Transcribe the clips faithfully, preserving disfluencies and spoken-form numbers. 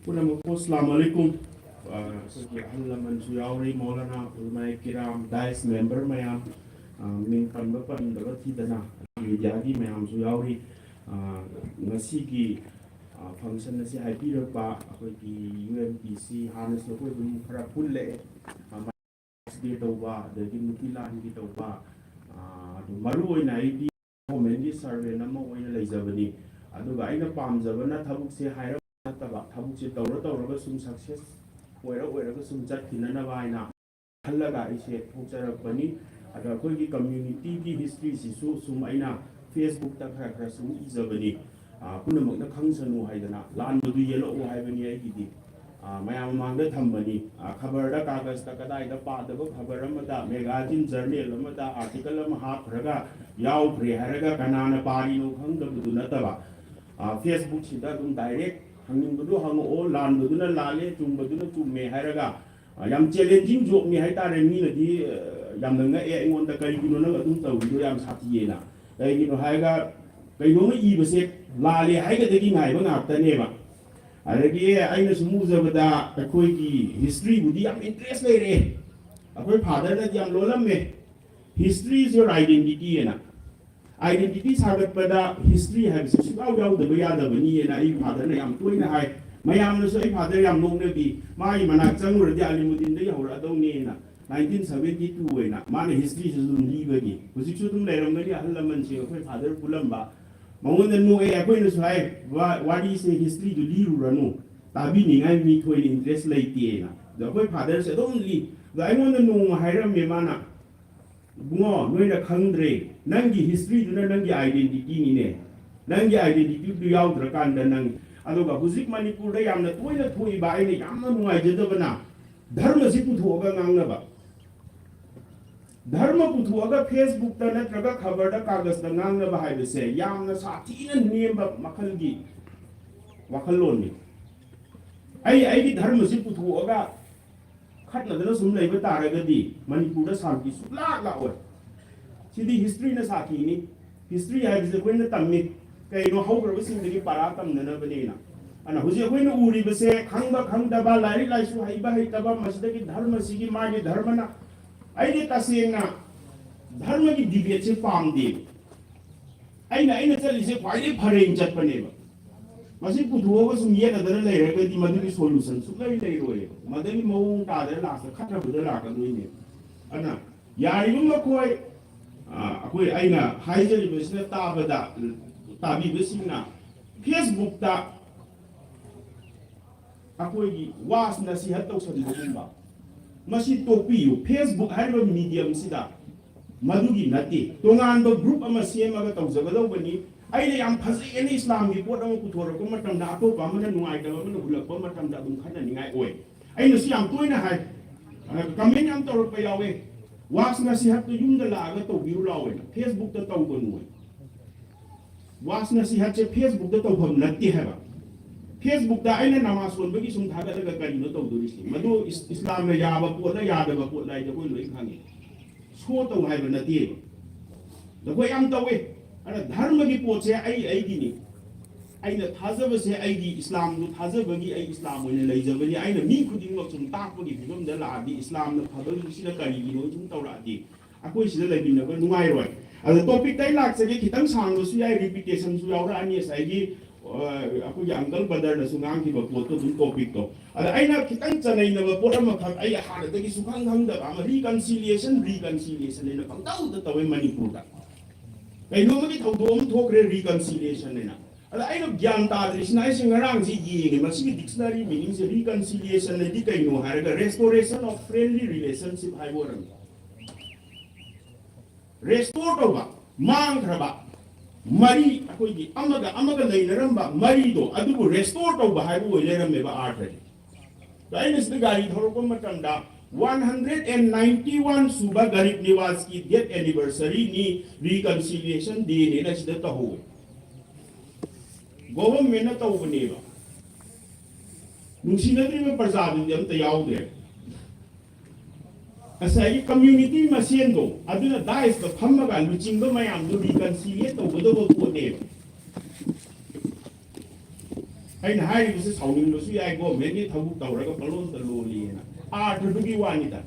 ꯄꯨꯝꯅꯃꯛꯄꯨ ꯑꯁꯂꯥꯃꯨ ꯑꯂꯥꯏꯀꯨꯝ꯫ ꯑ, ꯑꯩꯈꯣꯏꯒꯤ ꯑꯍꯜ ꯂꯃꯟꯁꯨ ꯌꯥꯎꯔꯤ, ꯃꯧꯂꯥꯅꯥ, ꯎꯂꯃꯥꯏ ꯀꯤꯔꯥꯝ, ꯗꯥꯏꯁ ꯃꯦꯝꯕꯔ ꯃꯌꯥꯝ, ꯑ, ꯃꯤꯡ ꯄꯟꯕ ꯄꯟꯗꯕ ꯊꯤꯗꯅ ꯃꯤꯗꯤꯌꯥꯒꯤ ꯃꯌꯥꯝꯁꯨ ꯌꯥꯎꯔꯤ꯫ ꯑ, ꯉꯁꯤꯒꯤ, ꯑ, ꯐꯪꯁꯟ ꯑꯁꯤ ꯍꯥꯏꯕꯤꯔꯛꯄ ꯑꯩꯈꯣꯏꯒꯤ ꯌꯨ ꯑꯦꯝ ꯄꯤ ꯁꯤ, ꯍꯥꯟꯅꯁꯨ ꯑꯩꯈꯣꯏ ꯑꯗꯨꯝ ꯈꯔ ꯄꯨꯜꯂꯛꯑꯦ꯫ ꯑ, ꯗꯦ ꯇꯧꯕ, ꯑꯗꯒꯤ ꯅꯨꯄꯤ ꯂꯥꯟꯒꯤ ꯇꯧꯕ, ꯑ, ꯑꯗꯨ ꯃꯔꯨ ꯑꯣꯏꯅ ꯑꯩꯗꯤ ꯒꯣꯔꯃꯦꯟꯒꯤ ꯁꯔꯚꯦꯟ ꯑꯃ ꯑꯣꯏꯅ ꯂꯩꯖꯕꯅꯤ꯫ ꯑꯗꯨꯒ ꯑꯩꯅ ꯄꯥꯝꯖꯕꯅ ꯊꯕꯛꯁꯦ ꯍꯥꯏꯔꯛꯄ ꯅꯠꯇꯕ, ꯊꯕꯛꯁꯦ ꯇꯧꯔ ꯇꯧꯔꯒ ꯁꯨꯝ ꯁꯛꯁꯦꯁ ꯑꯣꯏꯔ ꯑꯣꯏꯔꯒ ꯁꯨꯝ ꯆꯠꯈꯤꯅꯅꯕ ꯍꯥꯏꯅ ꯈꯜꯂꯒ ꯑꯩꯁꯦ ꯊꯣꯛꯆꯔꯛꯄꯅꯤ꯫ ꯑꯗ ꯑꯩꯈꯣꯏꯒꯤ ꯀꯝꯃ꯭ꯌꯨꯅꯤꯇꯤꯒꯤ ꯍꯤꯁꯇ꯭ꯔꯤꯁꯤꯁꯨ ꯁꯨꯝ ꯑꯩꯅ ꯐꯦꯁꯕꯨꯛꯇ ꯈꯔ ꯈꯔ ꯁꯨꯝ ꯏꯖꯕꯅꯤ꯫ ꯑ, ꯄꯨꯝꯅꯃꯛꯅ ꯈꯪꯁꯅꯨ ꯍꯥꯏꯗꯅ, ꯂꯥꯟꯕꯗꯨ ꯌꯦꯜꯂꯛꯑꯣ ꯍꯥꯏꯕꯅꯤ ꯑꯩꯒꯤꯗꯤ꯫ ꯑ, ꯃꯌꯥꯝ ꯃꯃꯥꯡꯗ ꯊꯝꯕꯅꯤ꯫ ꯑ, ꯈꯕꯔꯗ, ꯀꯥꯒꯖꯇ ꯀꯗꯥꯏꯗ ꯄꯥꯗꯕ ꯈꯕꯔ ꯑꯃꯗ, ꯃꯦꯒꯥꯖꯤꯟ, ꯖꯔꯅꯦꯜ ꯑꯃꯗ ꯑꯥꯔꯇꯤꯀꯜ ꯑꯃ ꯍꯥꯞꯈ꯭ꯔꯒ ꯌꯥꯎꯈ꯭ꯔꯦ ꯍꯥꯏꯔꯒ ꯀꯅꯥꯅ ꯄꯥꯔꯤꯅꯣ ꯈꯪꯗꯕꯗꯨ ꯅꯠꯇꯕ, ꯑ, ꯐꯦꯁꯕꯨꯛꯁꯤꯗ ꯑꯗꯨꯝ ꯗꯥꯏꯔꯦꯛ ꯍꯪꯅꯤꯡꯕꯗꯨ ꯍꯪꯉꯛꯑꯣ, ꯂꯥꯟꯕꯗꯨꯅ ꯂꯥꯜꯂꯦ, ꯆꯨꯝꯕꯗꯨꯅ ꯆꯨꯝꯃꯦ ꯍꯥꯏꯔꯒ, ꯑ, ꯌꯥꯝ ꯆꯦꯂꯦꯟꯖꯤꯡ ꯖꯣꯕꯅꯤ ꯍꯥꯏꯇꯥꯔꯦ꯫ ꯃꯤꯅꯗꯤ, ꯑ, ꯌꯥꯝꯅ ꯉꯛꯑꯦ ꯑꯩꯉꯣꯟꯗ, "ꯀꯔꯤꯒꯤꯅꯣ ꯅꯪ ꯑꯗꯨꯝ ꯇꯧꯔꯤꯗꯣ, ꯌꯥꯝ ꯁꯥꯊꯤꯌꯦꯅ?" ꯀꯩꯒꯤꯅꯣ ꯍꯥꯏꯔꯒ, ꯀꯩꯅꯣꯝꯃ ꯏꯕꯁꯦ ꯂꯥꯜꯂꯦ ꯍꯥꯏꯒꯗꯒꯤ ꯉꯥꯏꯕ ꯉꯥꯛꯇꯅꯦꯕ꯫ ꯑꯗꯒꯤ ꯑꯩꯅ ꯁꯨꯝ ꯎꯖꯕꯗ ꯑꯩꯈꯣꯏꯒꯤ ꯍꯤꯁꯇ꯭ꯔꯤꯕꯨꯗꯤ ꯌꯥꯝ ꯏꯟꯇꯔꯦꯁ ꯂꯩꯔꯦ꯫ ꯑꯩꯈꯣꯏ ꯐꯥꯗꯔꯅꯗꯤ ꯌꯥꯝ ꯂꯣꯜꯂꯝꯃꯦ, "History is your identity" ꯍꯥꯏꯅ꯫ ꯑꯥꯏꯗꯦꯟꯇꯤꯇꯤ ꯁꯥꯒꯠꯄꯗ ꯍꯤꯁꯇ꯭ꯔꯤ ꯍꯥꯏꯕꯁꯤ ꯁꯨꯡꯌꯥꯎ ꯌꯥꯎꯗꯕ ꯌꯥꯗꯕꯅꯤ ꯍꯥꯏꯅ ꯑꯩ ꯐꯥꯗꯔꯅ ꯌꯥꯝ ꯇꯣꯏꯅ ꯍꯥꯏ꯫ ꯃꯌꯥꯝꯅꯁꯨ ꯑꯩ ꯐꯥꯗꯔ ꯌꯥꯝ ꯅꯣꯛꯅꯕꯤ, ꯃꯥꯒꯤ ꯃꯅꯥꯛ ꯆꯪꯉꯨꯔꯗꯤ ꯑꯂꯤꯃꯨꯗꯤꯟꯗꯒꯤ ꯍꯧꯔꯛꯑꯗꯧꯅꯦꯅ꯫ ꯅꯥꯏꯟꯇꯤꯟ ꯁꯚꯦꯟꯇꯤ ꯇꯨ ꯑꯣꯏꯅ ꯃꯥꯅ ꯍꯤꯁꯇ꯭ꯔꯤꯁꯤꯁꯨ ꯑꯗꯨꯝ ꯂꯤꯕꯒꯤ, ꯍꯧꯖꯤꯛꯁꯨ ꯑꯗꯨꯝ ꯂꯩꯔꯝꯒꯅꯤ ꯑꯍꯜ ꯂꯃꯟꯁꯤꯡ, ꯑꯩꯈꯣꯏ ꯐꯥꯗꯔ ꯄꯨꯜꯂꯝꯕ꯫ ꯃꯉꯣꯟꯗ ꯅꯣꯛꯑꯦ, ꯑꯩꯈꯣꯏꯅꯁꯨ ꯍꯥꯏ, "ꯋꯥ-, ꯋꯥꯔꯤꯁꯦ, ꯍꯤꯁꯇ꯭ꯔꯤꯗꯨ ꯂꯤꯔꯨꯔꯅꯨ, ꯇꯥꯕꯤꯅꯤꯡꯉꯥꯏ ꯃꯤ ꯊꯣꯏꯅ ꯏꯟꯇꯔꯦꯁ ꯂꯩꯇꯦꯅ"꯫ ꯑꯗꯣ ꯑꯩꯈꯣꯏ ꯐꯥꯗꯔꯁꯦ ꯑꯗꯨꯝ ꯂꯤ꯫ ꯑꯗꯣ ꯑꯩꯉꯣꯟꯗ ꯅꯣꯡꯃ ꯍꯥꯏꯔꯝꯃꯦ ꯃꯥꯅ, "ꯏꯕꯨꯡꯉꯣ, ꯅꯣꯏꯅ ꯈꯪꯗ꯭ꯔꯦ, ꯅꯪꯒꯤ ꯍꯤꯁꯇ꯭ꯔꯤꯗꯨꯅ ꯅꯪꯒꯤ ꯑꯥꯏꯗꯦꯟꯇꯤꯇꯤꯅꯤꯅꯦ, ꯅꯪꯒꯤ ꯑꯥꯏꯗꯦꯟꯇꯤꯇꯤꯗꯨ ꯌꯥꯎꯗ꯭ꯔꯀꯥꯟꯗ ꯅꯪ"꯫ ꯑꯗꯨꯒ ꯍꯧꯖꯤꯛ ꯃꯅꯤꯄꯨꯔꯗ ꯌꯥꯝꯅ ꯇꯣꯏꯅ ꯊꯣꯛꯏꯕ, ꯑꯩꯅ ꯌꯥꯝꯅ ꯅꯨꯡꯉꯥꯏꯖꯗꯕꯅ, ꯙꯔꯃꯁꯤ ꯄꯨꯊꯣꯛꯑꯒ ꯉꯥꯡꯅꯕ꯫ ꯙꯔꯃ ꯄꯨꯊꯣꯛꯑꯒ ꯐꯦꯁꯕꯨꯛꯇ ꯅꯠꯇ꯭ꯔꯒ ꯈꯕꯔꯗ, ꯀꯥꯒꯖꯇ ꯉꯥꯡꯅꯕ ꯍꯥꯏꯕꯁꯦ ꯌꯥꯝꯅ ꯁꯥꯊꯤꯅ ꯅꯦꯝꯕ ꯃꯈꯜꯒꯤ ꯋꯥꯈꯜꯂꯣꯟꯅꯤ꯫ ꯑꯩ ꯑꯩꯒꯤ ꯙꯔꯃꯁꯤ ꯄꯨꯊꯣꯛꯑꯒ ꯈꯠꯅꯗꯅ ꯁꯨꯝ ꯂꯩꯕ ꯇꯥꯔꯒꯗꯤ ꯃꯅꯤꯄꯨꯔꯗ ꯁꯥꯟꯇꯤ ꯁꯨꯡꯂꯥꯛ ꯂꯥꯛꯑꯣꯏ꯫ ꯁꯤꯗꯤ ꯍꯤꯁꯇ꯭ꯔꯤꯅ ꯁꯥꯈꯤꯅꯤ꯫ ꯍꯤꯁꯇ꯭ꯔꯤ ꯍꯥꯏꯕꯁꯤ ꯑꯩꯈꯣꯏꯅ ꯇꯝꯃꯤ꯫ ꯀꯩꯅꯣ, ꯍꯧꯈ꯭ꯔꯕꯁꯤꯡꯗꯒꯤ ꯄꯔꯥ ꯇꯝꯅꯅꯕꯅꯦꯅ꯫ ꯑꯗꯨꯅ ꯍꯧꯖꯤꯛ ꯑꯩꯈꯣꯏꯅ ꯎꯔꯤꯕꯁꯦ, ꯈꯪꯕ ꯈꯪꯗꯕ, ꯂꯥꯏꯔꯤꯛ ꯂꯥꯏꯁꯨ ꯍꯩꯕ ꯍꯩꯇꯕ, ꯃꯁꯤꯗꯒꯤ ꯙꯔꯃꯁꯤꯒꯤ ꯃꯥꯒꯤ ꯙꯔꯃꯅ, ꯑꯩꯗꯤ ꯇꯁꯦꯡꯅ ꯙꯔꯃꯒꯤ ꯗꯤꯕꯦꯠꯁꯦ ꯄꯥꯝꯗꯦꯕ꯫ ꯑꯩꯅ ꯑꯩꯅ ꯆꯠꯂꯤꯁꯦ ꯈ꯭ꯋꯥꯏꯗꯒꯤ ꯐꯔꯦꯅ ꯆꯠꯄꯅꯦꯕ꯫ ꯃꯁꯤ ꯄꯨꯊꯣꯛꯑꯒ ꯁꯨꯝ ꯌꯦꯠꯅꯗꯅ ꯂꯩꯔꯒꯗꯤ ꯃꯗꯨꯒꯤ ꯁꯣꯂꯨꯁꯟ ꯁꯨꯡꯂꯩ ꯂꯩꯔꯣꯏꯕ꯫ ꯃꯗꯨꯒꯤ ꯃꯑꯣꯡ ꯇꯥꯗꯅ ꯂꯥꯁꯇ ꯈꯠꯅꯕꯗ ꯂꯥꯛꯀꯗꯣꯏꯅꯦꯕ꯫ ꯑꯗꯨꯅ ꯌꯥꯔꯤꯕ ꯃꯈꯣꯏ, ꯑ, ꯑꯩꯈꯣꯏ, ꯑꯩꯅ ꯍꯥꯏꯖꯔꯤꯕꯁꯤꯅ ꯇꯥꯕꯗ, ꯇꯥꯕꯤꯕꯁꯤꯡꯅ ꯐꯦꯁꯕꯨꯛꯇ ꯑꯩꯈꯣꯏꯒꯤ ꯋꯥꯁ ꯅꯁꯤꯍꯠ ꯇꯧꯁꯟꯕꯒꯨꯝꯕ, ꯃꯁꯤ ꯇꯣꯛꯄꯤꯌꯨ꯫ ꯐꯦꯁꯕꯨꯛ ꯍꯥꯏꯔꯤꯕ ꯃꯤꯗꯤꯌꯝꯁꯤꯗ ꯃꯗꯨꯒꯤ ꯅꯠꯇꯦ꯫ ꯇꯣꯉꯥꯟꯕ ꯒ꯭ꯔꯨꯞ ꯑꯃ ꯁꯦꯝꯃꯒ ꯇꯧꯖꯒꯗꯧꯕꯅꯤ꯫ ꯑꯩꯅ ꯌꯥꯝ ꯐꯖꯩ ꯍꯥꯏꯅ ꯏꯁꯂꯥꯝꯒꯤ ꯄꯣꯠ ꯑꯃ ꯄꯨꯊꯣꯔꯛꯄ ꯃꯇꯝꯗ, ꯑꯇꯣꯞꯄ ꯑꯃꯅ ꯅꯨꯡꯉꯥꯏꯇꯕ ꯑꯃꯅ ꯍꯨꯜꯂꯛꯄ ꯃꯇꯝꯗ ꯑꯗꯨꯝ ꯈꯠꯅꯅꯤꯡꯉꯥꯏ ꯑꯣꯏ꯫ ꯑꯩꯅꯁꯨ ꯌꯥꯝ ꯇꯣꯏꯅ ꯍꯥꯏ, ꯀꯃꯦꯟ ꯌꯥꯝ ꯇꯧꯔꯛꯄ ꯌꯥꯎꯋꯦ, "ꯋꯥꯁ ꯅꯁꯤꯍꯠꯇꯨ ꯌꯨꯝꯗ ꯂꯥꯛꯑꯒ ꯇꯧꯕꯤꯔꯨ ꯂꯥꯎ" ꯍꯥꯏꯅ, ꯐꯦꯁꯕꯨꯛꯇ ꯇꯧꯒꯅꯨ ꯍꯥꯏꯅ꯫ ꯋꯥꯁ ꯅꯁꯤꯍꯠꯁꯦ ꯐꯦꯁꯕꯨꯛꯇ ꯇꯧꯐꯝ ꯅꯠꯇꯦ ꯍꯥꯏꯕ꯫ ꯐꯦꯁꯕꯨꯛꯇ ꯑꯩꯅ ꯅꯃꯥꯖ ꯁꯣꯟꯕꯒꯤ ꯁꯨꯝ ꯊꯥꯒꯠꯂꯒ ꯀꯔꯤꯅꯣ ꯇꯧꯗꯣꯔꯤꯁꯦ? ꯃꯗꯨ ꯏꯁ-, ꯏꯁꯂꯥꯝꯅ ꯌꯥꯕ ꯄꯣꯠꯂ ꯌꯥꯗꯕ ꯄꯣꯠꯂ ꯍꯥꯏꯗꯤ ꯑꯩꯈꯣꯏ ꯂꯣꯏ ꯈꯪꯉꯤ꯫ ꯁꯣ ꯇꯧ ꯍꯥꯏꯕ ꯅꯠꯇꯦꯕ꯫ ꯑꯩꯈꯣꯏ ꯌꯥꯝ ꯇꯧꯋꯦ꯫ ꯑꯗ ꯙꯔꯃꯒꯤ ꯄꯣꯠꯁꯦ ꯑꯩ ꯑꯩꯒꯤꯅꯤ꯫ ꯑꯩꯅ ꯊꯥꯖꯕꯁꯦ ꯑꯩꯒꯤ ꯏꯁꯂꯥꯝꯗꯨ ꯊꯥꯖꯕꯒꯤ ꯑꯩ ꯏꯁꯂꯥꯝ ꯑꯣꯏꯅ ꯂꯩꯖꯕꯅꯤ꯫ ꯑꯩꯅ ꯃꯤ ꯈꯨꯗꯤꯡꯃꯛ ꯁꯨꯝ ꯇꯥꯛꯄꯒꯤ ꯐꯤꯕꯝꯗ ꯂꯥꯛꯑꯗꯤ ꯏꯁꯂꯥꯝꯅ ꯐꯕꯒꯤꯁꯤꯅ ꯀꯔꯤꯒꯤꯅꯣ ꯁꯨꯝ ꯇꯧꯔꯛꯑꯗꯤ ꯑꯩꯈꯣꯏ ꯁꯤꯗ ꯂꯩꯃꯤꯟꯅꯕ ꯅꯨꯡꯉꯥꯏꯔꯣꯏ꯫ ꯑꯗꯣ ꯇꯣꯄꯤꯛꯇ ꯑꯩ ꯂꯥꯛꯆꯒꯦ, ꯈꯤꯇꯪ ꯁꯥꯡꯕꯁꯨ ꯌꯥꯏ, ꯔꯤꯄꯤꯇꯦꯁꯟꯁꯨ ꯌꯥꯎꯔꯛꯑꯅꯤ꯫ ꯉꯁꯥꯏꯒꯤ, ꯑ, ꯑꯩꯈꯣꯏꯒꯤ ꯑꯪꯀꯜ ꯕ꯭ꯔꯗꯔꯅꯁꯨ ꯉꯥꯡꯈꯤꯕ ꯄꯣꯠꯇꯣ ꯑꯗꯨꯝ ꯇꯣꯄꯤꯛꯇꯣ꯫ ꯑꯗ ꯑꯩꯅ ꯈꯤꯇꯪ ꯆꯅꯩꯅꯕ ꯄꯣꯠ ꯑꯃꯈꯛ, ꯑꯩ ꯍꯥꯟꯅꯗꯒꯤ ꯁꯨꯈꯪ ꯈꯪꯗꯕ ꯑꯃ, ꯔꯤꯀꯟꯁꯤꯂꯤꯌꯦꯁꯟ, ꯔꯤꯀꯟꯁꯤꯂꯤꯌꯦꯁꯟ ꯍꯥꯏꯅ ꯄꯪꯇꯧꯗ ꯇꯧꯋꯦ ꯃꯅꯤꯄꯨꯔꯗ꯫ ꯀꯩꯅꯣꯝꯃꯒꯤ ꯊꯧꯗꯣꯛ ꯑꯃ ꯊꯣꯛꯈ꯭ꯔꯦ, ꯔꯤꯀꯟꯁꯤꯂꯤꯌꯦꯁꯟ ꯍꯥꯏꯅ꯫ ꯑꯗ ꯑꯩꯅ ꯒ꯭ꯌꯥꯟ ꯇꯥꯗ꯭ꯔꯤꯁꯤꯅ, ꯑꯩꯁꯦ ꯉꯔꯥꯡꯁꯦ ꯌꯦꯡꯉꯦ, ꯃꯁꯤꯒꯤ ꯗꯤꯛꯁꯅꯔꯤ ꯃꯤꯅꯤꯡꯁꯦ, ꯔꯤꯀꯟꯁꯤꯂꯤꯌꯦꯁꯟ ꯍꯥꯏꯗꯤ ꯀꯩꯅꯣ ꯍꯥꯏꯔꯒ, restoration of friendly relationship ꯍꯥꯏꯕ ꯑꯣꯏꯔꯝꯃꯤ꯫ ꯔꯦꯁꯇꯣꯔ ꯇꯧꯕ, ꯃꯥꯡꯈ꯭ꯔꯕ ꯃꯔꯤ, ꯑꯩꯈꯣꯏꯒꯤ ꯑꯃꯒ ꯑꯃꯒ ꯂꯩꯅꯔꯝꯕ ꯃꯔꯤꯗꯣ, ꯑꯗꯨꯕꯨ ꯔꯦꯁꯇꯣꯔ ꯇꯧꯕ ꯍꯥꯏꯕ ꯑꯣꯏ ꯂꯩꯔꯝꯃꯦꯕ ꯑꯥꯔꯊꯁꯦ꯫ ꯑꯗꯣ ꯑꯩꯅ ꯁꯤꯗ ꯒꯥꯔꯤ ꯊꯧꯔꯛꯄ ꯃꯇꯝꯗ, one hundred and ninety one ꯁꯨꯕ ꯒꯔꯤꯕ ꯅꯤꯋꯥꯖꯀꯤ ꯗꯦꯠ ꯑꯦꯅꯤꯚꯔꯁꯔꯤꯅꯤ, ꯔꯤꯀꯟꯁꯤꯂꯤꯌꯦꯁꯟ ꯗꯦꯅꯦꯅ ꯁꯤꯗ ꯇꯧꯍꯧꯋꯦ꯫ ꯒꯣꯚꯔꯟꯃꯦꯟꯠꯅ ꯇꯧꯕꯅꯦꯕ꯫ ꯅꯨꯡꯁꯤꯅꯗ꯭ꯔꯤꯕ ꯄ꯭ꯔꯖꯥꯗꯨꯗꯤ ꯑꯝꯇ ꯌꯥꯎꯗ꯭ꯔꯦ꯫ ꯉꯁꯥꯏꯒꯤ ꯀꯝꯃ꯭ꯌꯨꯅꯤꯇꯤ ꯃꯁꯦꯟꯗꯣ, ꯑꯗꯨꯅ ꯗꯥꯏꯁꯇ ꯐꯝꯃꯒ ꯂꯨꯆꯤꯡꯕ ꯃꯌꯥꯝꯗꯨ ꯔꯤꯀꯟꯁꯤꯂꯤꯌꯦꯠ ꯇꯧꯒꯗꯧꯕ ꯄꯣꯠꯅꯦꯕ꯫ ꯑꯩꯅ ꯍꯥꯏꯔꯤꯕꯁꯤ ꯁꯥꯎꯅꯤꯡꯕꯁꯨ ꯌꯥꯏ, ꯒꯣꯔꯃꯦꯟꯒꯤ ꯊꯕꯛ ꯇꯧꯔꯒ ꯄꯪꯂꯣꯟꯗ ꯂꯣꯜꯂꯤꯅ꯫ ꯑꯥꯔꯊꯗꯨꯒꯤ ꯋꯥꯅꯤꯗ꯫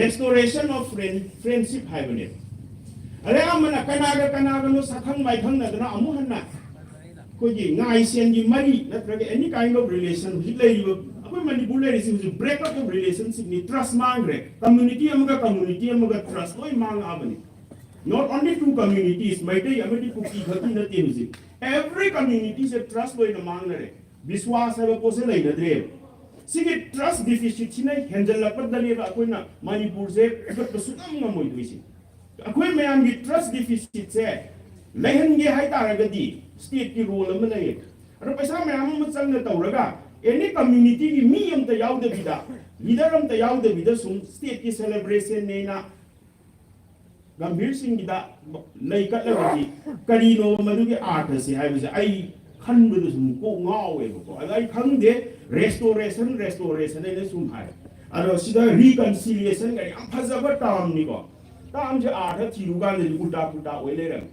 Restoration of friend, friendship ꯍꯥꯏꯕꯅꯦꯕ꯫ ꯑꯗꯩ ꯑꯃꯅ ꯀꯅꯥꯒ ꯀꯅꯥꯒꯅꯣ ꯁꯛꯈꯪ ꯃꯥꯏꯈꯪꯅꯗꯅ ꯑꯃꯨꯛ ꯍꯟꯅ ꯑꯩꯈꯣꯏꯒꯤ ꯉꯥꯏꯁꯦꯟꯒꯤ ꯃꯔꯤ ꯅꯠꯇ꯭ꯔꯒ any kind of relation, ꯍꯧꯖꯤꯛ ꯂꯩꯔꯤꯕ ꯑꯩꯈꯣꯏ ꯃꯅꯤꯄꯨꯔ ꯂꯩꯔꯤꯁꯤ ꯍꯧꯖꯤꯛ breakup of relationshipꯅꯤ, trust ꯃꯥꯡꯈ꯭ꯔꯦ꯫ Community ꯑꯃꯒ community ꯑꯃꯒ trust ꯂꯣꯏ ꯃꯥꯡꯉꯛꯑꯕꯅꯤ꯫ Not only two communities, Meitei ꯑꯃꯗꯤ ꯀꯨꯀꯤ ꯈꯛꯀꯤ ꯅꯠꯇꯦ ꯍꯧꯖꯤꯛ꯫ Every communityꯁꯦ trust ꯂꯣꯏꯅ ꯃꯥꯡꯅꯔꯦ꯫ ꯕꯤꯁ꯭ꯋꯥꯁ ꯍꯥꯏꯕ ꯄꯣꯠꯁꯦ ꯂꯩꯅꯗ꯭ꯔꯦꯕ꯫ ꯁꯤꯒꯤ trust deficitꯁꯤꯅ ꯍꯦꯟꯖꯜꯂꯛꯄꯗꯅꯦꯕ ꯑꯩꯈꯣꯏꯅ ꯃꯅꯤꯄꯨꯔꯁꯦ ꯐꯨꯒꯠꯄ ꯁꯨꯡꯉꯝ ꯉꯝꯃꯣꯏꯗꯣꯏꯁꯦ꯫ ꯑꯩꯈꯣꯏ ꯃꯌꯥꯝꯒꯤ trust deficitꯁꯦ ꯂꯩꯍꯟꯒꯦ ꯍꯥꯏꯇꯥꯔꯒꯗꯤ stateꯀꯤ role ꯑꯃ ꯂꯩꯌꯦ꯫ ꯑꯗꯣ ꯄꯩꯁꯥ ꯃꯌꯥꯝ ꯑꯃ ꯆꯪꯅ ꯇꯧꯔꯒ any communityꯒꯤ ꯃꯤ ꯑꯝꯇ ꯌꯥꯎꯗꯕꯤꯗ, leader ꯑꯝꯇ ꯌꯥꯎꯗꯕꯤꯗ ꯁꯨꯝ stateꯀꯤ celebrationꯅꯦꯅ ꯒꯝꯚꯤꯔ ꯁꯤꯡꯒꯤꯗ ꯂꯩ ꯀꯠꯂꯒꯗꯤ ꯀꯔꯤꯅꯣ ꯃꯗꯨꯒꯤ ꯑꯥꯔꯊꯁꯦ ꯍꯥꯏꯕꯁꯦ ꯑꯩ ꯈꯟꯕꯗ ꯁꯨꯝ ꯀꯣꯛ ꯉꯥꯎꯋꯦꯕꯀꯣ꯫ ꯑꯗ ꯑꯩ ꯈꯪꯗꯦ, restoration, restoration ꯍꯥꯏꯅ ꯁꯨꯝ ꯍꯥꯏ꯫ ꯑꯗꯣ ꯁꯤꯗ reconciliationꯒ ꯌꯥꯝ ꯐꯖꯕ termꯅꯤꯀꯣ꯫ Termꯁꯦ ꯑꯥꯔꯊ ꯊꯤꯔꯨ ꯀꯥꯟꯗꯗꯤ ꯎꯜꯇꯥ ꯄꯨꯜꯇꯥ ꯑꯣꯏ ꯂꯩꯔꯝꯃꯦ꯫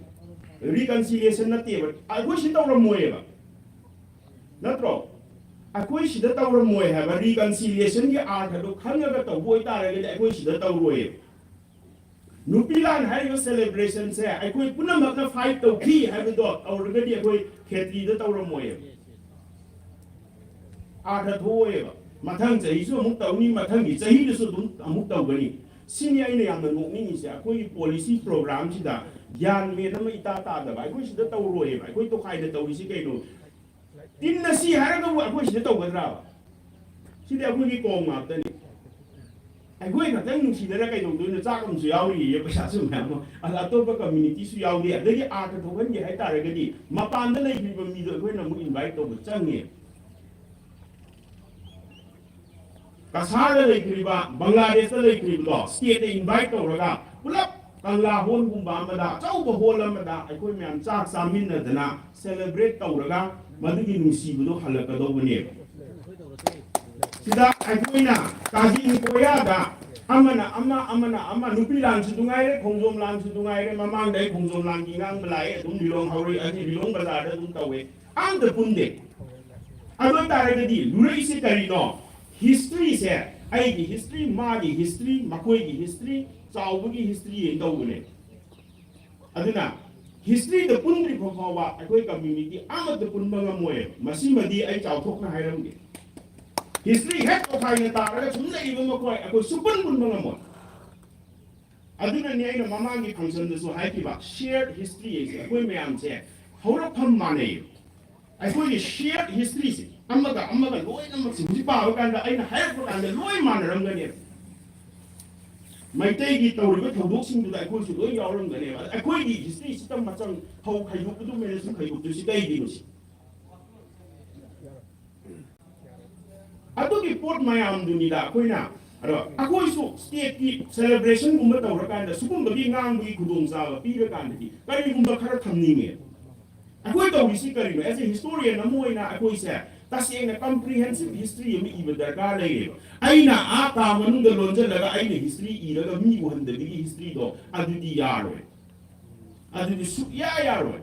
Reconciliation ꯅꯠꯇꯦꯕ, ꯑꯩꯈꯣꯏ ꯁꯤ ꯇꯧꯔꯝꯃꯣꯏꯌꯦꯕ, ꯅꯠꯇ꯭ꯔꯣ? ꯑꯩꯈꯣꯏ ꯁꯤꯗ ꯇꯧꯔꯝꯃꯣꯏ ꯍꯥꯏꯕ꯫ Reconciliationꯒꯤ ꯑꯥꯔꯊꯗꯣ ꯈꯪꯉꯒ ꯇꯧꯕ ꯑꯣꯏꯇꯥꯔꯒꯗꯤ ꯑꯩꯈꯣꯏ ꯁꯤꯗ ꯇꯧꯔꯣꯏꯌꯦꯕ꯫ ꯅꯨꯄꯤ ꯂꯥꯟ ꯍꯥꯏꯔꯤꯕ celebrationꯁꯦ ꯑꯩꯈꯣꯏ ꯄꯨꯝꯅꯃꯛꯅ fight ꯇꯧꯈꯤ ꯍꯥꯏꯕꯗꯣ ꯇꯧꯔꯒꯗꯤ ꯑꯩꯈꯣꯏ ꯈꯦꯇ꯭ꯔꯤꯗ ꯇꯧꯔꯝꯃꯣꯏꯌꯦꯕ, ꯑꯥꯔꯊ ꯊꯣꯛꯑꯣꯏꯌꯦꯕ꯫ ꯃꯊꯪ ꯆꯍꯤꯁꯨ ꯑꯃꯨꯛ ꯇꯧꯅꯤ, ꯃꯊꯪꯒꯤ ꯆꯍꯤꯗꯁꯨ ꯑꯗꯨꯝ ꯑꯃꯨꯛ ꯇꯧꯒꯅꯤ꯫ ꯁꯤꯅꯤ ꯑꯩꯅ ꯌꯥꯝꯅ ꯅꯣꯛꯅꯤꯡꯉꯤꯁꯦ꯫ ꯑꯩꯈꯣꯏꯒꯤ policy programꯁꯤꯗ ꯒ꯭ꯌꯥꯟ ꯃꯦꯟ ꯑꯃ ꯏꯇꯥ ꯇꯥꯗꯕ꯫ ꯑꯩꯈꯣꯏ ꯁꯤꯗ ꯇꯧꯔꯣꯏꯌꯦꯕ, ꯑꯩꯈꯣꯏ ꯇꯣꯈꯥꯏꯗ ꯇꯧꯔꯤꯁꯤ ꯀꯩꯅꯣ? ꯇꯤꯟꯅ ꯁꯤ ꯍꯥꯏꯔꯒꯕꯨ ꯑꯩꯈꯣꯏ ꯁꯤꯗ ꯇꯧꯒꯗ꯭ꯔꯥꯕ? ꯁꯤꯗꯤ ꯑꯩꯈꯣꯏꯒꯤ ꯀꯣꯝ ꯉꯥꯛꯇꯅꯤ꯫ ꯑꯩꯈꯣꯏ ꯈꯛꯇꯪ ꯅꯨꯡꯁꯤꯅꯔ ꯀꯩꯗꯧꯗꯣꯏꯅꯣ? ꯆꯥꯛ ꯑꯃꯁꯨ ꯌꯥꯎꯔꯤꯌꯦ, ꯄꯩꯁꯥꯁꯨ ꯃꯌꯥꯝ ꯑꯃ꯫ ꯑꯗ ꯑꯇꯣꯞꯄ communityꯁꯨ ꯌꯥꯎꯗꯦ꯫ ꯑꯗꯒꯤ ꯑꯥꯔꯊ ꯊꯣꯛꯍꯟꯒꯦ ꯍꯥꯏꯇꯥꯔꯒꯗꯤ ꯃꯄꯥꯟꯗ ꯂꯩꯈ꯭ꯔꯤꯕ ꯃꯤꯗꯣ ꯑꯩꯈꯣꯏꯅ ꯑꯃꯨꯛ invite ꯇꯧꯕ ꯆꯪꯉꯦ꯫ ꯀꯁꯥꯔꯗ ꯂꯩꯈ꯭ꯔꯤꯕ, ꯕꯪꯒ꯭ꯂꯥꯗꯦꯁꯇ ꯂꯩꯈ꯭ꯔꯤꯕꯗꯣ stateꯅ invite ꯇꯧꯔꯒ ꯄꯨꯂꯞ ꯀꯪꯂꯥ hallꯒꯨꯝꯕ ꯑꯃꯗ, ꯑꯆꯧꯕ hall ꯑꯃꯗ ꯑꯩꯈꯣꯏ ꯃꯌꯥꯝ ꯆꯥꯛ ꯆꯥꯃꯤꯟꯅꯗꯅ celebrate ꯇꯧꯔꯒ ꯃꯗꯨꯒꯤ ꯅꯨꯡꯁꯤꯕꯗꯣ ꯍꯜꯂꯛꯀꯗꯧꯕꯅꯦꯕ꯫ ꯁꯤꯗ ꯑꯩꯈꯣꯏꯅ ꯀꯥꯖꯤꯟ ꯀꯣꯌꯥꯗ ꯑꯃꯅ ꯑꯃ, ꯑꯃꯅ ꯑꯃ, ꯅꯨꯄꯤ ꯂꯥꯟꯁꯨ ꯅꯨꯡꯉꯥꯏꯔꯦ, ꯈꯣꯡꯖꯣꯝ ꯂꯥꯟꯁꯨ ꯅꯨꯡꯉꯥꯏꯔꯦ, ꯃꯃꯥꯡꯗ ꯑꯩ ꯈꯣꯡꯖꯣꯝ ꯂꯥꯟꯒꯤ ꯉꯥꯡꯕ ꯂꯥꯛꯑꯦ, ꯑꯗꯨꯝ ꯂꯤꯂꯣꯡ ꯍꯧꯔꯛꯏ, ꯑꯗꯨ ꯂꯤꯂꯣꯡ ꯕꯖꯥꯔꯗ ꯑꯗꯨꯝ ꯇꯧꯋꯦ꯫ ꯑꯝꯇ ꯄꯨꯟꯗꯦ꯫ ꯑꯗꯨ ꯑꯣꯏꯇꯥꯔꯒꯗꯤ ꯂꯨꯔꯛꯏꯁꯦ ꯀꯔꯤꯅꯣ? ꯍꯤꯁꯇ꯭ꯔꯤꯁꯦ, ꯑꯩꯒꯤ ꯍꯤꯁꯇ꯭ꯔꯤ, ꯃꯥꯒꯤ ꯍꯤꯁꯇ꯭ꯔꯤ, ꯃꯈꯣꯏꯒꯤ ꯍꯤꯁꯇ꯭ꯔꯤ, ꯆꯥꯎꯕꯒꯤ ꯍꯤꯁꯇ꯭ꯔꯤ ꯍꯥꯏꯅ ꯇꯧꯕꯅꯦ꯫ ꯑꯗꯨꯅ ꯍꯤꯁꯇ꯭ꯔꯤꯗ ꯄꯨꯟꯗ꯭ꯔꯤꯕ ꯐꯥꯎꯕ ꯑꯩꯈꯣꯏ ꯀꯝꯃ꯭ꯌꯨꯅꯤꯇꯤ ꯑꯃꯠꯇ ꯄꯨꯟꯕ ꯉꯝꯃꯣꯏ꯫ ꯃꯁꯤꯃꯗꯤ ꯑꯩ ꯆꯥꯎꯊꯣꯛꯅ ꯍꯥꯏꯔꯝꯒꯦ꯫ ꯍꯤꯁꯇ꯭ꯔꯤ ꯍꯦꯛ ꯇꯣꯈꯥꯏꯅ ꯇꯥꯔꯒ ꯁꯨꯝ ꯂꯩꯔꯤꯕ ꯃꯈꯣꯏ, ꯑꯩꯈꯣꯏ ꯁꯨꯄꯨꯟ ꯄꯨꯟꯕ ꯉꯝꯃꯣꯏ꯫ ꯑꯗꯨꯅꯅꯤ ꯑꯩꯅ ꯃꯃꯥꯡꯒꯤ ꯐꯪꯁꯟꯗꯁꯨ ꯍꯥꯏꯈꯤꯕ, ꯁꯤꯌꯔ ꯍꯤꯁꯇ꯭ꯔꯤ ꯍꯥꯏꯁꯦ ꯑꯩꯈꯣꯏ ꯃꯌꯥꯝꯁꯦ ꯍꯧꯔꯛꯐꯝ ꯃꯥꯟꯅꯩ꯫ ꯑꯩꯈꯣꯏꯒꯤ ꯁꯤꯌꯔ ꯍꯤꯁꯇ꯭ꯔꯤꯁꯦ ꯑꯃꯒ ꯑꯃꯒ ꯂꯣꯏꯅꯃꯛꯁꯦ ꯍꯧꯖꯤꯛ ꯄꯥꯕ ꯀꯥꯟꯗ, ꯑꯩꯅ ꯍꯥꯏꯔꯛꯄ ꯀꯥꯟꯗ ꯂꯣꯏ ꯃꯥꯟꯅꯔꯝꯒꯅꯦꯕ꯫ ꯃꯩꯇꯩꯒꯤ ꯇꯧꯔꯤꯕ ꯊꯧꯗꯣꯛꯁꯤꯡꯗꯨꯗ ꯑꯩꯈꯣꯏꯁꯨ ꯂꯣꯏ ꯌꯥꯎꯔꯝꯒꯅꯦꯕ꯫ ꯑꯩꯈꯣꯏꯒꯤ ꯍꯤꯁꯇ꯭ꯔꯤꯁꯤꯗ ꯃꯆꯪ ꯍꯧ ꯈꯥꯏꯗꯣꯛꯄꯗꯨ ꯃꯦꯅꯦꯖꯁꯨ ꯈꯥꯏꯗꯣꯛꯇꯣꯏꯁꯤ ꯀꯩꯒꯤꯅꯣ ꯁꯤ? ꯑꯗꯨꯒꯤ ꯄꯣꯠ ꯃꯌꯥꯝꯗꯨꯅꯤꯗ ꯑꯩꯈꯣꯏꯅ, ꯑꯗꯣ ꯑꯩꯈꯣꯏꯁꯨ ꯁ꯭ꯇꯦꯠꯀꯤ ꯁꯦꯂꯦꯕ꯭ꯔꯦꯁꯟꯒꯨꯝꯕ ꯇꯧꯔꯀꯥꯟꯗ ꯁꯤꯒꯨꯝꯕꯒꯤ ꯉꯥꯡꯕꯒꯤ ꯈꯨꯗꯣꯡꯆꯥꯕ ꯄꯤꯔꯀꯥꯟꯗꯗꯤ ꯀꯔꯤꯒꯨꯝꯕ ꯈꯔ ꯊꯝꯅꯤꯡꯉꯦ꯫ ꯑꯩꯈꯣꯏ ꯇꯧꯔꯤꯁꯤ ꯀꯔꯤꯅꯣ? As a historian ꯑꯃ ꯑꯣꯏꯅ ꯑꯩꯈꯣꯏꯁꯦ ꯇꯁꯦꯡꯅ ꯀꯝꯄ꯭ꯔꯤꯍꯦꯟꯁꯤꯞ ꯍꯤꯁꯇ꯭ꯔꯤ ꯑꯃ ꯏꯕ ꯗꯔꯀꯥꯔ ꯂꯩꯔꯦꯕ꯫ ꯑꯩꯅ ꯑꯥ ꯀꯥ ꯃꯅꯨꯡꯗ ꯂꯣꯟꯁꯤꯜꯂꯒ ꯑꯩꯅ ꯍꯤꯁꯇ꯭ꯔꯤ ꯏꯔꯒ ꯃꯤ ꯎꯍꯟꯗꯕꯒꯤ ꯍꯤꯁꯇ꯭ꯔꯤꯗꯣ ꯑꯗꯨꯗꯤ ꯌꯥꯔꯣꯏ, ꯑꯗꯨꯗꯤ ꯁꯨꯛꯌꯥ ꯌꯥꯔꯣꯏ꯫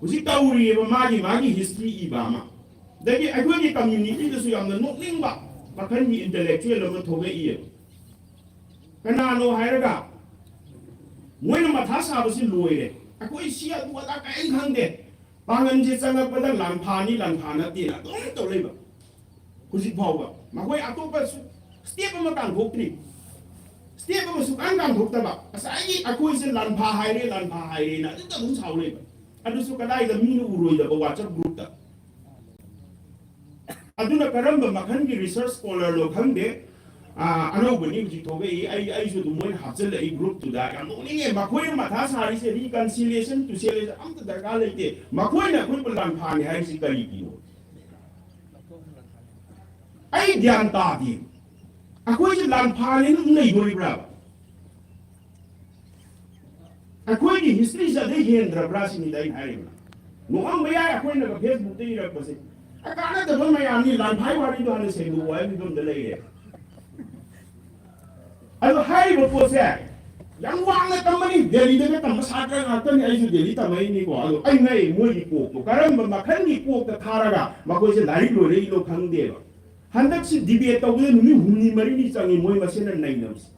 ꯍꯧꯖꯤꯛ ꯇꯧꯔꯤꯑꯕ ꯃꯥꯒꯤ ꯃꯥꯒꯤ ꯍꯤꯁꯇ꯭ꯔꯤ ꯏꯕ ꯑꯃ꯫ ꯑꯗꯒꯤ ꯑꯩꯈꯣꯏꯒꯤ ꯀꯝꯃ꯭ꯌꯨꯅꯤꯇꯤꯗꯁꯨ ꯌꯥꯝꯅ ꯅꯣꯛꯅꯤꯡꯕ ꯃꯈꯜꯒꯤ ꯏꯟꯇꯦꯂꯦꯛꯆꯨꯑꯦꯜ ꯑꯃ ꯊꯣꯛꯂꯛꯏꯑꯕ꯫ ꯀꯅꯥꯅꯣ ꯍꯥꯏꯔꯒ ꯃꯣꯏꯅ ꯃꯊꯥ ꯁꯥꯕꯁꯤ ꯂꯣꯏꯔꯦ꯫ ꯑꯩꯈꯣꯏ ꯁꯤ ꯑꯗꯨ ꯑꯗꯥ ꯀꯔꯤꯝ ꯈꯪꯗꯦ, ꯄꯥꯡꯒꯟꯁꯦ ꯆꯪꯉꯛꯄꯗ ꯂꯥꯟꯐꯥꯅꯤ, ꯂꯥꯟꯐꯥ ꯅꯠꯇꯦꯅ ꯑꯗꯨꯝ ꯇꯧ ꯂꯩꯕ꯫ ꯍꯧꯖꯤꯛ ꯐꯥꯎꯕ ꯃꯈꯣꯏ ꯑꯇꯣꯞꯄ ꯁ꯭ꯇꯦꯞ ꯑꯃ ꯀꯥꯟꯊꯣꯛꯇ꯭ꯔꯤ꯫ ꯁ꯭ꯇꯦꯞ ꯑꯃ ꯁꯨꯛꯀꯥꯟ ꯀꯥꯟꯊꯣꯛꯇꯕ, ꯉꯁꯥꯏꯒꯤ ꯑꯩꯈꯣꯏꯁꯦ ꯂꯥꯟꯐꯥ ꯍꯥꯏꯔꯦ, ꯂꯥꯟꯐꯥ ꯍꯥꯏꯔꯦꯅ ꯑꯗꯨꯝꯇ ꯑꯗꯨꯝ ꯁꯥꯎ ꯂꯩꯕ꯫ ꯑꯗꯨꯁꯨ ꯀꯗꯥꯏꯗ ꯃꯤꯅ ꯎꯔꯣꯏꯗꯕ WhatsApp groupꯇ꯫ ꯑꯗꯨꯅ ꯀꯔꯝꯕ ꯃꯈꯜꯒꯤ ꯔꯤꯁꯔꯁ ꯁ꯭ꯀꯣꯂꯔꯅꯣ ꯈꯪꯗꯦ, ꯑꯥ, ꯑꯅꯧꯕꯅꯤ ꯍꯧꯖꯤꯛ ꯊꯣꯛꯂꯛꯏ꯫ ꯑꯩ, ꯑꯩꯁꯨ ꯑꯗꯨꯝ ꯃꯣꯏꯅ ꯍꯥꯞꯆꯤꯜꯂꯛꯏ groupꯇꯨꯗ꯫ ꯌꯥꯝ ꯅꯣꯛꯅꯤꯡꯉꯦ꯫ ꯃꯈꯣꯏꯅ ꯃꯊꯥ ꯁꯥꯔꯤꯁꯦ reconciliation, reconciliation ꯑꯝꯇ ꯗꯔꯀꯥꯔ ꯂꯩꯇꯦ꯫ ꯃꯈꯣꯏꯅ ꯑꯩꯈꯣꯏꯕꯨ ꯂꯥꯟꯐꯥꯅꯤ ꯍꯥꯏꯔꯤꯁꯤ ꯀꯔꯤꯒꯤꯅꯣ? ꯑꯩ ꯒ꯭ꯌꯥꯟ ꯇꯥꯗꯦ꯫ ꯑꯩꯈꯣꯏꯁꯦ ꯂꯥꯟꯐꯥꯅꯤꯅ ꯑꯗꯨꯝ ꯂꯩꯗꯣꯔꯤꯕ꯭ꯔꯥ? ꯑꯩꯈꯣꯏꯒꯤ ꯍꯤꯁꯇ꯭ꯔꯤꯁꯦ ꯑꯗꯩ ꯍꯦꯟꯗ꯭ꯔꯕ꯭ꯔꯥ ꯁꯤꯅꯤꯗ ꯑꯩꯅ ꯍꯥꯏꯔꯤꯕ꯫ ꯅꯣꯛꯑꯝꯕ ꯌꯥꯏ ꯑꯩꯈꯣꯏꯅꯒ ꯐꯦꯁꯕꯨꯛꯇ ꯏꯔꯛꯄꯁꯦ꯫ ꯑ, ꯀꯥꯟꯅꯗꯕ ꯃꯌꯥꯝꯅꯤ, ꯂꯥꯟꯐꯥꯏ ꯋꯥꯔꯤꯗꯣ ꯍꯥꯟꯅ ꯁꯦꯡꯗꯣꯛꯑꯣ ꯍꯥꯏꯕ ꯐꯤꯕꯝꯗ ꯂꯩꯔꯦ꯫ ꯑꯗꯣ ꯍꯥꯏꯔꯤꯕ ꯄꯣꯠꯁꯦ ꯌꯥꯝ ꯋꯥꯡꯅ ꯇꯝꯕꯅꯤ, ꯗꯦꯜꯂꯤꯗꯒ ꯇꯝꯕ ꯁꯥꯇ꯭ꯔ ꯉꯥꯛꯇꯅꯤ꯫ ꯑꯩꯁꯨ ꯗꯦꯜꯂꯤ ꯇꯝꯃꯛꯏꯅꯤꯀꯣ꯫ ꯑꯗꯣ ꯑꯩ ꯉꯛꯑꯦ, ꯃꯣꯏꯒꯤ ꯀꯣꯛꯇꯣ ꯀꯔꯝꯕ ꯃꯈꯜꯒꯤ ꯀꯣꯛꯇ ꯊꯥꯔꯒ ꯃꯈꯣꯏꯁꯦ ꯂꯥꯏꯔꯤꯛ ꯂꯣꯏꯔꯛꯏꯅꯣ ꯈꯪꯗꯦꯕ꯫ ꯍꯟꯗꯛꯁꯤ ꯗꯤꯕꯦꯠ ꯇꯧꯕꯗ ꯅꯨꯃꯤꯠ ꯍꯨꯝꯅꯤ ꯃꯔꯤꯅꯤ ꯆꯪꯉꯤ ꯃꯣꯏ ꯃꯁꯦꯟꯅ ꯅꯩꯅꯕꯁꯦ꯫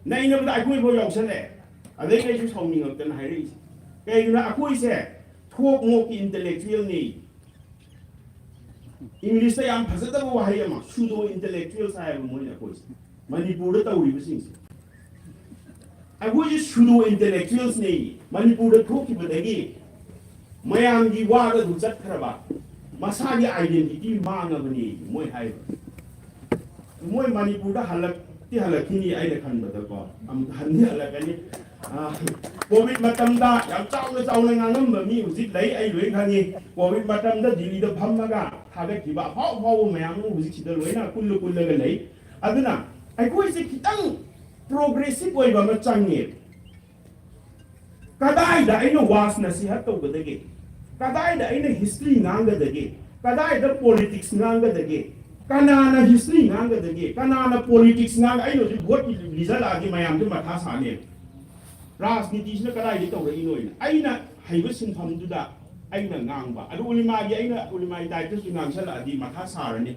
ꯅꯩꯅꯕꯗ ꯑꯩꯈꯣꯏꯐꯥꯎ ꯌꯥꯎꯁꯜꯂꯛꯑꯦ꯫ ꯑꯗꯩ ꯑꯩꯁꯨ ꯁꯥꯎꯅꯤꯡꯉꯛꯇꯅ ꯍꯥꯏꯔꯛꯏꯁꯦ꯫ ꯀꯩꯒꯤꯅꯣ, ꯑꯩꯈꯣꯏꯁꯦ ꯊꯣꯛ ꯃꯣꯛꯀꯤ ꯏꯟꯇꯦꯂꯦꯛꯆꯨꯋꯦꯜꯅꯤ꯫ ꯏꯪꯂꯤꯁꯇ ꯌꯥꯝ ꯐꯖꯗꯕ ꯋꯥꯍꯩ ꯑꯃ, ꯁꯨꯗꯣ ꯏꯟꯇꯦꯂꯦꯛꯆꯨꯋꯦꯜꯁ ꯍꯥꯏꯌꯦꯕ ꯃꯣꯏꯅ ꯑꯩꯈꯣꯏꯁꯦ꯫ ꯃꯅꯤꯄꯨꯔꯗ ꯇꯧꯔꯤꯕꯁꯤꯡꯁꯦ, ꯑꯩꯈꯣꯏꯁꯦ ꯁꯨꯗꯣ ꯏꯟꯇꯦꯂꯦꯛꯆꯨꯋꯦꯜꯁꯅꯦ꯫ ꯃꯅꯤꯄꯨꯔꯗ ꯊꯣꯛꯈꯤꯕꯗꯒꯤ ꯃꯌꯥꯝꯒꯤ ꯋꯥꯗ ꯑꯗꯨꯝ ꯆꯠꯈ꯭ꯔꯕ, ꯃꯁꯥꯒꯤ ꯑꯥꯏꯗꯦꯟꯇꯤꯇꯤ ꯃꯥꯡꯉꯕꯅꯦ ꯃꯣꯏ ꯍꯥꯏꯕ꯫ ꯃꯣꯏ ꯃꯅꯤꯄꯨꯔꯗ ꯍꯜꯂꯛꯇꯤ ꯍꯜꯂꯛꯈꯤꯅꯤ ꯑꯩꯅ ꯈꯟꯕꯗꯀꯣ, ꯑꯃꯨꯛ ꯍꯟꯗꯤ ꯍꯜꯂꯛꯀꯅꯤ꯫ ꯑꯥ, ꯀꯣꯚꯤꯗ ꯃꯇꯝꯗ ꯌꯥꯝ ꯆꯥꯎꯅ ꯆꯥꯎꯅ ꯉꯥꯡꯉꯝꯕ ꯃꯤ ꯍꯧꯖꯤꯛ ꯂꯩ, ꯑꯩ ꯂꯣꯏ ꯈꯪꯉꯤ꯫ ꯀꯣꯚꯤꯗ ꯃꯇꯝꯗ ꯗꯤꯜꯂꯤꯗ ꯐꯝꯃꯒ ꯊꯥꯒꯠꯈꯤꯕ ꯑꯐꯥꯎ ꯑꯐꯥꯎꯕ ꯃꯌꯥꯝ ꯑꯃ ꯍꯧꯖꯤꯛ ꯁꯤꯗ ꯂꯣꯏꯅ ꯀꯨꯜꯂ ꯀꯨꯜꯂꯒ ꯂꯩ꯫ ꯑꯗꯨꯅ ꯑꯩꯈꯣꯏꯁꯦ ꯈꯤꯇꯪ ꯄ꯭ꯔꯣꯒ꯭ꯔꯦꯁꯤꯚ ꯑꯣꯏꯕ ꯑꯃ ꯆꯪꯉꯦ꯫ ꯀꯗꯥꯏꯗ ꯑꯩꯅ ꯋꯥꯁ ꯅꯁꯤꯍꯠ ꯇꯧꯒꯗꯒꯦ? ꯀꯗꯥꯏꯗ ꯑꯩꯅ ꯍꯤꯁꯇ꯭ꯔꯤ ꯉꯥꯡꯒꯗꯒꯦ? ꯀꯗꯥꯏꯗ ꯄꯣꯂꯤꯇꯤꯛꯁ ꯉꯥꯡꯒꯗꯒꯦ? ꯀꯅꯥꯅ ꯍꯤꯁꯇ꯭ꯔꯤ ꯉꯥꯡꯒꯗꯒꯦ? ꯀꯅꯥꯅ ꯄꯣꯂꯤꯇꯤꯛꯁ ꯉꯥꯡ-, ꯑꯩꯅ ꯍꯧꯖꯤꯛ ꯚꯣꯠ ꯂꯤꯖꯜꯂꯛꯑꯗꯤ ꯃꯌꯥꯝꯁꯦ ꯃꯊꯥ ꯁꯥꯅꯦꯕ꯫ ꯔꯥꯖꯅꯤꯇꯤꯁꯤꯅ ꯀꯗꯥꯏꯗꯒꯤ ꯇꯧꯔꯛꯏꯅꯣ ꯍꯥꯏꯅ꯫ ꯑꯩꯅ ꯍꯩꯕ ꯁꯤꯟꯐꯝꯗꯨꯗ ꯑꯩꯅ ꯉꯥꯡꯕ꯫ ꯑꯗꯨ ꯎꯂꯤꯃꯥꯒꯤ, ꯑꯩꯅ ꯎꯂꯤꯃꯥꯒꯤ ꯗꯥꯏꯠꯇꯁꯨ ꯉꯥꯡꯁꯜꯂꯛꯑꯗꯤ ꯃꯊꯥ ꯁꯥꯔꯅꯤ꯫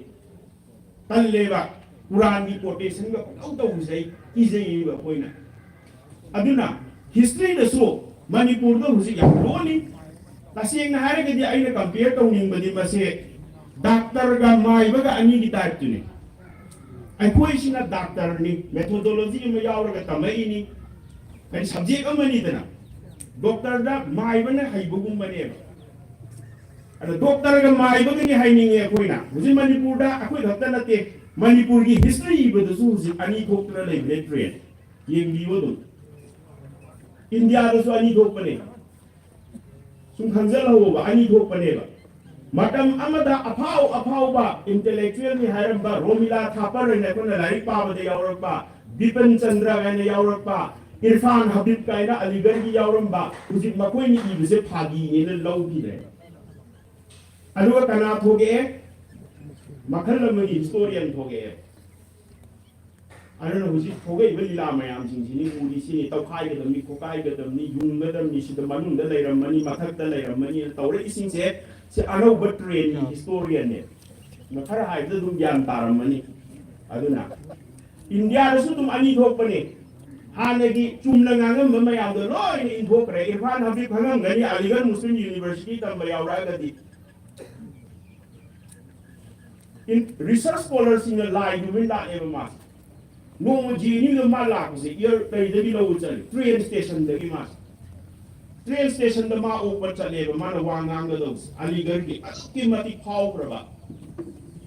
ꯇꯜꯂꯦꯕ꯫ ꯀꯨꯔꯥꯟꯒꯤ ꯀꯣꯇꯦꯁꯟꯒ ꯄꯪꯇꯧ ꯇꯧꯕꯁꯦ ꯑꯩ ꯀꯤꯖꯩꯌꯦꯕ ꯑꯩꯈꯣꯏꯅ꯫ ꯑꯗꯨꯅ ꯍꯤꯁꯇ꯭ꯔꯤꯗꯁꯨ ꯃꯅꯤꯄꯨꯔꯗ ꯍꯧꯖꯤꯛ ꯌꯥꯝ ꯂꯣꯜꯂꯤ꯫ ꯇꯁꯦꯡꯅ ꯍꯥꯏꯔꯒꯗꯤ ꯑꯩꯅ ꯀꯝꯄꯤꯌꯔ ꯇꯧꯅꯤꯡꯕꯗꯤ ꯃꯁꯦ ꯗꯥꯛꯇꯔꯒ ꯃꯥꯏꯕꯒ ꯑꯅꯤꯒꯤ ꯇꯥꯏꯞꯇꯨꯅꯤ꯫ ꯑꯩꯈꯣꯏꯁꯤꯅ ꯗꯥꯛꯇꯔꯅꯤ, ꯃꯦꯊꯣꯗꯣꯂꯣꯖꯤ ꯑꯃ ꯌꯥꯎꯔꯒ ꯇꯝꯃꯛꯏꯅꯤ, ꯍꯥꯏꯗꯤ ꯁꯕꯖꯦꯛ ꯑꯃꯅꯤꯗꯅ꯫ ꯗꯣꯛꯇꯔꯗ ꯃꯥꯏꯕꯅ ꯍꯩꯕꯒꯨꯝꯕꯅꯦꯕ꯫ ꯑꯗ ꯗꯣꯛꯇꯔꯒ ꯃꯥꯏꯕꯒꯅꯤ ꯍꯥꯏꯅꯤꯡꯉꯦ ꯑꯩꯈꯣꯏꯅ꯫ ꯍꯧꯖꯤꯛ ꯃꯅꯤꯄꯨꯔꯗ ꯑꯩꯈꯣꯏ ꯈꯛꯇ ꯅꯠꯇꯦ, ꯃꯅꯤꯄꯨꯔꯒꯤ ꯍꯤꯁꯇ꯭ꯔꯤ ꯏꯕꯗꯁꯨ ꯍꯧꯖꯤꯛ ꯑꯅꯤ ꯊꯣꯛꯇꯅ ꯂꯩꯕꯅꯦ ꯇ꯭ꯔꯦꯟ꯫ ꯌꯦꯡꯕꯤꯌꯨ ꯑꯗꯨꯝ꯫ ꯏꯟꯗꯤꯌꯥꯗꯁꯨ ꯑꯅꯤ ꯊꯣꯛꯄꯅꯦ꯫ ꯁꯨꯝ ꯈꯪꯖꯜꯍꯧꯕ, ꯑꯅꯤ ꯊꯣꯛꯄꯅꯦꯕ꯫ ꯃꯇꯝ ꯑꯃꯗ ꯑꯐꯥꯎ ꯑꯐꯥꯎꯕ ꯏꯟꯇꯦꯂꯦꯛꯆꯨꯋꯦꯜꯅꯤ ꯍꯥꯏꯔꯝꯕ ꯔꯣꯃꯤꯂꯥ ꯊꯥꯄꯔ ꯍꯥꯏꯅ ꯑꯩꯈꯣꯏꯅ ꯂꯥꯏꯔꯤꯛ ꯄꯥꯕꯗ ꯌꯥꯎꯔꯛꯄ, ꯕꯤꯄꯟ ꯆꯟꯗ꯭ꯔ ꯍꯥꯏꯅ ꯌꯥꯎꯔꯛꯄ, ꯏꯔꯐꯥꯟ ꯍꯕꯤꯕ ꯀꯥꯏꯅ ꯑꯂꯤꯒꯔꯒꯤ ꯌꯥꯎꯔꯝꯕ, ꯍꯧꯖꯤꯛ ꯃꯈꯣꯏꯅ ꯏꯕꯁꯦ ꯐꯥꯒꯤꯅꯦꯅ ꯂꯧꯈꯤꯗ꯭ꯔꯦ꯫ ꯑꯗꯨꯒ ꯀꯅꯥ ꯊꯣꯛꯂꯛꯑꯦ? ꯃꯈꯜ ꯑꯃꯒꯤ ꯍꯤꯁꯇꯣꯔꯤꯌꯟ ꯊꯣꯛꯂꯛꯑꯦ꯫ ꯑꯗꯨꯅ ꯍꯧꯖꯤꯛ ꯊꯣꯛꯂꯛꯏꯕ ꯂꯤꯂꯥ ꯃꯌꯥꯝꯁꯤꯡꯁꯤꯅꯤ ꯎꯔꯤꯁꯤꯅꯤ, ꯇꯧꯈꯥꯏꯒꯗꯕꯅꯤ, ꯈꯣꯠꯀꯥꯏꯒꯗꯕꯅꯤ, ꯌꯨꯡꯒꯗꯕꯅꯤ, ꯁꯤꯗ ꯃꯅꯨꯡꯗ ꯂꯩꯔꯝꯃꯅꯤ, ꯃꯊꯛꯇ ꯂꯩꯔꯝꯃꯅꯤꯅ ꯇꯧꯔꯛꯏꯁꯤꯡꯁꯦ, ꯁꯤ ꯑꯅꯧꯕ ꯇ꯭ꯔꯦꯟꯒꯤ ꯍꯤꯁꯇꯣꯔꯤꯌꯟꯅꯦ꯫ ꯈꯔ ꯍꯥꯏꯕꯗ ꯑꯗꯨꯝ ꯒ꯭ꯌꯥꯟ ꯇꯥꯔꯝꯃꯅꯤ꯫ ꯑꯗꯨꯅ ꯏꯟꯗꯤꯌꯥꯗꯁꯨ ꯑꯗꯨꯝ ꯑꯅꯤ ꯊꯣꯛꯄꯅꯦ꯫ ꯍꯥꯟꯅꯒꯤ ꯆꯨꯝꯅ ꯉꯥꯡꯉꯝꯕ ꯃꯌꯥꯝꯗꯣ ꯂꯣꯏꯅ ꯏꯟꯊꯣꯛꯈ꯭ꯔꯦ꯫ ꯏꯔꯐꯥꯟ ꯍꯕꯤꯕ ꯈꯪꯉꯝꯒꯅꯤ, ꯑꯂꯤꯒꯔ ꯃꯨꯁꯂꯤꯝ ꯌꯨꯅꯤꯚꯔꯁꯤꯇꯤ ꯇꯝꯕ ꯌꯥꯎꯔꯛꯑꯒꯗꯤ꯫ ꯔꯤꯁꯔꯁ ꯁ꯭ꯀꯣꯂꯔꯁꯤꯡꯅ ꯂꯥꯏꯗꯨꯃꯩ ꯂꯥꯛꯑꯦꯕ ꯃꯥꯁꯦ꯫ ꯅꯣꯡꯃ ꯖꯦ ꯑꯦꯟ ꯌꯨꯗ ꯃꯥ ꯂꯥꯛꯄꯁꯦ ꯏꯌꯔ ꯀꯩꯗꯒꯤ ꯂꯧꯕ ꯆꯠꯂꯤ? ꯇ꯭ꯔꯦꯟ ꯁ꯭ꯇꯦꯁꯟꯗꯒꯤ ꯃꯥꯁꯦ꯫ ꯇ꯭ꯔꯦꯟ ꯁ꯭ꯇꯦꯁꯟꯗ ꯃꯥ ꯑꯣꯛꯄ ꯆꯠꯂꯦꯕ, ꯃꯥꯅ ꯋꯥ ꯉꯥꯡꯒꯗꯧꯕꯁꯦ꯫ ꯑꯂꯤꯒꯔꯒꯤ ꯑꯁꯨꯛꯀꯤ ꯃꯇꯤꯛ ꯐꯥꯎꯈ꯭ꯔꯕ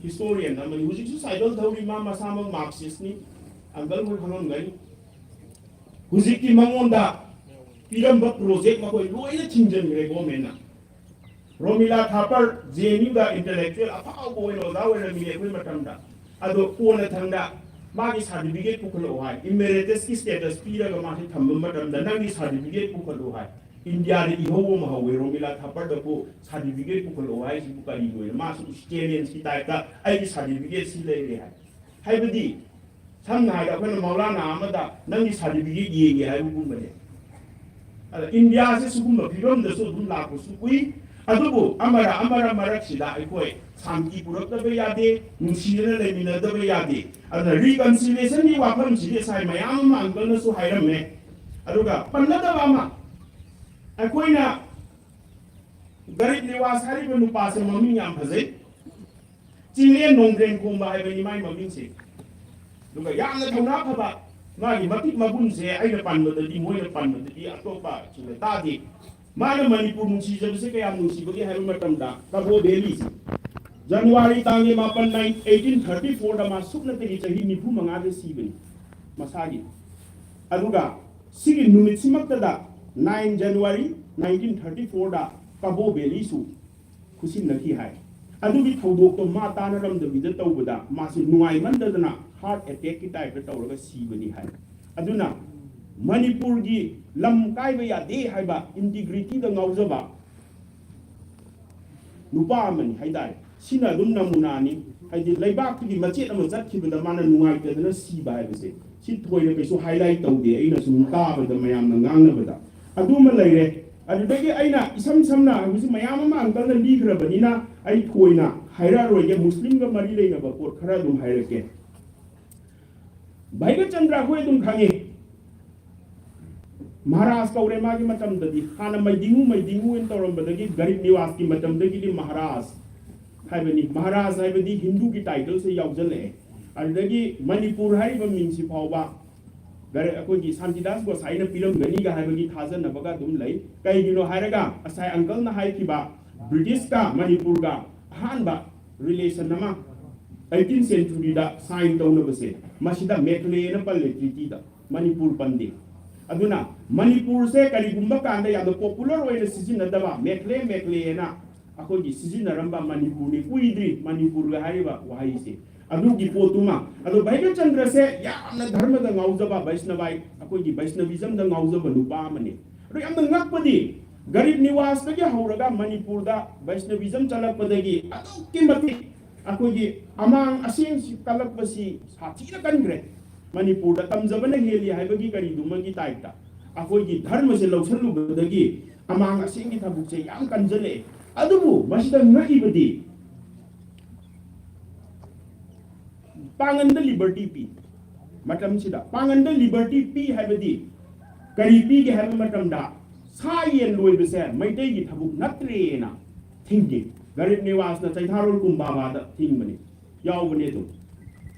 ꯍꯤꯁꯇꯣꯔꯤꯌꯟ ꯑꯃꯅꯤ꯫ ꯍꯧꯖꯤꯛꯁꯨ ꯁꯥꯏꯀꯜ ꯊꯧꯔꯤ, ꯃꯥ ꯃꯁꯥꯃꯛ ꯃꯥꯔꯛꯁꯤꯁꯅꯤ꯫ ꯑꯪꯀꯜ ꯍꯣꯏ ꯈꯪꯉꯝꯒꯅꯤ꯫ ꯍꯧꯖꯤꯛꯇꯤ ꯃꯉꯣꯟꯗ ꯄꯤꯔꯝꯕ ꯄ꯭ꯔꯣꯖꯦꯛ ꯃꯈꯣꯏ ꯂꯣꯏꯅ ꯊꯤꯡꯖꯤꯟꯈ꯭ꯔꯦ ꯒꯣꯔꯃꯦꯟꯅ꯫ ꯔꯣꯃꯤꯂꯥ ꯊꯥꯄꯔ ꯖꯦ ꯑꯦꯟ ꯌꯨꯗ ꯏꯟꯇꯦꯂꯦꯛꯆꯨꯋꯦꯜ ꯑꯐꯥꯎꯕ ꯑꯣꯏꯅ ꯑꯣꯖꯥ ꯑꯣꯏꯔꯝꯃꯤꯅꯦ ꯑꯩꯈꯣꯏ ꯃꯇꯝꯗ꯫ ꯑꯗꯣ ꯀꯣꯟꯅ ꯊꯪꯗ ꯃꯥꯒꯤ ꯁꯥꯔꯇꯤꯐꯤꯀꯦꯠ ꯄꯨꯈꯠꯂꯛꯑꯣ ꯍꯥꯏ꯫ ꯏꯃꯦꯔꯤꯇꯁꯀꯤ ꯁ꯭ꯇꯦꯇꯁ ꯄꯤꯔꯒ ꯃꯥꯁꯦ ꯊꯝꯕ ꯃꯇꯝꯗ ꯅꯪꯒꯤ ꯁꯥꯔꯇꯤꯐꯤꯀꯦꯠ ꯄꯨꯈꯠꯂꯛꯑꯣ ꯍꯥꯏ꯫ ꯏꯟꯗꯤꯌꯥꯗ ꯏꯍꯧ ꯑꯃ ꯍꯧꯋꯦ, ꯔꯣꯃꯤꯂꯥ ꯊꯥꯄꯔꯗꯕꯨ ꯁꯥꯔꯇꯤꯐꯤꯀꯦꯠ ꯄꯨꯈꯠꯂꯛꯑꯣ ꯍꯥꯏꯁꯤꯕꯨ ꯀꯔꯤꯅꯣꯅ꯫ ꯃꯥꯁꯨ ꯆꯦꯂꯦꯟꯖꯀꯤ ꯇꯥꯏꯞꯇ ꯑꯩꯒꯤ ꯁꯥꯔꯇꯤꯐꯤꯀꯦꯠ ꯁꯤ ꯂꯩꯔꯦ ꯍꯥꯏ꯫ ꯍꯥꯏꯕꯗꯤ ꯁꯝꯅ ꯍꯥꯏꯔꯕꯗ ꯑꯩꯈꯣꯏꯅ ꯃꯧꯂꯥꯅꯥ ꯑꯃꯗ ꯅꯪꯒꯤ ꯁꯥꯔꯇꯤꯐꯤꯀꯦꯠ ꯌꯦꯡꯒꯦ ꯍꯥꯏꯕꯒꯨꯝꯕꯅꯦ꯫ ꯑꯗ ꯏꯟꯗꯤꯌꯥꯁꯦ ꯁꯤꯒꯨꯝꯕ ꯐꯤꯕꯝꯗꯁꯨ ꯑꯗꯨꯝ ꯂꯥꯛꯄꯁꯨ ꯀꯨꯏ꯫ ꯑꯗꯨꯕꯨ ꯑꯃꯔ ꯑꯃꯔ ꯃꯔꯛꯁꯤꯗ ꯑꯩꯈꯣꯏ ꯁꯥꯟꯇꯤ ꯄꯨꯔꯛꯇꯕ ꯌꯥꯗꯦ, ꯅꯨꯡꯁꯤꯅꯅ ꯂꯩꯃꯤꯟꯅꯗꯕ ꯌꯥꯗꯦ꯫ ꯑꯗꯨꯅ ꯔꯤꯀꯟꯁꯤꯂꯤꯌꯦꯁꯟꯒꯤ ꯋꯥꯐꯝꯁꯤꯗꯤ ꯉꯁꯥꯏ ꯃꯌꯥꯝ ꯑꯃ ꯑꯪꯀꯜꯅꯁꯨ ꯍꯥꯏꯔꯝꯃꯦ꯫ ꯑꯗꯨꯒ ꯄꯟꯅꯗꯕ ꯑꯃ, ꯑꯩꯈꯣꯏꯅ ꯒꯔꯤꯕ ꯅꯤꯋꯥꯁ ꯍꯥꯏꯔꯤꯕ ꯅꯨꯄꯥꯁꯦ ꯃꯃꯤꯡ ꯌꯥꯝ ꯐꯖꯩ, ꯆꯤꯡꯂꯦꯟ ꯅꯣꯡꯗ꯭ꯔꯦꯟ ꯈꯣꯡꯕ ꯍꯥꯏꯕꯅꯤ ꯃꯥꯒꯤ ꯃꯃꯤꯡꯁꯦ꯫ ꯑꯗꯨꯒ ꯌꯥꯝꯅ ꯊꯧꯅꯥ ꯐꯕ, ꯃꯥꯒꯤ ꯃꯇꯤꯛ ꯃꯒꯨꯟꯁꯦ ꯑꯩꯅ ꯄꯟꯕꯗꯗꯤ, ꯃꯣꯏꯅ ꯄꯟꯕꯗꯗꯤ ꯑꯇꯣꯞꯄꯁꯤꯡꯅ ꯇꯥꯗꯦ꯫ ꯃꯥꯅ ꯃꯅꯤꯄꯨꯔ ꯅꯨꯡꯁꯤꯖꯕꯁꯦ ꯀꯌꯥꯝ ꯅꯨꯡꯁꯤꯕꯒꯦ ꯍꯥꯏꯕ ꯃꯇꯝꯗ, ꯀꯕꯣ ꯚꯦꯂꯤꯁꯦ ꯖꯅꯋꯥꯔꯤ ꯇꯥꯡ ꯃꯥꯄꯟ, ꯑꯩꯠꯇꯤꯟ ꯊꯥꯔꯇꯤ ꯐꯣꯔꯗ ꯃꯥ ꯁꯨꯞꯅꯇꯒꯤ ꯆꯍꯤ ꯅꯤꯐꯨ ꯃꯉꯥꯗ ꯁꯤꯕꯅꯤ ꯃꯁꯥꯒꯤ꯫ ꯑꯗꯨꯒ ꯁꯤꯒꯤ ꯅꯨꯃꯤꯠꯁꯤꯃꯛꯇꯗ, ꯅꯥꯏꯟ ꯖꯅꯋꯥꯔꯤ ꯅꯥꯏꯟꯇꯤꯟ ꯊꯥꯔꯇꯤ ꯐꯣꯔꯗ ꯀꯕꯣ ꯚꯦꯂꯤꯁꯨ ꯈꯨꯠꯁꯤꯟꯅꯈꯤ ꯍꯥꯏ꯫ ꯑꯗꯨꯒꯤ ꯊꯧꯗꯣꯛꯇꯣ ꯃꯥ ꯇꯥꯟꯅꯔꯝꯗꯕꯤꯗ ꯇꯧꯕꯗ ꯃꯥꯁꯤ ꯅꯨꯡꯉꯥꯏꯃꯟꯗꯗꯅ ꯍꯥꯔꯠ ꯑꯦꯇꯦꯛꯀꯤ ꯇꯥꯏꯞꯇ ꯇꯧꯔꯒ ꯁꯤꯕꯅꯤ ꯍꯥꯏ꯫ ꯑꯗꯨꯅ ꯃꯅꯤꯄꯨꯔꯒꯤ ꯂꯝ ꯀꯥꯏꯕ ꯌꯥꯗꯦ ꯍꯥꯏꯕ ꯏꯟꯇꯤꯒ꯭ꯔꯤꯇꯤꯗ ꯉꯥꯎꯖꯕ ꯅꯨꯄꯥ ꯑꯃꯅꯤ ꯍꯥꯏꯇꯥꯔꯦ꯫ ꯁꯤꯅ ꯑꯗꯨꯝ ꯅꯃꯨꯅꯥꯅꯤ꯫ ꯍꯥꯏꯗꯤ ꯂꯩꯕꯥꯛꯇꯨꯒꯤ ꯃꯆꯦꯠ ꯑꯃ ꯆꯠꯈꯤꯕꯗ ꯃꯥꯅ ꯅꯨꯡꯉꯥꯏꯇꯗꯅ ꯁꯤꯕ ꯍꯥꯏꯕꯁꯦ ꯁꯤ ꯊꯣꯏꯅ ꯀꯩꯁꯨ highlight ꯇꯧꯗꯦ, ꯑꯩꯅ ꯁꯨꯝ ꯇꯥꯕꯗ, ꯃꯌꯥꯝꯅ ꯉꯥꯡꯅꯕꯗ꯫ ꯑꯗꯨꯃ ꯂꯩꯔꯦ꯫ ꯑꯗꯨꯗꯒꯤ ꯑꯩꯅ ꯏꯁꯝ ꯁꯝꯅ ꯍꯧꯖꯤꯛ ꯃꯌꯥꯝ ꯑꯃ uncleꯅ ꯂꯤꯈ꯭ꯔꯕꯅꯤꯅ ꯑꯩ ꯊꯣꯏꯅ ꯍꯥꯏꯔꯛꯑꯔꯣꯏꯒꯦ, ꯃꯨꯁꯂꯤꯝꯒ ꯃꯔꯤ ꯂꯩꯅꯕ ꯄꯣꯠ ꯈꯔ ꯑꯗꯨꯝ ꯍꯥꯏꯔꯛꯀꯦ꯫ ꯚꯩꯒꯆꯟꯗ꯭ꯔ ꯑꯩꯈꯣꯏ ꯑꯗꯨꯝ ꯈꯪꯉꯤ꯫ ꯃꯍꯥꯔꯥꯖ ꯀꯧꯔꯦ ꯃꯥꯒꯤ ꯃꯇꯝꯗꯗꯤ꯫ ꯍꯥꯟꯅ ꯃꯩꯗꯤꯡꯉꯨ ꯃꯩꯗꯤꯡꯉꯨ ꯍꯥꯏꯅ ꯇꯧꯔꯝꯕꯗꯒꯤ ꯒꯔꯤꯕ ꯅꯤꯋꯥꯖꯀꯤ ꯃꯇꯝꯗꯒꯤꯗꯤ ꯃꯍꯥꯔꯥꯖ ꯍꯥꯏꯕꯅꯤ꯫ ꯃꯍꯥꯔꯥꯖ ꯍꯥꯏꯕꯗꯤ ꯍꯤꯟꯗꯨꯒꯤ titleꯁꯦ ꯌꯥꯎꯁꯤꯜꯂꯛꯑꯦ꯫ ꯑꯗꯨꯗꯒꯤ ꯃꯅꯤꯄꯨꯔ ꯍꯥꯏꯔꯤꯕ ꯃꯤꯡꯁꯤ ꯐꯥꯎꯕ ꯒꯔ-, ꯑꯩꯈꯣꯏꯒꯤ ꯁꯥꯟꯇꯤꯗꯥꯁ ꯒꯣꯁꯥꯏꯅ ꯄꯤꯔꯝꯒꯅꯤꯒ ꯍꯥꯏꯕꯒꯤ ꯊꯥꯖꯅꯕꯒ ꯑꯗꯨꯝ ꯂꯩ꯫ ꯀꯩꯒꯤꯅꯣ ꯍꯥꯏꯔꯒ ꯉꯁꯥꯏ uncleꯅ ꯍꯥꯏꯈꯤꯕ ꯕ꯭ꯔꯤꯇꯤꯁꯀ ꯃꯅꯤꯄꯨꯔꯒ ꯑꯍꯥꯟꯕ relation ꯑꯃ eighteenth centuryꯗ sign ꯇꯧꯅꯕꯁꯦ ꯃꯁꯤꯗ ꯃꯦꯈꯂꯦꯅ ꯄꯜꯂꯦ treatyꯗ, ꯃꯅꯤꯄꯨꯔ ꯄꯟꯗꯦ꯫ ꯑꯗꯨꯅ ꯃꯅꯤꯄꯨꯔꯁꯦ ꯀꯔꯤꯒꯨꯝꯕ ꯀꯥꯟꯗ ꯌꯥꯝꯅ popular ꯑꯣꯏꯅ ꯁꯤꯖꯤꯟꯅꯗꯕ, ꯃꯦꯈꯂꯦ ꯃꯦꯈꯂꯦꯅ ꯑꯩꯈꯣꯏꯒꯤ ꯁꯤꯖꯤꯟꯅꯔꯝꯕ ꯃꯅꯤꯄꯨꯔꯅꯤ, ꯀꯨꯏꯗ꯭ꯔꯤ ꯃꯅꯤꯄꯨꯔꯒ ꯍꯥꯏꯔꯤꯕ ꯋꯥꯍꯩꯁꯦ꯫ ꯑꯗꯨꯒꯤ ꯄꯣꯠꯇꯨꯃ꯫ ꯑꯗꯣ ꯚꯩꯒꯆꯟꯗ꯭ꯔꯁꯦ ꯌꯥꯝꯅ ꯙꯔꯃꯗ ꯉꯥꯎꯖꯕ, ꯚꯩꯁꯅꯚꯥꯏ, ꯑꯩꯈꯣꯏꯒꯤ ꯚꯩꯁꯅꯕꯤꯖꯝꯗ ꯉꯥꯎꯖꯕ ꯅꯨꯄꯥ ꯑꯃꯅꯤ꯫ ꯑꯗꯣ ꯌꯥꯝꯅ ꯉꯛꯄꯗꯤ ꯒꯔꯤꯕ ꯅꯤꯋꯥꯖꯇꯒꯤ ꯍꯧꯔꯒ ꯃꯅꯤꯄꯨꯔꯗ ꯚꯩꯁꯅꯕꯤꯖꯝ ꯆꯠꯂꯛꯄꯗꯒꯤ ꯑꯗꯨꯛꯀꯤ ꯃꯇꯤꯛ ꯑꯩꯈꯣꯏꯒꯤ ꯑꯃꯥꯡ ꯑꯁꯦꯡꯁꯤ ꯀꯜꯂꯛꯄꯁꯤ ꯁꯥꯊꯤꯅ ꯀꯟꯈ꯭ꯔꯦ꯫ ꯃꯅꯤꯄꯨꯔꯗ ꯇꯝꯖꯕꯅ ꯍꯦꯜꯂꯤ ꯍꯥꯏꯕꯒꯤ ꯀꯔꯤꯗꯨꯃꯒꯤ typeꯇ ꯑꯩꯈꯣꯏꯒꯤ ꯙꯔꯃꯁꯦ ꯂꯧꯁꯜꯂꯨꯕꯗꯒꯤ ꯑꯃꯥꯡ ꯑꯁꯦꯡꯒꯤ ꯊꯕꯛꯁꯦ ꯌꯥꯝ ꯀꯟꯖꯜꯂꯛꯑꯦ꯫ ꯑꯗꯨꯕꯨ ꯃꯁꯤꯗ ꯉꯛꯏꯕꯗꯤ ꯄꯥꯡꯒꯟꯗ liberty ꯄꯤ꯫ ꯃꯇꯝꯁꯤꯗ ꯄꯥꯡꯒꯟꯗ liberty ꯄꯤ ꯍꯥꯏꯕꯗꯤ ꯀꯔꯤ ꯄꯤꯒꯦ ꯍꯥꯏꯕ ꯃꯇꯝꯗ ꯁꯥ ꯌꯦꯟ ꯂꯣꯏꯕꯁꯦ ꯃꯩꯇꯩꯒꯤ ꯊꯕꯛ ꯅꯠꯇ꯭ꯔꯦꯅ ꯊꯤꯡꯒꯤ꯫ ꯒꯔꯤꯕ ꯅꯤꯋꯥꯖꯅ ꯆꯩꯊꯥꯔꯣꯜ ꯀꯨꯝꯕꯥꯕꯥꯗ ꯊꯤꯡꯕꯅꯤ, ꯌꯥꯎꯕꯅꯦ ꯑꯗꯨꯝ꯫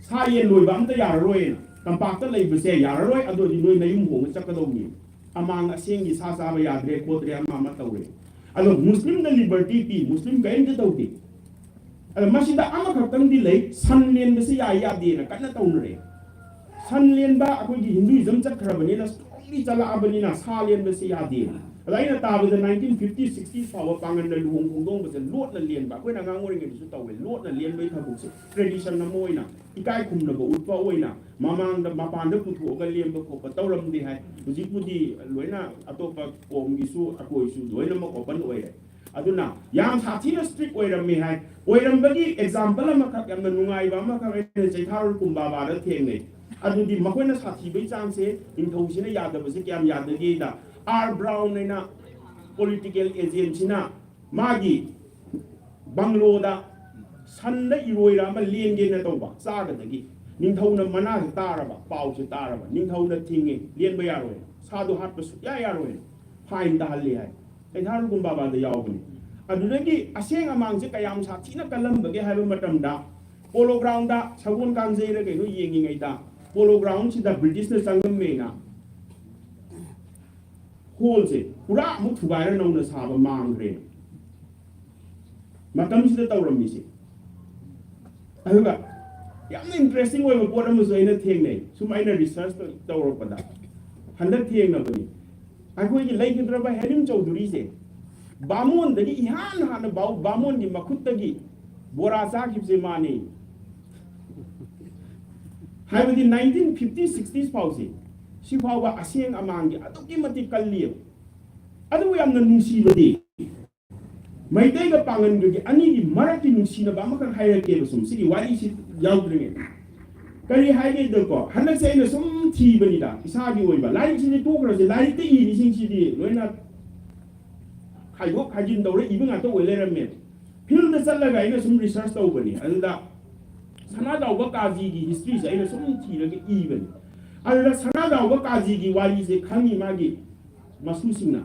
ꯁꯥ ꯌꯦꯟ ꯂꯣꯏꯕ ꯑꯝꯇ ꯌꯥꯔꯔꯣꯏꯅ, ꯇꯝꯄꯥꯛꯇ ꯂꯩꯕꯁꯦ ꯌꯥꯔꯔꯣꯏ, ꯑꯗꯨꯗꯤ ꯅꯣꯏ ꯅꯌꯨꯝ ꯍꯣꯡꯉ ꯆꯠꯀꯗꯧꯅꯤ꯫ ꯑꯃꯥꯡ ꯑꯁꯦꯡꯒꯤ ꯁꯥ ꯆꯥꯕ ꯌꯥꯗ꯭ꯔꯦ ꯈꯣꯠꯇ꯭ꯔꯦ ꯑꯃ ꯑꯃ ꯇꯧꯔꯦ꯫ ꯑꯗꯣ ꯃꯨꯁꯂꯤꯝꯗ liberty ꯄꯤ, ꯃꯨꯁꯂꯤꯝ ꯀꯔꯤꯝꯇ ꯇꯧꯗꯦ꯫ ꯑꯗꯣ ꯃꯁꯤꯗ ꯑꯃꯈꯛꯇꯪꯗꯤ ꯂꯩ, ꯁꯟ ꯂꯦꯟꯕꯁꯤ ꯌꯥꯏ ꯌꯥꯗꯦꯅ ꯀꯟꯅ ꯇꯧꯅꯔꯦ꯫ ꯁꯟ ꯂꯦꯟꯕ ꯑꯩꯈꯣꯏꯒꯤ Hinduism ꯆꯠꯈ꯭ꯔꯕꯅꯤꯅ, strongly ꯆꯠꯂꯛꯑꯕꯅꯤꯅ ꯁꯥ ꯂꯦꯟꯕꯁꯤ ꯌꯥꯗꯦ꯫ ꯑꯗ ꯑꯩꯅ ꯇꯥꯕꯗ nineteen fifty sixty ꯐꯥꯎꯕ ꯄꯥꯡꯒꯟꯗ ꯂꯨꯍꯣꯡ ꯈꯣꯡꯗꯣꯡꯕꯁꯦ ꯂꯣꯠꯅ ꯂꯦꯟꯕ, ꯑꯩꯈꯣꯏꯅ ꯑꯉꯥꯡ ꯑꯣꯏꯔꯤꯉꯩꯗꯁꯨ ꯇꯧꯋꯦ, ꯂꯣꯠꯅ ꯂꯦꯟꯕꯒꯤ ꯊꯕꯛꯁꯦ tradition ꯑꯃ ꯑꯣꯏꯅ, ꯏꯀꯥꯏ ꯈꯨꯝꯅꯕ ꯎꯠꯄ ꯑꯣꯏꯅ, ꯃꯃꯥꯡꯗ ꯃꯄꯥꯟꯗ ꯄꯨꯊꯣꯛꯑꯒ ꯂꯦꯟꯕ ꯈꯣꯠꯄ ꯇꯧꯔꯝꯗꯦ ꯍꯥꯏ꯫ ꯍꯧꯖꯤꯛꯄꯨꯗꯤ ꯂꯣꯏꯅ ꯑꯇꯣꯞꯄ ꯀꯣꯝꯒꯤꯁꯨ ꯑꯩꯈꯣꯏꯁꯨ ꯂꯣꯏꯅꯃꯛ open ꯑꯣꯏꯔꯦ꯫ ꯑꯗꯨꯅ ꯌꯥꯝ ꯁꯥꯊꯤꯅ ꯏꯁꯇ꯭ꯔꯤꯛ ꯑꯣꯏꯔꯝꯃꯦ ꯍꯥꯏ꯫ ꯑꯣꯏꯔꯝꯕꯒꯤ ꯑꯦꯛꯖꯥꯝꯄꯜ ꯑꯃꯈꯛ, ꯌꯥꯝꯅ ꯅꯨꯡꯉꯥꯏꯕ ꯑꯃꯈꯛ ꯑꯩꯅ ꯆꯩꯊꯥꯔꯣꯜ ꯀꯨꯝꯕꯥꯕꯥꯗ ꯊꯦꯡꯅꯩ꯫ ꯑꯗꯨꯗꯤ ꯃꯈꯣꯏꯅ ꯁꯥꯊꯤꯕꯩ ꯆꯥꯡꯁꯦ ꯅꯤꯡꯊꯧꯁꯤꯅ ꯌꯥꯗꯕꯁꯦ ꯀꯌꯥꯝ ꯌꯥꯗꯒꯦꯗ, ꯑꯥꯔ ꯕ꯭ꯔꯥꯎꯟ ꯍꯥꯏꯅ ꯄꯣꯂꯤꯇꯤꯀꯦꯜ ꯑꯦꯖꯦꯟꯁꯤꯅ ꯃꯥꯒꯤ ꯕꯪꯂꯣꯗ ꯁꯟꯗ ꯏꯔꯣꯏꯔ ꯑꯃ ꯂꯦꯟꯒꯦꯅ ꯇꯧꯕ ꯆꯥꯒꯗꯒꯤ, ꯅꯤꯡꯊꯧꯅ ꯃꯅꯥꯁꯦ ꯇꯥꯔꯕ, ꯄꯥꯎꯁꯦ ꯇꯥꯔꯕ, ꯅꯤꯡꯊꯧꯅ ꯊꯤꯡꯉꯦ, ꯂꯦꯟꯕ ꯌꯥꯔꯣꯏ, ꯁꯥꯗꯣ ꯍꯥꯠꯄ ꯁꯨꯛꯌꯥ ꯌꯥꯔꯣꯏ, ꯐꯥꯏꯟ ꯇꯥꯍꯜꯂꯤ ꯍꯥꯏ꯫ ꯀꯩꯊꯥꯔꯣꯜ ꯀꯨꯝꯕꯥꯕꯥꯗ ꯌꯥꯎꯕꯅꯤ꯫ ꯑꯗꯨꯗꯒꯤ ꯑꯁꯦꯡ ꯑꯃꯥꯡꯁꯦ ꯀꯌꯥꯝ ꯁꯥꯊꯤꯅ ꯀꯜꯂꯝꯕꯒꯦ ꯍꯥꯏꯕ ꯃꯇꯝꯗ, ꯄꯣꯂꯣ ꯒ꯭ꯔꯥꯎꯟꯗ ꯁꯒꯣꯜ ꯀꯥꯡꯖꯩꯔ ꯀꯩꯅꯣ ꯌꯦꯡꯉꯤꯉꯩꯗ, ꯄꯣꯂꯣ ꯒ꯭ꯔꯥꯎꯟꯁꯤꯗ ꯕ꯭ꯔꯤꯇꯤꯁꯅ ꯆꯪꯉꯝꯃꯦꯅ ꯍꯣꯜꯁꯦ ꯄꯨꯔꯥ ꯑꯃꯨꯛ ꯊꯨꯒꯥꯏꯔ ꯅꯧꯅ ꯁꯥꯕ ꯃꯥꯡꯈ꯭ꯔꯦ꯫ ꯃꯇꯝꯁꯤꯗ ꯇꯧꯔꯝꯃꯤꯁꯦ꯫ ꯑꯗꯨꯒ ꯌꯥꯝꯅ ꯏꯟꯇꯔꯦꯁꯇꯤꯡ ꯑꯣꯏꯕ ꯄꯣꯠ ꯑꯃꯁꯨ ꯑꯩꯅ ꯊꯦꯡꯅꯩ, ꯁꯨꯝ ꯑꯩꯅ ꯔꯤꯁꯔꯁ ꯇꯧꯔꯛꯄꯗ ꯍꯟꯗꯛ ꯊꯦꯡꯅꯕꯅꯤ꯫ ꯑꯩꯈꯣꯏꯒꯤ ꯂꯩꯈꯤꯗ꯭ꯔꯕ ꯍꯦꯔꯤꯝ ꯆꯧꯙꯨꯔꯤꯁꯦ ꯕꯥꯃꯣꯟꯗꯒꯤ ꯏꯍꯥꯟ ꯍꯥꯟꯅ ꯕꯥꯎ-, ꯕꯥꯃꯣꯟꯒꯤ ꯃꯈꯨꯠꯇꯒꯤ ꯕꯣꯔꯥ ꯆꯥꯈꯤꯕꯁꯦ ꯃꯥꯅꯤ꯫ ꯍꯥꯏꯕꯗꯤ ꯅꯥꯏꯟꯇꯤꯟ ꯐꯤꯐꯇꯤ ꯁꯤꯛꯁꯇꯤꯁ ꯐꯥꯎꯁꯦ, ꯁꯤ ꯐꯥꯎꯕ ꯑꯁꯦꯡ ꯑꯃꯥꯡꯒꯤ ꯑꯗꯨꯛꯀꯤ ꯃꯇꯤꯛ ꯀꯜꯂꯤꯌꯦꯕ꯫ ꯑꯗꯨꯕꯨ ꯌꯥꯝꯅ ꯅꯨꯡꯁꯤꯕꯗꯤ, ꯃꯩꯇꯩꯒ ꯄꯥꯡꯒꯟꯒꯒꯤ ꯑꯅꯤꯒꯤ ꯃꯔꯛꯀꯤ ꯅꯨꯡꯁꯤꯅꯕ ꯑꯃꯈꯛ ꯍꯥꯏꯔꯛꯀꯦꯕ, ꯁꯨꯝ ꯁꯤꯒꯤ ꯋꯥꯔꯤꯁꯤ ꯌꯥꯎꯗ꯭ꯔꯤꯉꯩꯗ꯫ ꯀꯔꯤ ꯍꯥꯏꯒꯦꯗꯀꯣ, ꯍꯟꯗꯛꯁꯦ ꯑꯩꯅ ꯁꯨꯝ ꯊꯤꯕꯅꯤꯗ, ꯏꯁꯥꯒꯤ ꯑꯣꯏꯕ ꯂꯥꯏꯔꯤꯛꯁꯤꯗꯤ ꯇꯣꯛꯈ꯭ꯔꯁꯦ, ꯂꯥꯏꯔꯤꯛꯇ ꯏꯔꯤꯁꯤꯡꯁꯤꯗꯤ ꯂꯣꯏꯅ ꯈꯥꯏꯗꯣꯛ ꯈꯥꯏꯖꯤꯟ ꯇꯧꯔ ꯏꯕ ꯉꯥꯛꯇ ꯑꯣꯏ ꯂꯩꯔꯝꯃꯦꯕ꯫ ꯐꯤꯜꯗ ꯆꯠꯂꯒ ꯑꯩꯅ ꯁꯨꯝ ꯔꯤꯁꯔꯁ ꯇꯧꯕꯅꯤ, ꯑꯗꯨꯗ ꯁꯅꯥꯖꯥꯎꯕ ꯀꯥꯖꯤꯒꯤ ꯍꯤꯁꯇ꯭ꯔꯤꯁꯦ ꯑꯩꯅ ꯁꯨꯝ ꯊꯤꯔꯒ ꯏꯕꯅꯤ꯫ ꯑꯗꯨꯗ ꯁꯅꯥꯖꯥꯎꯕ ꯀꯥꯖꯤꯒꯤ ꯋꯥꯔꯤꯁꯦ ꯈꯪꯉꯤ ꯃꯥꯒꯤ ꯃꯁꯨꯁꯤꯡꯅ꯫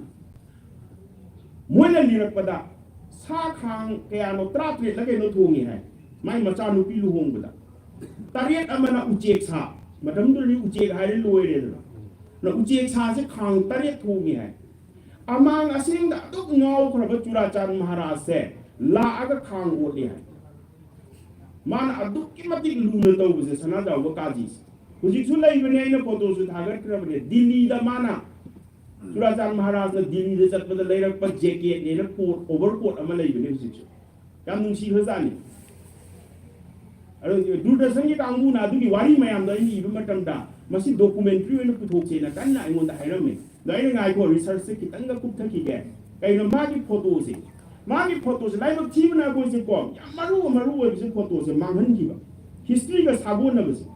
ꯃꯣꯏꯅ ꯂꯤꯔꯛꯄꯗ ꯁꯥ ꯈꯥꯡ ꯀꯌꯥꯅꯣ, ꯇꯔꯥꯇꯔꯦꯠꯂ ꯀꯩꯅꯣ ꯊꯣꯡꯉꯤ ꯍꯥꯏ, ꯃꯥꯏ ꯃꯆꯥꯅꯨꯄꯤ ꯂꯨꯍꯣꯡꯕꯗ꯫ ꯇꯔꯦꯠ ꯑꯃꯅ ꯎꯆꯦꯛ ꯁꯥ, ꯃꯇꯝꯗꯨꯗꯗꯤ ꯎꯆꯦꯛ ꯍꯥꯏꯔꯦ ꯂꯣꯏꯔꯦꯗꯅ꯫ ꯅ ꯎꯆꯦꯛ ꯁꯥꯁꯦ ꯈꯥꯡ ꯇꯔꯦꯠ ꯊꯣꯡꯉꯤ ꯍꯥꯏ꯫ ꯑꯃꯥꯡ ꯑꯁꯦꯡꯗ ꯑꯗꯨꯛ ꯉꯥꯎꯈ꯭ꯔꯕ ꯆꯨꯔꯥꯆꯥꯟ ꯃꯍꯥꯔꯥꯖꯁꯦ ꯂꯥꯛꯑꯒ ꯈꯥꯡ ꯑꯣꯠꯂꯤ ꯍꯥꯏ꯫ ꯃꯥꯅ ꯑꯗꯨꯛꯀꯤ ꯃꯇꯤꯛ ꯂꯨꯅ ꯇꯧꯕꯁꯦ ꯁꯅꯥꯖꯥꯎꯕ ꯀꯥꯖꯤꯁꯦ꯫ ꯍꯧꯖꯤꯛꯁꯨ ꯂꯩꯕꯅꯦ, ꯑꯩꯅ ꯐꯣꯇꯣꯁꯨ ꯊꯥꯒꯠꯈ꯭ꯔꯕꯅꯦ꯫ ꯗꯤꯜꯂꯤꯗ ꯃꯥꯅ, ꯆꯨꯔꯥꯆꯥꯟ ꯃꯍꯥꯔꯥꯖꯅ ꯗꯤꯜꯂꯤꯗ ꯆꯠꯄꯗ ꯂꯩꯔꯛꯄ ꯖꯦꯀꯦꯠꯅꯦꯅ ꯀꯣꯠ, ꯑꯣꯚꯔ ꯀꯣꯠ ꯑꯃ ꯂꯩꯕꯅꯦ ꯍꯧꯖꯤꯛꯁꯨ꯫ ꯌꯥꯝ ꯅꯨꯡꯁꯤꯈ꯭ꯔꯖꯥꯠꯅꯤ꯫ ꯑꯗꯣ ꯗꯨꯔꯗꯔꯁꯟꯒꯤ ꯀꯥꯡꯕꯨꯅ ꯑꯗꯨꯒꯤ ꯋꯥꯔꯤ ꯃꯌꯥꯝꯗꯣ ꯑꯩꯅ ꯏꯕ ꯃꯇꯝꯗ ꯃꯁꯤ ꯗꯣꯀꯨꯃꯦꯟꯇ꯭ꯔꯤ ꯑꯣꯏꯅ ꯄꯨꯊꯣꯛꯁꯦꯅ ꯀꯟꯅ ꯑꯩꯉꯣꯟꯗ ꯍꯥꯏꯔꯝꯃꯦ꯫ ꯑꯗꯣ ꯑꯩꯅ ꯉꯥꯏꯈꯣ, ꯔꯤꯁꯔꯁꯁꯦ ꯈꯤꯇꯪꯒ ꯀꯨꯞꯊꯈꯤꯒꯦ꯫ ꯀꯩꯅꯣ, ꯃꯥꯒꯤ ꯐꯣꯇꯣꯁꯦ ꯃꯥꯒꯤ ꯐꯣꯇꯣꯁꯦ ꯂꯥꯏꯕꯛ ꯊꯤꯕꯅ ꯑꯩꯈꯣꯏꯁꯦ ꯀꯣ, ꯌꯥꯝ ꯃꯔꯨ ꯃꯔꯨ ꯑꯣꯏꯕꯁꯦ ꯐꯣꯇꯣꯁꯦ ꯃꯥꯡꯍꯟꯈꯤꯕ, ꯍꯤꯁꯇ꯭ꯔꯤꯒ ꯁꯥꯒꯣꯟꯅꯕꯁꯦ꯫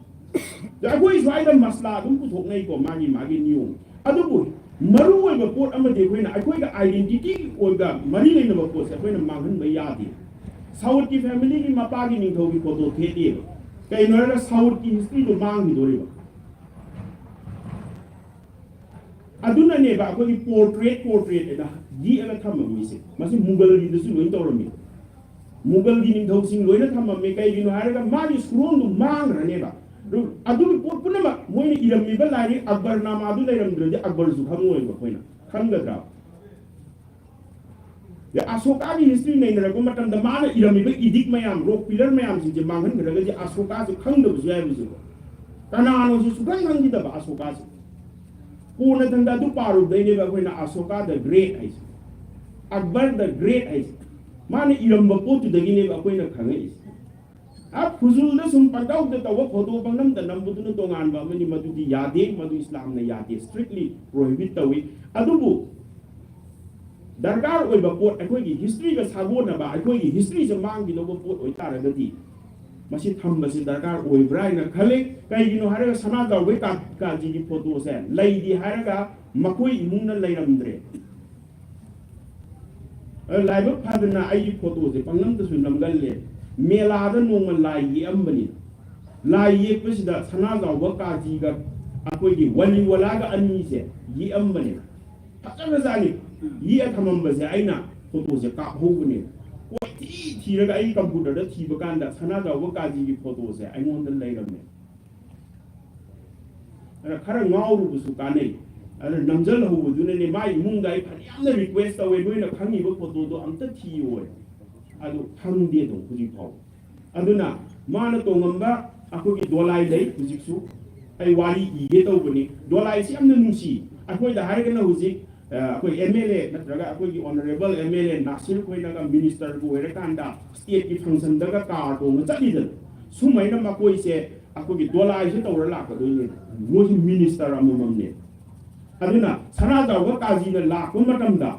ꯑꯗ ꯑꯩꯈꯣꯏ ꯁ꯭ꯋꯥꯏꯗ ꯃꯁꯂꯥ ꯑꯗꯨꯝ ꯄꯨꯊꯣꯛꯅꯩꯀꯣ, ꯃꯥꯒꯤ ꯃꯥꯒꯤ ꯅꯤꯌꯣꯝ꯫ ꯑꯗꯨꯕꯨ ꯃꯔꯨ ꯑꯣꯏꯕ ꯄꯣꯠ ꯑꯃꯗꯤ ꯑꯩꯈꯣꯏꯅ ꯑꯩꯈꯣꯏꯒ ꯑꯥꯏꯗꯦꯟꯇꯤꯇꯤ ꯑꯣꯏꯕ ꯃꯔꯤ ꯂꯩꯅꯕ ꯄꯣꯠꯁꯦ ꯑꯩꯈꯣꯏꯅ ꯃꯥꯡꯍꯟꯕ ꯌꯥꯗꯦ꯫ ꯁꯥꯎꯠꯀꯤ ꯐꯦꯃꯤꯂꯤꯒꯤ ꯃꯄꯥꯒꯤ ꯅꯤꯡꯊꯧꯒꯤ ꯐꯣꯇꯣ ꯊꯦꯠꯂꯦꯕ꯫ ꯀꯩꯅꯣ ꯍꯥꯏꯔꯒ ꯁꯥꯎꯠꯀꯤ ꯍꯤꯁꯇ꯭ꯔꯤꯗꯣ ꯃꯥꯡꯈꯤꯗꯣꯔꯤꯕ꯫ ꯑꯗꯨꯅꯅꯦꯕ ꯑꯩꯈꯣꯏꯒꯤ ꯄꯣꯔꯇ꯭ꯔꯦꯠ ꯄꯣꯔꯇ꯭ꯔꯦꯠ ꯍꯥꯏꯅ ꯌꯦꯛꯑꯒ ꯊꯝꯃꯝꯃꯤꯁꯦ꯫ ꯃꯁꯤ ꯃꯨꯒꯜꯒꯤꯗꯁꯨ ꯂꯣꯏ ꯇꯧꯔꯝꯃꯤ꯫ ꯃꯨꯒꯜꯒꯤ ꯅꯤꯡꯊꯧꯁꯤꯡ ꯂꯣꯏꯅ ꯊꯝꯃꯝꯃꯤ꯫ ꯀꯩꯒꯤꯅꯣ ꯍꯥꯏꯔꯒ ꯃꯥꯒꯤ ꯁꯨꯔꯣꯟꯗꯨ ꯃꯥꯡꯈ꯭ꯔꯅꯦꯕ꯫ ꯑꯗꯨ-, ꯑꯗꯨꯒꯤ ꯄꯣꯠ ꯄꯨꯝꯅꯃꯛ ꯃꯣꯏꯅ ꯏꯔꯝꯃꯤꯕ ꯂꯥꯏꯔꯤꯛ ꯑꯛꯕꯔꯅꯥꯃꯥꯗꯨ ꯂꯩꯔꯝꯗ꯭ꯔꯗꯤ ꯑꯛꯕꯔꯁꯨ ꯈꯪꯉꯣꯏꯕ ꯑꯩꯈꯣꯏꯅ꯫ ꯈꯪꯒꯗ꯭ꯔꯥ? ꯑꯗ ꯑꯁꯣꯀꯥꯒꯤ ꯍꯤꯁꯇ꯭ꯔꯤ ꯅꯩꯅꯔꯛꯄ ꯃꯇꯝꯗ ꯃꯥꯅ ꯏꯔꯝꯃꯤꯕ ꯏꯗꯤꯛ ꯃꯌꯥꯝ, ꯔꯣꯛ ꯄꯤꯂꯔ ꯃꯌꯥꯝꯁꯤꯡꯁꯦ ꯃꯥꯡꯍꯟꯈ꯭ꯔꯒꯗꯤ ꯑꯁꯣꯀꯥꯁꯦ ꯈꯪꯗꯕꯁꯨ ꯌꯥꯏꯕꯁꯦꯀꯣ꯫ ꯀꯅꯥꯅꯣꯁꯨ ꯁꯨꯈꯪ ꯈꯪꯈꯤꯗꯕ ꯑꯁꯣꯀꯥꯁꯦ꯫ ꯀꯣꯟꯅꯊꯪꯗ ꯑꯗꯨ ꯄꯥꯔꯨꯕꯗꯩꯅꯦꯕ ꯑꯩꯈꯣꯏꯅ ꯑꯁꯣꯀꯥ ꯗ ꯒ꯭ꯔꯦꯠ ꯍꯥꯏꯁꯦ, ꯑꯛꯕꯔ ꯗ ꯒ꯭ꯔꯦꯠ ꯍꯥꯏꯁꯦ꯫ ꯃꯥꯅ ꯏꯔꯝꯕ ꯄꯣꯠꯇꯨꯗꯒꯤꯅꯦꯕ ꯑꯩꯈꯣꯏꯅ ꯈꯪꯉꯛꯏꯁꯦ꯫ ꯑ, ꯐꯨꯖꯨꯜꯗ ꯁꯨꯝ ꯄꯪꯇꯧꯗ ꯇꯧꯕ, ꯐꯣꯇꯣ ꯄꯪꯅꯝꯗ ꯅꯝꯕꯗꯨꯅ ꯇꯣꯉꯥꯟꯕ ꯑꯃꯅꯤ, ꯃꯗꯨꯗꯤ ꯌꯥꯗꯦ, ꯃꯗꯨ ꯏꯁꯂꯥꯝꯅ ꯌꯥꯗꯦ, strictly prohibit ꯇꯧꯏ꯫ ꯑꯗꯨꯕꯨ ꯗꯔꯀꯥꯔ ꯑꯣꯏꯕ ꯄꯣꯠ, ꯑꯩꯈꯣꯏꯒꯤ ꯍꯤꯁꯇ꯭ꯔꯤꯒ ꯁꯥꯒꯣꯟꯅꯕ, ꯑꯩꯈꯣꯏꯒꯤ ꯍꯤꯁꯇ꯭ꯔꯤꯁꯦ ꯃꯥꯡꯈꯤꯗꯧꯕ ꯄꯣꯠ ꯑꯣꯏꯇꯥꯔꯒꯗꯤ ꯃꯁꯤ ꯊꯝꯕꯁꯤ ꯗꯔꯀꯥꯔ ꯑꯣꯏꯕ꯭ꯔꯥ ꯍꯥꯏꯅ ꯈꯜꯂꯤ꯫ ꯀꯩꯒꯤꯅꯣ ꯍꯥꯏꯔꯒ ꯁꯅꯥꯖꯥꯎꯕꯩ ꯀꯥ-, ꯀꯥꯖꯤꯒꯤ ꯐꯣꯇꯣꯁꯦ ꯂꯩꯗꯤ ꯍꯥꯏꯔꯒ ꯃꯈꯣꯏ ꯏꯃꯨꯡꯅ ꯂꯩꯔꯝꯗ꯭ꯔꯦ꯫ ꯑ, ꯂꯥꯏꯕꯛ ꯐꯗꯅ ꯑꯩꯒꯤ ꯐꯣꯇꯣꯁꯦ ꯄꯪꯅꯝꯗꯁꯨ ꯅꯝꯒꯜꯂꯦ꯫ ꯃꯦꯂꯥꯗ ꯅꯣꯡꯃ ꯂꯥꯏ ꯌꯦꯛꯑꯝꯕꯅꯤ꯫ ꯂꯥꯏ ꯌꯦꯛꯄꯁꯤꯗ ꯁꯅꯥꯖꯥꯎꯕ ꯀꯥꯖꯤꯒ ꯑꯩꯈꯣꯏꯒꯤ ꯋꯥꯂꯤ ꯋꯥꯂꯥꯒ ꯑꯅꯤꯁꯦ ꯌꯦꯛꯑꯝꯕꯅꯦ꯫ ꯐꯖꯈ꯭ꯔꯖꯥꯠꯅꯤ꯫ ꯌꯦꯛꯑ ꯊꯝꯃꯝꯕꯁꯦ ꯑꯩꯅ ꯐꯣꯇꯣꯁꯦ ꯀꯥꯞꯍꯧꯕꯅꯦ꯫ ꯀꯣꯏꯊꯤ ꯊꯤꯔꯒ ꯑꯩ ꯀꯝꯄ꯭ꯌꯨꯇꯔꯗ ꯊꯤꯕ ꯀꯥꯟꯗ ꯁꯅꯥꯖꯥꯎꯕ ꯀꯥꯖꯤꯒꯤ ꯐꯣꯇꯣꯁꯦ ꯑꯩꯉꯣꯟꯗ ꯂꯩꯔꯝꯃꯦ꯫ ꯑꯗ ꯈꯔ ꯉꯥꯎꯔꯨꯕꯁꯨ ꯀꯥꯟꯅꯩ꯫ ꯑꯗ ꯅꯝꯖꯜꯍꯧꯕꯗꯨꯅꯅꯦ, ꯃꯥꯏ ꯏꯃꯨꯡꯗ ꯑꯩ ꯐꯅꯌꯥꯝꯅ ꯔꯤꯀ꯭ꯋꯦꯁ ꯇꯧꯋꯦ, "ꯅꯣꯏꯅ ꯈꯪꯉꯤꯕ ꯐꯣꯇꯣꯗꯣ ꯑꯝꯇ ꯊꯤꯌꯣ"꯫ ꯑꯗꯨ ꯐꯪꯗꯦ ꯑꯗꯨꯝ ꯍꯧꯖꯤꯛ ꯐꯥꯎ꯫ ꯑꯗꯨꯅ ꯃꯥꯅ ꯇꯣꯡꯉꯝꯕ ꯑꯩꯈꯣꯏꯒꯤ ꯗꯣꯂꯥꯏ ꯂꯩ ꯍꯧꯖꯤꯛꯁꯨ꯫ ꯑꯩ ꯋꯥꯔꯤ ꯏꯒꯦ ꯇꯧꯕꯅꯤ꯫ ꯗꯣꯂꯥꯏꯁꯤ ꯌꯥꯝꯅ ꯅꯨꯡꯁꯤ꯫ ꯑꯩꯈꯣꯏꯗ ꯍꯥꯏꯔꯒꯅ ꯍꯧꯖꯤꯛ, ꯑ, ꯑꯩꯈꯣꯏ ꯑꯦꯝ ꯑꯦꯜ ꯑꯦ ꯅꯠꯇ꯭ꯔꯒ ꯑꯩꯈꯣꯏꯒꯤ honourable M L A Nasir ꯈꯣꯏꯅꯒ ꯃꯤꯅꯤꯁꯇꯔꯕꯨ ꯑꯣꯏꯔꯀꯥꯟꯗ ꯁ꯭ꯇꯦꯠꯀꯤ ꯐꯪꯁꯟꯗꯒ ꯀꯥꯔ ꯇꯣꯡꯉ ꯆꯠꯂꯤꯗꯅ, ꯁꯨꯃꯥꯏꯅ ꯃꯈꯣꯏꯁꯦ ꯑꯩꯈꯣꯏꯒꯤ ꯗꯣꯂꯥꯏꯁꯦ ꯇꯧꯔ ꯂꯥꯛꯀꯗꯣꯏꯅꯦ꯫ ꯃꯣꯏꯁꯦ ꯃꯤꯅꯤꯁꯇꯔ ꯑꯃꯃꯝꯅꯦ꯫ ꯑꯗꯨꯅ ꯁꯅꯥꯖꯥꯎꯕ ꯀꯥꯖꯤꯅ ꯂꯥꯛꯄ ꯃꯇꯝꯗ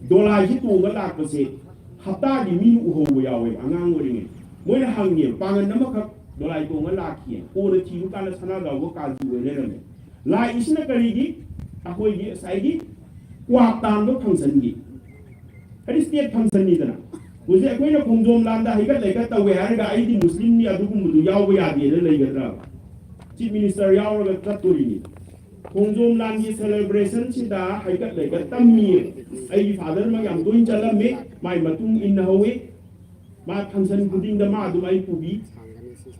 ꯗꯣꯂꯥꯏꯁꯤ ꯇꯣꯡꯉ ꯂꯥꯛꯄꯁꯦ ꯍꯞꯇꯥꯒꯤ ꯃꯤꯅ ꯎꯍꯧꯕ ꯌꯥꯎꯋꯦ ꯑꯉꯥꯡ ꯑꯣꯏꯔꯤꯉꯩ꯫ ꯃꯣꯏꯅ ꯍꯪꯉꯦ, "ꯄꯥꯡꯒꯟ ꯑꯃꯈꯛ ꯗꯣꯂꯥꯏ ꯇꯣꯡꯉ ꯂꯥꯛꯈꯤ, ꯀꯣꯟꯅ ꯊꯤꯕ ꯀꯥꯟꯗ ꯁꯅꯥꯖꯥꯎꯕ ꯀꯥꯖꯤ ꯑꯣꯏ ꯂꯩꯔꯝꯃꯦ"꯫ ꯂꯥꯛꯏꯁꯤꯅ ꯀꯔꯤꯒꯤ? ꯑꯩꯈꯣꯏꯒꯤ ꯉꯁꯥꯏꯒꯤ ꯀ꯭ꯋꯥꯛ ꯇꯥꯟꯕ ꯐꯪꯁꯟꯒꯤ, ꯍꯥꯏꯗꯤ ꯁ꯭ꯇꯦꯠ ꯐꯪꯁꯟꯅꯤꯗꯅ꯫ ꯍꯧꯖꯤꯛ ꯑꯩꯈꯣꯏꯅ ꯈꯣꯡꯖꯣꯝ ꯂꯥꯟꯗ ꯍꯩꯒꯠ ꯂꯩꯒꯠ ꯇꯧꯋꯦ ꯍꯥꯏꯔꯒ ꯑꯩꯗꯤ ꯃꯨꯁꯂꯤꯝꯅꯤ, ꯑꯗꯨꯒꯨꯝꯕꯗꯨ ꯌꯥꯎꯕ ꯌꯥꯗꯦꯅ ꯂꯩꯒꯗ꯭ꯔꯥ? ꯆꯤꯐ ꯃꯤꯅꯤꯁꯇꯔ ꯌꯥꯎꯔꯒ ꯆꯠꯇꯣꯔꯤꯅꯤ꯫ ꯈꯣꯡꯖꯣꯝ ꯂꯥꯟꯒꯤ ꯁꯦꯂꯦꯕ꯭ꯔꯦꯁꯟꯁꯤꯗ ꯍꯩꯀꯠ ꯂꯩꯀꯠ ꯇꯝꯃꯤ꯫ ꯑꯩꯒꯤ ꯐꯥꯗꯔꯃꯛ ꯌꯥꯝ ꯇꯣꯏꯅ ꯆꯠꯂꯝꯃꯤ꯫ ꯃꯥꯏ ꯃꯇꯨꯡ ꯏꯟꯅ ꯍꯧꯋꯤ꯫ ꯃꯥ ꯐꯪꯁꯟ ꯈꯨꯗꯤꯡꯗ ꯃꯥ ꯑꯗꯨꯝ ꯑꯩ ꯄꯨꯕꯤ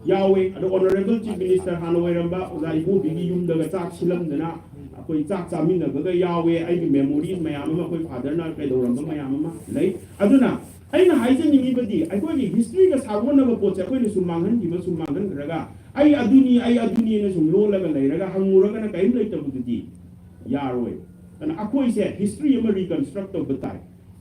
ꯌꯥꯎꯋꯦ꯫ ꯑꯗꯣ ꯑꯣꯅꯔꯦꯕꯜ ꯆꯤꯐ ꯃꯤꯅꯤꯁꯇꯔ ꯍꯥꯟꯅ ꯑꯣꯏꯔꯝꯕ ꯑꯣꯖꯥ ꯏꯕꯣꯕꯤꯒꯤ ꯌꯨꯝꯗꯒ ꯆꯥꯛ ꯁꯤꯜꯂꯝꯗꯅ ꯑꯩꯈꯣꯏ ꯆꯥꯛ ꯆꯥꯃꯤꯟꯅꯕꯒ ꯌꯥꯎꯋꯦ꯫ ꯑꯩꯒꯤ ꯃꯦꯃꯣꯔꯤꯁ ꯃꯌꯥꯝ ꯑꯃ, ꯑꯩꯈꯣꯏ ꯐꯥꯗꯔꯅ ꯀꯩꯗꯧꯔꯝꯕ ꯃꯌꯥꯝ ꯑꯃ ꯂꯩ꯫ ꯑꯗꯨꯅ ꯑꯩꯅ ꯍꯥꯏꯖꯅꯤꯡꯉꯤꯕꯗꯤ, ꯑꯩꯈꯣꯏꯒꯤ ꯍꯤꯁꯇ꯭ꯔꯤꯒ ꯁꯥꯒꯣꯟꯅꯕ ꯄꯣꯠꯁꯦ ꯑꯩꯈꯣꯏꯅ ꯁꯨꯝ ꯃꯥꯡꯍꯟꯈꯤꯕ, ꯁꯨꯝ ꯃꯥꯡꯍꯟꯈ꯭ꯔꯒ ꯑꯩ ꯑꯗꯨꯅꯤ, ꯑꯩ ꯑꯗꯨꯅꯤꯅ ꯁꯨꯝ ꯂꯣꯜꯂꯒ ꯂꯩꯔꯒ ꯍꯪꯉꯨꯔꯒꯅ ꯀꯔꯤꯝ ꯂꯩꯇꯕꯗꯨꯗꯤ ꯌꯥꯔꯣꯏ꯫ ꯑꯗꯨꯅ ꯑꯩꯈꯣꯏꯁꯦ ꯍꯤꯁꯇ꯭ꯔꯤ ꯑꯃ ꯔꯤꯀꯟꯁꯇ꯭ꯔꯛ ꯇꯧꯕ ꯇꯥꯏ꯫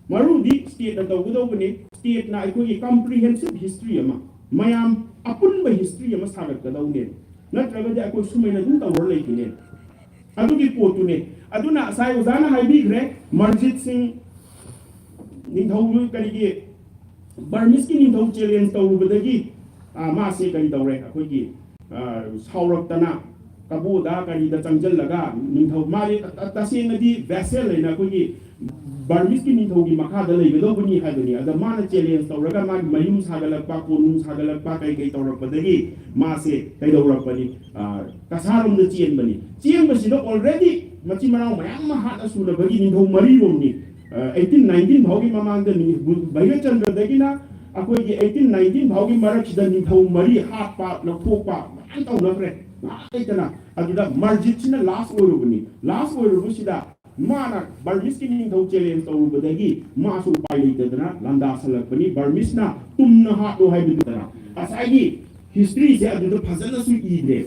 ꯃꯔꯨꯗꯤ ꯁ꯭ꯇꯦꯠꯅ ꯇꯧꯒꯗꯧꯕꯅꯤ꯫ ꯁ꯭ꯇꯦꯠꯅ ꯑꯩꯈꯣꯏꯒꯤ ꯀꯝꯄ꯭ꯔꯤꯍꯦꯟꯁꯤꯞ ꯍꯤꯁꯇ꯭ꯔꯤ ꯑꯃ, ꯃꯌꯥꯝ ꯑꯄꯨꯟꯕ ꯍꯤꯁꯇ꯭ꯔꯤ ꯑꯃ ꯁꯥꯒꯠꯀꯗꯧꯅꯦ꯫ ꯅꯠꯇ꯭ꯔꯒꯗꯤ ꯑꯩꯈꯣꯏ ꯁꯨꯃꯥꯏꯅ ꯑꯗꯨꯝ ꯇꯧꯔ ꯂꯩꯈꯤꯅꯦ꯫ ꯑꯗꯨꯒꯤ ꯄꯣꯠꯇꯨꯅꯦ꯫ ꯑꯗꯨꯅ ꯉꯁꯥꯏ ꯑꯣꯖꯥꯅ ꯍꯥꯏꯕꯤꯈ꯭ꯔꯦ, ꯃꯔꯖꯤꯠ ꯁꯤꯡ ꯅꯤꯡꯊꯧ ꯀꯔꯤꯒꯤ ꯕꯔꯃꯤꯁꯀꯤ ꯅꯤꯡꯊꯧ ꯆꯦꯂꯦꯟꯖ ꯇꯧꯔꯨꯕꯗꯒꯤ, ꯑ, ꯃꯥꯁꯦ ꯀꯔꯤ ꯇꯧꯔꯦ? ꯑꯩꯈꯣꯏꯒꯤ, ꯑ, ꯁꯥꯎꯔꯛꯇꯅ ꯀꯕꯣꯗ ꯀꯔꯤꯗ ꯆꯪꯁꯤꯜꯂꯒ ꯅꯤꯡꯊꯧ, ꯃꯥꯁꯦ ꯇ-, ꯇ-, ꯇꯁꯦꯡꯅꯗꯤ ꯚꯦꯁꯦꯜ ꯍꯥꯏꯅ ꯑꯩꯈꯣꯏꯒꯤ ꯕꯔꯃꯤꯁꯀꯤ ꯅꯤꯡꯊꯧꯒꯤ ꯃꯈꯥꯗ ꯂꯩꯒꯗꯧꯕꯅꯤ ꯍꯥꯏꯕꯅꯤ꯫ ꯑꯗ ꯃꯥꯅ ꯆꯦꯂꯦꯟꯖ ꯇꯧꯔꯒ ꯃꯥꯒꯤ ꯃꯌꯨꯝ ꯁꯥꯒꯠꯂꯛꯄ, ꯀꯣꯅꯨꯡ ꯁꯥꯒꯠꯂꯛꯄ, ꯀꯩ ꯀꯩ ꯇꯧꯔꯛꯄꯗꯒꯤ ꯃꯥꯁꯦ ꯀꯩꯗꯧꯔꯛꯄꯅꯤ? ꯑ, ꯀꯁꯥꯔꯣꯝꯗ ꯆꯦꯟꯕꯅꯤ꯫ ꯆꯦꯟꯕꯁꯤꯗ already ꯃꯆꯤꯟ ꯃꯅꯥꯎ ꯃꯌꯥꯝ ꯑꯃ ꯍꯥꯠꯅ ꯁꯨꯅꯕꯒꯤ ꯅꯤꯡꯊꯧ ꯃꯔꯤꯔꯣꯝꯅꯤ꯫ ꯑ, eighteen nineteen ꯐꯥꯎꯒꯤ ꯃꯃꯥꯡꯗ ꯅꯤꯡ-, ꯚꯩꯔꯆꯟꯗ꯭ꯔꯗꯒꯤꯅ ꯑꯩꯈꯣꯏꯒꯤ eighteen nineteen ꯐꯥꯎꯒꯤ ꯃꯔꯛꯁꯤꯗ ꯅꯤꯡꯊꯧ ꯃꯔꯤ ꯍꯥꯠꯄ, ꯂꯧꯊꯣꯛꯄ ꯃꯌꯥꯝ ꯇꯧꯅꯈ꯭ꯔꯦ꯫ ꯉꯥꯏꯍꯥꯛ ꯂꯩꯇꯅ꯫ ꯑꯗꯨꯗ ꯃꯔꯖꯤꯠꯁꯤꯅ ꯂꯥꯁ ꯑꯣꯏꯔꯨꯕꯅꯤ꯫ ꯂꯥꯁ ꯑꯣꯏꯔꯨꯕꯁꯤꯗ ꯃꯥꯅ ꯕꯔꯃꯤꯁꯀꯤ ꯅꯤꯡꯊꯧ ꯆꯦꯂꯦꯟꯖ ꯇꯧꯔꯨꯕꯗꯒꯤ ꯃꯥꯁꯨ ꯎꯄꯥꯏ ꯂꯩꯇꯗꯅ ꯂꯥꯟꯗꯥꯁꯜꯂꯛꯄꯅꯤ꯫ ꯕꯔꯃꯤꯁꯅ ꯇꯨꯝꯅ ꯍꯥꯠꯂꯣ ꯍꯥꯏꯕꯗꯨꯗꯅ ꯉꯁꯥꯏꯒꯤ ꯍꯤꯁꯇ꯭ꯔꯤꯁꯦ ꯑꯗꯨꯗ ꯐꯖꯅꯁꯨ ꯏꯗ꯭ꯔꯦ꯫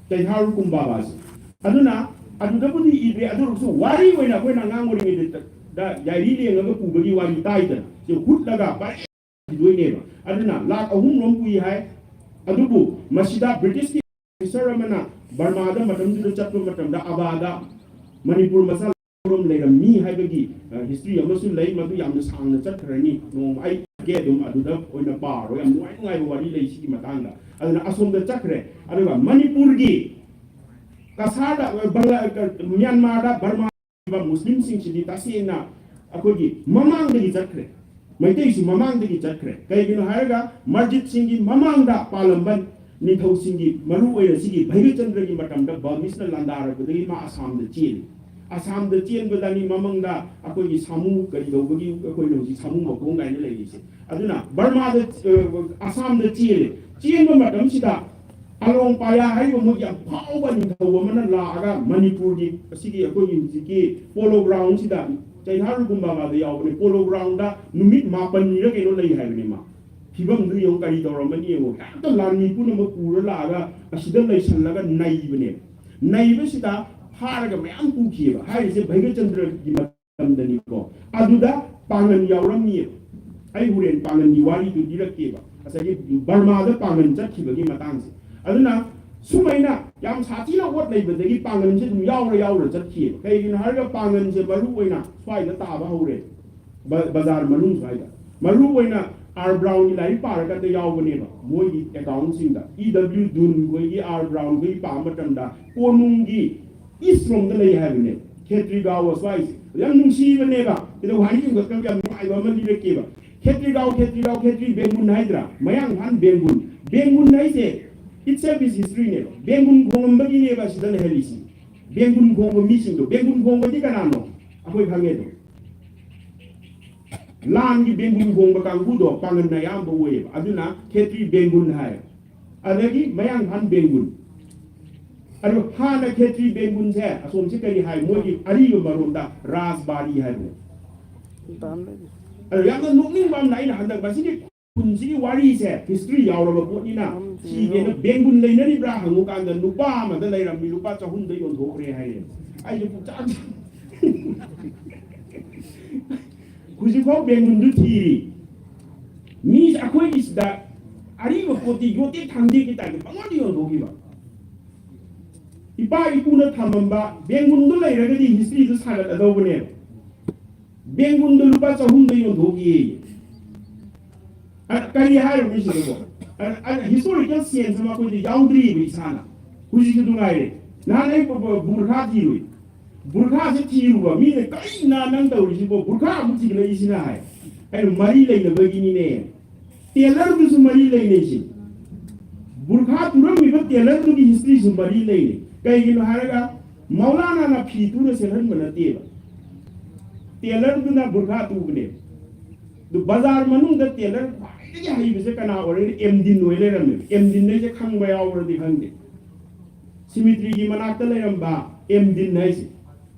ꯀꯩꯍꯥꯔꯨ ꯀꯨꯝꯕꯥꯕꯥꯁꯦ꯫ ꯑꯗꯨꯅ ꯑꯗꯨꯗꯕꯨꯗꯤ ꯏꯗ꯭ꯔꯦ, ꯑꯗꯨ ꯑꯣꯏꯔꯁꯨ ꯋꯥꯔꯤ ꯑꯣꯏꯅ ꯑꯩꯈꯣꯏꯅ ꯑꯉꯥꯡ ꯑꯣꯏꯔꯤꯉꯩꯗ ꯌꯥꯏꯔꯤ ꯂꯦꯡꯉꯒ ꯄꯨꯕꯒꯤ ꯋꯥꯔꯤ ꯇꯥꯏꯗꯅ, ꯁꯤ ꯍꯨꯠꯂꯒ ꯄꯔꯦꯡ ꯊꯤꯗꯣꯏꯅꯦꯕ꯫ ꯑꯗꯨꯅ ꯂꯥꯛ ꯑꯍꯨꯝ ꯔꯣꯝ ꯄꯨꯏ ꯍꯥꯏ꯫ ꯑꯗꯨꯕꯨ ꯃꯁꯤꯗ ꯕ꯭ꯔꯤꯇꯤꯁꯀꯤ ꯑꯣꯐꯤꯁꯔ ꯑꯃꯅ ꯕꯔꯃꯥꯗ ꯃꯇꯝꯗꯨꯗ ꯆꯠꯄ ꯃꯇꯝꯗ ꯑꯕꯥꯗ ꯃꯅꯤꯄꯨꯔ ꯃꯆꯥ ꯌꯥꯎꯔꯝ ꯂꯩꯔꯝꯃꯤ ꯍꯥꯏꯕꯒꯤ ꯍꯤꯁꯇ꯭ꯔꯤ ꯑꯃꯁꯨ ꯂꯩ꯫ ꯃꯗꯨ ꯌꯥꯝꯅ ꯁꯥꯡꯅ ꯆꯠꯈ꯭ꯔꯅꯤ, ꯅꯣꯡꯃ ꯑꯩ ꯑꯗꯨꯝ ꯑꯗꯨꯗ ꯑꯣꯏꯅ ꯄꯥꯔꯣ꯫ ꯌꯥꯝ ꯅꯨꯡꯉꯥꯏ ꯅꯨꯡꯉꯥꯏꯕ ꯋꯥꯔꯤ ꯂꯩ ꯁꯤꯒꯤ ꯃꯇꯥꯡꯗ꯫ ꯑꯗꯨꯅ ꯑꯁꯣꯝꯗ ꯆꯠꯈ꯭ꯔꯦ꯫ ꯑꯗꯨꯒ ꯃꯅꯤꯄꯨꯔꯒꯤ ꯀꯁꯥꯔꯗ, ꯕꯪꯒ꯭ꯂꯥ-, ꯃ꯭ꯌꯥꯟꯃꯥꯔꯗ, ꯕꯔꯃꯥ ꯃꯨꯁꯂꯤꯝꯁꯤꯡꯁꯤꯗꯤ ꯇꯁꯦꯡꯅ ꯑꯩꯈꯣꯏꯒꯤ ꯃꯃꯥꯡꯗꯒꯤ ꯆꯠꯈ꯭ꯔꯦ꯫ ꯃꯩꯇꯩꯁꯨ ꯃꯃꯥꯡꯗꯒꯤ ꯆꯠꯈ꯭ꯔꯦ꯫ ꯀꯩꯒꯤꯅꯣ ꯍꯥꯏꯔꯒ ꯃꯁꯖꯤꯠꯁꯤꯡꯒꯤ ꯃꯃꯥꯡꯗ ꯄꯥꯜꯂꯝꯕ ꯅꯤꯡꯊꯧꯁꯤꯡꯒꯤ, ꯃꯔꯨ ꯑꯣꯏꯅ ꯁꯤꯒꯤ ꯚꯩꯒꯆꯟꯗ꯭ꯔꯒꯤ ꯃꯇꯝꯗ ꯕꯔꯃꯤꯁꯅ ꯂꯥꯟꯗꯥꯔꯛꯄꯗꯒꯤ ꯃꯥ ꯑꯁꯥꯝꯗ ꯆꯦꯜꯂꯤ꯫ ꯑꯁꯥꯝꯗ ꯆꯦꯟꯕꯗꯅꯤ ꯃꯃꯥꯡꯗ ꯑꯩꯈꯣꯏꯒꯤ ꯁꯥꯃꯨ ꯀꯔꯤ ꯇꯧꯕꯒꯤ, ꯑꯩꯈꯣꯏꯅ ꯍꯧꯖꯤꯛ ꯁꯥꯃꯨ ꯃꯈꯣꯡ ꯀꯥꯏꯅ ꯂꯩꯔꯤꯁꯦ꯫ ꯑꯗꯨꯅ ꯕꯔꯃꯥꯗ, ꯑ, ꯑꯁꯥꯝꯗ ꯆꯦꯜꯂꯦ꯫ ꯆꯦꯟꯕ ꯃꯇꯝꯁꯤꯗ ꯑꯂꯣꯡ ꯄꯥꯌꯥ ꯍꯥꯏꯔꯤꯕ ꯃꯣꯏꯒꯤ ꯌꯥꯝ ꯐꯥꯎꯕ ꯅꯤꯡꯊꯧ ꯑꯃꯅ ꯂꯥꯛꯑꯒ ꯃꯅꯤꯄꯨꯔꯒꯤ ꯑꯁꯤꯒꯤ ꯑꯩꯈꯣꯏꯒꯤ ꯍꯧꯖꯤꯛꯀꯤ ꯄꯣꯂꯣ ꯒ꯭ꯔꯥꯎꯟꯁꯤꯗ, ꯆꯩꯅꯥꯔꯨꯒꯨꯝꯕꯒꯗ ꯌꯥꯎꯕꯅꯦ, ꯄꯣꯂꯣ ꯒ꯭ꯔꯥꯎꯟꯗ ꯅꯨꯃꯤꯠ ꯃꯥꯄꯟꯅꯤꯔ ꯀꯩꯅꯣ ꯂꯩ ꯍꯥꯏꯕꯅꯦ ꯃꯥ꯫ ꯐꯤꯕꯝꯗꯨ ꯌꯦꯡꯉꯨ, ꯀꯔꯤ ꯇꯧꯔꯝꯃꯅꯤ ꯌꯦꯡꯉꯨ꯫ ꯍꯦꯛꯇ ꯂꯥꯟꯃꯤ ꯄꯨꯝꯅꯃꯛ ꯄꯨꯔ ꯂꯥꯛꯑꯒ ꯑꯁꯤꯗ ꯂꯩꯁꯜꯂꯒ ꯅꯩꯕꯅꯦ꯫ ꯅꯩꯕꯁꯤꯗ ꯐꯥꯔꯒ ꯃꯌꯥꯝ ꯄꯨꯈꯤꯑꯕ꯫ ꯍꯥꯏꯔꯤꯁꯦ ꯚꯩꯒꯆꯟꯗ꯭ꯔꯒꯤ ꯃꯇꯝꯗꯅꯤꯀꯣ꯫ ꯑꯗꯨꯗ ꯄꯥꯡꯒꯟ ꯌꯥꯎꯔꯝꯃꯤꯑꯕ꯫ ꯑꯩ ꯍꯣꯔꯦꯟ ꯄꯥꯡꯒꯟꯒꯤ ꯋꯥꯔꯤꯗꯨ ꯂꯤꯔꯛꯀꯦꯕ, ꯉꯁꯥꯏꯒꯤ ꯕꯔꯃꯥꯗ ꯄꯥꯡꯒꯟ ꯆꯠꯈꯤꯕꯒꯤ ꯃꯇꯥꯡꯁꯦ꯫ ꯑꯗꯨꯅ ꯁꯨꯃꯥꯏꯅ ꯌꯥꯝ ꯁꯥꯊꯤꯅ ꯑꯣꯠ ꯅꯩꯕꯗꯒꯤ ꯄꯥꯡꯒꯟꯁꯦ ꯑꯗꯨꯝ ꯌꯥꯎꯔ ꯌꯥꯎꯔ ꯆꯠꯈꯤꯑꯕ꯫ ꯀꯩꯒꯤꯅꯣ ꯍꯥꯏꯔꯒ ꯄꯥꯡꯒꯟꯁꯦ ꯃꯔꯨ ꯑꯣꯏꯅ ꯁ꯭ꯋꯥꯏꯗ ꯇꯥꯕ ꯍꯧꯔꯦ, ꯕ-, ꯕꯖꯥꯔ ꯃꯅꯨꯡ ꯁ꯭ꯋꯥꯏꯗ꯫ ꯃꯔꯨ ꯑꯣꯏꯅ ꯑꯥꯔ ꯕ꯭ꯔꯥꯎꯟꯒꯤ ꯂꯥꯏꯔꯤꯛ ꯄꯥꯔꯀꯥꯟꯗ ꯌꯥꯎꯕꯅꯦꯕ, ꯃꯣꯏꯒꯤ ꯑꯦꯀꯥꯎꯟꯁꯤꯡꯗ꯫ ꯏ ꯗꯕ꯭ꯂꯤꯌꯨ ꯗꯨꯟ ꯈꯣꯏꯒꯤ, ꯑꯥꯔ ꯕ꯭ꯔꯥꯎꯟ ꯈꯣꯏꯒꯤ ꯄꯥꯕ ꯃꯇꯝꯗ ꯀꯣꯅꯨꯡꯒꯤ ꯏꯁ ꯔꯣꯝꯗ ꯂꯩ ꯍꯥꯏꯕꯅꯦ, ꯈꯦꯇ꯭ꯔꯤꯒꯥꯎ ꯑꯁ꯭ꯋꯥꯏꯁꯦ꯫ ꯌꯥꯝ ꯅꯨꯡꯁꯤꯕꯅꯦꯕ꯫ ꯀꯩꯗꯧ ꯍꯥꯏꯅꯤꯡꯕ ꯌꯥꯝ ꯅꯨꯡꯉꯥꯏꯕ ꯑꯃ ꯂꯤꯔꯛꯀꯦꯕ꯫ ꯈꯦꯇ꯭ꯔꯤꯒꯥꯎ, ꯈꯦꯇ꯭ꯔꯤꯒꯥꯎ, ꯈꯦꯇ꯭ꯔꯤ ꯕꯦꯡꯒꯨꯟ ꯍꯥꯏꯗ꯭ꯔꯥ? ꯃꯌꯥꯡꯐꯥꯟ ꯕꯦꯡꯒꯨꯟ꯫ ꯕꯦꯡꯒꯨꯟ ꯍꯥꯏꯁꯦ itself is history ꯅꯦꯕ꯫ ꯕꯦꯡꯒꯨꯟ ꯈꯣꯡꯉꯝꯕꯒꯤꯅꯦꯕ ꯑꯁꯤꯗ ꯂꯩꯍꯜꯂꯤꯁꯤ꯫ ꯕꯦꯡꯒꯨꯟ ꯈꯣꯡꯕ ꯃꯤꯁꯤꯡꯗꯣ꯫ ꯕꯦꯡꯒꯨꯟ ꯈꯣꯡꯕꯗꯤ ꯀꯅꯥꯅꯣ? ꯑꯩꯈꯣꯏ ꯈꯪꯉꯦ ꯑꯗꯨꯝ꯫ ꯂꯥꯟꯒꯤ ꯕꯦꯡꯒꯨꯟ ꯈꯣꯡꯕ ꯀꯥꯡꯕꯨꯗꯣ ꯄꯥꯡꯒꯟ ꯑꯌꯥꯝꯕ ꯑꯣꯏꯌꯦꯕ꯫ ꯑꯗꯨꯅ ꯈꯦꯇ꯭ꯔꯤ ꯕꯦꯡꯒꯨꯟ ꯍꯥꯏ꯫ ꯑꯗꯒꯤ ꯃꯌꯥꯡꯐꯥꯟ ꯕꯦꯡꯒꯨꯟ꯫ ꯑꯗꯨ ꯍꯥꯟꯅ ꯈꯦꯇ꯭ꯔꯤ ꯕꯦꯡꯒꯨꯟꯁꯦ ꯑꯁꯣꯝꯁꯤ ꯀꯔꯤ ꯍꯥꯏ? ꯃꯣꯏꯒꯤ ꯑꯔꯤꯕ ꯃꯔꯣꯟꯗ ꯔꯥꯖꯕꯥꯔꯤ ꯍꯥꯏꯕꯅꯦ꯫ ꯑꯗꯣ ꯌꯥꯝꯅ ꯅꯣꯛꯅꯤꯡꯕ ꯑꯃꯅ, ꯑꯩꯅ ꯍꯟꯗꯛ ꯃꯁꯤꯒꯤ ꯈꯨꯟꯁꯤꯒꯤ ꯋꯥꯔꯤꯁꯦ ꯍꯤꯁꯇ꯭ꯔꯤ ꯌꯥꯎꯔꯕ ꯄꯣꯠꯅꯤꯅ, ꯊꯤꯒꯦꯅ ꯕꯦꯡꯒꯨꯟ ꯂꯩꯅꯔꯤꯕ꯭ꯔꯥ ꯍꯪꯉꯨꯀꯥꯟꯗ ꯅꯨꯄꯥ ꯑꯃꯗ ꯂꯩꯔꯝꯃꯤ, ꯂꯨꯄꯥ ꯆꯍꯨꯝꯗ ꯌꯣꯟꯊꯣꯛꯈ꯭ꯔꯦ ꯍꯥꯏꯌꯦ꯫ ꯑꯩꯁꯦ ꯄꯨꯛꯆꯥꯛ ꯍꯧꯖꯤꯛꯐꯥꯎ ꯕꯦꯡꯒꯨꯟꯗꯨ ꯊꯤꯔꯤ꯫ ꯃꯤ ꯑꯩꯈꯣꯏꯒꯤꯁꯤꯗ ꯑꯔꯤꯕ ꯄꯣꯠꯇꯤ ꯌꯣꯠꯇꯦ ꯊꯥꯡꯗꯦꯛꯀꯤ ꯇꯥꯏꯞꯇ ꯄꯪꯌꯣꯟꯗ ꯌꯣꯟꯊꯣꯛꯈꯤꯕ꯫ ꯏꯄꯥ ꯏꯄꯨꯅ ꯊꯝꯃꯝꯕ ꯕꯦꯡꯒꯨꯟꯗꯣ ꯂꯩꯔꯒꯗꯤ ꯍꯤꯁꯇ꯭ꯔꯤꯗꯨ ꯁꯥꯒꯠꯂꯗꯧꯕꯅꯦꯕ꯫ ꯕꯦꯡꯒꯨꯟꯗꯣ ꯂꯨꯄꯥ ꯆꯍꯨꯝꯗ ꯌꯣꯟꯊꯣꯛꯈꯤꯌꯦ꯫ ꯑ, ꯀꯔꯤ ꯍꯥꯏꯔꯨꯅꯤ ꯁꯤꯗꯕꯣ? ꯑ, ꯑ, ꯍꯤꯁꯇꯣꯔꯤꯀꯦꯜ ꯁꯦꯟꯁ ꯑꯃ ꯑꯩꯈꯣꯏꯗ ꯌꯥꯎꯗ꯭ꯔꯤꯕ ꯏꯁꯥꯅ꯫ ꯍꯧꯖꯤꯛꯁꯨ ꯑꯗꯨ ꯉꯥꯏꯔꯦ꯫ ꯅꯍꯥꯟ ꯑꯩ ꯕꯨ-, ꯕꯨ-, ꯕꯨꯔꯈꯥ ꯊꯤꯔꯨꯏ꯫ ꯕꯨꯔꯈꯥꯁꯦ ꯊꯤꯔꯨꯕ ꯃꯤꯅ, "ꯀꯔꯤꯅ ꯅꯪ ꯇꯧꯔꯤꯁꯤꯕꯣ? ꯕꯨꯔꯈꯥ ꯑꯃꯨꯛ ꯊꯤꯒꯠꯂꯛꯏꯁꯤꯅ?" ꯍꯥꯏ꯫ ꯑꯩꯅ, "ꯃꯔꯤ ꯂꯩꯅꯕꯒꯤꯅꯤꯅꯦ꯫ ꯇꯦꯂꯔꯗꯨꯁꯨ ꯃꯔꯤ ꯂꯩꯅꯩꯁꯤ꯫ ꯕꯨꯔꯈꯥ ꯇꯨꯔꯝꯃꯤꯕ ꯇꯦꯂꯔꯗꯨꯒꯤ ꯍꯤꯁꯇ꯭ꯔꯤꯁꯨ ꯃꯔꯤ ꯂꯩꯅꯩ꯫ ꯀꯩꯒꯤꯅꯣ ꯍꯥꯏꯔꯒ ꯃꯧꯂꯥꯅꯥꯅ ꯐꯤ ꯇꯨꯅ ꯁꯦꯠꯍꯟꯕ ꯅꯠꯇꯦꯕ꯫ ꯇꯦꯂꯔꯗꯨꯅ ꯕꯨꯔꯈꯥ ꯇꯨꯕꯅꯦꯕ꯫ ꯑꯗꯨ ꯕꯖꯥꯔ ꯃꯅꯨꯡꯗ ꯇꯦꯂꯔ ꯈ꯭ꯋꯥꯏꯗꯒꯤ ꯍꯩꯕꯁꯦ ꯀꯅꯥ ꯑꯣꯏꯔꯒꯗꯤ ꯑꯦꯝ ꯗꯤꯟ ꯑꯣꯏ ꯂꯩꯔꯝꯃꯦꯕ꯫ ꯑꯦꯝ ꯗꯤꯟ ꯍꯥꯏꯁꯦ ꯈꯪꯕ ꯌꯥꯎꯕ꯭ꯔꯗꯤ ꯈꯪꯗꯦ꯫ ꯁꯤꯃꯤꯇ꯭ꯔꯤꯒꯤ ꯃꯅꯥꯛꯇ ꯂꯩꯔꯝꯕ ꯑꯦꯝ ꯗꯤꯟ ꯍꯥꯏꯁꯦ꯫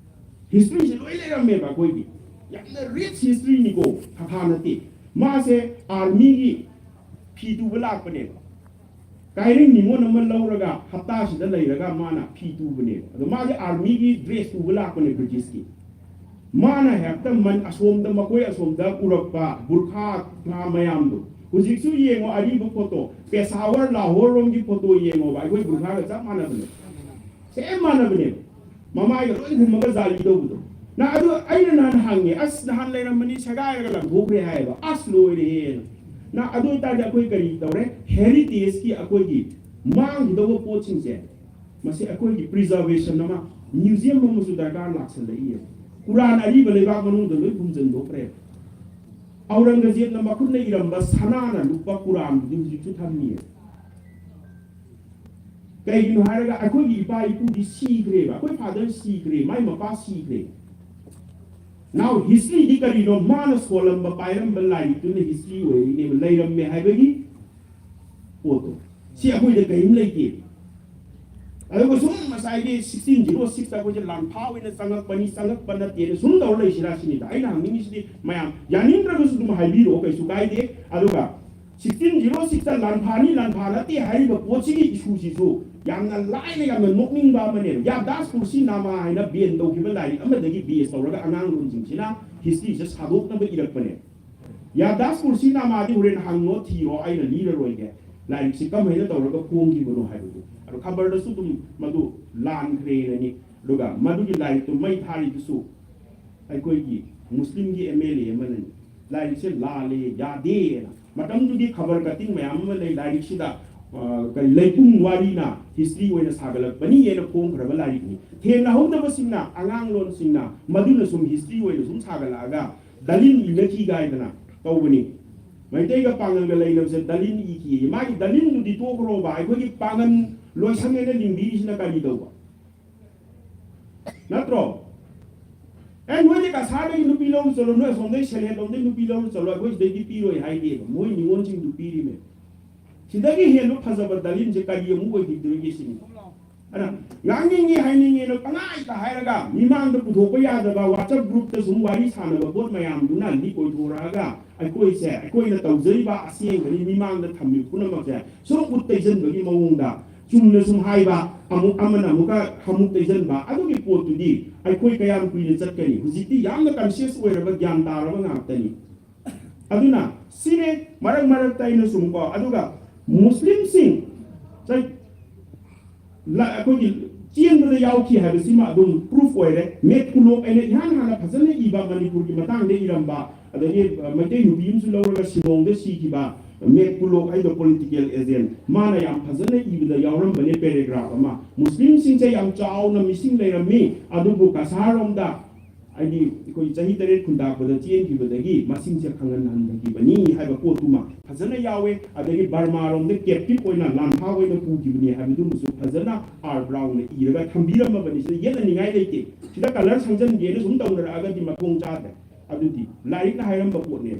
ꯍꯤꯁꯇ꯭ꯔꯤꯁꯦ ꯂꯣꯏ ꯂꯩꯔꯝꯃꯦꯕ ꯑꯩꯈꯣꯏꯒꯤ꯫ ꯌꯥꯝꯅ ꯔꯤꯆ ꯍꯤꯁꯇ꯭ꯔꯤꯅꯤꯀꯣ, ꯊꯥꯊꯥ ꯅꯠꯇꯦ꯫ ꯃꯥꯁꯦ ꯑꯥꯔꯃꯤꯒꯤ ꯐꯤ ꯇꯨꯕ ꯂꯥꯛꯄꯅꯦꯕ꯫ ꯀꯥꯏꯔꯦꯟ ꯅꯤꯉꯣꯜ ꯑꯃ ꯂꯧꯔꯒ ꯍꯞꯇꯥꯁꯤꯗ ꯂꯩꯔꯒ ꯃꯥꯅ ꯐꯤ ꯇꯨꯕꯅꯦꯕ꯫ ꯑꯗꯣ ꯃꯥꯁꯦ ꯑꯥꯔꯃꯤꯒꯤ ꯗ꯭ꯔꯦꯁ ꯇꯨꯕ ꯂꯥꯛꯄꯅꯦ ꯕ꯭ꯔꯤꯇꯤꯁꯀꯤ꯫ ꯃꯥꯅ ꯍꯦꯛꯇ ꯃꯟ-, ꯑꯁꯣꯝꯗ, ꯃꯈꯣꯏ ꯑꯁꯣꯝꯗ ꯎꯔꯛꯄ ꯕꯨꯔꯈꯥ ꯃꯌꯥꯝꯗꯣ ꯍꯧꯖꯤꯛꯁꯨ ꯌꯦꯡꯉꯣ, ꯑꯔꯤꯕ ꯐꯣꯇꯣ, ꯄꯦꯁꯥꯋꯔ, ꯂꯥꯍꯣꯔ ꯔꯣꯝꯒꯤ ꯐꯣꯇꯣ ꯌꯦꯡꯉꯣꯕ, ꯑꯩꯈꯣꯏ ꯕꯨꯔꯈꯥꯒ ꯆꯞ ꯃꯥꯟꯅꯕꯅꯦ꯫ ꯁꯦꯝ ꯃꯥꯟꯅꯕꯅꯦꯕ꯫ ꯃꯃꯥꯏꯒ ꯂꯣꯏ ꯈꯨꯝꯃꯒ ꯖꯥꯂꯤ ꯇꯧꯕꯗꯣ꯫ ꯅ ꯑꯗꯨ ꯑꯩꯅ ꯅꯍꯥꯟ ꯍꯪꯉꯦ, "ꯑꯁ, ꯅꯍꯥꯟ ꯂꯩꯔꯝꯕꯅꯤ, ꯁꯦꯒꯥꯏꯔꯒ ꯂꯪꯊꯣꯛꯈ꯭ꯔꯦ" ꯍꯥꯏꯌꯦꯕ꯫ ꯑꯁ, ꯂꯣꯏꯔꯦꯍꯦꯅ꯫ ꯅ ꯑꯗꯨ ꯑꯣꯏꯇꯥꯔꯗꯤ ꯑꯩꯈꯣꯏ ꯀꯔꯤ ꯇꯧꯔꯦ? ꯍꯦꯔꯤꯇꯦꯖꯀꯤ ꯑꯩꯈꯣꯏꯒꯤ ꯃꯥꯡꯈꯤꯗꯧꯕ ꯄꯣꯠꯁꯤꯡꯁꯦ, ꯃꯁꯤ ꯑꯩꯈꯣꯏꯒꯤ ꯄ꯭ꯔꯤꯖꯥꯔꯕꯦꯁꯟ ꯑꯃ, ꯃ꯭ꯌꯨꯖꯤꯌꯝ ꯑꯃꯁꯨ ꯗꯔꯀꯥꯔ ꯂꯥꯛꯁꯜꯂꯛꯏꯌꯦ꯫ ꯀꯨꯔꯥꯟ ꯑꯔꯤꯕ ꯂꯩꯕꯥꯛ ꯃꯅꯨꯡꯗ ꯂꯣꯏ ꯐꯨꯝꯖꯤꯟꯗꯣꯛꯈ꯭ꯔꯦ꯫ ꯑꯧꯔꯪꯒꯖꯦꯕꯅ ꯃꯈꯨꯠꯅ ꯏꯔꯝꯕ ꯁꯅꯥꯅ ꯂꯨꯄꯥ ꯀꯨꯔꯥꯟꯗꯨꯗꯤ ꯍꯧꯖꯤꯛꯁꯨ ꯊꯝꯃꯤꯌꯦ꯫ ꯀꯩꯒꯤꯅꯣ ꯍꯥꯏꯔꯒ ꯑꯩꯈꯣꯏꯒꯤ ꯏꯄꯥ ꯏꯄꯨꯗꯤ ꯁꯤꯈ꯭ꯔꯦꯕ, ꯑꯩꯈꯣꯏ ꯐꯥꯗꯔ ꯁꯤꯈ꯭ꯔꯦ, ꯃꯥꯏ ꯃꯄꯥ ꯁꯤꯈ꯭ꯔꯦ꯫ Now, ꯍꯤꯁꯇ꯭ꯔꯤꯗꯤ ꯀꯔꯤꯅꯣ? ꯃꯥꯅ ꯁꯣꯜꯂꯝꯕ, ꯄꯥꯏꯔꯝꯕ ꯂꯥꯏꯔꯤꯛꯇꯨꯅ ꯍꯤꯁꯇ꯭ꯔꯤ ꯑꯣꯏꯔꯤꯅꯦꯕ, ꯂꯩꯔꯝꯃꯦ ꯍꯥꯏꯕꯒꯤ ꯄꯣꯠꯇꯣ꯫ ꯁꯤ ꯑꯩꯈꯣꯏꯗ ꯀꯔꯤꯝ ꯂꯩꯇꯦ꯫ ꯑꯗꯨꯒ ꯁꯨꯝ ꯉꯁꯥꯏꯒꯤ ꯁꯤꯛꯁꯇꯤꯟ ꯖꯤꯔꯣ ꯁꯤꯛꯁꯇ ꯑꯩꯈꯣꯏꯁꯦ ꯂꯥꯟꯐꯥ ꯑꯣꯏꯅ ꯆꯪꯉꯛꯄꯅꯤ, ꯆꯪꯉꯛꯄ ꯅꯠꯇꯦꯅ ꯁꯨꯝ ꯇꯧꯔ ꯂꯩꯁꯤꯔꯥ ꯁꯤꯅꯤꯗ ꯑꯩꯅ ꯍꯪꯅꯤꯡꯉꯤꯁꯤꯗꯤ꯫ ꯃꯌꯥꯝ ꯌꯥꯅꯤꯡꯗ꯭ꯔꯒꯁꯨ ꯑꯗꯨꯝ ꯍꯥꯏꯕꯤꯔꯛꯑꯣ, ꯀꯩꯁꯨ ꯀꯥꯏꯗꯦ꯫ ꯑꯗꯨꯒ ꯁꯤꯛꯁꯇꯤꯟ ꯖꯤꯔꯣ ꯁꯤꯛꯁꯇ ꯂꯥꯟꯐꯥꯅꯤ, ꯂꯥꯟꯐꯥ ꯅꯠꯇꯦ ꯍꯥꯏꯔꯤꯕ ꯄꯣꯠꯁꯤꯒꯤ ꯏꯁꯨꯁꯤꯁꯨ ꯌꯥꯝꯅ ꯂꯥꯏꯅ, ꯌꯥꯝꯅ ꯅꯣꯛꯅꯤꯡꯕ ꯑꯃꯅꯦꯕ꯫ ꯌꯥꯗꯥꯁ ꯄꯨꯔꯁꯤ ꯅꯥꯃꯥ ꯍꯥꯏꯅ ꯕꯦꯟ ꯇꯧꯈꯤꯕ ꯂꯥꯏꯔꯤꯛ ꯑꯃꯗꯒꯤ ꯕꯦꯁ ꯇꯧꯔꯒ ꯑꯉꯥꯡ ꯂꯣꯟꯁꯤꯡꯁꯤꯅ ꯍꯤꯁꯇ꯭ꯔꯤꯁꯦ ꯁꯥꯗꯣꯛꯅꯕ ꯏꯔꯛꯄꯅꯦ꯫ ꯌꯥꯗꯥꯁ ꯄꯨꯔꯁꯤ ꯅꯥꯃꯥꯗꯤ ꯍꯣꯔꯦꯟ ꯍꯪꯉꯣ, ꯊꯤꯔꯣ, ꯑꯩꯅ ꯂꯤꯔꯔꯣꯏꯒꯦ꯫ ꯂꯥꯏꯔꯤꯛꯁꯤ ꯀꯃꯥꯏꯅ ꯇꯧꯔꯒ ꯐꯣꯡꯈꯤꯕꯅꯣ ꯍꯥꯏꯕꯗꯨ꯫ ꯑꯗꯣ ꯈꯕꯔꯗꯁꯨ ꯑꯗꯨꯝ ꯃꯗꯨ ꯂꯥꯟꯈ꯭ꯔꯦꯅꯅꯤ꯫ ꯑꯗꯨꯒ ꯃꯗꯨꯒꯤ ꯂꯥꯏꯔꯤꯛꯇꯨ ꯃꯩ ꯊꯥꯔꯤꯗꯨꯁꯨ ꯑꯩꯈꯣꯏꯒꯤ ꯃꯨꯁꯂꯤꯝꯒꯤ ꯑꯦꯝ ꯑꯦꯜ ꯑꯦ ꯑꯃꯅꯅꯤ꯫ ꯂꯥꯏꯔꯤꯛꯁꯦ ꯂꯥꯜꯂꯦ, ꯌꯥꯗꯦꯅ꯫ ꯃꯇꯝꯗꯨꯒꯤ ꯈꯕꯔ ꯀꯇꯤꯡ ꯃꯌꯥꯝ ꯑꯃ ꯂꯩ ꯂꯥꯏꯔꯤꯛꯁꯤꯗ, ꯑ, ꯀꯔꯤ, ꯂꯩꯄꯨꯡ ꯋꯥꯔꯤꯅ ꯍꯤꯁꯇ꯭ꯔꯤ ꯑꯣꯏꯅ ꯁꯥꯒꯠꯂꯛꯄꯅꯤ ꯍꯥꯏꯅ ꯐꯣꯡꯈ꯭ꯔꯕ ꯂꯥꯏꯔꯤꯛꯅꯤ꯫ ꯊꯦꯡꯅꯍꯧꯗꯕꯁꯤꯡꯅ, ꯑꯉꯥꯡꯂꯣꯟꯁꯤꯡꯅ ꯃꯗꯨꯅ ꯁꯨꯝ ꯍꯤꯁꯇ꯭ꯔꯤ ꯑꯣꯏꯅ ꯁꯨꯝ ꯁꯥꯒꯠꯂꯛꯑꯒ ꯗꯂꯤꯟ ꯏꯅꯈꯤ ꯀꯥꯏꯗꯅ ꯇꯧꯕꯅꯤ꯫ ꯃꯩꯇꯩꯒ ꯄꯥꯡꯒꯜꯒ ꯂꯩꯅꯕꯁꯦ ꯗꯂꯤꯟ ꯏꯈꯤ꯫ ꯃꯥꯒꯤ ꯗꯂꯤꯟꯗꯨꯗꯤ ꯇꯣꯛꯈ꯭ꯔꯣꯕ, ꯑꯩꯈꯣꯏꯒꯤ ꯄꯥꯡꯒꯜ ꯂꯣꯏꯁꯪ ꯍꯥꯏꯅ ꯂꯤꯡꯕꯤꯔꯤꯁꯤꯅ ꯀꯔꯤ ꯇꯧꯕ? ꯅꯠꯇ꯭ꯔꯣ? ꯑꯦ, ꯅꯣꯏꯗꯤ ꯀꯁꯥꯔꯗꯒꯤ ꯅꯨꯄꯤ ꯂꯧꯔꯨ ꯆꯠꯂꯣ, ꯅꯣꯏ ꯑꯁꯣꯝꯗꯒꯤ ꯁꯦꯂꯦꯟꯂꯣꯝꯗꯒꯤ ꯅꯨꯄꯤ ꯂꯧꯔꯨ ꯆꯠꯂꯣ, ꯑꯩꯈꯣꯏ ꯁꯤꯗꯩꯗꯤ ꯄꯤꯔꯣꯏ ꯍꯥꯏꯗꯦꯕ꯫ ꯃꯣꯏ ꯅꯤꯉꯣꯜꯁꯤꯡꯗꯨ ꯄꯤꯔꯤꯃꯦ꯫ ꯁꯤꯗꯒꯤ ꯍꯦꯟꯕ ꯐꯖꯕ ꯗꯂꯤꯟꯁꯦ ꯀꯔꯤ ꯑꯃꯨꯛ ꯑꯣꯏꯈꯤꯗꯣꯏꯒꯦ ꯁꯤꯅꯤ꯫ ꯑꯗꯨꯅ ꯉꯥꯡꯅꯤꯡꯉꯤ ꯍꯥꯏꯅꯤꯡꯉꯦꯅ ꯄꯪꯍꯥꯏꯗ ꯍꯥꯏꯔꯒ ꯃꯤꯃꯥꯡꯗ ꯄꯨꯊꯣꯛꯄ ꯌꯥꯗꯕ WhatsApp group ꯇ ꯁꯨꯝ ꯋꯥꯔꯤ ꯁꯥꯟꯅꯕ ꯄꯣꯠ ꯃꯌꯥꯝꯗꯨꯅ ꯂꯤꯛ ꯑꯣꯏꯊꯣꯔꯛꯑꯒ ꯑꯩꯈꯣꯏꯁꯦ, ꯑꯩꯈꯣꯏꯅ ꯇꯧꯖꯔꯤꯕ ꯑꯁꯦꯡꯕꯅꯤ ꯃꯤꯃꯥꯡꯗ ꯊꯝꯃꯤꯕ ꯄꯨꯝꯅꯃꯛꯁꯦ ꯁꯨꯝ ꯎꯠ ꯇꯩꯁꯟꯕꯒꯤ ꯃꯑꯣꯡꯗ ꯆꯨꯝꯅ ꯁꯨꯝ ꯍꯥꯏꯕ, ꯑꯃꯨꯛ ꯑꯃꯅ ꯑꯃꯨꯛꯀ ꯍꯥꯃꯨꯛ ꯇꯩꯁꯟꯕ, ꯑꯗꯨꯒꯤ ꯄꯣꯠꯇꯨꯗꯤ ꯑꯩꯈꯣꯏ ꯀꯌꯥꯝ ꯀꯨꯏꯅ ꯆꯠꯀꯅꯤ? ꯍꯧꯖꯤꯛꯇꯤ ꯌꯥꯝꯅ conscious ꯑꯣꯏꯔꯕ, ꯒ꯭ꯌꯥꯟ ꯇꯥꯔꯕ ꯉꯥꯛꯇꯅꯤ꯫ ꯑꯗꯨꯅ ꯁꯤꯅꯦ ꯃꯔꯛ ꯃꯔꯛꯇ ꯑꯩꯅ ꯁꯨꯝ ꯀꯣ, ꯑꯗꯨꯒ ꯃꯨꯁꯂꯤꯝꯁꯤꯡ ꯆꯩ-, ꯂ-, ꯑꯩꯈꯣꯏꯒꯤ ꯆꯦꯟꯕꯗ ꯌꯥꯎꯈꯤ ꯍꯥꯏꯕꯁꯤꯃ ꯑꯗꯨꯝ proof ꯑꯣꯏꯔꯦ꯫ ꯃꯦꯠ ꯀꯨꯂꯣꯛ ꯑꯩꯅ ꯏꯍꯥꯟ ꯍꯥꯟꯅ ꯐꯖꯅ ꯏꯕ ꯃꯅꯤꯄꯨꯔꯒꯤ ꯃꯇꯥꯡꯗ ꯏꯔꯝꯕ, ꯑꯗꯒꯤ, ꯑ, ꯃꯩꯇꯩ ꯅꯨꯄꯤ ꯑꯃꯁꯨ ꯂꯧꯔꯒ ꯁꯤꯂꯣꯡꯗ ꯁꯤꯈꯤꯕ ꯃꯦꯠ ꯀꯨꯂꯣꯛ ꯍꯥꯏꯗꯣ political agent, ꯃꯥꯅ ꯌꯥꯝ ꯐꯖꯅ ꯏꯕꯗ ꯌꯥꯎꯔꯝꯕꯅꯦ paragraph ꯑꯃ꯫ ꯃꯨꯁꯂꯤꯝꯁꯤꯡꯁꯦ ꯌꯥꯝ ꯆꯥꯎꯅ ꯃꯤꯁꯤꯡ ꯂꯩꯔꯝꯃꯤ, ꯑꯗꯨꯕꯨ ꯀꯁꯥꯔꯔꯣꯝꯗ ꯍꯥꯏꯗꯤ ꯑꯩꯈꯣꯏ ꯆꯍꯤ ꯇꯔꯦꯠ ꯈꯨꯟꯗꯥꯛꯄꯗ ꯆꯦꯟꯈꯤꯕꯗꯒꯤ ꯃꯁꯤꯡꯁꯦ ꯈꯪꯍꯟ ꯍꯟꯊꯈꯤꯕꯅꯤ ꯍꯥꯏꯕ ꯄꯣꯠꯇꯨꯃ ꯐꯖꯅ ꯌꯥꯎꯋꯦ꯫ ꯑꯗꯒꯤ ꯕꯔꯃꯥꯔꯣꯝꯗ captive ꯑꯣꯏꯅ ꯂꯥꯟꯐꯥ ꯑꯣꯏꯅ ꯄꯨꯈꯤꯕꯅꯤ ꯍꯥꯏꯕꯗꯨꯃꯁꯨ ꯐꯖꯅ R Brown ꯅ ꯏꯔꯒ ꯊꯝꯕꯤꯔꯝꯃꯕꯅꯤ꯫ ꯁꯤꯗ ꯌꯦꯠꯅꯅꯤꯡꯉꯥꯏ ꯂꯩꯇꯦ꯫ ꯁꯤꯗ colour ꯁꯪꯖꯟꯒꯦꯅ ꯁꯨꯝ ꯇꯧꯅꯔꯛꯑꯒꯗꯤ ꯃꯊꯣꯡ ꯆꯥꯗ꯭ꯔꯦ꯫ ꯑꯗꯨꯗꯤ ꯂꯥꯏꯔꯤꯛꯅ ꯍꯥꯏꯔꯝꯕ ꯄꯣꯠꯅꯦ꯫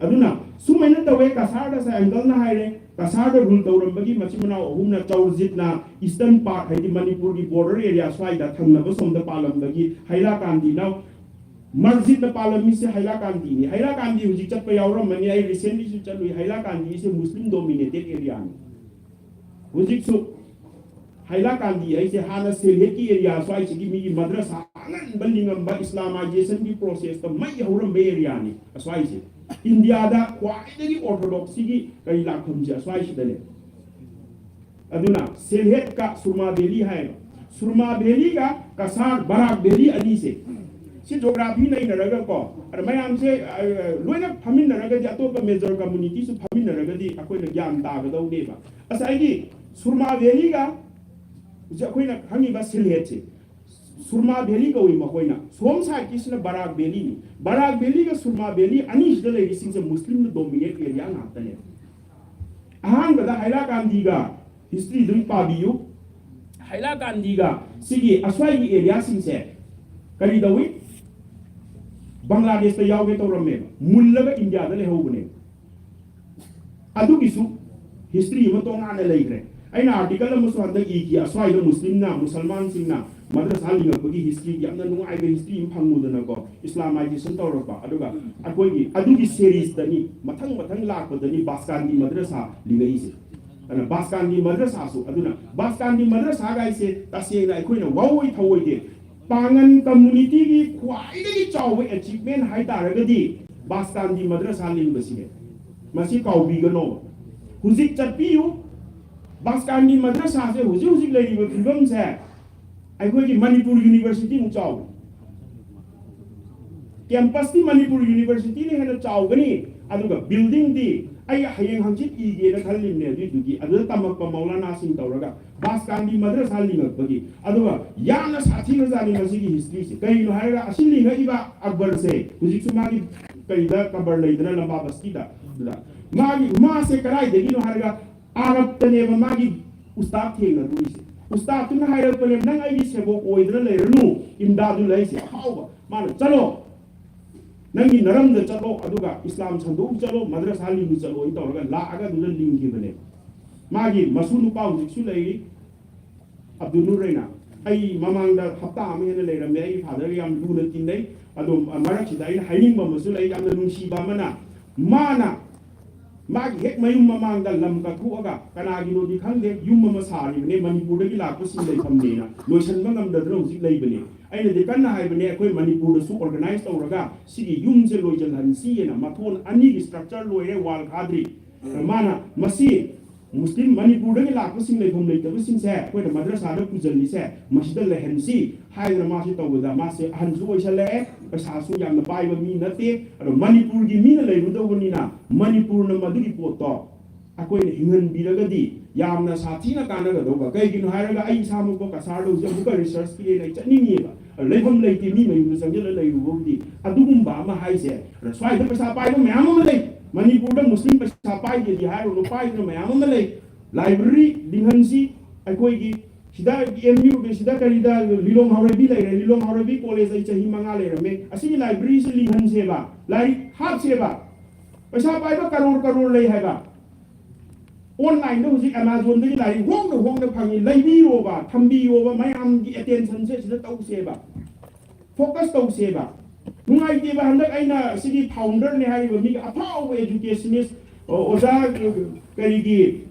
ꯑꯗꯨꯅ ꯁꯨꯃꯥꯏꯅ ꯇꯧꯋꯦ, ꯀꯁꯥꯔꯗ ꯁꯥꯏ uncle ꯅ ꯍꯥꯏꯔꯦ, ꯀꯁꯥꯔꯗ rule ꯇꯧꯔꯝꯕꯒꯤ ꯃꯆꯤꯟ ꯃꯅꯥꯎ ꯑꯍꯨꯝꯅ, ꯆꯧꯔꯖꯤꯠꯅ Eastern part, ꯍꯥꯏꯗꯤ ꯃꯅꯤꯄꯨꯔꯒꯤ border area ꯁ꯭ꯋꯥꯏꯗ ꯊꯪꯅꯕ ꯁꯣꯝꯗ ꯄꯥꯜꯂꯝꯕꯒꯤ, ꯍꯩꯂꯥꯀꯥꯟꯗꯤꯅ, ꯃꯔꯖꯤꯠꯅ ꯄꯥꯜꯂꯝꯃꯤꯁꯦ ꯍꯩꯂꯥꯀꯥꯟꯗꯤꯅꯤ꯫ ꯍꯩꯂꯥꯀꯥꯟꯗꯤ ꯍꯧꯖꯤꯛ ꯆꯠꯄ ꯌꯥꯎꯔꯝꯃꯅꯤ, ꯑꯩ recently ꯁꯨ ꯆꯠꯂꯨꯏ꯫ ꯍꯩꯂꯥꯀꯥꯟꯗꯤ ꯁꯦ Muslim dominated area ꯅꯤ꯫ ꯍꯧꯖꯤꯛꯁꯨ ꯍꯩꯂꯥꯀꯥꯟꯗꯤ ꯍꯥꯏꯁꯦ ꯍꯥꯟꯅ ꯁꯦꯜꯍꯦꯠꯀꯤ area ꯁ꯭ꯋꯥꯏꯁꯤꯒꯤ ꯃꯤꯒꯤ ꯃꯗ꯭ꯔꯁꯥ ꯑꯉꯟꯕ ꯂꯤꯡꯉꯝꯕ, Islamization ꯒꯤ process ꯇ ꯃꯩ ꯍꯧꯔꯝꯕ area ꯅꯤ ꯑꯁ꯭ꯋꯥꯏꯁꯦ꯫ ꯏꯟꯗꯤꯌꯥꯗ ꯈ꯭ꯋꯥꯏꯗꯒꯤ ꯑꯣꯔꯊꯣꯗꯣꯛꯁꯤꯒꯤ ꯀꯔꯤ ꯂꯥꯛꯐꯝꯁꯦ ꯑꯁ꯭ꯋꯥꯏꯁꯤꯗꯅꯦ꯫ ꯑꯗꯨꯅ ꯁꯤꯜꯍꯦꯠꯀ ꯁꯨꯔꯃꯥ ꯚꯦꯂꯤ ꯍꯥꯏꯌꯦꯕ꯫ ꯁꯨꯔꯃꯥ ꯚꯦꯂꯤꯒ ꯀꯁꯥꯔ ꯕꯔꯥꯛ ꯚꯦꯂꯤ ꯑꯅꯤꯁꯦ, ꯁꯤ ꯖꯣꯒ꯭ꯔꯥꯐꯤ ꯅꯩꯅꯔꯒꯀꯣ, ꯑꯗ ꯃꯌꯥꯝꯁꯦ ꯑ, ꯂꯣꯏꯅ ꯐꯝꯃꯤꯟꯅꯔꯒꯗꯤ, ꯑꯇꯣꯞꯄ ꯃꯦꯖꯔ ꯀꯝꯃꯨꯅꯤꯇꯤꯁꯨ ꯐꯝꯃꯤꯟꯅꯔꯒꯗꯤ ꯑꯩꯈꯣꯏꯅ ꯒ꯭ꯌꯥꯟ ꯇꯥꯒꯗꯧꯅꯦꯕ꯫ ꯉꯁꯥꯏꯒꯤ ꯁꯨꯔꯃꯥ ꯚꯦꯂꯤꯒ ꯍꯧꯖꯤꯛ ꯑꯩꯈꯣꯏꯅ ꯈꯪꯉꯤꯕ ꯁꯤꯜꯍꯦꯠꯁꯦ, ꯁꯨꯔꯃꯥ ꯚꯦꯂꯤ ꯀꯧꯏ ꯃꯈꯣꯏꯅ꯫ ꯁꯣꯝ ꯁꯥꯏꯠꯀꯤꯁꯤꯅ ꯕꯔꯥꯛ ꯚꯦꯂꯤꯅꯤ꯫ ꯕꯔꯥꯛ ꯚꯦꯂꯤꯒ ꯁꯨꯔꯃꯥ ꯚꯦꯂꯤ ꯑꯅꯤꯁꯤꯗ ꯂꯩꯔꯤꯁꯤꯡꯁꯦ ꯃꯨꯁꯂꯤꯝꯅ ꯗꯣꯃꯤꯅꯦꯠ ꯑꯦꯔꯤꯌꯥ ꯉꯥꯛꯇꯅꯦ꯫ ꯑꯍꯥꯟꯕꯗ ꯍꯥꯏꯂꯥꯀꯥꯟꯗꯤꯒ ꯍꯤꯁꯇ꯭ꯔꯤ ꯑꯗꯨꯝ ꯄꯥꯕꯤꯌꯨ꯫ ꯍꯥꯏꯂꯥꯀꯥꯟꯗꯤꯒ ꯁꯤꯒꯤ ꯑꯁ꯭ꯋꯥꯏꯒꯤ ꯑꯦꯔꯤꯌꯥꯁꯤꯡꯁꯦ ꯀꯔꯤ ꯇꯧꯏ? ꯕꯪꯒ꯭ꯂꯥꯗꯦꯁꯇ ꯌꯥꯎꯒꯦ ꯇꯧꯔꯝꯃꯦꯕ, ꯃꯨꯜꯂꯒ ꯏꯟꯗꯤꯌꯥꯗ ꯂꯩꯍꯧꯕꯅꯦꯕ꯫ ꯑꯗꯨꯒꯤꯁꯨ ꯍꯤꯁꯇ꯭ꯔꯤ ꯑꯃ ꯇꯣꯉꯥꯟꯅ ꯂꯩꯈ꯭ꯔꯦ꯫ ꯑꯩꯅ ꯑꯥꯔꯇꯤꯀꯜ ꯑꯃꯁꯨ ꯍꯟꯗꯛ ꯏꯈꯤ, ꯑꯁ꯭ꯋꯥꯏꯗ ꯃꯨꯁꯂꯤꯝꯅ, ꯃꯨꯁꯜꯃꯥꯟꯁꯤꯡꯅ ꯃꯗ꯭ꯔꯁꯥ ꯂꯤꯡꯉꯛꯄꯒꯤ ꯍꯤꯁꯇ꯭ꯔꯤ, ꯌꯥꯝꯅ ꯅꯨꯡꯉꯥꯏꯕ ꯍꯤꯁꯇ꯭ꯔꯤ ꯑꯃ ꯐꯪꯉꯨꯗꯅꯀꯣ, ꯏꯁꯂꯥꯃꯥꯏꯖꯦꯁꯟ ꯇꯧꯔꯛꯄ꯫ ꯑꯗꯨꯒ ꯑꯩꯈꯣꯏꯒꯤ ꯑꯗꯨꯒꯤ ꯁꯦꯔꯤꯁꯇꯅꯤ, ꯃꯊꯪ ꯃꯊꯪ ꯂꯥꯛꯄꯗꯅꯤ ꯕꯥꯁꯀꯥꯟꯗꯤ ꯃꯗ꯭ꯔꯁꯥ ꯂꯤꯡꯉꯛꯏꯁꯦ꯫ ꯑꯗꯨꯅ ꯕꯥꯁꯀꯥꯟꯗꯤ ꯃꯗ꯭ꯔꯁꯥꯁꯨ, ꯑꯗꯨꯅ ꯕꯥꯁꯀꯥꯟꯗꯤ ꯃꯗ꯭ꯔꯁꯥꯒꯥꯏꯁꯦ ꯇꯁꯦꯡꯅ ꯑꯩꯈꯣꯏꯅ ꯋꯥꯑꯣꯏ ꯊꯧꯑꯣꯏꯗꯦ꯫ ꯄꯥꯉꯟ ꯀꯝꯃꯨꯅꯤꯇꯤꯒꯤ ꯈ꯭ꯋꯥꯏꯗꯒꯤ ꯆꯥꯎꯕ ꯑꯦꯆꯤꯞꯃꯦꯟ ꯍꯥꯏꯇꯥꯔꯒꯗꯤ ꯕꯥꯁꯀꯥꯟꯗꯤ ꯃꯗ꯭ꯔꯁꯥ ꯂꯤꯡꯕꯁꯤꯅꯦ꯫ ꯃꯁꯤ ꯀꯥꯎꯕꯤꯒꯅꯣ꯫ ꯍꯧꯖꯤꯛ ꯆꯠꯄꯤꯌꯨ, ꯕꯥꯁꯀꯥꯟꯗꯤ ꯃꯗ꯭ꯔꯁꯥꯁꯦ ꯍꯧꯖꯤꯛ ꯍꯧꯖꯤꯛ ꯂꯩꯔꯤꯕ ꯐꯤꯕꯝꯁꯦ ꯑꯩꯈꯣꯏꯒꯤ ꯃꯅꯤꯄꯨꯔ ꯌꯨꯅꯤꯚꯔꯁꯤꯇꯤꯃꯨꯛ ꯆꯥꯎꯏ꯫ ꯀꯦꯝꯄꯁꯇꯤ ꯃꯅꯤꯄꯨꯔ ꯌꯨꯅꯤꯚꯔꯁꯤꯇꯤꯅ ꯍꯦꯟꯅ ꯆꯥꯎꯒꯅꯤ, ꯑꯗꯨꯒ ꯕꯤꯜꯗꯤꯡꯗꯤ ꯑꯩ ꯍꯌꯦꯡ ꯍꯪꯆꯤꯠ ꯏꯒꯦꯅ ꯈꯜꯂꯤꯕꯅꯦ꯫ ꯑꯗꯨꯏꯗꯨꯒꯤ ꯑꯗꯨꯗ ꯇꯝꯃꯛꯄ ꯃꯧꯂꯥꯅꯥꯁꯤꯡ ꯇꯧꯔꯒ ꯕꯥꯁꯀꯥꯟꯗꯤ ꯃꯗ꯭ꯔꯁꯥ ꯂꯤꯡꯉꯛꯄꯒꯤ꯫ ꯑꯗꯨꯒ ꯌꯥꯝꯅ ꯁꯥꯊꯤꯈ꯭ꯔꯖꯥꯠꯅꯤ ꯃꯁꯤꯒꯤ ꯍꯤꯁꯇ꯭ꯔꯤꯁꯦ꯫ ꯀꯩꯒꯤꯅꯣ ꯍꯥꯏꯔꯒ ꯑꯁꯤ ꯂꯤꯡꯉꯛꯏꯕ ꯑꯛꯕꯔꯁꯦ ꯍꯧꯖꯤꯛꯁꯨ ꯃꯥꯒꯤ ꯀꯩꯗ ꯀꯕꯔ ꯂꯩꯗꯅ ꯂꯝꯕꯥ ꯕꯁꯇꯤꯗ, ꯑꯗꯨꯗ ꯃꯥꯒꯤ, ꯃꯥꯁꯦ ꯀꯗꯥꯏꯗꯒꯤꯅꯣ ꯍꯥꯏꯔꯒ ꯑꯔꯕꯇꯅꯦꯕ ꯃꯥꯒꯤ ꯎꯁꯇꯥꯗ ꯊꯦꯡꯅꯔꯨꯔꯤꯁꯦ꯫ ꯎꯁꯇꯥꯗꯇꯨꯅ ꯍꯥꯏꯔꯛꯄꯅꯦ, "ꯅꯪ ꯑꯩꯒꯤ ꯁꯦꯕꯣꯛ ꯑꯣꯏꯗꯅ ꯂꯩꯔꯅꯨ, ꯏꯝꯗꯥꯗꯨꯜ ꯍꯥꯏꯁꯦ ꯑꯐꯥꯎꯕ, ꯃꯥꯅ ꯆꯠꯂꯣ, ꯅꯪꯒꯤ ꯅꯔꯝꯗ ꯆꯠꯂꯣ, ꯑꯗꯨꯒ ꯏꯁꯂꯥꯝ ꯁꯟꯗꯣꯛꯎ ꯆꯠꯂꯣ, ꯃꯗ꯭ꯔꯁꯥ ꯂꯤꯡꯉꯨ ꯆꯠꯂꯣ" ꯍꯥꯏꯅ ꯇꯧꯔꯒ ꯂꯥꯛꯑꯒ ꯑꯗꯨꯗ ꯂꯤꯡꯈꯤꯕꯅꯦ꯫ ꯃꯥꯒꯤ ꯃꯁꯨ ꯅꯨꯄꯥ ꯍꯧꯖꯤꯛꯁꯨ ꯂꯩꯔꯤ, ꯑꯕꯗꯨꯜ ꯅꯨꯔ ꯍꯥꯏꯅ꯫ ꯑꯩ ꯃꯃꯥꯡꯗ ꯍꯞꯇꯥ ꯑꯃ ꯍꯦꯟꯅ ꯂꯩꯔꯝꯃꯦ꯫ ꯑꯩꯒꯤ ꯐꯥꯗꯔꯒ ꯌꯥꯝ ꯂꯨꯅ ꯇꯤꯟꯅꯩ꯫ ꯑꯗꯣ ꯃꯔꯛꯁꯤꯗ ꯑꯩꯅ ꯍꯥꯏꯅꯤꯡꯕ ꯑꯃꯁꯨ ꯂꯩ, ꯌꯥꯝꯅ ꯅꯨꯡꯁꯤꯕ ꯑꯃꯅ, ꯃꯥꯅ ꯃꯥꯒꯤ ꯍꯦꯛ ꯃꯌꯨꯝ ꯃꯃꯥꯡꯗ ꯂꯝ ꯀꯠꯊꯣꯛꯑꯒ, ꯀꯅꯥꯒꯤꯅꯣꯗꯤ ꯈꯪꯗꯦ, ꯌꯨꯝ ꯑꯃ ꯁꯥꯔꯤꯕꯅꯦ, ꯃꯅꯤꯄꯨꯔꯗꯒꯤ ꯂꯥꯛꯄꯁꯤꯡ ꯂꯩꯐꯝꯅꯦꯅ, ꯂꯣꯏꯁꯤꯟꯕ ꯉꯝꯗꯗꯅ ꯍꯧꯖꯤꯛ ꯂꯩꯕꯅꯦ꯫ ꯑꯩꯅꯗꯤ ꯀꯟꯅ ꯍꯥꯏꯕꯅꯦ, ꯑꯩꯈꯣꯏ ꯃꯅꯤꯄꯨꯔꯗꯁꯨ organize ꯇꯧꯔꯒ ꯁꯤꯒꯤ ꯌꯨꯝꯁꯦ ꯂꯣꯏꯁꯤꯜꯍꯟꯁꯤꯑꯅ꯫ ꯃꯊꯣꯟ ꯑꯅꯤꯒꯤ structure ꯂꯣꯏꯔꯦ, wall ꯈꯥꯗ꯭ꯔꯤ꯫ ꯃꯥꯅ ꯃꯁꯤ ꯃꯨꯁꯂꯤꯝ ꯃꯅꯤꯄꯨꯔꯗꯒꯤ ꯂꯥꯛꯄꯁꯤꯡ, ꯂꯩꯐꯝ ꯂꯩꯇꯕꯁꯤꯡꯁꯦ ꯑꯩꯈꯣꯏꯅ ꯃꯗ꯭ꯔꯁꯥꯗ ꯄꯨꯁꯤꯜꯂꯤꯁꯦ ꯃꯁꯤꯗ ꯂꯩꯍꯟꯁꯤ ꯍꯥꯏꯗꯅ ꯃꯥꯁꯤ ꯇꯧꯕꯗ, ꯃꯥꯁꯦ ꯑꯍꯟꯁꯨ ꯑꯣꯏꯁꯜꯂꯛꯑꯦ, ꯄꯩꯁꯥꯁꯨ ꯌꯥꯝꯅ ꯄꯥꯏꯕ ꯃꯤ ꯅꯠꯇꯦ꯫ ꯑꯗꯣ ꯃꯅꯤꯄꯨꯔꯒꯤ ꯃꯤꯅ ꯂꯩꯔꯨꯗꯧꯕꯅꯤꯅ ꯃꯅꯤꯄꯨꯔꯅ ꯃꯗꯨꯒꯤ ꯄꯣꯠꯇꯣ ꯑꯩꯈꯣꯏꯅ ꯍꯤꯡꯍꯟꯕꯤꯔꯒꯗꯤ ꯌꯥꯝꯅ ꯁꯥꯊꯤꯅ ꯀꯥꯟꯅꯒꯗꯧꯕ꯫ ꯀꯩꯒꯤꯅꯣ ꯍꯥꯏꯔꯒ ꯑꯩ ꯏꯁꯥꯃꯛꯄꯨ ꯀꯁꯥꯔꯗ ꯍꯧꯖꯤꯛ ꯑꯃꯨꯛꯀ researchꯀꯤꯅꯦꯅ ꯑꯩ ꯆꯠꯅꯤꯡꯉꯦꯕ꯫ ꯑꯗꯣ ꯂꯩꯐꯝ ꯂꯩꯇꯦ, ꯃꯤ ꯃꯌꯨꯝꯗ ꯆꯪꯁꯤꯜꯂ ꯂꯩꯔꯨꯕꯕꯨꯗꯤ꯫ ꯑꯗꯨꯒꯨꯝꯕ ꯑꯃ ꯍꯥꯏꯁꯦ, ꯑꯗꯣ ꯁ꯭ꯋꯥꯏꯗ ꯄꯩꯁꯥ ꯄꯥꯏꯕ ꯃꯌꯥꯝ ꯑꯃ ꯂꯩ꯫ ꯃꯅꯤꯄꯨꯔꯗ ꯃꯨꯁꯂꯤꯝ ꯄꯩꯁꯥ ꯄꯥꯏꯗꯦꯗꯤ ꯍꯥꯏꯔꯨꯅꯨ, ꯄꯥꯏꯗꯅ ꯃꯌꯥꯝ ꯑꯃ ꯂꯩ꯫ Library ꯂꯤꯡꯍꯟꯁꯤ꯫ ꯑꯩꯈꯣꯏꯒꯤ ꯁꯤꯗ ꯑꯦꯝ ꯌꯨꯒꯤ ꯁꯤꯗ ꯀꯔꯤꯗ ꯂꯤꯂꯣꯡ ꯍꯥꯎꯔꯩꯕꯤ ꯂꯩꯔꯦ, ꯂꯤꯂꯣꯡ ꯍꯥꯎꯔꯩꯕꯤ ꯀꯣꯂꯦꯖ ꯑꯩ ꯆꯍꯤ ꯃꯉꯥ ꯂꯩꯔꯝꯃꯦ꯫ ꯑꯁꯤꯒꯤ libraryꯁꯤ ꯂꯤꯡꯍꯟꯁꯦꯕ, ꯂꯥꯏꯔꯤꯛ ꯍꯥꯞꯁꯦꯕ꯫ ꯄꯩꯁꯥ ꯄꯥꯏꯕ ꯀꯔꯣꯔ ꯀꯔꯣꯔ ꯂꯩ ꯍꯥꯏꯕ꯫ Onlineꯗ ꯍꯧꯖꯤꯛ Amazonꯗꯒꯤ ꯂꯥꯏꯔꯤꯛ ꯍꯣꯡꯅ ꯍꯣꯡꯅ ꯐꯪꯉꯤ, ꯂꯩꯕꯤꯔꯣꯕ, ꯊꯝꯕꯤꯌꯣꯕ, ꯃꯌꯥꯝꯒꯤ attentionꯁꯦ ꯁꯤꯗ ꯇꯧꯁꯦꯕ, focus ꯇꯧꯁꯦꯕ꯫ ꯅꯨꯡꯉꯥꯏꯇꯦꯕ, ꯍꯟꯗꯛ ꯑꯩꯅ ꯁꯤꯒꯤ founderꯅꯦ ꯍꯥꯏꯔꯤꯕ ꯃꯤꯒꯤ ꯑꯐꯥꯎꯕ educationist, ꯑꯣ-, ꯑꯣꯖꯥ ꯀꯔꯤꯒꯤ,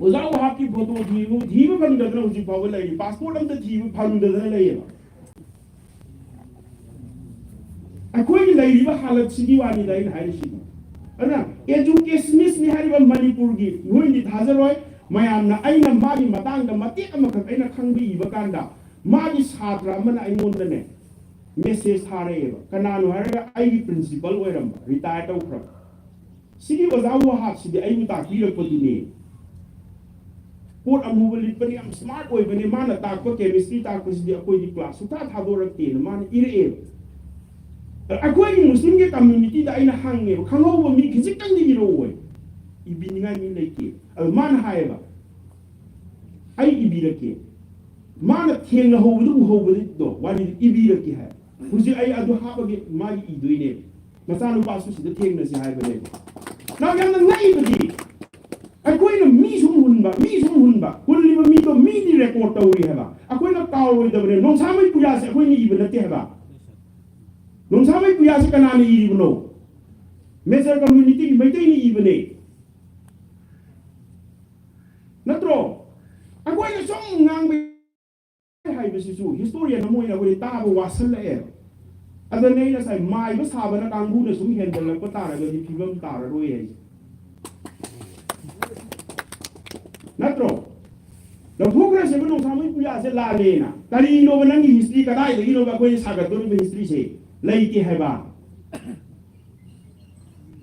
ꯑꯣꯖꯥ ꯋꯥꯍꯥꯞꯀꯤ photo ꯊꯤꯕ, ꯊꯤꯕ ꯐꯪꯗꯗꯅ ꯍꯧꯖꯤꯛ ꯐꯥꯎꯕ ꯂꯩꯔꯤ, passport ꯑꯝꯇ ꯊꯤꯕ ꯐꯪꯗꯗꯅ ꯂꯩꯌꯦꯕ꯫ ꯑꯩꯈꯣꯏꯒꯤ ꯂꯩꯔꯤꯕ ꯍꯥꯂꯠꯁꯤꯒꯤ ꯋꯥꯅꯤꯗ ꯑꯩꯅ ꯍꯥꯏꯔꯤꯁꯤꯗꯤ꯫ ꯑꯗꯨꯅ educationistꯅꯤ ꯍꯥꯏꯔꯤꯕ ꯃꯅꯤꯄꯨꯔꯒꯤ, ꯅꯣꯏꯗꯤ ꯊꯥꯖꯔꯣꯏ, ꯃꯌꯥꯝꯅ, ꯑꯩꯅ ꯃꯥꯒꯤ ꯃꯇꯥꯡꯗ ꯃꯇꯦꯛ ꯑꯃꯈꯛ ꯑꯩꯅ ꯈꯪꯕ ꯏꯕ ꯀꯥꯟꯗ, ꯃꯥꯒꯤ ꯁꯥꯇ꯭ꯔ ꯑꯃꯅ ꯑꯩꯉꯣꯟꯗꯅꯦ message ꯊꯥꯔꯛꯑꯦꯕ꯫ ꯀꯅꯥꯅꯣ ꯍꯥꯏꯔꯒ ꯑꯩꯒꯤ principal ꯑꯣꯏꯔꯝꯕ, retire ꯇꯧꯈ꯭ꯔꯕ꯫ ꯁꯤꯒꯤ ꯑꯣꯖꯥ ꯋꯥꯍꯥꯞꯁꯤꯗꯤ ꯑꯩꯕꯨ ꯇꯥꯛꯄꯤꯔꯛꯄꯗꯨꯅꯤ꯫ ꯀꯣꯠ ꯑꯃꯨꯕ ꯂꯤꯠꯄꯅꯤ, ꯌꯥꯝ smart ꯑꯣꯏꯕꯅꯤ, ꯃꯥꯅ ꯇꯥꯛꯄ chemistry ꯇꯥꯛꯄꯁꯤꯗꯤ ꯑꯩꯈꯣꯏꯗꯤ class ꯁꯨꯡꯊꯥ ꯊꯥꯗꯣꯔꯛꯇꯦꯅ ꯃꯥꯅ ꯏꯔꯛꯑꯦꯕ꯫ ꯑꯩꯈꯣꯏꯒꯤ ꯃꯨꯁꯂꯤꯝꯒꯤ communityꯗ ꯑꯩꯅ ꯍꯪꯉꯦꯕ, ꯈꯪꯍꯧꯕ ꯃꯤ ꯈꯤꯖꯤꯛꯇꯪꯗꯤ ꯏꯔꯛꯑꯣ꯫ ꯏꯕꯤꯅꯤꯡꯉꯥꯏ ꯃꯤ ꯂꯩꯇꯦ꯫ ꯑꯗꯨ ꯃꯥꯅ ꯍꯥꯏꯌꯦꯕ, "ꯑꯩ ꯏꯕꯤꯔꯛꯀꯦ"꯫ ꯃꯥꯅ ꯊꯦꯡꯅꯍꯧꯕꯗ ꯎꯍꯧꯕꯗꯣ ꯋꯥꯔꯤꯗꯨ ꯏꯕꯤꯔꯛꯀꯦ ꯍꯥꯏ꯫ ꯍꯧꯖꯤꯛ ꯑꯩ ꯑꯗꯨ ꯍꯥꯞꯄꯒꯦ, ꯃꯥꯒꯤ ꯏꯗꯣꯏꯅꯦꯕ꯫ ꯃꯆꯥꯅꯨꯄꯥꯁꯨ ꯁꯤꯗ ꯊꯦꯡꯅꯁꯤ ꯍꯥꯏꯕꯅꯦꯕ꯫ ꯅꯪ ꯌꯥꯝꯅ ꯉꯛꯏꯕꯗꯤ, ꯑꯩꯈꯣꯏꯅ ꯃꯤ ꯁꯨꯝ ꯍꯨꯟꯕ, ꯃꯤ ꯁꯨꯝ ꯍꯨꯟꯕ, ꯍꯨꯜꯂꯤꯕ ꯃꯤꯗꯣ ꯃꯤꯗꯤ record ꯇꯧꯔꯤ ꯍꯥꯏꯕ꯫ ꯑꯩꯈꯣꯏꯅ ꯀꯥꯎꯔꯣꯏꯗꯕꯅꯦ꯫ ꯅꯣꯡꯁꯥꯃꯩ ꯄꯨꯌꯥꯁꯦ ꯑꯩꯈꯣꯏꯅ ꯏꯕ ꯅꯠꯇꯦ ꯍꯥꯏꯕ꯫ ꯅꯣꯡꯁꯥꯃꯩ ꯄꯨꯌꯥꯁꯦ ꯀꯅꯥꯅ ꯏꯔꯤꯕꯅꯣ? Major communityꯒꯤ ꯃꯩꯇꯩꯅ ꯏꯕꯅꯦ꯫ ꯅꯠꯇ꯭ꯔꯣ? ꯑꯩꯈꯣꯏꯅ ꯁꯨꯝ ꯉꯥꯡꯕ ꯍꯥꯏꯕ ꯁꯤꯁꯨ ꯍꯤꯁꯇꯣꯔꯤꯌꯟ ꯑꯃ ꯑꯣꯏꯅ ꯑꯩꯈꯣꯏ ꯇꯥꯕ ꯋꯥꯁꯜꯂꯛꯑꯦ꯫ ꯑꯗꯨꯅ ꯑꯩ ꯉꯁꯥꯏ ꯃꯥꯏꯕ ꯁꯥꯕꯅ ꯀꯥꯡꯕꯨꯅ ꯁꯨꯝ ꯍꯦꯟꯒꯠꯂꯛꯄ ꯇꯥꯔꯒꯗꯤ ꯐꯤꯕꯝ ꯇꯥꯔꯔꯣꯏ ꯍꯥꯏꯁꯦ꯫ ꯅꯠꯇ꯭ꯔꯣ? ꯂꯧꯊꯣꯛꯈ꯭ꯔꯁꯦꯕ ꯅꯣꯡꯁꯥꯃꯩ ꯄꯨꯌꯥꯁꯦ ꯂꯥꯜꯂꯦꯅ꯫ ꯀꯔꯤꯅꯣꯕ ꯅꯪꯒꯤ ꯍꯤꯁꯇ꯭ꯔꯤ? ꯀꯗꯥꯏꯗꯒꯤꯅꯣꯕ ꯑꯩꯈꯣꯏꯅ ꯁꯥꯒꯠꯇꯣꯔꯤꯕ ꯍꯤꯁꯇ꯭ꯔꯤꯁꯦ? ꯂꯩꯇꯦ ꯍꯥꯏꯕ꯫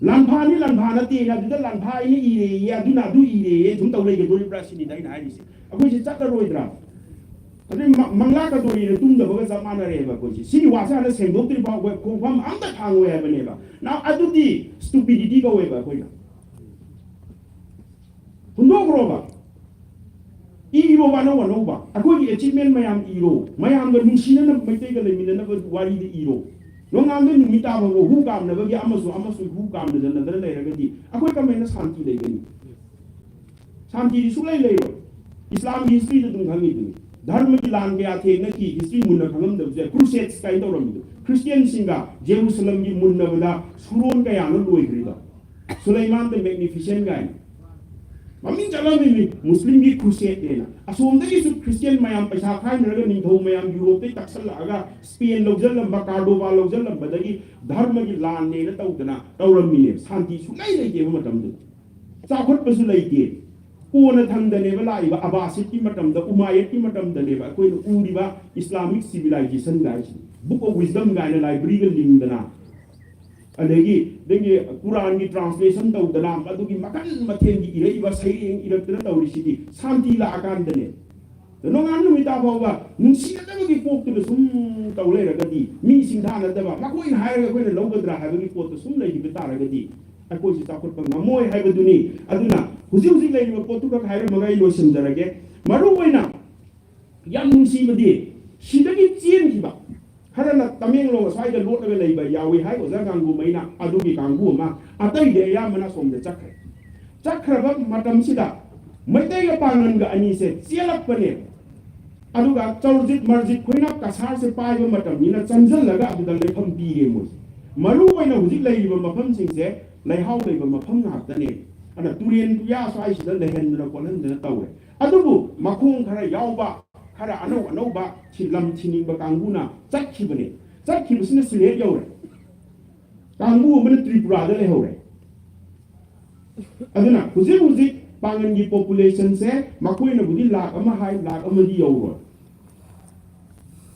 ꯂꯥꯟꯐꯥꯅꯤ ꯂꯥꯟꯐꯥ ꯅꯠꯇꯦꯅ ꯑꯗꯨꯗ ꯂꯥꯟꯐꯥ ꯑꯩꯅ ꯏꯔꯦꯌꯦ, ꯑꯗꯨꯅ ꯑꯗꯨ ꯏꯔꯦꯌꯦ ꯁꯨꯝ ꯇꯧ ꯂꯩꯒꯗꯣꯔꯤꯕ꯭ꯔꯥ ꯁꯤꯅꯤꯗ ꯑꯩꯅ ꯍꯥꯏꯔꯤꯁꯦ꯫ ꯑꯩꯈꯣꯏꯁꯦ ꯆꯠꯂꯔꯣꯏꯗ꯭ꯔꯥ? ꯑꯗꯩ ꯃ-, ꯃꯪꯂꯥꯛꯀꯗꯣꯔꯤꯅ ꯇꯨꯝꯗꯕꯒ ꯆꯞ ꯃꯥꯟꯅꯔꯦꯕ ꯑꯩꯈꯣꯏꯁꯦ꯫ ꯁꯤꯒꯤ ꯋꯥꯁꯦ ꯍꯥꯟꯅ ꯁꯦꯡꯗꯣꯛꯇ꯭ꯔꯤ ꯐꯥꯎꯕ ꯈꯣꯡꯐꯝ ꯑꯝꯇ ꯊꯥꯡꯉꯣꯏ ꯍꯥꯏꯕꯅꯦꯕ꯫ ꯅꯥꯎ, ꯑꯗꯨꯗꯤ stupidity ꯀꯧꯋꯦꯕ ꯑꯩꯈꯣꯏꯅ꯫ ꯍꯨꯟꯗꯣꯛꯈ꯭ꯔꯣꯕ꯫ ꯏꯔꯣꯕ ꯑꯅꯧ ꯑꯅꯧꯕ꯫ ꯑꯩꯈꯣꯏꯒꯤ achievement ꯃꯌꯥꯝ ꯏꯔꯣ꯫ ꯃꯌꯥꯝꯒ ꯅꯨꯡꯁꯤꯅꯅ ꯃꯩꯇꯩꯒ ꯂꯩꯃꯤꯟꯅꯅꯕ ꯋꯥꯔꯤꯗ ꯏꯔꯣ꯫ ꯅꯣꯡꯉꯥꯟꯕ ꯅꯨꯃꯤꯠ ꯇꯥꯕ ꯐꯥꯎ ꯍꯨ ꯀꯥꯝꯅꯕꯒꯤ ꯑꯃꯁꯨ ꯑꯃꯁꯨ ꯍꯨ ꯀꯥꯝꯅꯗꯅꯗꯅ ꯂꯩꯔꯒꯗꯤ ꯑꯩꯈꯣꯏ ꯀꯃꯥꯏꯅ ꯁꯥꯟꯇꯤ ꯂꯩꯒꯅꯤ? ꯁꯥꯟꯇꯤꯗꯤ ꯁꯨꯡꯂꯩ ꯂꯩꯔꯣꯏ꯫ ꯏꯁꯂꯥꯝꯒꯤ ꯍꯤꯁꯇ꯭ꯔꯤꯗ ꯑꯗꯨꯝ ꯈꯪꯉꯤꯗꯨꯅꯤ꯫ ꯙꯔꯃꯒꯤ ꯂꯥꯟ ꯀꯌꯥ ꯊꯦꯡꯅꯈꯤ, ꯍꯤꯁꯇ꯭ꯔꯤ ꯃꯨꯟꯅ ꯈꯪꯉꯝꯗꯕꯁꯦ꯫ Crusades ꯀꯥꯏꯅ ꯇꯧꯔꯝꯃꯤꯗꯣ, ꯈ꯭ꯔꯤꯁꯇꯤꯌꯟꯁꯤꯡꯒ ꯖꯦꯔꯨꯁꯂꯝꯒꯤ ꯃꯨꯟꯅꯕꯗ ꯁꯨꯔꯣꯟ ꯀꯌꯥꯅꯣ ꯂꯣꯏꯈ꯭ꯔꯤꯗꯣ꯫ Suleiman the Magnificent ꯀꯥꯏꯅ꯫ ꯃꯃꯤꯡ ꯆꯠꯂꯝꯃꯤꯅꯤ ꯃꯨꯁꯂꯤꯝꯒꯤ crusade ꯅꯦꯅ꯫ ꯑꯁꯣꯝꯗꯒꯤꯁꯨ ꯈ꯭ꯔꯤꯁꯇꯤꯌꯟ ꯃꯌꯥꯝ ꯄꯩꯁꯥ ꯈꯥꯏꯅꯔꯒ ꯅꯤꯡꯊꯧ ꯃꯌꯥꯝ ꯌꯨꯔꯣꯞꯇꯩ ꯇꯛꯁꯜꯂꯛꯑꯒ ꯁ꯭ꯄꯦꯟ ꯂꯧꯁꯤꯜꯂꯝꯕ, ꯀꯥꯔꯗꯣꯕꯥ ꯂꯧꯁꯤꯜꯂꯝꯕꯗꯒꯤ ꯙꯔꯃꯒꯤ ꯂꯥꯟꯅꯦꯅ ꯇꯧꯗꯅ ꯇꯧꯔꯝꯃꯤꯅꯦꯕ꯫ ꯁꯥꯟꯇꯤ ꯁꯨꯡꯂꯩ ꯂꯩꯇꯦꯕ ꯃꯇꯝꯗꯨꯗ꯫ ꯆꯥꯎꯈꯠꯄꯁꯨ ꯂꯩꯇꯦ꯫ ꯀꯣꯟꯅ ꯊꯪꯗꯅꯦꯕ ꯂꯥꯛꯏꯕ ꯑꯕꯥꯁꯤꯠꯀꯤ ꯃꯇꯝꯗ, ꯎꯃꯥꯌꯠꯀꯤ ꯃꯇꯝꯗꯅꯦꯕ ꯑꯩꯈꯣꯏꯅ ꯎꯔꯤꯕ Islamic civilization ꯒꯥꯏꯁꯤꯗꯤ꯫ Book of Wisdom ꯒꯥꯏꯅ library ꯒ ꯂꯤꯡꯗꯅ, ꯑꯗꯒꯤ, ꯑꯗꯒꯤ ꯀꯨꯔꯥꯟꯒꯤ translation ꯇꯧꯗꯅ, ꯃꯗꯨꯒꯤ ꯃꯈꯜ ꯃꯊꯦꯜꯒꯤ ꯏꯔꯛꯏꯕ ꯁꯩꯔꯦꯡ ꯏꯔꯛꯇꯅ ꯇꯧꯔꯤꯁꯤꯗꯤ ꯁꯥꯟꯇꯤ ꯂꯥꯛꯑꯀꯥꯟꯗꯅꯦ꯫ ꯅꯣꯡꯉꯥꯟ ꯅꯨꯃꯤꯠ ꯇꯥ ꯐꯥꯎꯕ ꯅꯨꯡꯁꯤꯅꯗꯕꯒꯤ ꯀꯣꯛꯇꯨꯗ ꯁꯨꯝ ꯇꯧ ꯂꯩꯔꯒꯗꯤ, ꯃꯤ ꯁꯤꯡꯊꯥꯅꯗꯕ, ꯃꯈꯣꯏꯅ ꯍꯥꯏꯔꯒ ꯑꯩꯈꯣꯏꯅ ꯂꯧꯒꯗ꯭ꯔꯥ ꯍꯥꯏꯕꯒꯤ ꯄꯣꯠꯇ ꯁꯨꯝ ꯂꯩꯈꯤꯕ ꯇꯥꯔꯒꯗꯤ, ꯑꯩꯈꯣꯏꯁꯨ ꯆꯥꯎꯈꯠꯄ ꯉꯝꯃꯣꯏ ꯍꯥꯏꯕꯗꯨꯅꯤ꯫ ꯑꯗꯨꯅ ꯍꯧꯖꯤꯛ ꯍꯧꯖꯤꯛ ꯂꯩꯔꯤꯕ ꯄꯣꯠꯇꯨꯈꯛ ꯍꯥꯏꯔꯝꯃꯒ ꯑꯩ ꯂꯣꯏꯁꯤꯟꯖꯔꯒꯦ꯫ ꯃꯔꯨ ꯑꯣꯏꯅ ꯌꯥꯝ ꯅꯨꯡꯁꯤꯕꯗꯤ, ꯁꯤꯗꯒꯤ ꯆꯦꯟꯈꯤꯕ ꯈꯔꯅ ꯇꯃꯦꯡꯂꯣꯡ ꯑꯁ꯭ꯋꯥꯏꯗ ꯂꯣꯠꯂꯒ ꯂꯩꯕ ꯌꯥꯎꯏ ꯍꯥꯏ ꯑꯣꯖꯥ ꯀꯥꯡꯕꯨꯃꯩꯅ, ꯑꯗꯨꯒꯤ ꯀꯥꯡꯕꯨ ꯑꯃ, ꯑꯇꯩꯗꯤ ꯑꯌꯥꯝꯕꯅ ꯑꯁꯣꯝꯗ ꯆꯠꯈ꯭ꯔꯦ꯫ ꯆꯠꯈ꯭ꯔꯕ ꯃꯇꯝꯁꯤꯗ ꯃꯩꯇꯩꯒ ꯄꯥꯡꯒꯟꯒ ꯑꯅꯤꯁꯦ ꯆꯦꯜꯂꯛꯄꯅꯦ꯫ ꯑꯗꯨꯒ ꯆꯧꯔꯖꯤꯠ ꯃꯔꯖꯤꯠ ꯈꯣꯏꯅ ꯀꯁꯥꯔꯁꯦ ꯄꯥꯏꯕ ꯃꯇꯝꯅꯤꯅ ꯆꯪꯁꯤꯜꯂꯒ ꯑꯗꯨꯗ ꯂꯩꯐꯝ ꯄꯤꯔꯦ ꯃꯣꯏꯁꯦ꯫ ꯃꯔꯨ ꯑꯣꯏꯅ ꯍꯧꯖꯤꯛ ꯂꯩꯔꯤꯕ ꯃꯐꯝꯁꯤꯡꯁꯦ ꯂꯩꯍꯥꯎ ꯂꯩꯕ ꯃꯐꯝ ꯉꯥꯛꯇꯅꯦ꯫ ꯑꯗꯨꯅ ꯇꯨꯔꯦꯟ ꯄꯨꯌꯥ ꯁ꯭ꯋꯥꯏꯁꯤꯗ ꯂꯩꯍꯟꯗꯅ ꯈꯣꯠꯍꯟꯗꯅ ꯇꯧꯔꯦ꯫ ꯑꯗꯨꯕꯨ ꯃꯈꯣꯡ ꯈꯔ ꯌꯥꯎꯕ ꯈꯔ ꯑꯅꯧ ꯑꯅꯧꯕ ꯊꯤ- ꯂꯝ ꯊꯤꯅꯤꯡꯕ ꯀꯥꯡꯕꯨꯅ ꯆꯠꯈꯤꯕꯅꯦ꯫ ꯆꯠꯈꯤꯕꯁꯤꯅ ꯁꯤꯂꯦꯠ ꯌꯧꯔꯦ꯫ ꯀꯥꯡꯕꯨ ꯑꯃꯅ ꯇ꯭ꯔꯤꯄꯨꯔꯥꯗ ꯂꯩꯍꯧꯔꯦ꯫ ꯑꯗꯨꯅ ꯍꯧꯖꯤꯛ ꯍꯧꯖꯤꯛ ꯄꯥꯡꯒꯟꯒꯤ ꯄꯣꯄꯨꯂꯦꯁꯟꯁꯦ ꯃꯈꯣꯏꯅꯕꯨꯗꯤ ꯂꯥꯛ ꯑꯃ ꯍꯥꯏ, ꯂꯥꯛ ꯑꯃꯗꯤ ꯌꯧꯔꯣꯏ꯫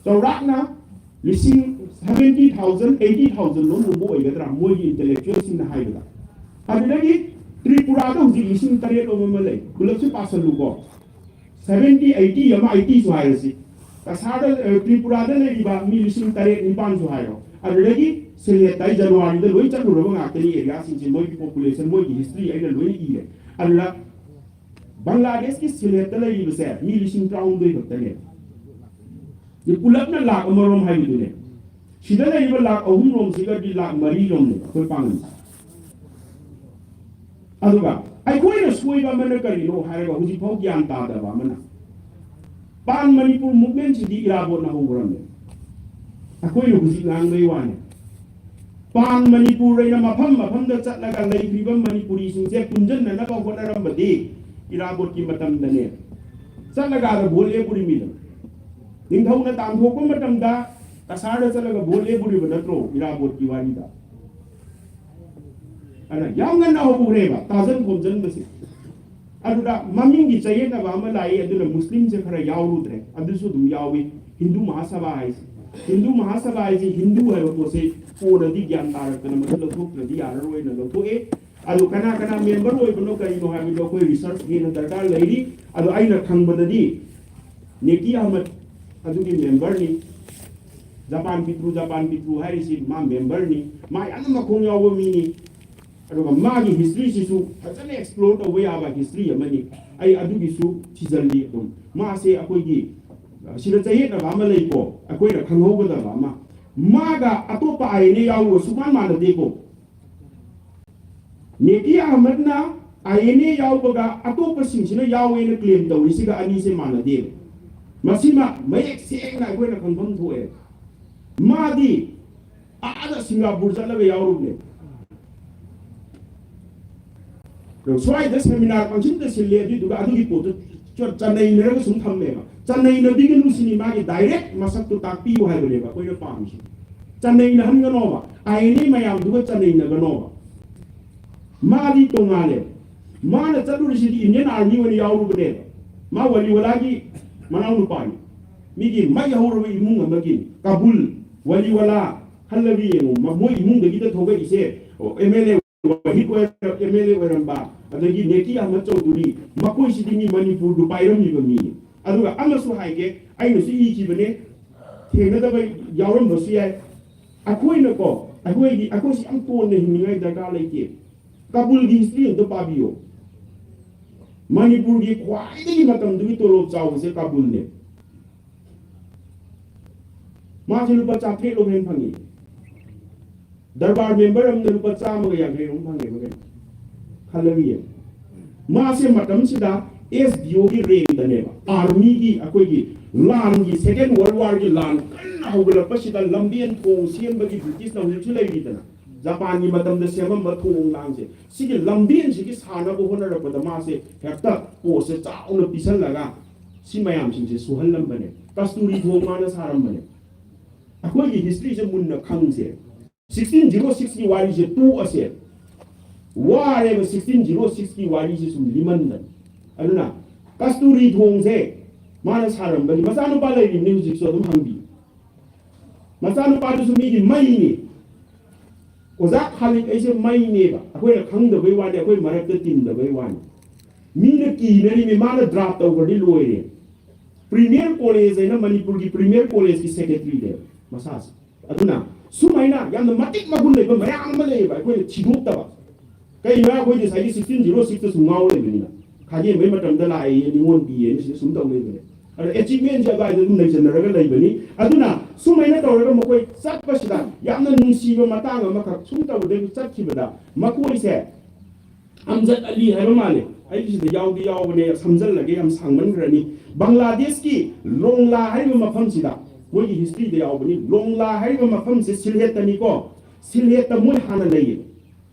ꯆꯥꯎꯔꯥꯛꯅ ꯂꯤꯁꯤꯡ seventy thousand, eighty thousand ꯂꯣꯝꯒꯨꯝꯕ ꯑꯣꯏꯒꯗ꯭ꯔꯥ, ꯃꯣꯏꯒꯤ ꯏꯟꯇꯦꯂꯦꯛꯆꯨꯋꯦꯜꯁꯤꯡꯅ ꯍꯥꯏꯕꯗ꯫ ꯑꯗꯨꯗꯒꯤ ꯇ꯭ꯔꯤꯄꯨꯔꯥꯗ ꯍꯧꯖꯤꯛ ꯂꯤꯁꯤꯡ ꯇꯔꯦꯠ ꯂꯣꯝ ꯑꯃ ꯂꯩ꯫ ꯄꯨꯂꯞꯁꯤ ꯄꯥꯁꯜꯂꯨꯀꯣ, seventy, eighty ꯑꯃ, eighty ꯁꯨ ꯍꯥꯏꯔꯁꯤ꯫ ꯀꯁꯥꯔꯗ, ꯑ, ꯇ꯭ꯔꯤꯄꯨꯔꯥꯗ ꯂꯩꯔꯤꯕ ꯃꯤ ꯂꯤꯁꯤꯡ ꯇꯔꯦꯠ ꯅꯤꯄꯥꯟꯁꯨ ꯍꯥꯏꯔꯣ꯫ ꯑꯗꯨꯗꯒꯤ ꯁꯤꯂꯦꯠꯇ ꯑꯩ ꯖꯅꯋꯥꯔꯤꯗ ꯂꯣꯏ ꯆꯠꯂꯨꯔꯕ ꯉꯥꯛꯇꯅꯤ ꯑꯦꯔꯤꯌꯥꯁꯤꯡꯁꯦ, ꯃꯣꯏꯒꯤ ꯄꯣꯄꯨꯂꯦꯁꯟ, ꯃꯣꯏꯒꯤ ꯍꯤꯁꯇ꯭ꯔꯤ ꯑꯩꯅ ꯂꯣꯏꯅ ꯏꯔꯦ꯫ ꯑꯗꯨꯗ ꯕꯪꯒ꯭ꯂꯥꯗꯦꯁꯀꯤ ꯁꯤꯂꯦꯠꯇ ꯂꯩꯔꯤꯕꯁꯦ ꯃꯤ ꯂꯤꯁꯤꯡ ꯇꯔꯥꯍꯨꯝꯗꯣꯏ ꯈꯛꯇꯅꯦ꯫ ꯁꯤ ꯄꯨꯂꯞꯅ ꯂꯥꯛ ꯑꯃꯔꯣꯝ ꯍꯥꯏꯕꯗꯨꯅꯦ꯫ ꯁꯤꯗ ꯂꯩꯔꯤꯕ ꯂꯥꯛ ꯑꯍꯨꯝ ꯔꯣꯝꯁꯤꯒꯗꯤ ꯂꯥꯛ ꯃꯔꯤ ꯔꯣꯝꯅꯦ ꯑꯩꯈꯣꯏ ꯄꯥꯡꯒꯜꯁꯦ꯫ ꯑꯗꯨꯒ ꯑꯩꯈꯣꯏꯅ ꯁꯣꯏꯕ ꯑꯃꯅ ꯀꯔꯤꯅꯣ ꯍꯥꯏꯔꯒ ꯍꯧꯖꯤꯛꯐꯥꯎ ꯒ꯭ꯌꯥꯟ ꯇꯥꯗꯕ ꯑꯃꯅ, ꯄꯥꯟ ꯃꯅꯤꯄꯨꯔ ꯃꯨꯚꯃꯦꯟꯁꯤꯗꯤ ꯏꯔꯥꯕꯣꯠꯅ ꯍꯧꯈ꯭ꯔꯝꯅꯦ꯫ ꯑꯩꯈꯣꯏꯅ ꯍꯧꯖꯤꯛ ꯉꯥꯡꯕꯩ ꯋꯥꯅꯦ꯫ ꯄꯥꯟ ꯃꯅꯤꯄꯨꯔ ꯑꯩꯅ ꯃꯐꯝ ꯃꯐꯝꯗ ꯆꯠꯂꯒ ꯂꯩꯔꯤꯕ ꯃꯅꯤꯄꯨꯔꯤꯁꯤꯡꯁꯦ ꯄꯨꯟꯁꯤꯟꯅꯅꯕ ꯍꯣꯠꯅꯔꯝꯕꯗꯤ ꯏꯔꯥꯕꯣꯠꯀꯤ ꯃꯇꯝꯗꯅꯦ꯫ ꯆꯠꯂꯒ ꯑꯥꯗ ꯚꯣꯠ ꯂꯦꯞꯄꯨꯔꯤꯃꯤꯗꯣ꯫ ꯅꯤꯡꯊꯧꯅ ꯇꯥꯟꯊꯣꯛꯄ ꯃꯇꯝꯗ ꯀꯁꯥꯔꯗ ꯆꯠꯂꯒ ꯚꯣꯠ ꯂꯦꯞꯄꯨꯔꯤꯕ ꯅꯠꯇ꯭ꯔꯣ ꯏꯔꯥꯕꯣꯠꯀꯤ ꯋꯥꯔꯤꯗ? ꯑꯗꯨꯅ ꯌꯥꯝ ꯉꯟꯅ ꯍꯧꯈ꯭ꯔꯦꯕ ꯇꯥꯖꯟ ꯈꯣꯝꯖꯟꯕꯁꯦ꯫ ꯑꯗꯨꯗ ꯃꯃꯤꯡꯒꯤ ꯆꯌꯦꯠꯅꯕ ꯑꯃ ꯂꯥꯛꯏ, ꯑꯗꯨꯅ ꯃꯨꯁꯂꯤꯝꯁꯦ ꯈꯔ ꯌꯥꯎꯔꯨꯗ꯭ꯔꯦ, ꯑꯗꯨꯁꯨ ꯑꯗꯨꯝ ꯌꯥꯎꯏ꯫ ꯍꯤꯟꯗꯨ ꯃꯍꯥꯁꯚꯥ ꯍꯥꯏꯁꯦ, ꯍꯤꯟꯗꯨ ꯃꯍꯥꯁꯚꯥ ꯍꯥꯏꯁꯦ ꯍꯤꯟꯗꯨ ꯍꯥꯏꯕ ꯄꯣꯠꯁꯦ ꯀꯣꯟꯅꯗꯤ ꯒ꯭ꯌꯥꯟ ꯇꯥꯔꯛꯇꯅ ꯃꯗꯨ ꯂꯧꯊꯣꯛꯇ꯭ꯔꯗꯤ ꯌꯥꯔꯔꯣꯏꯅ ꯂꯧꯊꯣꯛꯑꯦ꯫ ꯑꯗꯨ ꯀꯅꯥ ꯀꯅꯥ ꯃꯦꯝꯕꯔ ꯑꯣꯏꯕꯅꯣ ꯀꯔꯤꯅꯣ ꯍꯥꯏꯕꯗꯣ ꯑꯩꯈꯣꯏ ꯔꯤꯁꯔꯆ ꯍꯦꯟꯅ ꯗꯔꯀꯥꯔ ꯂꯩꯔꯤ꯫ ꯑꯗꯣ ꯑꯩꯅ ꯈꯪꯕꯗꯗꯤ ꯅꯦꯀꯤ ꯑꯍꯃꯗ ꯑꯗꯨꯒꯤ ꯃꯦꯝꯕꯔꯅꯤ꯫ ꯖꯄꯥꯟ ꯄꯤꯇ꯭ꯔꯨ, ꯖꯄꯥꯟ ꯄꯤꯇ꯭ꯔꯨ ꯍꯥꯏꯔꯤꯁꯤ ꯃꯥ ꯃꯦꯝꯕꯔꯅꯤ꯫ ꯃꯥ ꯌꯥꯝꯅ ꯃꯈꯣꯡ ꯌꯥꯎꯕ ꯃꯤꯅꯤ꯫ ꯑꯗꯨꯒ ꯃꯥꯒꯤ ꯍꯤꯁꯇ꯭ꯔꯤꯁꯤꯁꯨ ꯐꯖꯅ ꯑꯦꯛꯁꯄ꯭ꯂꯣꯔ ꯇꯧꯕ ꯌꯥꯕ ꯍꯤꯁꯇ꯭ꯔꯤ ꯑꯃꯅꯤ꯫ ꯑꯩ ꯑꯗꯨꯒꯤꯁꯨ ꯊꯤꯖꯤꯜꯂꯤ꯫ ꯑꯗꯨꯝ ꯃꯥꯁꯦ ꯑꯩꯈꯣꯏꯒꯤ, ꯑ, ꯁꯤꯗ ꯆꯌꯦꯠꯅꯕ ꯑꯃ ꯂꯩꯀꯣ, ꯑꯩꯈꯣꯏꯅ ꯈꯪꯍꯧꯒꯗꯕ ꯑꯃ꯫ ꯃꯥꯒ ꯑꯇꯣꯞꯄ ꯑꯥꯏ ꯑꯦꯟ ꯑꯦ ꯌꯥꯎꯕꯒ ꯁꯨꯛꯃꯥꯟ ꯃꯥꯟꯅꯗꯦꯀꯣ꯫ ꯅꯦꯀꯤ ꯑꯍꯃꯗꯅ ꯑꯥꯏ ꯑꯦꯟ ꯑꯦ ꯌꯥꯎꯕꯒ ꯑꯇꯣꯞꯄꯁꯤꯡꯁꯤꯅ ꯌꯥꯎꯋꯦꯅ ꯀ꯭ꯂꯦꯝ ꯇꯧꯔꯤꯁꯤꯒ ꯑꯅꯤꯁꯦ ꯃꯥꯟꯅꯗꯦꯕ꯫ ꯃꯁꯤꯃ ꯃꯌꯦꯛ ꯁꯦꯡꯅ ꯑꯩꯈꯣꯏꯅ ꯈꯪꯐꯝ ꯊꯣꯛꯑꯦ꯫ ꯃꯥꯗꯤ ꯑꯥꯗ ꯁꯤꯡꯒꯥꯄꯨꯔ ꯆꯠꯂꯒ ꯌꯥꯎꯔꯨꯕꯅꯦ꯫ ꯁ꯭ꯋꯥꯏꯗ ꯁꯦꯃꯤꯅꯥꯔ ꯄꯪꯁꯤꯟꯗ ꯁꯤꯜꯂꯦ, ꯑꯗꯨꯏꯗꯨꯒ ꯑꯗꯨꯒꯤ ꯄꯣꯠꯇꯨ ꯆꯅꯩꯅꯔꯒ ꯁꯨꯝ ꯊꯝꯃꯦꯕ꯫ ꯆꯅꯩꯅꯕꯤꯒꯅꯨ ꯁꯤꯅꯤ ꯃꯥꯒꯤ ꯗꯥꯏꯔꯦꯛ ꯃꯁꯛꯇꯨ ꯇꯥꯛꯄꯤꯌꯨ ꯍꯥꯏꯕꯅꯦꯕ ꯑꯩꯈꯣꯏꯅ ꯄꯥꯝꯃꯤꯁꯦ꯫ ꯆꯅꯩꯅꯍꯟꯒꯅꯣꯕ, ꯑꯥꯏ ꯑꯦꯟ ꯑꯦ ꯃꯌꯥꯝꯗꯨꯒ ꯆꯅꯩꯅꯒꯅꯣꯕ꯫ ꯃꯥꯗꯤ ꯇꯣꯉꯥꯜꯂꯦ꯫ ꯃꯥꯅ ꯆꯠꯂꯨꯔꯤꯁꯤꯗꯤ ꯏꯟꯗꯤꯌꯟ ꯑꯥꯔꯃꯤ ꯑꯣꯏꯅ ꯌꯥꯎꯔꯨꯕꯅꯦꯕ꯫ ꯃꯥ ꯋꯥꯂꯤꯋꯥꯂꯥꯒꯤ ꯃꯅꯥꯎꯅꯨꯄꯥꯅꯤ꯫ ꯃꯤꯒꯤ ꯃꯩ ꯍꯧꯔꯕ ꯏꯃꯨꯡ ꯑꯃꯒꯤ ꯀꯥꯕꯨꯜ, ꯋꯥꯂꯤꯋꯥꯂꯥ, ꯈꯜꯂꯒ ꯌꯦꯡꯉꯨ꯫ ꯃ-, ꯃꯣꯏ ꯏꯃꯨꯡꯗꯒꯤꯗ ꯊꯣꯛꯂꯛꯏꯁꯦ, ꯑꯦꯝ ꯑꯦꯜ ꯑꯦ ꯋꯥꯍꯤꯗ ꯑꯣꯏꯔ-, ꯑꯦꯝ ꯑꯦꯜ ꯑꯦ ꯑꯣꯏꯔꯝꯕ, ꯑꯗꯒꯤ ꯅꯦꯀꯤ ꯑꯍꯃꯗ ꯆꯧꯙꯨꯔꯤ, ꯃꯈꯣꯏꯁꯤꯗꯤ ꯃꯤ ꯃꯅꯤꯄꯨꯔꯗꯨ ꯄꯥꯏꯔꯝꯃꯤꯕ ꯃꯤꯅꯤ꯫ ꯑꯗꯨꯒ ꯑꯃꯁꯨ ꯍꯥꯏꯒꯦ, ꯑꯩꯅꯁꯨ ꯏꯈꯤꯕꯅꯦ, ꯊꯦꯡꯅꯗꯕ ꯌꯥꯎꯔꯝꯕꯁꯨ ꯌꯥꯏ꯫ ꯑꯩꯈꯣꯏꯅꯀꯣ, ꯑꯩꯈꯣꯏꯒꯤ, ꯑꯩꯈꯣꯏꯁꯤ ꯌꯥꯝ ꯇꯣꯟꯅ ꯍꯤꯡꯅꯤꯡꯉꯥꯏ ꯗꯔꯀꯥꯔ ꯂꯩꯇꯦ꯫ ꯀꯥꯕꯨꯜꯒꯤ ꯍꯤꯁꯇ꯭ꯔꯤ ꯑꯝꯇ ꯄꯥꯕꯤꯌꯣ꯫ ꯃꯅꯤꯄꯨꯔꯒꯤ ꯈ꯭ꯋꯥꯏꯗꯒꯤ ꯃꯇꯝꯗꯨꯒꯤ ꯇꯣꯂꯣꯞ ꯆꯥꯎꯕꯁꯦ ꯀꯥꯕꯨꯜꯅꯦ꯫ ꯃꯥꯁꯦ ꯂꯨꯄꯥ ꯆꯥꯇ꯭ꯔꯦꯠ ꯂꯣꯝ ꯍꯦꯟꯅ ꯐꯪꯉꯤ꯫ ꯗꯔꯕꯥꯔ ꯃꯦꯝꯕꯔ ꯑꯃꯅ ꯂꯨꯄꯥ ꯆꯥꯝꯃꯒ ꯌꯥꯡꯈꯩ ꯂꯣꯝ ꯐꯪꯉꯦꯕ ꯀꯩꯅꯣ꯫ ꯈꯜꯂꯒ ꯌꯦꯡꯉꯨ꯫ ꯃꯥꯁꯦ ꯃꯇꯝꯁꯤꯗ ꯑꯦꯁ ꯗꯤ ꯑꯣꯒꯤ ꯔꯦꯡꯗꯅꯦꯕ꯫ ꯑꯥꯔꯃꯤꯒꯤ, ꯑꯩꯈꯣꯏꯒꯤ ꯂꯥꯟꯒꯤ, ꯁꯦꯀꯦꯟ ꯋꯥꯔꯜ ꯋꯥꯔꯒꯤ ꯂꯥꯟ ꯀꯟꯅ ꯍꯧꯒꯠꯂꯛꯄꯁꯤꯗ ꯂꯝꯕꯦꯟ ꯊꯣꯡ ꯁꯦꯝꯕꯒꯤ ꯕ꯭ꯔꯤꯇꯤꯁꯅ ꯍꯧꯖꯤꯛꯁꯨ ꯂꯩꯔꯤꯗꯅ, ꯖꯄꯥꯟꯒꯤ ꯃꯇꯝꯗ ꯁꯦꯝꯃꯝꯕ ꯊꯣꯡ ꯂꯥꯟꯁꯦ, ꯁꯤꯒꯤ ꯂꯝꯕꯦꯟꯁꯤꯒꯤ ꯁꯥꯅꯕ ꯍꯣꯠꯅꯔꯛꯄꯗ ꯃꯥꯁꯦ ꯍꯦꯛꯇ ꯄꯣꯁꯁꯦ ꯆꯥꯎꯅ ꯄꯤꯁꯜꯂꯒ ꯁꯤ ꯃꯌꯥꯝꯁꯤꯡꯁꯦ ꯁꯨꯍꯜꯂꯝꯕꯅꯦ꯫ ꯀꯁꯇꯨꯔꯤ ꯊꯣꯡ ꯃꯥꯅ ꯁꯥꯔꯝꯕꯅꯦ꯫ ꯑꯩꯈꯣꯏꯒꯤ ꯍꯤꯁꯇ꯭ꯔꯤꯁꯦ ꯃꯨꯟꯅ ꯈꯪꯁꯦ꯫ ꯁꯤꯛꯁꯇꯤꯟ ꯖꯤꯔꯣ ꯁꯤꯛꯁꯀꯤ ꯋꯥꯔꯤꯁꯦ ꯇꯣꯛꯑꯁꯦ꯫ ꯋꯥꯔꯦꯕ ꯁꯤꯛꯁꯇꯤꯟ ꯖꯤꯔꯣ ꯁꯤꯛꯁꯀꯤ ꯋꯥꯔꯤꯁꯦ ꯁꯨꯝ ꯂꯤꯃꯟꯗꯅ꯫ ꯑꯗꯨꯅ ꯀꯁꯇꯨꯔꯤ ꯊꯣꯡꯁꯦ ꯃꯥꯅ ꯁꯥꯔꯝꯕꯒꯤ, ꯃꯆꯥꯅꯨꯄꯥ ꯂꯩꯔꯤꯕꯅꯤ ꯍꯧꯖꯤꯛꯁꯨ, ꯑꯗꯨꯝ ꯍꯪꯕꯤꯌꯨ꯫ ꯃꯆꯥꯅꯨꯄꯥꯗꯨꯁꯨ ꯃꯤꯒꯤ ꯃꯩꯅꯤ꯫ ꯑꯣꯖꯥ ꯈꯥꯂꯤꯗ ꯑꯩꯁꯦ ꯃꯩꯅꯦꯕ, ꯑꯩꯈꯣꯏꯅ ꯈꯪꯗꯕꯩ ꯋꯥꯅꯤ, ꯑꯩꯈꯣꯏ ꯃꯔꯛꯇ ꯇꯤꯟꯗꯕꯩ ꯋꯥꯅꯤ꯫ ꯃꯤꯅ ꯀꯤꯅꯔꯤꯃꯤ, ꯃꯥꯅ ꯗ꯭ꯔꯥꯐ ꯇꯧꯈ꯭ꯔꯗꯤ ꯂꯣꯏꯔꯦ꯫ ꯄ꯭ꯔꯤꯃꯤꯌꯔ ꯀꯣꯂꯦꯖ ꯍꯥꯏꯅ ꯃꯅꯤꯄꯨꯔꯒꯤ ꯄ꯭ꯔꯤꯃꯤꯌꯔ ꯀꯣꯂꯦꯖꯀꯤ ꯁꯦꯀ꯭ꯔꯦꯇꯔꯤꯅꯦꯕ ꯃꯁꯥꯁꯦ꯫ ꯑꯗꯨꯅ ꯁꯨꯃꯥꯏꯅ ꯌꯥꯝꯅ ꯃꯇꯤꯛ ꯃꯒꯨꯟ ꯂꯩꯕ ꯃꯌꯥꯝ ꯑꯃ ꯂꯩꯌꯦꯕ, ꯑꯩꯈꯣꯏꯅ ꯊꯤꯗꯣꯛꯇꯕ꯫ ꯀꯩꯅꯣ, ꯑꯩꯈꯣꯏꯗꯤ ꯉꯁꯥꯏꯒꯤ ꯁꯤꯛꯁꯇꯤꯟ ꯖꯤꯔꯣ ꯁꯤꯛꯁꯇꯁꯨ ꯉꯥꯎ ꯂꯩꯕꯅꯤꯅ꯫ ꯈꯥꯒꯦꯝꯕꯩ ꯃꯇꯝꯗ ꯂꯥꯛꯑꯦ, ꯅꯤꯉꯣꯜ ꯄꯤꯌꯦꯅ ꯁꯤꯗ ꯁꯨꯝ ꯇꯧ ꯂꯩꯕꯅꯦ꯫ ꯑꯗ ꯑꯦꯆꯤꯞꯃꯦꯟꯁꯦ ꯑꯗꯨꯋꯥꯏꯗ ꯑꯗꯨꯝ ꯂꯩꯖꯟꯅꯔꯒ ꯂꯩꯕꯅꯤ꯫ ꯑꯗꯨꯅ ꯁꯨꯃꯥꯏꯅ ꯇꯧꯔꯒ ꯃꯈꯣꯏ ꯆꯠꯄꯁꯤꯗ ꯌꯥꯝꯅ ꯅꯨꯡꯁꯤꯕ ꯃꯇꯥꯡ ꯑꯃꯈꯛ ꯁꯨꯝ ꯇꯧꯕꯗꯒꯤ ꯆꯠꯈꯤꯕꯗ, ꯃꯈꯣꯏꯁꯦ ꯑꯝꯖꯗ ꯑꯂꯤ ꯍꯥꯏꯕ ꯃꯥꯜꯂꯦ, ꯑꯩꯒꯤꯁꯤꯗ ꯌꯥꯎꯗꯤ ꯌꯥꯎꯕꯅꯦ, ꯁꯝꯖꯜꯂꯒꯦ, ꯌꯥꯝ ꯁꯥꯡꯃꯟꯈ꯭ꯔꯅꯤ꯫ ꯕꯪꯒ꯭ꯂꯥꯗꯦꯁꯀꯤ ꯂꯣꯡꯂꯥ ꯍꯥꯏꯔꯤꯕ ꯃꯐꯝꯁꯤꯗ, ꯃꯣꯏꯒꯤ ꯍꯤꯁꯇ꯭ꯔꯤꯗ ꯌꯥꯎꯕꯅꯤ, ꯂꯣꯡꯂꯥ ꯍꯥꯏꯔꯤꯕ ꯃꯐꯝꯁꯦ ꯁꯤꯜꯍꯦꯠꯇꯅꯤꯀꯣ꯫ ꯁꯤꯜꯍꯦꯠꯇ ꯃꯣꯏ ꯍꯥꯟꯅ ꯂꯩꯌꯦ,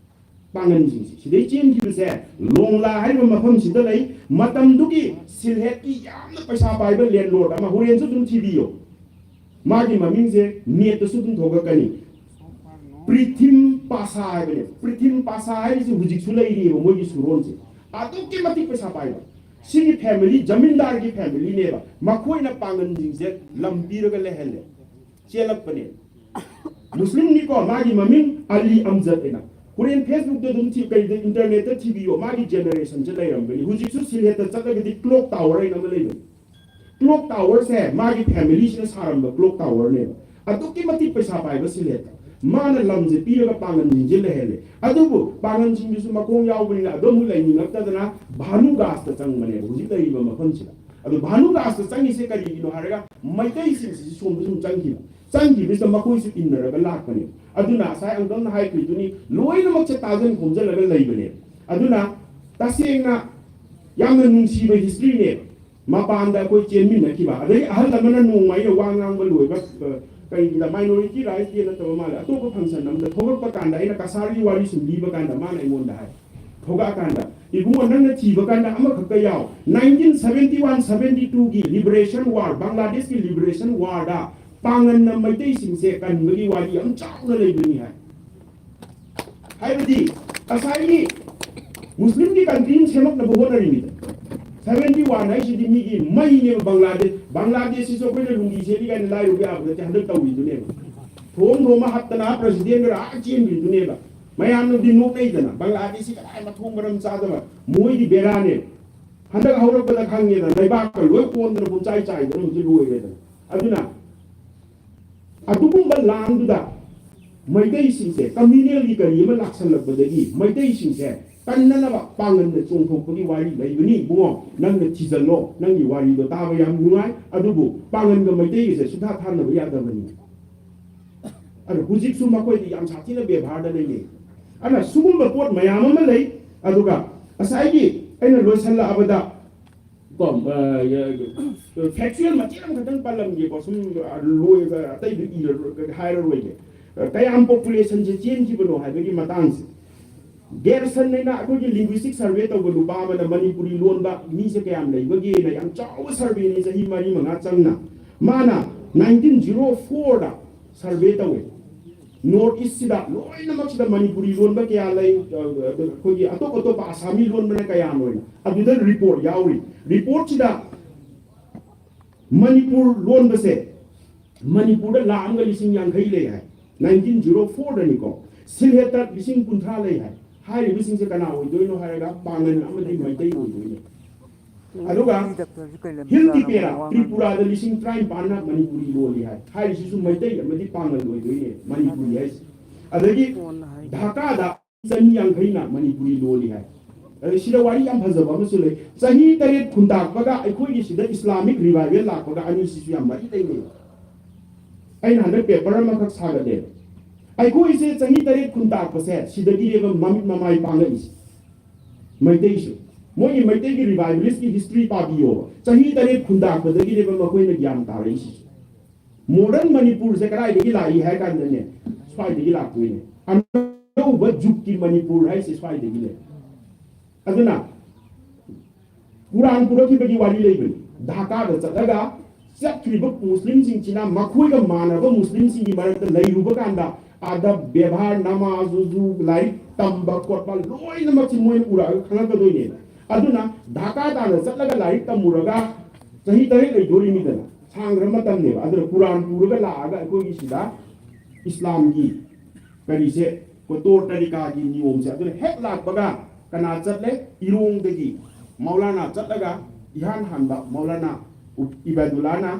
ꯄꯥꯡꯒꯟꯁꯤꯡꯁꯦ꯫ ꯁꯤꯗꯩ ꯆꯦꯟꯈꯤꯕꯁꯦ ꯂꯣꯡꯂꯥ ꯍꯥꯏꯔꯤꯕ ꯃꯐꯝꯁꯤꯗ ꯂꯩ꯫ ꯃꯇꯝꯗꯨꯒꯤ ꯁꯤꯜꯍꯦꯠꯀꯤ ꯌꯥꯝꯅ ꯄꯩꯁꯥ ꯄꯥꯏꯕ ꯂꯦꯟꯂꯣꯔꯗ ꯑꯃ, ꯍꯣꯔꯦꯟꯁꯨ ꯑꯗꯨꯝ ꯊꯤꯕꯤꯌꯣ꯫ ꯃꯥꯒꯤ ꯃꯃꯤꯡꯁꯦ ꯅꯦꯠꯇꯁꯨ ꯑꯗꯨꯝ ꯊꯣꯛꯂꯛꯀꯅꯤ꯫ ꯄ꯭ꯔꯤꯊꯤꯝ ꯄꯥꯁꯥ ꯍꯥꯏꯕꯅꯦ꯫ ꯄ꯭ꯔꯤꯊꯤꯝ ꯄꯥꯁꯥ ꯍꯥꯏꯔꯤꯁꯦ ꯍꯧꯖꯤꯛꯁꯨ ꯂꯩꯔꯤꯑꯕ ꯃꯣꯏꯒꯤ ꯁꯨꯔꯣꯟꯁꯦ꯫ ꯑꯗꯨꯛꯀꯤ ꯃꯇꯤꯛ ꯄꯩꯁꯥ ꯄꯥꯏꯕ꯫ ꯁꯤꯒꯤ ꯐꯦꯃꯤꯂꯤ, ꯖꯃꯤꯟꯗꯥꯔꯒꯤ ꯐꯦꯃꯤꯂꯤꯅꯦꯕ꯫ ꯃꯈꯣꯏꯅ ꯄꯥꯡꯒꯟꯁꯤꯡꯁꯦ ꯂꯝ ꯄꯤꯔꯒ ꯂꯩꯍꯜꯂꯦ꯫ ꯆꯦꯜꯂꯛꯄꯅꯦ꯫ ꯃꯨꯁꯂꯤꯝꯅꯤꯀꯣ, ꯃꯥꯒꯤ ꯃꯃꯤꯡ ꯑꯂꯤ ꯑꯝꯖꯗ ꯍꯥꯏꯅ꯫ ꯍꯣꯔꯦꯟ ꯐꯦꯁꯕꯨꯛꯇ ꯑꯗꯨꯝ ꯊꯤ-, ꯀꯩꯗ, ꯏꯟꯇꯔꯅꯦꯠꯇ ꯊꯤꯕꯤꯌꯣ, ꯃꯥꯒꯤ ꯖꯦꯅꯦꯔꯦꯁꯟꯁꯦ ꯂꯩꯔꯝꯒꯅꯤ꯫ ꯍꯧꯖꯤꯛꯁꯨ ꯁꯤꯜꯍꯦꯠꯇ ꯆꯠꯂꯒꯗꯤ ꯀ꯭ꯂꯣꯛ ꯇꯥꯋꯔ ꯍꯥꯏꯅ ꯑꯃ ꯂꯩꯕꯅꯤ꯫ ꯀ꯭ꯂꯣꯛ ꯇꯥꯋꯔꯁꯦ ꯃꯥꯒꯤ ꯐꯦꯃꯤꯂꯤꯁꯤꯅ ꯁꯥꯔꯝꯕ ꯀ꯭ꯂꯣꯛ ꯇꯥꯋꯔꯅꯦꯕ꯫ ꯑꯗꯨꯛꯀꯤ ꯃꯇꯤꯛ ꯄꯩꯁꯥ ꯄꯥꯏꯕ ꯁꯤꯜꯍꯦꯠꯇ꯫ ꯃꯥꯅ ꯂꯝꯁꯦ ꯄꯤꯔꯒ ꯄꯥꯡꯒꯟꯁꯤꯡꯁꯦ ꯂꯩꯍꯜꯂꯦ꯫ ꯑꯗꯨꯕꯨ ꯄꯥꯡꯒꯟꯁꯤꯡꯗꯨꯁꯨ ꯃꯈꯣꯡ ꯌꯥꯎꯕꯅꯤꯅ ꯑꯗꯨ ꯑꯃꯨꯛ ꯂꯩꯅꯤꯡꯉꯛꯇꯗꯅ ꯚꯥꯅꯨꯒꯥꯁꯇ ꯆꯪꯕꯅꯦꯕ, ꯍꯧꯖꯤꯛ ꯂꯩꯔꯤꯕ ꯃꯐꯝꯁꯤꯗ꯫ ꯑꯗꯣ ꯚꯥꯅꯨꯒꯥꯁꯇ ꯆꯪꯉꯤꯁꯦ ꯀꯔꯤꯒꯤꯅꯣ ꯍꯥꯏꯔꯒ ꯃꯩꯇꯩꯁꯤꯡꯁꯤꯁꯨ ꯁꯣꯝꯗ ꯁꯨꯝ ꯆꯪꯈꯤꯕ꯫ ꯆꯪꯈꯤꯕꯁꯤꯗ ꯃꯈꯣꯏꯁꯨ ꯏꯟꯅꯔꯒ ꯂꯥꯛꯄꯅꯦ꯫ ꯑꯗꯨꯅ ꯉꯁꯥꯏ ꯑꯪꯀꯜꯅ ꯍꯥꯏꯈ꯭ꯔꯤꯗꯨꯅꯤ, ꯂꯣꯏꯅꯃꯛꯁꯦ ꯇꯥꯁꯤꯟ ꯈꯣꯝꯖꯤꯜꯂꯒ ꯂꯩꯕꯅꯦ꯫ ꯑꯗꯨꯅ ꯇꯁꯦꯡꯅ ꯌꯥꯝꯅ ꯅꯨꯡꯁꯤꯕ ꯍꯤꯁꯇ꯭ꯔꯤꯅꯦ꯫ ꯃꯄꯥꯟꯗ ꯑꯩꯈꯣꯏ ꯆꯦꯟꯃꯤꯟꯅꯈꯤꯕ, ꯑꯗꯩ ꯑꯍꯜ ꯑꯃꯅ ꯅꯣꯡꯃ ꯑꯩꯅ ꯋꯥ ꯉꯥꯡꯕ ꯂꯣꯏꯕ, ꯑ, ꯀꯩꯒꯤꯗ, Minority Rights Day ꯅꯠꯇꯕ ꯃꯥꯜꯂꯦ, ꯑꯇꯣꯞꯄ ꯐꯪꯁꯟ ꯑꯃꯗ ꯊꯣꯛꯂꯛꯄ ꯀꯥꯟꯗ ꯑꯩꯅ ꯀꯁꯥꯔꯒꯤ ꯋꯥꯔꯤ ꯁꯨꯝ ꯂꯤꯕ ꯀꯥꯟꯗ ꯃꯥꯅ ꯑꯩꯉꯣꯟꯗ ꯍꯥꯏ, ꯊꯣꯛꯂꯛꯑꯀꯥꯟꯗ, "ꯏꯕꯨꯡꯉꯣ, ꯅꯪꯅ ꯊꯤꯕ ꯀꯥꯟꯗ ꯑꯃꯈꯛꯇ ꯌꯥꯎ, ꯅꯥꯏꯟꯇꯤꯟ ꯁꯚꯦꯟꯇꯤ ꯋꯥꯟ ꯁꯚꯦꯟꯇꯤ ꯇꯨꯒꯤ Liberation War, ꯕꯪꯒ꯭ꯂꯥꯗꯦꯁꯀꯤ Liberation War ꯗ ꯄꯥꯡꯒꯟꯅ ꯃꯩꯇꯩꯁꯤꯡꯁꯦ ꯀꯟꯕꯒꯤ ꯋꯥꯔꯤ ꯌꯥꯝ ꯆꯥꯎꯅ ꯂꯩꯕꯅꯤ" ꯍꯥꯏ꯫ ꯍꯥꯏꯕꯗꯤ ꯉꯁꯥꯏꯒꯤ ꯃꯨꯁꯂꯤꯝꯒꯤ ꯀꯟꯇ꯭ꯔꯤ ꯑꯃ ꯁꯦꯝꯃꯛꯅꯕ ꯍꯣꯠꯅꯔꯤꯅꯤꯗ꯫ ꯁꯚꯦꯟꯇꯤ ꯋꯥꯟ ꯍꯥꯏꯁꯤꯗꯤ ꯃꯤꯒꯤ ꯃꯩꯅꯦꯕ ꯕꯪꯒ꯭ꯂꯥꯗꯦꯁ꯫ ꯕꯪꯒ꯭ꯂꯥꯗꯦꯁꯁꯤꯁꯨ ꯑꯩꯈꯣꯏꯅ ꯂꯨꯡꯒꯤ ꯁꯦꯠꯂꯤ ꯀꯥꯏꯅ ꯂꯥꯏꯔꯨꯕ ꯌꯥꯕ ꯅꯠꯇꯦ, ꯍꯟꯗꯛ ꯇꯧꯔꯤꯗꯨꯅꯦꯕ꯫ ꯊꯣꯡ ꯊꯣꯡꯕ ꯍꯥꯞꯇꯅ ꯄ꯭ꯔꯁꯤꯗꯦꯟꯒ ꯑꯥ ꯆꯦꯟꯈ꯭ꯔꯤꯗꯨꯅꯦꯕ꯫ ꯃꯌꯥꯝꯅꯗꯤ ꯅꯣꯛꯅꯩꯗꯅ, ꯕꯪꯒ꯭ꯂꯥꯗꯦꯁꯁꯤ ꯀꯗꯥꯏ ꯃꯊꯣꯡ ꯃꯔꯝ ꯆꯥꯗꯕ, ꯃꯣꯏꯗꯤ ꯕꯦꯔꯥꯅꯦ꯫ ꯍꯟꯗꯛ ꯍꯧꯔꯛꯄꯗ ꯈꯪꯉꯦꯗꯅ, ꯂꯩꯕꯥꯛꯀ ꯂꯣꯏ ꯀꯣꯟꯗꯅ ꯄꯨꯝꯆꯥꯏ ꯆꯥꯏꯗꯅ ꯍꯧꯖꯤꯛ ꯂꯣꯏꯔꯦꯗꯅ꯫ ꯑꯗꯨꯅ ꯑꯗꯨꯒꯨꯝꯕ ꯂꯥꯟꯗꯨꯗ ꯃꯩꯇꯩꯁꯤꯡꯁꯦ, ꯀꯝꯃ꯭ꯌꯨꯅꯦꯜꯒꯤ ꯀꯔꯤ ꯑꯃ ꯂꯥꯛꯁꯜꯂꯛꯄꯗꯒꯤ ꯃꯩꯇꯩꯁꯤꯡꯁꯦ ꯀꯟꯅꯅꯕ ꯄꯥꯡꯒꯟꯗ ꯆꯣꯡꯊꯣꯛꯄꯒꯤ ꯋꯥꯔꯤ ꯂꯩꯕꯅꯤ ꯏꯕꯨꯡꯉꯣ꯫ ꯅꯪꯅ ꯊꯤꯖꯜꯂꯣ, ꯅꯪꯒꯤ ꯋꯥꯔꯤꯗꯣ ꯇꯥꯕ ꯌꯥꯝ ꯅꯨꯡꯉꯥꯏ꯫ ꯑꯗꯨꯕꯨ ꯄꯥꯡꯒꯟꯒ ꯃꯩꯇꯩꯒꯁꯦ ꯁꯨꯡꯊꯥ ꯊꯥꯅꯕ ꯌꯥꯗꯕꯅꯤ꯫ ꯑꯗꯣ ꯍꯧꯖꯤꯛꯁꯨ ꯃꯈꯣꯏꯗꯤ ꯌꯥꯝ ꯁꯥꯊꯤꯅ ꯕꯦꯕꯥꯔꯗ ꯂꯩꯅꯩ꯫ ꯑꯗꯨꯅ ꯁꯤꯒꯨꯝꯕ ꯄꯣꯠ ꯃꯌꯥꯝ ꯑꯃ ꯂꯩ꯫ ꯑꯗꯨꯒ ꯉꯁꯥꯏꯒꯤ ꯑꯩꯅ ꯂꯣꯏꯁꯜꯂꯛꯑꯕꯗ ꯀꯣ, ꯐꯦꯛꯆꯨꯌꯦꯜ ꯃꯇꯦꯛ ꯑꯃꯈꯛꯇꯪ ꯄꯜꯂꯝꯒꯦꯀꯣ, ꯁꯨꯝ ꯂꯣꯏꯕ ꯑꯇꯩꯗꯨ ꯏꯔꯔꯣꯏ, ꯍꯥꯏꯔꯔꯣꯏꯒꯦ꯫ ꯀꯌꯥꯝ ꯄꯣꯄꯨꯂꯦꯁꯟꯁꯦ ꯆꯦꯟꯈꯤꯕꯅꯣ ꯍꯥꯏꯕꯒꯤ ꯃꯇꯥꯡꯁꯦ꯫ ꯒꯦꯔꯁꯟ ꯍꯥꯏꯅ ꯑꯩꯈꯣꯏꯒꯤ linguistic survey ꯇꯧꯕ ꯅꯨꯄꯥ ꯑꯃꯅ ꯃꯅꯤꯄꯨꯔꯤ ꯂꯣꯟꯕ ꯃꯤꯁꯦ ꯀꯌꯥꯝ ꯂꯩꯕꯒꯦꯅ, ꯌꯥꯝ ꯆꯥꯎꯕ surveyꯅꯤ, ꯆꯍꯤ ꯃꯔꯤ ꯃꯉꯥ ꯆꯪꯅ꯫ ꯃꯥꯅ nineteen zero fourꯗ survey ꯇꯧꯋꯦ꯫ North Eastꯁꯤꯗ ꯂꯣꯏꯅꯃꯛꯁꯤꯗ ꯃꯅꯤꯄꯨꯔꯤ ꯂꯣꯟꯕ ꯀꯌꯥ ꯂꯩ, ꯑ, ꯑꯩꯈꯣꯏꯒꯤ ꯑꯇꯣꯞ ꯑꯇꯣꯞꯄ ꯑꯁꯥꯃꯤ ꯂꯣꯟꯕꯅ ꯀꯌꯥꯅꯣꯅ, ꯑꯗꯨꯗ report ꯌꯥꯎꯔꯤ꯫ Reportꯁꯤꯗ ꯃꯅꯤꯄꯨꯔ ꯂꯣꯟꯕꯁꯦ ꯃꯅꯤꯄꯨꯔꯗ ꯂꯥꯈ ꯑꯃꯒ ꯂꯤꯁꯤꯡ ꯌꯥꯡꯈꯩ ꯂꯩ ꯍꯥꯏ, nineteen zero fourꯗꯅꯤꯀꯣ꯫ ꯁꯤꯜꯍꯦꯠꯇ ꯂꯤꯁꯤꯡ ꯀꯨꯟꯊ꯭ꯔꯥ ꯂꯩ ꯍꯥꯏ꯫ ꯍꯥꯏꯔꯤꯕꯁꯤꯡꯁꯦ ꯀꯅꯥ ꯑꯣꯏꯗꯣꯏꯅꯣ ꯍꯥꯏꯔꯒ ꯄꯥꯡꯒꯜ ꯑꯃꯗꯤ ꯃꯩꯇꯩ ꯑꯣꯏꯗꯣꯏꯅꯦ꯫ ꯑꯗꯨꯒ ꯍꯤꯜ ꯇꯤꯄꯦꯔꯥ ꯇ꯭ꯔꯤꯄꯨꯔꯥꯗ ꯂꯤꯁꯤꯡ ꯇꯔꯥꯅꯤꯄꯥꯟꯅ ꯃꯅꯤꯄꯨꯔꯤ ꯂꯣꯜꯂꯤ ꯍꯥꯏ꯫ ꯍꯥꯏꯔꯤꯁꯤꯁꯨ ꯃꯩꯇꯩ ꯑꯃꯗꯤ ꯄꯥꯡꯒꯜ ꯑꯣꯏꯗꯣꯏꯅꯦ ꯃꯅꯤꯄꯨꯔꯤ ꯍꯥꯏꯁꯦ꯫ ꯑꯗꯒꯤ ꯙꯥꯀꯥꯗ ꯆꯅꯤ ꯌꯥꯡꯈꯩꯅ ꯃꯅꯤꯄꯨꯔꯤ ꯂꯣꯜꯂꯤ ꯍꯥꯏ꯫ ꯑꯗ ꯁꯤꯗ ꯋꯥꯔꯤ ꯌꯥꯝ ꯐꯖꯕ ꯑꯃꯁꯨ ꯂꯩ꯫ ꯆꯍꯤ ꯇꯔꯦꯠ ꯈꯨꯟꯇꯥꯛꯄꯒ ꯑꯩꯈꯣꯏꯒꯤ ꯁꯤꯗ Islamic revival ꯂꯥꯛꯄꯒ ꯑꯅꯤꯁꯤꯁꯨ ꯌꯥꯝ ꯃꯔꯤ ꯂꯩꯅꯩ꯫ ꯑꯩꯅ ꯍꯟꯗꯛ paper ꯑꯃꯈꯛ ꯁꯥꯒꯠꯂꯦ꯫ ꯑꯩꯈꯣꯏꯁꯦ ꯆꯍꯤ ꯇꯔꯦꯠ ꯈꯨꯟꯇꯥꯛꯄꯁꯦ ꯁꯤꯗꯒꯤꯅꯦꯕ ꯃꯃꯤꯠ ꯃꯃꯥꯏ ꯄꯥꯡꯉꯛꯏꯁꯦ꯫ ꯃꯩꯇꯩꯁꯨ ꯃꯣꯏꯒꯤ ꯃꯩꯇꯩꯒꯤ revivalistꯀꯤ history ꯄꯥꯕꯤꯌꯣꯕ꯫ ꯆꯍꯤ ꯇꯔꯦꯠ ꯈꯨꯟꯇꯥꯛꯄꯗꯒꯤꯅꯦꯕ ꯃꯈꯣꯏꯅ ꯒ꯭ꯌꯥꯟ ꯇꯥꯔꯛꯏꯁꯤꯁꯨ꯫ Modern ꯃꯅꯤꯄꯨꯔꯁꯦ ꯀꯗꯥꯏꯗꯒꯤ ꯂꯥꯛꯏ ꯍꯥꯏ ꯀꯥꯟꯗꯅꯦ, ꯁ꯭ꯋꯥꯏꯗꯒꯤ ꯂꯥꯛꯇꯣꯏꯅꯦ꯫ ꯑꯅꯧꯕ ꯖꯨꯒꯀꯤ ꯃꯅꯤꯄꯨꯔ ꯍꯥꯏꯁꯦ ꯁ꯭ꯋꯥꯏꯗꯒꯤꯅꯦ꯫ ꯑꯗꯨꯅ ꯀꯨꯔꯥꯟ ꯄꯨꯔꯛꯈꯤꯕꯒꯤ ꯋꯥꯔꯤ ꯂꯩꯕꯅꯤ꯫ ꯙꯥꯀꯥꯗ ꯆꯠꯂꯒ ꯆꯠꯈ꯭ꯔꯤꯕ ꯃꯨꯁꯂꯤꯝꯁꯤꯡꯁꯤꯅ ꯃꯈꯣꯏꯒ ꯃꯥꯟꯅꯕ ꯃꯨꯁꯂꯤꯝꯁꯤꯡꯒꯤ ꯃꯔꯛꯇ ꯂꯩꯔꯨꯕ ꯀꯥꯟꯗ ꯑꯗꯕ, ꯕꯦꯕꯥꯔ, ꯅꯃꯥꯖ, ꯎꯖꯨ, ꯂꯥꯏꯔꯤꯛ ꯇꯝꯕ ꯈꯣꯠꯄ ꯂꯣꯏꯅꯃꯛꯁꯤ ꯃꯣꯏꯅ ꯎꯔꯛꯑꯒ ꯈꯪꯉꯛꯀꯗꯣꯏꯅꯦ꯫ ꯑꯗꯨꯅ ꯙꯥꯀꯥ ꯇꯥꯟꯅ ꯆꯠꯂꯒ ꯂꯥꯏꯔꯤꯛ ꯇꯝꯃꯨꯔꯒ ꯆꯍꯤ ꯇꯔꯦꯠ ꯂꯩꯗꯣꯔꯤꯃꯤꯗꯅ, ꯁꯥꯡꯈ꯭ꯔ ꯃꯇꯝꯅꯦꯕ꯫ ꯑꯗꯨꯅ ꯀꯨꯔꯥꯟ ꯄꯨꯔꯒ ꯂꯥꯛꯑꯒ ꯑꯩꯈꯣꯏꯒꯤ ꯁꯤꯗ ꯏꯁꯂꯥꯝꯒꯤ ꯀꯔꯤꯁꯦ, ꯇꯣꯔ ꯇꯔꯤꯀꯥꯒꯤ ꯅꯤꯌꯣꯝꯁꯦ꯫ ꯑꯗꯨꯅ ꯍꯦꯛ ꯂꯥꯛꯄꯒ ꯀꯅꯥ ꯆꯠꯂꯦ? ꯏꯔꯣꯡꯗꯒꯤ ꯃꯧꯂꯥꯅꯥ ꯆꯠꯂꯒ ꯏꯍꯥꯟ ꯍꯥꯟꯕ ꯃꯧꯂꯥꯅꯥ ꯏꯕꯥꯗꯨꯜꯂꯥꯅ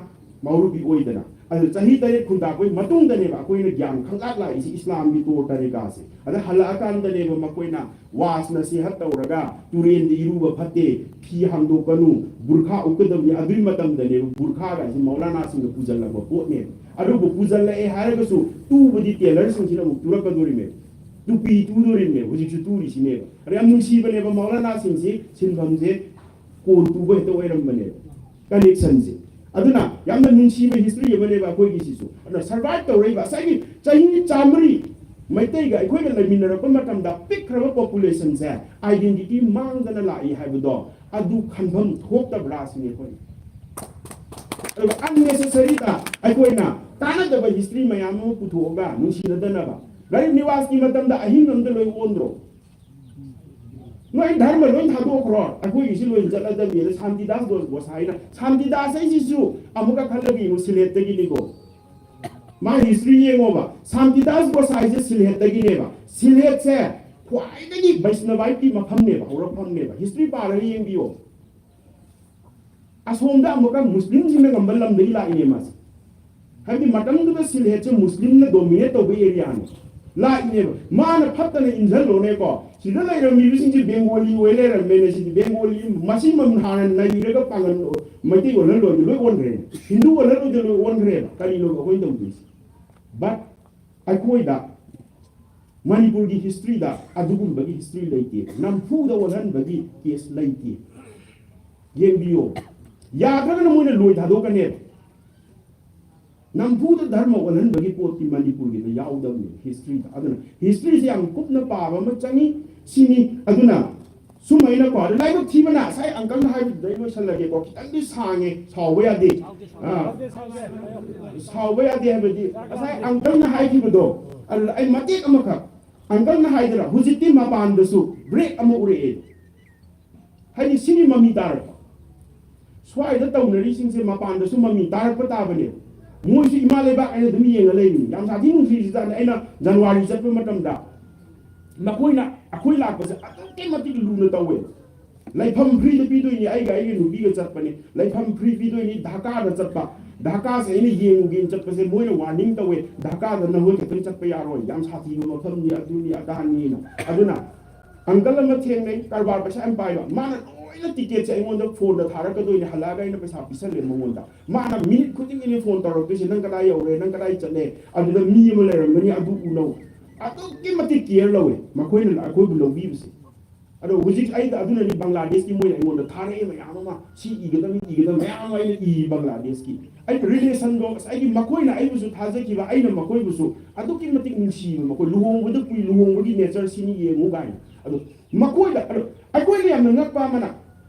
ꯃꯧꯔꯨꯕꯤ ꯑꯣꯏꯗꯅ꯫ ꯑꯗꯨ ꯆꯍꯤ ꯇꯔꯦꯠ ꯈꯨꯟꯇꯥꯛꯄꯒꯤ ꯃꯇꯨꯡꯗꯅꯦꯕ ꯑꯩꯈꯣꯏꯅ ꯒ꯭ꯌꯥꯟ ꯈꯪꯂꯥꯛ ꯂꯥꯛꯏꯁꯤ ꯏꯁꯂꯥꯝꯒꯤ ꯇꯣꯔ ꯇꯔꯤꯀꯥꯁꯦ꯫ ꯑꯗ ꯍꯜꯂꯛꯑꯀꯥꯟꯗꯅꯦꯕ ꯃꯈꯣꯏꯅ ꯋꯥꯁ ꯅꯁꯤꯍꯠ ꯇꯧꯔꯒ ꯇꯨꯔꯦꯟꯗ ꯏꯔꯨꯕ ꯐꯠꯇꯦ, ꯐꯤ ꯍꯥꯡꯗꯣꯛꯀꯅꯨ, ꯕꯨꯔꯈꯥ ꯎꯞꯀꯗꯕꯅꯤ꯫ ꯑꯗꯨꯒꯤ ꯃꯇꯝꯗꯅꯦꯕ ꯕꯨꯔꯈꯥꯒ ꯍꯥꯏꯁꯦ ꯃꯧꯂꯥꯅꯥꯁꯤꯡꯅ ꯄꯨꯁꯤꯜꯂꯛꯄ ꯄꯣꯠꯅꯦꯕ꯫ ꯑꯗꯨꯕꯨ ꯄꯨꯁꯤꯜꯂꯛꯑꯦ ꯍꯥꯏꯔꯒꯁꯨ ꯇꯨꯕꯗꯤ ꯇꯦꯂꯔꯁꯤꯡꯁꯤꯅ ꯑꯃꯨꯛ ꯇꯨꯔꯛꯀꯗꯣꯔꯤꯃꯦꯕ꯫ ꯇꯨꯄꯤ ꯇꯨꯗꯣꯔꯤꯕꯅꯦꯕ, ꯍꯧꯖꯤꯛꯁꯨ ꯇꯨꯔꯤꯁꯤꯅꯦꯕ꯫ ꯑꯗ ꯌꯥꯝ ꯅꯨꯡꯁꯤꯕꯅꯦꯕ, ꯃꯧꯂꯥꯅꯥꯁꯤꯡꯁꯤ ꯁꯤꯟꯐꯝꯁꯦ ꯀꯣꯟ ꯇꯨꯕ ꯍꯦꯛꯇ ꯑꯣꯏꯔꯝꯕꯅꯦꯕ, connectionꯁꯦ꯫ ꯑꯗꯨꯅ ꯌꯥꯝꯅ ꯅꯨꯡꯁꯤꯕ history ꯑꯃꯅꯦꯕ ꯑꯩꯈꯣꯏꯒꯤꯁꯤꯁꯨ꯫ ꯑꯗꯨꯅ survive ꯇꯧꯔꯛꯏꯕ ꯉꯁꯥꯏꯒꯤ ꯆꯍꯤ ꯆꯥꯃꯔꯤ ꯃꯩꯇꯩꯒ ꯑꯩꯈꯣꯏꯒ ꯂꯩꯃꯤꯟꯅꯔꯛꯄ ꯃꯇꯝꯗ ꯄꯤꯛꯈ꯭ꯔꯕ ꯄꯣꯄꯨꯂꯦꯁꯟꯁꯦ ꯑꯥꯏꯗꯦꯟꯇꯤꯇꯤ ꯃꯥꯡꯗꯅ ꯂꯥꯛꯏ ꯍꯥꯏꯕꯗꯣ ꯑꯗꯨ ꯈꯟꯐꯝ ꯊꯣꯛꯇꯕ꯭ꯔꯥ ꯁꯤꯅꯤ ꯑꯩꯈꯣꯏ꯫ ꯑꯗꯨꯒ ꯑꯟꯅꯦꯁꯦꯁꯔꯤꯗ ꯑꯩꯈꯣꯏꯅ ꯀꯥꯟꯅꯗꯕ ꯍꯤꯁꯇ꯭ꯔꯤ ꯃꯌꯥꯝ ꯑꯃ ꯄꯨꯊꯣꯛꯑꯒ ꯅꯨꯡꯁꯤꯅꯗꯅꯕ꯫ ꯒꯔꯤꯕ ꯅꯤꯋꯥꯖꯀꯤ ꯃꯇꯝꯗ ꯑꯍꯤꯡ ꯑꯃꯗ ꯂꯣꯏ ꯑꯣꯟꯗ꯭ꯔꯣ? ꯅꯣꯏ ꯙꯔꯃ ꯂꯣꯏ ꯊꯥꯗꯣꯛꯈ꯭ꯔꯣ, ꯑꯩꯈꯣꯏꯒꯤꯁꯤ ꯂꯣꯏ ꯆꯠꯂꯗꯕꯅꯤꯅ ꯁꯥꯟꯇꯤꯗꯥꯁ ꯒꯣ-, ꯒꯣꯁꯥꯏꯅ, ꯁꯥꯟꯇꯤꯗꯥꯁ ꯍꯥꯏꯁꯤꯁꯨ ꯑꯃꯨꯛꯀ ꯈꯜꯂꯒ ꯌꯦꯡꯉꯨ, ꯁꯤꯂꯦꯠꯇꯒꯤꯅꯤꯀꯣ꯫ ꯃꯥ ꯍꯤꯁꯇ꯭ꯔꯤ ꯌꯦꯡꯉꯣꯕ, ꯁꯥꯟꯇꯤꯗꯥꯁ ꯒꯣꯁꯥꯏꯁꯦ ꯁꯤꯜꯍꯦꯠꯇꯒꯤꯅꯦꯕ꯫ ꯁꯤꯜꯍꯦꯠꯁꯦ ꯈ꯭ꯋꯥꯏꯗꯒꯤ ꯕꯩꯁꯅꯕꯥꯏꯠꯀꯤ ꯃꯐꯝꯅꯦꯕ, ꯍꯧꯔꯛꯐꯝꯅꯦꯕ꯫ ꯍꯤꯁꯇ꯭ꯔꯤ ꯄꯥꯔꯒ ꯌꯦꯡꯕꯤꯌꯣ꯫ ꯑꯁꯣꯝꯗ ꯑꯃꯨꯛꯀ ꯃꯨꯁꯂꯤꯝꯁꯤꯡꯅ ꯉꯝꯕ ꯂꯝꯗꯒꯤ ꯂꯥꯛꯏꯅꯦ ꯃꯥꯁꯦ꯫ ꯍꯥꯏꯕꯗꯤ ꯃꯇꯝꯗꯨꯗ ꯁꯤꯜꯍꯦꯠꯁꯦ ꯃꯨꯁꯂꯤꯝꯅ ꯗꯣꯃꯤꯅꯦꯠ ꯇꯧꯕ ꯑꯦꯔꯤꯌꯥꯅꯤ꯫ ꯂꯥꯛꯏꯅꯦꯕ꯫ ꯃꯥꯅ ꯐꯠꯇꯅ ꯏꯟꯁꯤꯜꯂꯣꯅꯦꯀꯣ, ꯁꯤꯗ ꯂꯩꯔꯝꯃꯤꯕꯁꯤꯡꯁꯦ ꯕꯦꯡꯒꯣꯂꯤ ꯑꯣꯏ ꯂꯩꯔꯝꯃꯦꯅꯦ꯫ ꯁꯤꯗꯤ ꯕꯦꯡꯒꯣꯂꯤ, ꯃꯁꯤ ꯃꯝ ꯍꯥꯟꯅ ꯅꯩꯔꯒ ꯄꯥꯡꯒꯜ, ꯃꯩꯇꯩ ꯑꯣꯜꯍꯜꯂꯣꯏꯗ ꯂꯣꯏ ꯑꯣꯟꯈ꯭ꯔꯦ꯫ ꯍꯤꯟꯗꯨ ꯑꯣꯜꯍꯜꯂꯣꯏꯗ ꯂꯣꯏ ꯑꯣꯟꯈ꯭ꯔꯦꯕ꯫ ꯀꯔꯤꯅꯣꯕ ꯑꯩꯈꯣꯏꯅ ꯇꯧꯗꯣꯏꯁꯦ? But ꯑꯩꯈꯣꯏꯗ ꯃꯅꯤꯄꯨꯔꯒꯤ ꯍꯤꯁꯇ꯭ꯔꯤꯗ ꯑꯗꯨꯒꯨꯝꯕꯒꯤ ꯍꯤꯁꯇ꯭ꯔꯤ ꯂꯩꯇꯦ꯫ ꯅꯝꯐꯨꯗ ꯑꯣꯜꯍꯟꯕꯒꯤ ꯀꯦꯁ ꯂꯩꯇꯦ꯫ ꯌꯦꯡꯕꯤꯌꯣ, ꯌꯥꯗ꯭ꯔꯒꯅ ꯃꯣꯏꯅ ꯂꯣꯏ ꯊꯥꯗꯣꯛꯀꯅꯦꯕ꯫ ꯅꯝꯐꯨꯗ ꯙꯔꯃ ꯑꯣꯜꯍꯟꯕꯒꯤ ꯄꯣꯠꯇꯤ ꯃꯅꯤꯄꯨꯔꯒꯤꯗ ꯌꯥꯎꯗꯕꯅꯦ ꯍꯤꯁꯇ꯭ꯔꯤꯗ꯫ ꯑꯗꯨꯅ ꯍꯤꯁꯇ꯭ꯔꯤꯁꯦ ꯌꯥꯝ ꯀꯨꯞꯅ ꯄꯥꯕ ꯑꯃ ꯆꯪꯉꯤ꯫ ꯁꯤꯅꯤ꯫ ꯑꯗꯨꯅ ꯁꯨꯃꯥꯏꯅꯀꯣ, ꯑꯗꯨ ꯂꯥꯏꯕꯛ ꯊꯤꯕꯅ ꯉꯁꯥꯏ ꯑꯪꯀꯜꯅ ꯍꯥꯏꯕꯗꯨꯗ ꯑꯩ ꯂꯣꯏꯁꯜꯂꯒꯦꯀꯣ, ꯈꯤꯇꯪꯗꯤ ꯁꯥꯡꯉꯦ, ꯁꯥꯎꯕ ꯌꯥꯗꯦ꯫ ꯑꯥ, ꯁꯥꯎꯕ ꯌꯥꯗꯦ ꯍꯥꯏꯕꯗꯤ ꯉꯁꯥꯏ ꯑꯪꯀꯜꯅ ꯍꯥꯏꯈꯤꯕꯗꯣ, ꯑꯗꯨꯗ ꯑꯩ ꯃꯇꯦꯛ ꯑꯃꯈꯛ, ꯑꯪꯀꯜꯅ ꯍꯥꯏꯗꯅ ꯍꯧꯖꯤꯛꯇꯤ ꯃꯄꯥꯟꯗꯁꯨ ꯕ꯭ꯔꯦꯛ ꯑꯃ ꯎꯔꯛꯑꯦ꯫ ꯍꯥꯏꯗꯤ ꯁꯤꯒꯤ ꯃꯃꯤ ꯇꯥꯔꯛꯄ, ꯁ꯭ꯋꯥꯏꯗ ꯇꯧꯅꯔꯤꯁꯤꯡꯁꯦ ꯃꯄꯥꯟꯗꯁꯨ ꯃꯃꯤ ꯇꯥꯔꯛꯄ ꯇꯥꯕꯅꯦ꯫ ꯃꯣꯏꯁꯨ ꯏꯃꯥ ꯂꯩꯕꯥꯛ ꯍꯥꯏꯅ ꯑꯗꯨꯝ ꯌꯦꯡꯉ ꯂꯩꯔꯤꯅꯤ꯫ ꯌꯥꯝ ꯁꯥꯊꯤ ꯅꯨꯡꯁꯤꯔꯤꯁꯤꯖꯥꯠꯅꯤ꯫ ꯑꯩꯅ ꯖꯅꯋꯥꯔꯤ ꯆꯠꯄ ꯃꯇꯝꯗ ꯃꯈꯣꯏꯅ ꯑꯩꯈꯣꯏ ꯂꯥꯛꯄꯁꯦ ꯑꯗꯨꯛꯀꯤ ꯃꯇꯤꯛ ꯂꯨꯅ ꯇꯧꯋꯦ꯫ ꯂꯩꯐꯝ ꯐ꯭ꯔꯤꯗ ꯄꯤꯗꯣꯏꯅꯤ꯫ ꯑꯩꯒ ꯑꯩꯒꯤ ꯅꯨꯄꯤꯒ ꯆꯠꯄꯅꯤ꯫ ꯂꯩꯐꯝ ꯐ꯭ꯔꯤ ꯄꯤꯗꯣꯏꯅꯤ꯫ ꯙꯥꯀꯥꯗ ꯆꯠꯄ, ꯙꯥꯀꯥꯁꯦ ꯑꯩꯅ ꯌꯦꯡꯉꯨꯒꯦꯅ ꯆꯠꯄꯁꯦ ꯃꯣꯏꯅ ꯋꯥꯔꯅꯤꯡ ꯇꯧꯋꯦ, "ꯙꯥꯀꯥꯗ ꯅꯈꯣꯏ ꯈꯛꯇꯪ ꯆꯠꯄ ꯌꯥꯔꯣꯏ, ꯌꯥꯝ ꯁꯥꯊꯤꯕ ꯃꯐꯝꯅꯤ, ꯑꯗꯨꯅꯤ ꯑꯗꯥꯅꯤꯅ"꯫ ꯑꯗꯨꯅ ꯑꯪꯀꯜ ꯑꯃ ꯊꯦꯡꯅꯩ, ꯀꯔꯕꯥꯔ ꯄꯩꯁꯥ ꯌꯥꯝ ꯄꯥꯏꯕ, ꯃꯥꯅ ꯂꯣꯏꯅ ꯇꯤꯀꯦꯠꯁꯦ ꯑꯩꯉꯣꯟꯗ ꯐꯣꯟꯗ ꯊꯥꯔꯛꯀꯗꯣꯏꯅꯦ꯫ ꯍꯜꯂꯛꯑꯒ ꯑꯩꯅ ꯄꯩꯁꯥ ꯄꯤꯁꯜꯂꯦ ꯃꯉꯣꯟꯗ꯫ ꯃꯥꯅ ꯃꯤꯅꯤꯠ ꯈꯨꯗꯤꯡꯒꯤꯅꯤ ꯐꯣꯟ ꯇꯧꯔꯛꯇꯣꯏꯁꯦ, "ꯅꯪ ꯀꯗꯥꯏ ꯌꯧꯔꯦ? ꯅꯪ ꯀꯗꯥꯏ ꯆꯠꯂꯦ? ꯑꯗꯨꯗ ꯃꯤ ꯑꯃ ꯂꯩꯔꯝꯒꯅꯤ, ꯑꯗꯨ ꯎꯅꯧ"꯫ ꯑꯗꯨꯛꯀꯤ ꯃꯇꯤꯛ ꯀꯤꯌꯔ ꯂꯧꯋꯦ ꯃꯈꯣꯏꯅ ꯑꯩꯈꯣꯏꯕꯨ ꯂꯧꯕꯤꯕꯁꯦ꯫ ꯑꯗꯣ ꯍꯧꯖꯤꯛ ꯑꯩ ꯑꯗꯨꯅꯅꯤ ꯕꯪꯒ꯭ꯂꯥꯗꯦꯁꯀꯤ ꯃꯣꯏꯅ ꯑꯩꯉꯣꯟꯗ ꯊꯥꯔꯛꯑꯦ ꯃꯌꯥꯝ ꯑꯃ, ꯁꯤ ꯏꯒꯗꯕꯅꯤ, ꯏꯒꯗꯕ ꯃꯌꯥꯝ ꯑꯃ ꯑꯩꯅ ꯏ ꯕꯪꯒ꯭ꯂꯥꯗꯦꯁꯀꯤ꯫ ꯑꯩ ꯔꯤꯂꯦꯁꯟꯗꯣ ꯑꯁ ꯑꯩꯒꯤ ꯃꯈꯣꯏꯅ ꯑꯩꯕꯨꯁꯨ ꯊꯥꯖꯈꯤꯕ, ꯑꯩꯅ ꯃꯈꯣꯏꯕꯨꯁꯨ ꯑꯗꯨꯛꯀꯤ ꯃꯇꯤꯛ ꯅꯨꯡꯁꯤꯕ, ꯃꯈꯣꯏ ꯂꯨꯍꯣꯡꯕꯗ ꯀꯨꯏ, ꯂꯨꯍꯣꯡꯕꯒꯤ ꯅꯦꯆꯔ ꯁꯤꯅꯤ ꯌꯦꯡꯉꯨ ꯀꯥꯏꯅ꯫ ꯑꯗꯣ ꯃꯈꯣꯏꯗ, ꯑꯗꯣ ꯑꯩꯈꯣꯏꯅ ꯌꯥꯝꯅ ꯉꯛꯄ ꯑꯃꯅ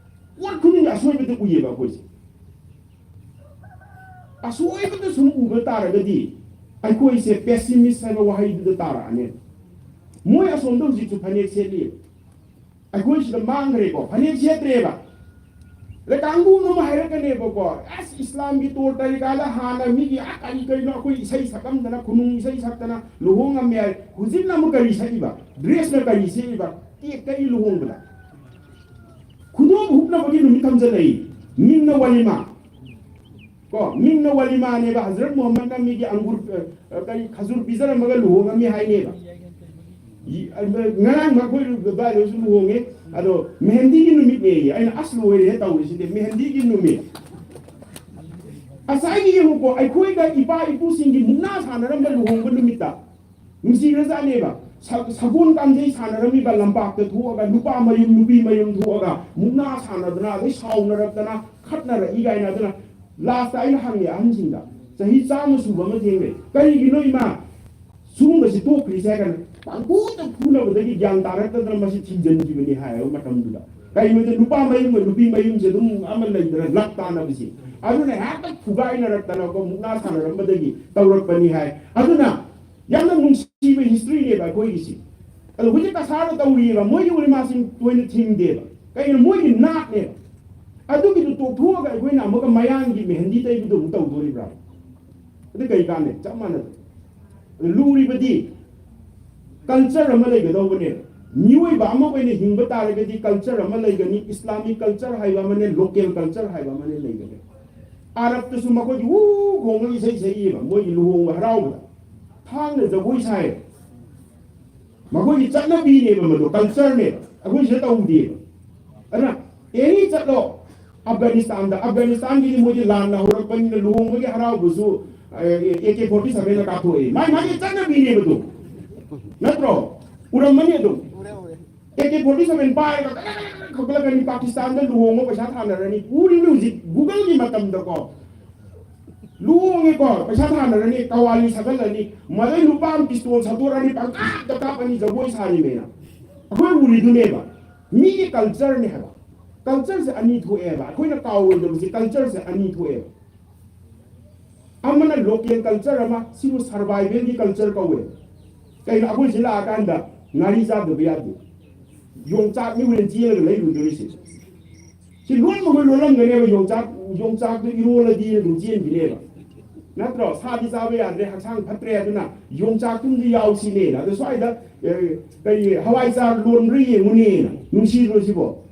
ꯄꯣꯠ ꯈꯨꯗꯤꯡꯒꯤ ꯑꯁꯣꯏꯕꯗ ꯎꯏꯌꯦꯕ ꯑꯩꯈꯣꯏꯁꯦ꯫ ꯑꯁꯣꯏꯕꯗ ꯁꯨꯝ ꯎꯕ ꯇꯥꯔꯒꯗꯤ ꯑꯩꯈꯣꯏꯁꯦ ꯄꯦꯁꯤꯃꯤꯁ ꯍꯥꯏꯕ ꯋꯥꯍꯩꯗꯨꯗ ꯇꯥꯔꯛꯑꯅꯦꯕ꯫ ꯃꯣꯏ ꯑꯁꯣꯝꯗ ꯍꯧꯖꯤꯛꯁꯨ ꯐꯅꯦꯛ ꯁꯦꯠꯂꯤ, ꯑꯩꯈꯣꯏ ꯁꯤꯗ ꯃꯥꯡꯈ꯭ꯔꯦꯀꯣ, ꯐꯅꯦꯛ ꯁꯦꯠꯇ꯭ꯔꯦꯕ꯫ ꯑꯗ ꯀꯥꯡꯕꯨ ꯑꯃ ꯍꯥꯏꯔꯛꯀꯅꯦꯕꯀꯣ, "ꯑꯁ, ꯏꯁꯂꯥꯝꯒꯤ ꯇꯣꯔ ꯇꯔꯤꯀꯥꯗ ꯍꯥꯟꯅ ꯃꯤꯒꯤ ꯑꯥ ꯀꯔꯤ ꯀꯔꯤꯅꯣ ꯑꯩꯈꯣꯏ ꯏꯁꯩ ꯁꯛꯂꯝꯗꯅ, ꯈꯨꯅꯨꯡ ꯏꯁꯩ ꯁꯛꯇꯅ ꯂꯨꯍꯣꯡꯉꯝꯃꯦ ꯍꯥꯏ, ꯍꯧꯖꯤꯛꯅ ꯑꯃꯨꯛ ꯀꯔꯤ ꯁꯛꯏꯕ? ꯗ꯭ꯔꯦꯁꯅ ꯀꯔꯤ ꯁꯦꯠꯂꯤꯕ? ꯀꯦꯛ ꯀꯛꯏ ꯂꯨꯍꯣꯡꯕꯗ꯫ ꯈꯨꯗꯣꯞ ꯍꯨꯛꯅꯕꯒꯤ ꯅꯨꯃꯤꯠ ꯊꯝꯖꯜꯂꯛꯏ, ꯃꯤꯡꯅ ꯋꯥꯂꯤꯃꯥ꯫ ꯀꯣ, ꯃꯤꯡꯅ ꯋꯥꯂꯤꯃꯥꯅꯦꯕ, ꯍꯖꯔꯠ ꯃꯨꯍꯝꯃꯗꯅ ꯃꯤꯒꯤ ꯑꯪꯒꯨꯔ, ꯑ, ꯑ, ꯀꯔꯤ, ꯈꯖꯨꯔ ꯄꯤꯖꯔꯝꯃꯒ ꯂꯨꯍꯣꯡꯉꯝꯃꯤ ꯍꯥꯏꯅꯦꯕ꯫ ꯏ-, ꯑ, ꯉꯔꯥꯡ ꯃꯈꯣꯏ ꯑꯗꯨꯋꯥꯏꯗꯁꯨ ꯂꯨꯍꯣꯡꯉꯦ, ꯑꯗꯣ ꯃꯦꯍꯦꯟꯗꯤꯒꯤ ꯅꯨꯃꯤꯠꯅꯦꯌꯦ꯫ ꯑꯩꯅ, "ꯑꯁ, ꯂꯣꯏꯔꯦꯍꯦ ꯇꯧꯔꯤꯁꯤꯗꯤ, ꯃꯦꯍꯦꯟꯗꯤꯒꯤ ꯅꯨꯃꯤꯠ!" ꯉꯁꯥꯏꯒꯤ ꯌꯦꯡꯉꯨꯀꯣ, ꯑꯩꯈꯣꯏꯒ ꯏꯄꯥ ꯏꯄꯨꯁꯤꯡꯒꯤ ꯃꯨꯛꯅꯥ ꯁꯥꯟꯅꯔꯝꯕ ꯂꯨꯍꯣꯡꯕ ꯅꯨꯃꯤꯠꯇ ꯅꯨꯡꯁꯤꯈ꯭ꯔꯖꯥꯠꯅꯦꯕ꯫ ꯁ-, ꯁꯒꯣꯜ ꯀꯥꯡꯖꯩ ꯁꯥꯟꯅꯔꯝꯃꯤꯕ ꯂꯝꯄꯥꯛꯇ ꯊꯣꯛꯑꯒ, ꯅꯨꯄꯥ ꯃꯌꯨꯝ, ꯅꯨꯄꯤ ꯃꯌꯨꯝ ꯊꯣꯛꯑꯒ ꯃꯨꯛꯅꯥ ꯁꯥꯟꯅꯗꯅ, ꯑꯗꯩ ꯁꯥꯎꯅꯔꯛꯇꯅ, ꯈꯠꯅꯔꯛꯏ ꯀꯥꯏꯅ꯫ ꯑꯗꯨꯅ ꯂꯥꯁꯇ ꯑꯩꯅ ꯍꯪꯉꯦ ꯑꯍꯟꯁꯤꯡꯗ, ꯆꯍꯤ ꯆꯥꯝꯃ ꯁꯨꯕ ꯑꯃ ꯊꯦꯡꯅꯩ, "ꯀꯔꯤꯒꯤꯅꯣ ꯏꯃꯥ ꯁꯤꯒꯨꯝꯕꯁꯤ ꯊꯣꯛꯈ꯭ꯔꯤꯁꯦ?" ꯍꯥꯏ ꯀꯥꯟꯗ, "ꯄꯥꯡꯐꯨꯗ ꯐꯨꯅꯕꯗꯒꯤ ꯒ꯭ꯌꯥꯟ ꯇꯥꯔꯛꯇꯗꯅ ꯃꯁꯤ ꯊꯤꯡꯖꯤꯟꯈꯤꯕꯅꯤ" ꯍꯥꯏꯌꯦꯕ ꯃꯇꯝꯗꯨꯗ꯫ ꯀꯩꯒꯤꯅꯣꯗ ꯅꯨꯄꯥ ꯃꯌꯨꯝꯒ ꯅꯨꯄꯤ ꯃꯌꯨꯝꯁꯦ ꯑꯗꯨꯝ ꯑꯃ ꯂꯩꯗꯅ ꯂꯛ ꯇꯥꯅꯕꯁꯤ, ꯑꯗꯨꯅ ꯍꯦꯛꯇ ꯐꯨꯒꯥꯏꯅꯔꯛꯇꯅꯀꯣ ꯃꯨꯛꯅꯥ ꯁꯥꯟꯅꯔꯝꯕꯗꯒꯤ ꯇꯧꯔꯛꯄꯅꯤ ꯍꯥꯏ꯫ ꯑꯗꯨꯅ ꯌꯥꯝꯅ ꯅꯨꯡꯁꯤꯕ ꯍꯤꯁꯇ꯭ꯔꯤꯅꯦꯕ ꯑꯩꯈꯣꯏꯒꯤꯁꯤ꯫ ꯑꯗꯣ ꯍꯧꯖꯤꯛ ꯀꯁꯥꯔꯗ ꯇꯧꯔꯤꯑꯕ, ꯃꯣꯏꯒꯤ ꯎꯂꯤꯃꯥꯁꯤꯡ ꯊꯣꯏꯅ ꯊꯤꯡꯗꯦꯕ꯫ ꯀꯩꯒꯤꯅꯣ? ꯃꯣꯏꯒꯤ ꯅꯥꯠꯅꯦꯕ꯫ ꯑꯗꯨꯒꯤꯗꯨ ꯇꯣꯛꯊꯣꯛꯑꯒ ꯑꯩꯈꯣꯏꯅ ꯑꯃꯨꯛꯀ ꯃꯌꯥꯡꯒꯤ ꯃꯦꯍꯟꯗꯤ ꯇꯩꯕꯗꯣ ꯑꯃꯨꯛ ꯇꯧꯗꯣꯔꯤꯕ꯭ꯔꯥ? ꯑꯗꯨ ꯀꯩ ꯀꯥꯟꯅꯩ? ꯆꯞ ꯃꯥꯟꯅꯩ꯫ ꯑꯗꯨ ꯂꯨꯔꯤꯕꯗꯤ ꯀꯜꯆꯔ ꯑꯃ ꯂꯩꯒꯗꯧꯕꯅꯦꯕ꯫ ꯃꯤꯑꯣꯏꯕ ꯑꯃ ꯑꯣꯏꯅ ꯍꯤꯡꯕ ꯇꯥꯔꯒꯗꯤ ꯀꯜꯆꯔ ꯑꯃ ꯂꯩꯒꯅꯤ, ꯏꯁꯂꯥꯃꯤꯛ ꯀꯜꯆꯔ ꯍꯥꯏꯕ ꯑꯃꯅꯦ, ꯂꯣꯀꯦꯜ ꯀꯜꯆꯔ ꯍꯥꯏꯕ ꯑꯃꯅꯦ ꯂꯩꯒꯅꯤ꯫ ꯑꯥꯔꯕꯇꯁꯨ ꯃꯈꯣꯏꯒꯤ ꯎ ꯈꯣꯡꯉꯒ ꯏꯁꯩ ꯁꯛꯏꯕ, ꯃꯣꯏꯒꯤ ꯂꯨꯍꯣꯡꯕ ꯍꯔꯥꯎꯕꯗ꯫ ꯊꯥꯡꯅ ꯖꯒꯣꯏ ꯁꯥꯏ꯫ ꯃꯈꯣꯏꯒꯤ ꯆꯠꯅꯕꯤꯅꯦꯕ ꯃꯗꯨ, ꯀꯜꯆꯔꯅꯦꯕ꯫ ꯑꯩꯈꯣꯏ ꯁꯤꯗ ꯇꯧꯗꯦꯕ꯫ ꯑꯗꯨꯅ ꯑꯦꯅꯤ ꯆꯠꯂꯣ ꯑꯐꯒꯥꯅꯤꯁꯇꯥꯟꯗ, ꯑꯐꯒꯥꯅꯤꯁꯇꯥꯟꯒꯤꯗꯤ ꯃꯣꯏꯗꯤ ꯂꯥꯟꯅ ꯍꯧꯔꯛꯄꯅꯤꯅ ꯂꯨꯍꯣꯡꯕꯒꯤ ꯍꯔꯥꯎꯕꯁꯨ ꯑꯦ ꯀꯦ ꯐꯣꯔꯇꯤ ꯁꯚꯦꯟꯅ ꯀꯥꯞꯊꯣꯛꯑꯦ꯫ ꯃꯥꯏ ꯃꯥꯒꯤ ꯆꯠꯅꯕꯤꯅꯦꯕ ꯑꯗꯨ꯫ ꯅꯠꯇ꯭ꯔꯣ? ꯎꯔꯝꯃꯅꯤ ꯑꯗꯨꯝ꯫ ꯎꯔꯦ, ꯎꯔꯦ꯫ ꯑꯦ ꯀꯦ ꯐꯣꯔꯇꯤ ꯁꯚꯦꯟ ꯄꯥꯏꯔꯒ ꯈꯛꯀꯠꯂꯛꯀꯅꯤ꯫ ꯄꯥꯀꯤꯁꯇꯥꯟꯗ ꯂꯨꯍꯣꯡꯕ ꯄꯩꯁꯥ ꯊꯥꯅꯔꯅꯤ꯫ ꯎꯔꯤꯕꯅꯤ ꯍꯧꯖꯤꯛ Google-ꯒꯤ ꯃꯇꯝꯗꯀꯣ꯫ ꯂꯨꯍꯣꯡꯉꯦꯀꯣ, ꯄꯩꯁꯥ ꯊꯥꯅꯔꯅꯤ, ꯀꯋꯥꯂꯤ ꯁꯥꯒꯠꯂꯅꯤ, ꯃꯗꯩ ꯅꯨꯄꯥ ꯑꯃ ꯄꯤꯁꯇꯣꯜ ꯁꯠꯇꯣꯔꯛꯑꯅꯤ, ꯄꯪꯀꯥꯞꯇ ꯀꯥꯞꯄꯅꯤ, ꯖꯒꯣꯏ ꯁꯥꯔꯤꯃꯦꯅ꯫ ꯑꯩꯈꯣꯏ ꯎꯔꯤꯗꯨꯅꯦꯕ꯫ ꯃꯤꯒꯤ culture-ꯅꯦ ꯍꯥꯏꯕ꯫ Culture-ꯁꯦ ꯑꯅꯤ ꯊꯣꯛꯑꯦꯕ꯫ ꯑꯩꯈꯣꯏꯅ ꯀꯥꯎꯔꯣꯏꯗꯕꯁꯦ culture-ꯁꯦ ꯑꯅꯤ ꯊꯣꯛꯑꯦꯕ꯫ ꯑꯃꯅ local culture ꯑꯃ, ꯁꯤꯕꯨ survival-ꯒꯤ culture ꯀꯧꯋꯦ꯫ ꯀꯩꯅꯣ, ꯑꯩꯈꯣꯏ ꯁꯤ ꯂꯥꯛꯑꯀꯥꯟꯗ ꯉꯥꯔꯤ ꯆꯥꯗꯕ ꯌꯥꯗꯦ, ꯌꯣꯡꯆꯥꯛꯅꯤ ꯍꯣꯔꯦꯟ ꯆꯦꯜꯂꯒ ꯂꯩꯔꯨꯗꯣꯔꯤꯁꯦ꯫ ꯁꯤ ꯂꯣꯏꯅꯃꯛ ꯂꯣꯏ ꯂꯣꯜꯂꯝꯒꯅꯦꯕ꯫ ꯌꯣꯡꯆꯥꯛ, ꯌꯣꯡꯆꯥꯛꯇꯨ ꯏꯔꯣꯜꯂꯗꯤ ꯑꯗꯨꯝ ꯆꯦꯟꯈꯤꯅꯦꯕ, ꯅꯠꯇ꯭ꯔꯣ? ꯁꯥꯗꯤ ꯆꯥꯕ ꯌꯥꯗ꯭ꯔꯦ, ꯍꯛꯆꯥꯡ ꯐꯠꯇ꯭ꯔꯦ, ꯑꯗꯨꯅ ꯌꯣꯡꯆꯥꯛꯇꯨꯝꯗꯤ ꯌꯥꯎꯁꯤꯅꯦꯅ꯫ ꯑꯗꯣ ꯁ꯭ꯋꯥꯏꯗ, ꯑꯦ, ꯀꯔꯤ, ꯍꯋꯥꯏ ꯆꯥꯔ ꯂꯣꯟꯕ꯭ꯔꯥ ꯌꯦꯡꯉꯨꯅꯦꯅ꯫ ꯅꯨꯡꯁꯤꯗ꯭ꯔꯣ ꯁꯤꯕꯣ?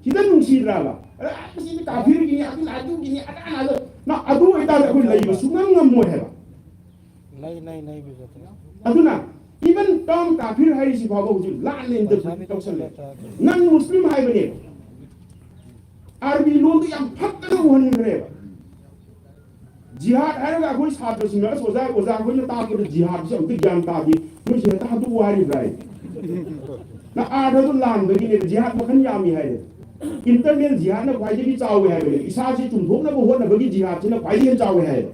ꯁꯤꯗ ꯅꯨꯡꯁꯤꯗ꯭ꯔꯕ? ꯑꯦ, ꯃꯁꯤꯗꯤ ꯀꯥꯐꯤꯔꯒꯤꯅꯤ, ꯑꯗꯨꯅ ꯑꯗꯨꯒꯤꯅꯤ, ꯑꯗꯥꯅ ꯑꯗꯨ꯫ ꯅ-, ꯑꯗꯨ ꯑꯣꯏꯇꯥꯔꯗꯤ ꯑꯩꯈꯣꯏ ꯂꯩꯕ ꯁꯨꯡꯉꯝ ꯉꯝꯃꯣꯏ ꯍꯥꯏꯕ꯫ ꯂꯩ, ꯂꯩ, ꯂꯩ, ꯕꯤꯖꯦ꯫ ꯑꯗꯨꯅ even term ꯀꯥꯐꯤꯔ ꯍꯥꯏꯔꯤꯁꯤ ꯐꯥꯎꯕ ꯍꯧꯖꯤꯛ ꯂꯥꯟꯅ interpret ꯇꯧꯁꯜꯂꯦ꯫ ꯅꯪ ꯃꯨꯁꯂꯤꯝ ꯍꯥꯏꯕꯅꯦ꯫ ꯑꯥꯔꯕꯤ ꯂꯣꯟꯗꯨ ꯌꯥꯝ ꯐꯠꯇꯅ ꯎꯍꯟꯈ꯭ꯔꯦꯕ꯫ ꯖꯤꯍꯥꯗ ꯍꯥꯏꯔꯒ ꯑꯩꯈꯣꯏ ꯁꯥꯇ꯭ꯔꯁꯤꯡꯅ, "ꯑꯁ ꯑꯣꯖꯥ, ꯑꯣꯖꯥ ꯑꯩꯈꯣꯏꯅ ꯇꯥꯛꯄꯗ ꯖꯤꯍꯥꯗꯁꯦ ꯑꯝꯇ ꯒ꯭ꯌꯥꯟ ꯇꯥꯗꯦ, ꯅꯣꯏꯁꯦ ꯍꯦꯛꯇ ꯍꯥꯏꯗꯣꯛꯎ" ꯍꯥꯏꯔꯤꯕ꯭ꯔꯥ ꯍꯥꯏ꯫ ꯅ ꯑꯥꯔꯊꯗꯨ ꯂꯥꯟꯕꯒꯤꯅꯦꯕ꯫ ꯖꯤꯍꯥꯗ ꯃꯈꯜ ꯌꯥꯝꯃꯤ ꯍꯥꯏꯔꯦ꯫ Internal ꯖꯤꯍꯥꯗꯅ ꯈ꯭ꯋꯥꯏꯗꯒꯤ ꯆꯥꯎꯋꯤ ꯍꯥꯏꯕꯅꯦ꯫ ꯏꯁꯥꯁꯤ ꯆꯨꯝꯊꯣꯛꯅꯕ ꯍꯣꯠꯅꯕꯒꯤ ꯖꯤꯍꯥꯗꯁꯤꯅ ꯈ꯭ꯋꯥꯏꯗꯒꯤ ꯍꯦꯟꯅ ꯆꯥꯎꯋꯤ ꯍꯥꯏꯌꯦꯕ꯫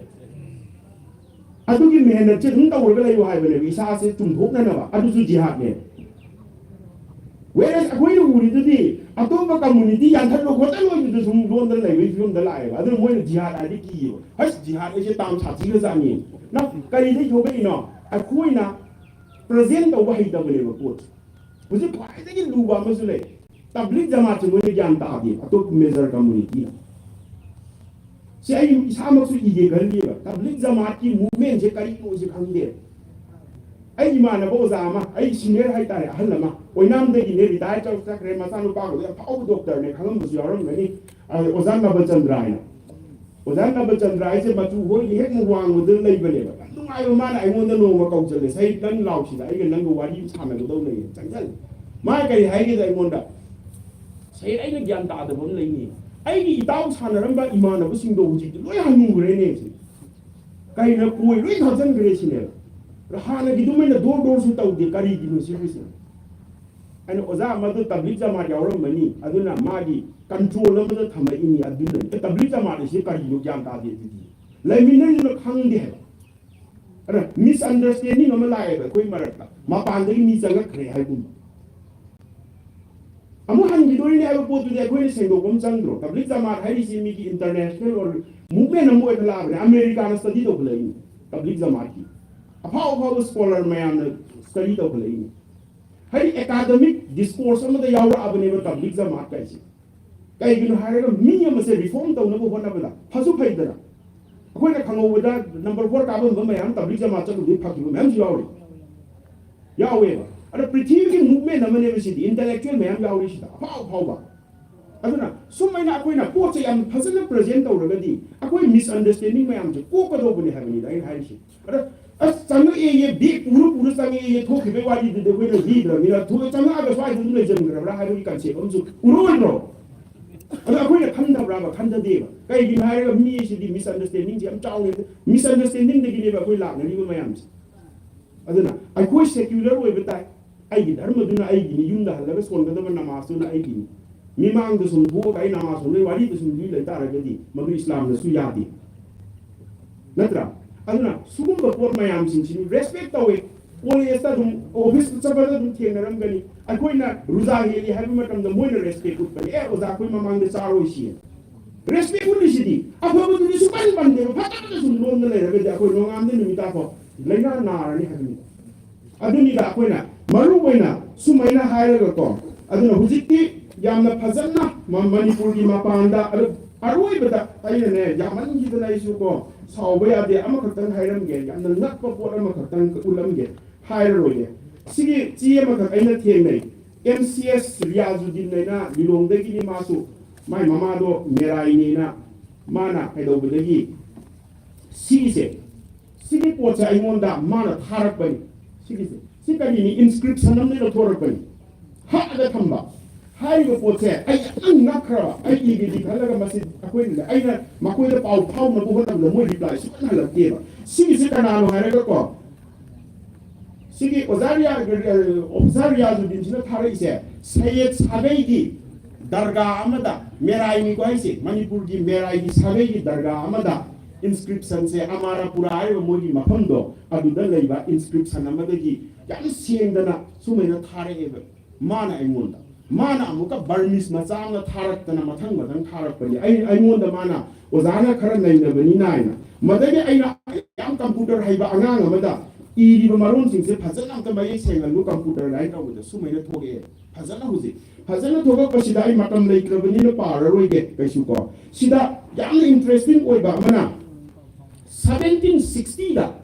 ꯑꯗꯨꯒꯤ ꯃꯦꯍꯅꯠꯁꯦ ꯑꯗꯨꯝ ꯇꯧꯔꯒ ꯂꯩꯌꯨ ꯍꯥꯏꯕꯅꯦꯕ, ꯏꯁꯥꯁꯦ ꯆꯨꯝꯊꯣꯛꯅꯅꯕ꯫ ꯑꯗꯨꯁꯨ ꯖꯤꯍꯥꯗꯅꯦ꯫ Whereas ꯑꯩꯈꯣꯏꯅ ꯎꯔꯤꯗꯨꯗꯤ ꯑꯇꯣꯞꯄ community ꯌꯥꯟꯊꯠꯂꯣ ꯈꯣꯠꯇꯠꯂꯣ ꯍꯥꯏꯗꯨꯗ ꯁꯨꯝ ꯂꯣꯟꯗ ꯂꯩꯕꯒꯤ ꯐꯤꯕꯝꯗ ꯂꯥꯛꯑꯦꯕ꯫ ꯑꯗꯨꯅ ꯃꯣꯏꯅ ꯖꯤꯍꯥꯗ ꯍꯥꯏꯗꯤ ꯀꯤꯌꯦꯕ꯫ "ꯍꯁ, ꯖꯤꯍꯥꯗ ꯍꯥꯏꯁꯦ ꯇꯥꯝ ꯁꯥꯊꯤꯈ꯭ꯔꯖꯥꯠꯅꯤ"꯫ ꯅꯪ ꯀꯔꯤꯗꯒꯤ ꯊꯣꯛꯂꯛꯏꯅꯣ? ꯑꯩꯈꯣꯏꯅ present ꯇꯧꯕ ꯍꯩꯇꯕꯅꯦꯕ ꯄꯣꯠꯁꯦ꯫ ꯍꯧꯖꯤꯛ ꯈ꯭ꯋꯥꯏꯗꯒꯤ ꯂꯨꯕ ꯑꯃꯁꯨ ꯂꯩ꯫ ꯇꯕ꯭ꯂꯤꯛ ꯖꯃꯥꯠꯁꯦ ꯃꯣꯏꯅ ꯒ꯭ꯌꯥꯟ ꯇꯥꯗꯦ, ꯑꯇꯣꯞꯄ major community-ꯅ꯫ ꯁꯤ ꯑꯩ ꯏꯁꯥꯃꯛꯁꯨ ꯏꯒꯦ ꯈꯜꯂꯤꯕ꯫ ꯇꯕ꯭ꯂꯤꯛ ꯖꯃꯥꯠꯀꯤ movement-ꯁꯦ ꯀꯔꯤꯅꯣꯁꯦ ꯈꯪꯗꯦ꯫ ꯑꯩ ꯏꯃꯥꯟꯅꯕ ꯑꯣꯖꯥ ꯑꯃ, ꯑꯩ senior ꯍꯥꯏꯇꯥꯔꯦ, ꯑꯍꯜ ꯑꯃ, ꯑꯣꯏꯅꯥꯝꯗꯒꯤꯅꯦ, retire ꯇꯧ ꯆꯠꯈ꯭ꯔꯦ, ꯃꯆꯥꯅꯨꯄꯥꯒꯗꯣ ꯌꯥꯝ ꯐꯥꯎꯕ doctor-ꯅꯦ, ꯈꯪꯉꯝꯕꯁꯨ ꯌꯥꯎꯔꯝꯒꯅꯤ꯫ ꯑ, ꯑꯣꯖꯥ ꯅꯕꯆꯟꯗ꯭ꯔ ꯍꯥꯏꯅ꯫ ꯑꯣꯖꯥ ꯅꯕꯆꯟꯗ꯭ꯔ ꯍꯥꯏꯁꯦ ꯃꯆꯨ ꯍꯣꯏꯒꯤ ꯍꯦꯛ ꯋꯥꯡꯃꯗ ꯂꯩꯕꯅꯦꯕ꯫ ꯌꯥꯝ ꯅꯨꯡꯉꯥꯏꯕ, ꯃꯥꯅ ꯑꯩꯉꯣꯟꯗ ꯅꯣꯡꯃ ꯀꯧꯁꯜꯂꯦ, "ꯁꯍꯤꯗ, ꯅꯪ ꯂꯥꯎꯁꯤꯗ, ꯑꯩꯒ ꯅꯪꯒ ꯋꯥꯔꯤ ꯑꯃ ꯁꯥꯟꯅꯒꯗꯧ ꯂꯩꯌꯦ, ꯆꯪꯁꯜꯂꯦ"꯫ ꯃꯥ ꯀꯔꯤ ꯍꯥꯏꯒꯦꯗ ꯑꯩꯉꯣꯟꯗ, "ꯁꯍꯤꯗ, ꯑꯩꯅ ꯒ꯭ꯌꯥꯟ ꯇꯥꯗꯕ ꯑꯃ ꯂꯩꯅꯤ꯫ ꯑꯩꯒꯤ ꯏꯇꯥꯎ ꯁꯥꯟꯅꯔꯝꯕ ꯏꯃꯥꯟꯅꯕꯁꯤꯡꯗꯣ ꯍꯧꯖꯤꯛꯇꯤ ꯂꯣꯏ ꯍꯟꯅꯨꯈ꯭ꯔꯦꯅꯦ" ꯁꯤ꯫ ꯀꯩꯅꯣ, ꯀꯣꯏ ꯂꯣꯏ ꯊꯥꯖꯤꯟꯈ꯭ꯔꯦ ꯁꯤꯅꯦꯕ꯫ ꯍꯥꯟꯅꯒꯤ ꯑꯗꯨꯃꯥꯏꯅ door door-ꯁꯨ ꯇꯧꯗꯦ, ꯀꯔꯤꯒꯤꯅꯣ ꯁꯤ ꯍꯥꯏꯁꯦ? ꯑꯩꯅ, "ꯑꯣꯖꯥ, ꯃꯗꯨ ꯇꯕ꯭ꯂꯤꯛ ꯖꯃꯥꯠ ꯌꯥꯎꯔꯝꯃꯅꯤ, ꯑꯗꯨꯅ ꯃꯥꯒꯤ ꯀꯟꯇ꯭ꯔꯣꯜ ꯑꯃꯗ ꯊꯝꯃꯛꯏꯅꯤ, ꯑꯗꯨꯅꯅꯤ꯫ ꯑꯦ, ꯇꯕ꯭ꯂꯤꯛ ꯖꯃꯥꯠ ꯑꯁꯤ ꯀꯔꯤꯅꯣ ꯒ꯭ꯌꯥꯟ ꯇꯥꯗꯦ ꯑꯗꯨꯗꯤ꯫ ꯂꯩꯃꯤꯟꯅꯔꯤꯗꯨꯅ ꯈꯪꯗꯦ ꯍꯥꯏꯕ꯫ ꯑꯗ ꯃꯤꯁꯑꯟꯗꯔꯁ꯭ꯇꯦꯟꯗꯤꯡ ꯑꯃ ꯂꯥꯛꯑꯦꯕ ꯑꯩꯈꯣꯏ ꯃꯔꯛꯇ, ꯃꯄꯥꯟꯗꯒꯤ ꯃꯤ ꯆꯪꯉꯛꯈ꯭ꯔꯦ ꯍꯥꯏꯒꯨꯝꯕ꯫ ꯑꯃꯨꯛ ꯍꯟꯈꯤꯗꯣꯏꯅꯦ ꯍꯥꯏꯕ ꯄꯣꯠꯇꯨꯗꯤ ꯑꯩꯈꯣꯏꯅ ꯁꯦꯡꯗꯣꯛꯄ ꯑꯃ ꯆꯪꯗ꯭ꯔꯣ? ꯇꯕ꯭ꯂꯤꯛ ꯖꯃꯥꯠ ꯍꯥꯏꯔꯤꯁꯤ ꯃꯤꯒꯤ ꯏꯟꯇꯔꯅꯦꯁꯅꯦꯜ ꯑꯣꯏꯔ ꯃꯨꯚꯃꯦꯟ ꯑꯃ ꯑꯣꯏꯅ ꯂꯥꯛꯑꯕꯅꯦ꯫ ꯑꯃꯦꯔꯤꯀꯥꯅ ꯁ꯭ꯇꯗꯤ ꯇꯧꯈꯠꯂꯛꯏꯅꯤ ꯇꯕ꯭ꯂꯤꯛ ꯖꯃꯥꯠꯀꯤ꯫ ꯑꯐꯥꯎ ꯑꯐꯥꯎꯕ ꯁ꯭ꯀꯣꯂꯔ ꯃꯌꯥꯝꯅ ꯁ꯭ꯇꯗꯤ ꯇꯧꯈꯠꯂꯛꯏꯅꯤ꯫ ꯍꯥꯏꯗꯤ ꯑꯦꯀꯥꯗꯃꯤꯛ ꯗꯤꯁꯀꯣꯔꯁ ꯑꯃꯗ ꯌꯥꯎꯔꯛꯑꯕꯅꯦꯕ ꯇꯕ꯭ꯂꯤꯛ ꯖꯃꯥꯠ ꯀꯥꯏꯁꯦ꯫ ꯀꯩꯒꯤꯅꯣ ꯍꯥꯏꯔꯒ ꯃꯤ ꯑꯃꯁꯦ ꯔꯤꯐꯣꯔꯝ ꯇꯧꯅꯕ ꯍꯣꯠꯅꯕꯗ ꯐꯁꯨ ꯐꯩꯗꯅ꯫ ꯑꯩꯈꯣꯏꯅ ꯈꯪꯍꯧꯕꯗ ꯅꯝꯕꯔ ꯐꯣꯔ ꯀꯥꯕꯝꯕ ꯃꯌꯥꯝ ꯇꯕ꯭ꯂꯤꯛ ꯖꯃꯥꯠ ꯆꯠꯂꯨꯕꯗꯒꯤ ꯐꯈꯤꯕ ꯃꯌꯥꯝꯁꯨ ꯌꯥꯎꯔꯤ꯫ ꯌꯥꯎꯋꯦꯕ꯫ ꯑꯗ ꯄ꯭ꯔꯤꯊꯤꯕꯤꯒꯤ ꯃꯨꯚꯃꯦꯟ ꯑꯃꯅꯦꯕ ꯁꯤꯗꯤ, ꯏꯟꯇꯦꯂꯦꯛꯆꯨꯋꯦꯜ ꯃꯌꯥꯝ ꯌꯥꯎꯔꯤꯁꯤꯗ, ꯑꯐꯥꯎ ꯑꯐꯥꯎꯕ꯫ ꯑꯗꯨꯅ ꯁꯨꯝ ꯑꯩꯅ, ꯑꯩꯈꯣꯏꯅ ꯄꯣꯠꯁꯦ ꯌꯥꯝ ꯐꯖꯅ ꯄ꯭ꯔꯖꯦꯟ ꯇꯧꯔꯒꯗꯤ ꯑꯩꯈꯣꯏ ꯃꯤꯁꯑꯟꯗꯔꯁ꯭ꯇꯦꯟꯗꯤꯡ ꯃꯌꯥꯝꯁꯦ ꯀꯣꯛꯀꯗꯧꯕꯅꯦ ꯍꯥꯏꯕꯅꯤꯗ ꯑꯩꯅ ꯍꯥꯏꯔꯤꯁꯦ꯫ ꯑꯗ ꯑꯁ, ꯆꯪꯉꯛꯑꯦꯌꯦ, ꯕꯦꯒ ꯄꯨꯔ ꯄꯨꯔ ꯆꯪꯉꯛꯑꯦꯌꯦ, ꯊꯣꯛꯈꯤꯕꯩ ꯋꯥꯔꯤꯗꯨꯗꯤ ꯑꯩꯈꯣꯏꯅ ꯂꯤꯗ꯭ꯔꯕꯅꯤꯅ, ꯊꯣꯛꯑꯦ, ꯆꯪꯉꯛꯑꯒ ꯁ꯭ꯋꯥꯏꯗ ꯑꯗꯨꯝ ꯂꯩꯁꯤꯟꯈ꯭ꯔꯕ꯭ꯔꯥ ꯍꯥꯏꯕꯒꯤ ꯀꯟꯁꯦꯞ ꯑꯃꯁꯨ ꯎꯔꯛꯑꯣꯏꯗ꯭ꯔꯣ? ꯑꯗꯣ ꯑꯩꯈꯣꯏꯅ ꯈꯟꯗꯕ꯭ꯔꯥꯕ? ꯈꯟꯗꯗꯦꯕ꯫ ꯀꯩꯒꯤꯅꯣ ꯍꯥꯏꯔꯒ ꯃꯤ ꯑꯁꯤꯗꯤ ꯃꯤꯁꯑꯟꯗꯔꯁ꯭ꯇꯦꯟꯗꯤꯡꯁꯦ ꯌꯥꯝ ꯆꯥꯎꯋꯦ꯫ ꯃꯤꯁꯑꯟꯗꯔꯁ꯭ꯇꯦꯟꯗꯤꯡꯗꯒꯤꯅꯦꯕ ꯑꯩꯈꯣꯏ ꯂꯥꯛꯅꯔꯤꯕ ꯃꯌꯥꯝꯁꯦ꯫ ꯑꯗꯨꯅ ꯑꯩꯈꯣꯏ ꯁꯦꯀ꯭ꯌꯨꯂꯔ ꯑꯣꯏꯕ ꯇꯥꯏ꯫ ꯑꯩꯒꯤ ꯙꯔꯃꯗꯨꯅ ꯑꯩꯒꯤꯅꯤ, ꯌꯨꯝꯗ ꯍꯜꯂꯒ ꯁꯣꯟꯒꯗꯕ ꯅꯃꯥꯖꯇꯨꯅ ꯑꯩꯒꯤꯅꯤ꯫ ꯃꯤꯃꯥꯡꯗ ꯁꯨꯝ ꯊꯣꯛꯑꯒ ꯑꯩ ꯅꯃꯥꯖ ꯁꯣꯟꯕꯒꯤ ꯋꯥꯔꯤꯗ ꯁꯨꯝ ꯂꯤ ꯂꯩ ꯇꯥꯔꯒꯗꯤ ꯃꯗꯨ ꯏꯁꯂꯥꯝꯅꯁꯨ ꯌꯥꯗꯦ, ꯅꯠꯇ꯭ꯔꯥ? ꯑꯗꯨꯅ ꯁꯤꯒꯨꯝꯕ ꯄꯣꯠ ꯃꯌꯥꯝꯁꯤꯡꯁꯤ ꯔꯦꯁꯄꯦꯛ ꯇꯧꯋꯦ꯫ ꯀꯣꯂꯦꯖꯇ ꯑꯗꯨꯝ, ꯑꯣꯐꯤꯁꯇ ꯆꯠꯄꯗ ꯑꯗꯨꯝ ꯊꯦꯡꯅꯔꯝꯒꯅꯤ꯫ ꯑꯩꯈꯣꯏꯅ ꯔꯨꯖꯥ ꯍꯦꯜꯂꯤ ꯍꯥꯏꯕ ꯃꯇꯝꯗ ꯃꯣꯏꯅ ꯔꯦꯁꯄꯦꯛ ꯎꯠꯄꯅꯤ꯫ "ꯑꯦ, ꯑꯣꯖꯥ, ꯑꯩꯈꯣꯏ ꯃꯃꯥꯡꯗ ꯆꯥꯔꯣꯏꯁꯤ"꯫ ꯔꯦꯁꯄꯦꯛ ꯎꯠꯂꯤꯁꯤꯗꯤ꯫ ꯑꯐꯕꯗꯨꯗꯤ ꯁꯨꯡꯄꯟ ꯄꯟꯗꯦꯕ꯫ ꯐꯠꯇꯕꯗ ꯁꯨꯝ ꯂꯣꯝꯗ ꯂꯩꯔꯒꯗꯤ ꯑꯩꯈꯣꯏ ꯅꯣꯡꯉꯥꯟꯕꯗꯩ ꯅꯨꯃꯤꯠ ꯇꯥꯐꯥꯎ ꯂꯥꯏꯅꯥ ꯅꯥꯔꯅꯤ ꯍꯥꯏꯕꯅꯤ꯫ ꯑꯗꯨꯅꯤꯗ ꯑꯩꯈꯣꯏꯅ ꯃꯔꯨ ꯑꯣꯏꯅ ꯁꯨꯃꯥꯏꯅ ꯍꯥꯏꯔꯒꯀꯣ, ꯑꯗꯨꯅ ꯍꯧꯖꯤꯛꯇꯤ ꯌꯥꯝꯅ ꯐꯖꯅ ꯃ-, ꯃꯅꯤꯄꯨꯔꯒꯤ ꯃꯄꯥꯟꯗ, ꯑꯗꯨ ꯑꯔꯣꯏꯕꯗ ꯑꯩꯅꯅꯦ, ꯌꯥꯝꯃꯟꯈꯤꯗꯅ ꯑꯩꯁꯨ ꯀꯣ, ꯁꯥꯎꯕ ꯌꯥꯗꯦ, ꯑꯃꯈꯛꯇꯪ ꯍꯥꯏꯔꯝꯒꯦ, ꯌꯥꯝꯅ ꯉꯛꯄ ꯄꯣꯠ ꯑꯃꯈꯛꯇꯪ ꯎꯠꯂꯝꯒꯦ, ꯍꯥꯏꯔꯔꯣꯏꯒꯦ꯫ ꯁꯤꯒꯤ ꯆꯦ ꯑꯃꯈꯛ ꯑꯩꯅ ꯊꯦꯡꯅꯩ, ꯑꯦꯝ ꯁꯤ ꯑꯦꯁ ꯔꯤꯌꯥꯖꯨꯗꯤꯟ ꯍꯥꯏꯅ ꯂꯤꯂꯣꯡꯗꯒꯤꯅꯤ, ꯃꯥꯁꯨ ꯃꯥꯏ ꯃꯃꯥꯗꯣ ꯃꯦꯔꯥꯏꯅꯦꯅ, ꯃꯥꯅ ꯀꯩꯗꯧꯕꯗꯒꯤ ꯁꯤꯒꯤꯁꯦ, ꯁꯤꯒꯤ ꯄꯣꯠꯁꯦ ꯑꯩꯉꯣꯟꯗ ꯃꯥꯅ ꯊꯥꯔꯛꯄꯅꯤ꯫ ꯁꯤꯒꯤꯁꯦ, ꯁꯤ ꯀꯔꯤꯅꯤ? ꯏꯟꯁꯀ꯭ꯔꯤꯞꯁꯟ ꯑꯃꯗꯒꯤ ꯂꯧꯊꯣꯔꯛꯄꯅꯤ꯫ ꯍꯛꯑꯒ ꯊꯝꯕ꯫ ꯍꯥꯏꯔꯤꯕ ꯄꯣꯠꯁꯦ ꯑꯩ ꯌꯥꯝ ꯉꯛꯈ꯭ꯔꯕ꯫ ꯑꯩ ꯏꯒꯦꯗꯤ ꯈꯜꯂꯒ ꯃꯁꯤ ꯑꯩꯈꯣꯏꯅ, ꯑꯩꯅ ꯃꯈꯣꯏꯗ ꯄꯥꯎ ꯐꯥꯎꯅꯕ ꯍꯣꯠꯅꯕꯗ ꯃꯣꯏ ꯔꯤꯄ꯭ꯂꯥꯏ ꯁꯨꯡꯍꯟ ꯍꯜꯂꯛꯇꯦꯕ꯫ ꯁꯤꯒꯤꯁꯦ ꯀꯅꯥꯅꯣ ꯍꯥꯏꯔꯒꯀꯣ, ꯁꯤꯒꯤ ꯑꯣꯖꯥ ꯔꯤꯌꯥ, ꯑꯣꯐꯤꯁꯥꯔ ꯔꯤꯌꯥꯖꯨꯗꯤꯟꯁꯤꯅ ꯊꯥꯔꯛꯏꯁꯦ ꯁꯩꯌꯦꯗ ꯁꯥꯒꯩꯒꯤ ꯗꯔꯒꯥ ꯑꯃꯗ, ꯃꯦꯔꯥꯏꯅꯤꯀꯣ ꯍꯥꯏꯁꯦ, ꯃꯅꯤꯄꯨꯔꯒꯤ ꯃꯦꯔꯥꯏꯒꯤ ꯁꯥꯒꯩꯒꯤ ꯗꯔꯒꯥ ꯑꯃꯗ ꯏꯟꯁꯀ꯭ꯔꯤꯞꯁꯟꯁꯦ, ꯑꯃꯥꯔꯥꯄꯨꯔꯥ ꯍꯥꯏꯔꯤꯕ ꯃꯣꯏꯒꯤ ꯃꯐꯝꯗꯣ, ꯑꯗꯨꯗ ꯂꯩꯕ ꯏꯟꯁꯀ꯭ꯔꯤꯞꯁꯟ ꯑꯃꯗꯒꯤ ꯌꯥꯝ ꯁꯦꯡꯗꯅ ꯁꯨꯃꯥꯏꯅ ꯊꯥꯔꯛꯑꯦꯕ꯫ ꯃꯥꯅ ꯑꯩꯉꯣꯟꯗ, ꯃꯥꯅ ꯑꯃꯨꯛꯀ ꯕꯔꯃꯤꯁ ꯃꯆꯥ ꯑꯃ ꯊꯥꯔꯛꯇꯅ ꯃꯊꯪ ꯃꯊꯪ ꯊꯥꯔꯛꯄꯅꯤ꯫ ꯑꯩ, ꯑꯩꯉꯣꯟꯗ ꯃꯥꯅ ꯑꯣꯖꯥꯅ ꯈꯔ ꯅꯩꯅꯕꯅꯤꯅ ꯍꯥꯏꯅ꯫ ꯃꯗꯒꯤ ꯑꯩꯅ ꯌꯥꯝ ꯀꯝꯄ꯭ꯌꯨꯇꯔ ꯍꯩꯕ ꯑꯉꯥꯡ ꯑꯃꯗ ꯏꯔꯤꯕ ꯃꯔꯣꯟꯁꯤꯡꯁꯦ ꯐꯖꯅ ꯑꯝꯇ ꯃꯌꯦꯛ ꯁꯦꯡꯍꯜꯂꯨ, ꯀꯝꯄ꯭ꯌꯨꯇꯔ ꯂꯥꯏꯟ ꯇꯧꯕꯗ ꯁꯨꯃꯥꯏꯅ ꯊꯣꯛꯑꯦ꯫ ꯐꯖꯅ ꯍꯧꯖꯤꯛ, ꯐꯖꯅ ꯊꯣꯛꯂꯛꯄꯁꯤꯗ ꯑꯩ ꯃꯇꯝ ꯂꯩꯇ꯭ꯔꯕꯅꯤꯅ ꯄꯥꯔꯔꯣꯏꯒꯦ ꯀꯩꯁꯨ ꯀꯣ꯫ ꯁꯤꯗ ꯌꯥꯝꯅ ꯏꯟꯇꯔꯦꯁꯇꯤꯡ ꯑꯣꯏꯕ ꯑꯃꯅ, ꯁꯕꯦꯟꯇꯤꯟ ꯁꯤꯛꯁꯇꯤꯗ,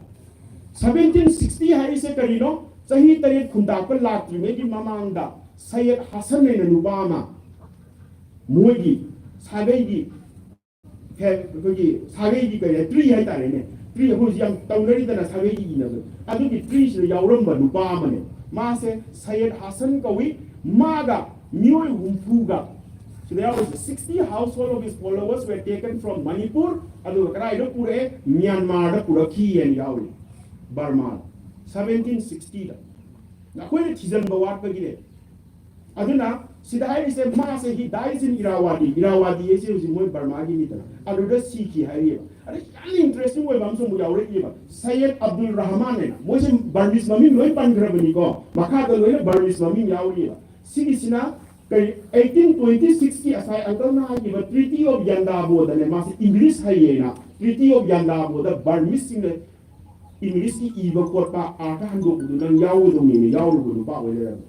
ꯁꯕꯦꯟꯇꯤꯟ ꯁꯤꯛꯁꯇꯤ ꯍꯥꯏꯔꯤꯁꯦ ꯀꯔꯤꯅꯣ? ꯆꯍꯤ ꯇꯔꯦꯠ ꯈꯨꯟꯇꯥꯛꯄ ꯂꯥꯛꯇ꯭ꯔꯤꯉꯩꯒꯤ ꯃꯃꯥꯡꯗ ꯁꯌꯦꯗ ꯍꯥꯁꯟ ꯍꯥꯏꯅ ꯅꯨꯄꯥ ꯑꯃ, ꯃꯣꯏꯒꯤ ꯁꯥꯒꯩꯒꯤ, ꯐꯦ-, ꯑꯩꯈꯣꯏꯒꯤ ꯁꯥꯒꯩꯒꯤ ꯀꯔꯤ ꯍꯥꯏ, ꯇ꯭ꯔꯤ ꯍꯥꯏꯇꯥꯔꯦꯅꯦ, ꯇ꯭ꯔꯤ ꯑꯩꯈꯣꯏ ꯍꯧꯖꯤꯛ ꯌꯥꯝ ꯇꯧꯅꯔꯤꯗꯅ ꯁꯥꯒꯩꯒꯤ ꯏꯅꯕꯗꯣ, ꯑꯗꯨꯒꯤ ꯇ꯭ꯔꯤꯁꯤꯗ ꯌꯥꯎꯔꯝꯕ ꯅꯨꯄꯥ ꯑꯃꯅꯦ꯫ ꯃꯥꯁꯦ ꯁꯌꯦꯗ ꯍꯥꯁꯟ ꯀꯧꯏ꯫ ꯃꯥꯒ ꯃꯤꯑꯣꯏ ꯍꯨꯝꯐꯨꯒ ꯁꯤꯗ ꯌꯥꯎꯔꯤꯁꯦ, sixty household of his followers were taken from Manipur, ꯑꯗꯨꯒ ꯀꯗꯥꯏꯗ ꯄꯨꯔꯛꯑꯦ? ꯃ꯭ꯌꯥꯟꯃꯥꯔꯗ ꯄꯨꯔꯛꯈꯤ ꯍꯥꯏꯅ ꯌꯥꯎꯔꯤ, ꯕꯔꯃꯥꯗ, ꯁꯕꯦꯟꯇꯤꯟ ꯁꯤꯛꯁꯇꯤꯗ꯫ ꯑꯩꯈꯣꯏꯅ ꯊꯤꯖꯤꯟꯕ ꯋꯥꯠꯄꯒꯤꯅꯦ꯫ ꯑꯗꯨꯅ ꯁꯤꯗ ꯍꯥꯏꯔꯤꯁꯦ, ꯃꯥꯁꯦ he dies in Irrawaddy, ꯏꯔꯥꯋꯥꯗꯤ ꯍꯥꯏꯁꯦ ꯍꯧꯖꯤꯛ ꯃꯣꯏ ꯕꯔꯃꯥꯒꯤ ꯃꯤꯗꯅ, ꯑꯗꯨꯗ ꯁꯤꯈꯤ ꯍꯥꯏꯔꯤꯑꯕ꯫ ꯑꯗ ꯌꯥꯝꯅ ꯏꯟꯇꯔꯦꯁꯇꯤꯡ ꯑꯣꯏꯕ ꯑꯃꯁꯨ ꯑꯃꯨꯛ ꯌꯥꯎꯔꯛꯏꯕ, ꯁꯌꯦꯗ ꯑꯕꯗꯨꯜ ꯔꯍꯃꯥꯟ ꯍꯥꯏꯅ꯫ ꯃꯣꯏꯁꯦ ꯕꯔꯃꯤꯁ ꯃꯃꯤꯡ ꯂꯣꯏ ꯄꯟꯈ꯭ꯔꯕꯅꯤꯀꯣ, ꯃꯈꯥꯗ ꯂꯣꯏꯅ ꯕꯔꯃꯤꯁ ꯃꯃꯤꯡ ꯌꯥꯎꯔꯤꯑꯕ꯫ ꯁꯤꯒꯤꯁꯤꯅ ꯀꯔꯤ, ꯑꯩꯠꯇꯤꯟ ꯇ꯭ꯋꯦꯟꯇꯤ ꯁꯤꯛꯁꯀꯤ ꯉꯁꯥꯏ ꯑꯪꯀꯜꯅ ꯍꯥꯏꯈꯤꯕ Treaty of Yandabo ꯗꯅꯦ, ꯃꯥꯁꯦ ꯏꯪꯂꯤꯁ ꯍꯩꯌꯦꯅ, Treaty of Yandabo ꯗ ꯕꯔꯃꯤꯁꯁꯤꯡꯅ ꯏꯪꯂꯤꯁꯀꯤ ꯏꯕ ꯈꯣꯠꯄ ꯑꯥꯔꯊ ꯍꯟꯗꯣꯛꯄꯗꯨ ꯅꯪ ꯌꯥꯎꯒꯗꯧꯅꯤꯅ ꯌꯥꯎꯔꯨꯕ ꯅꯨꯄꯥ ꯑꯣꯏ ꯂꯩꯔꯝꯃꯦ꯫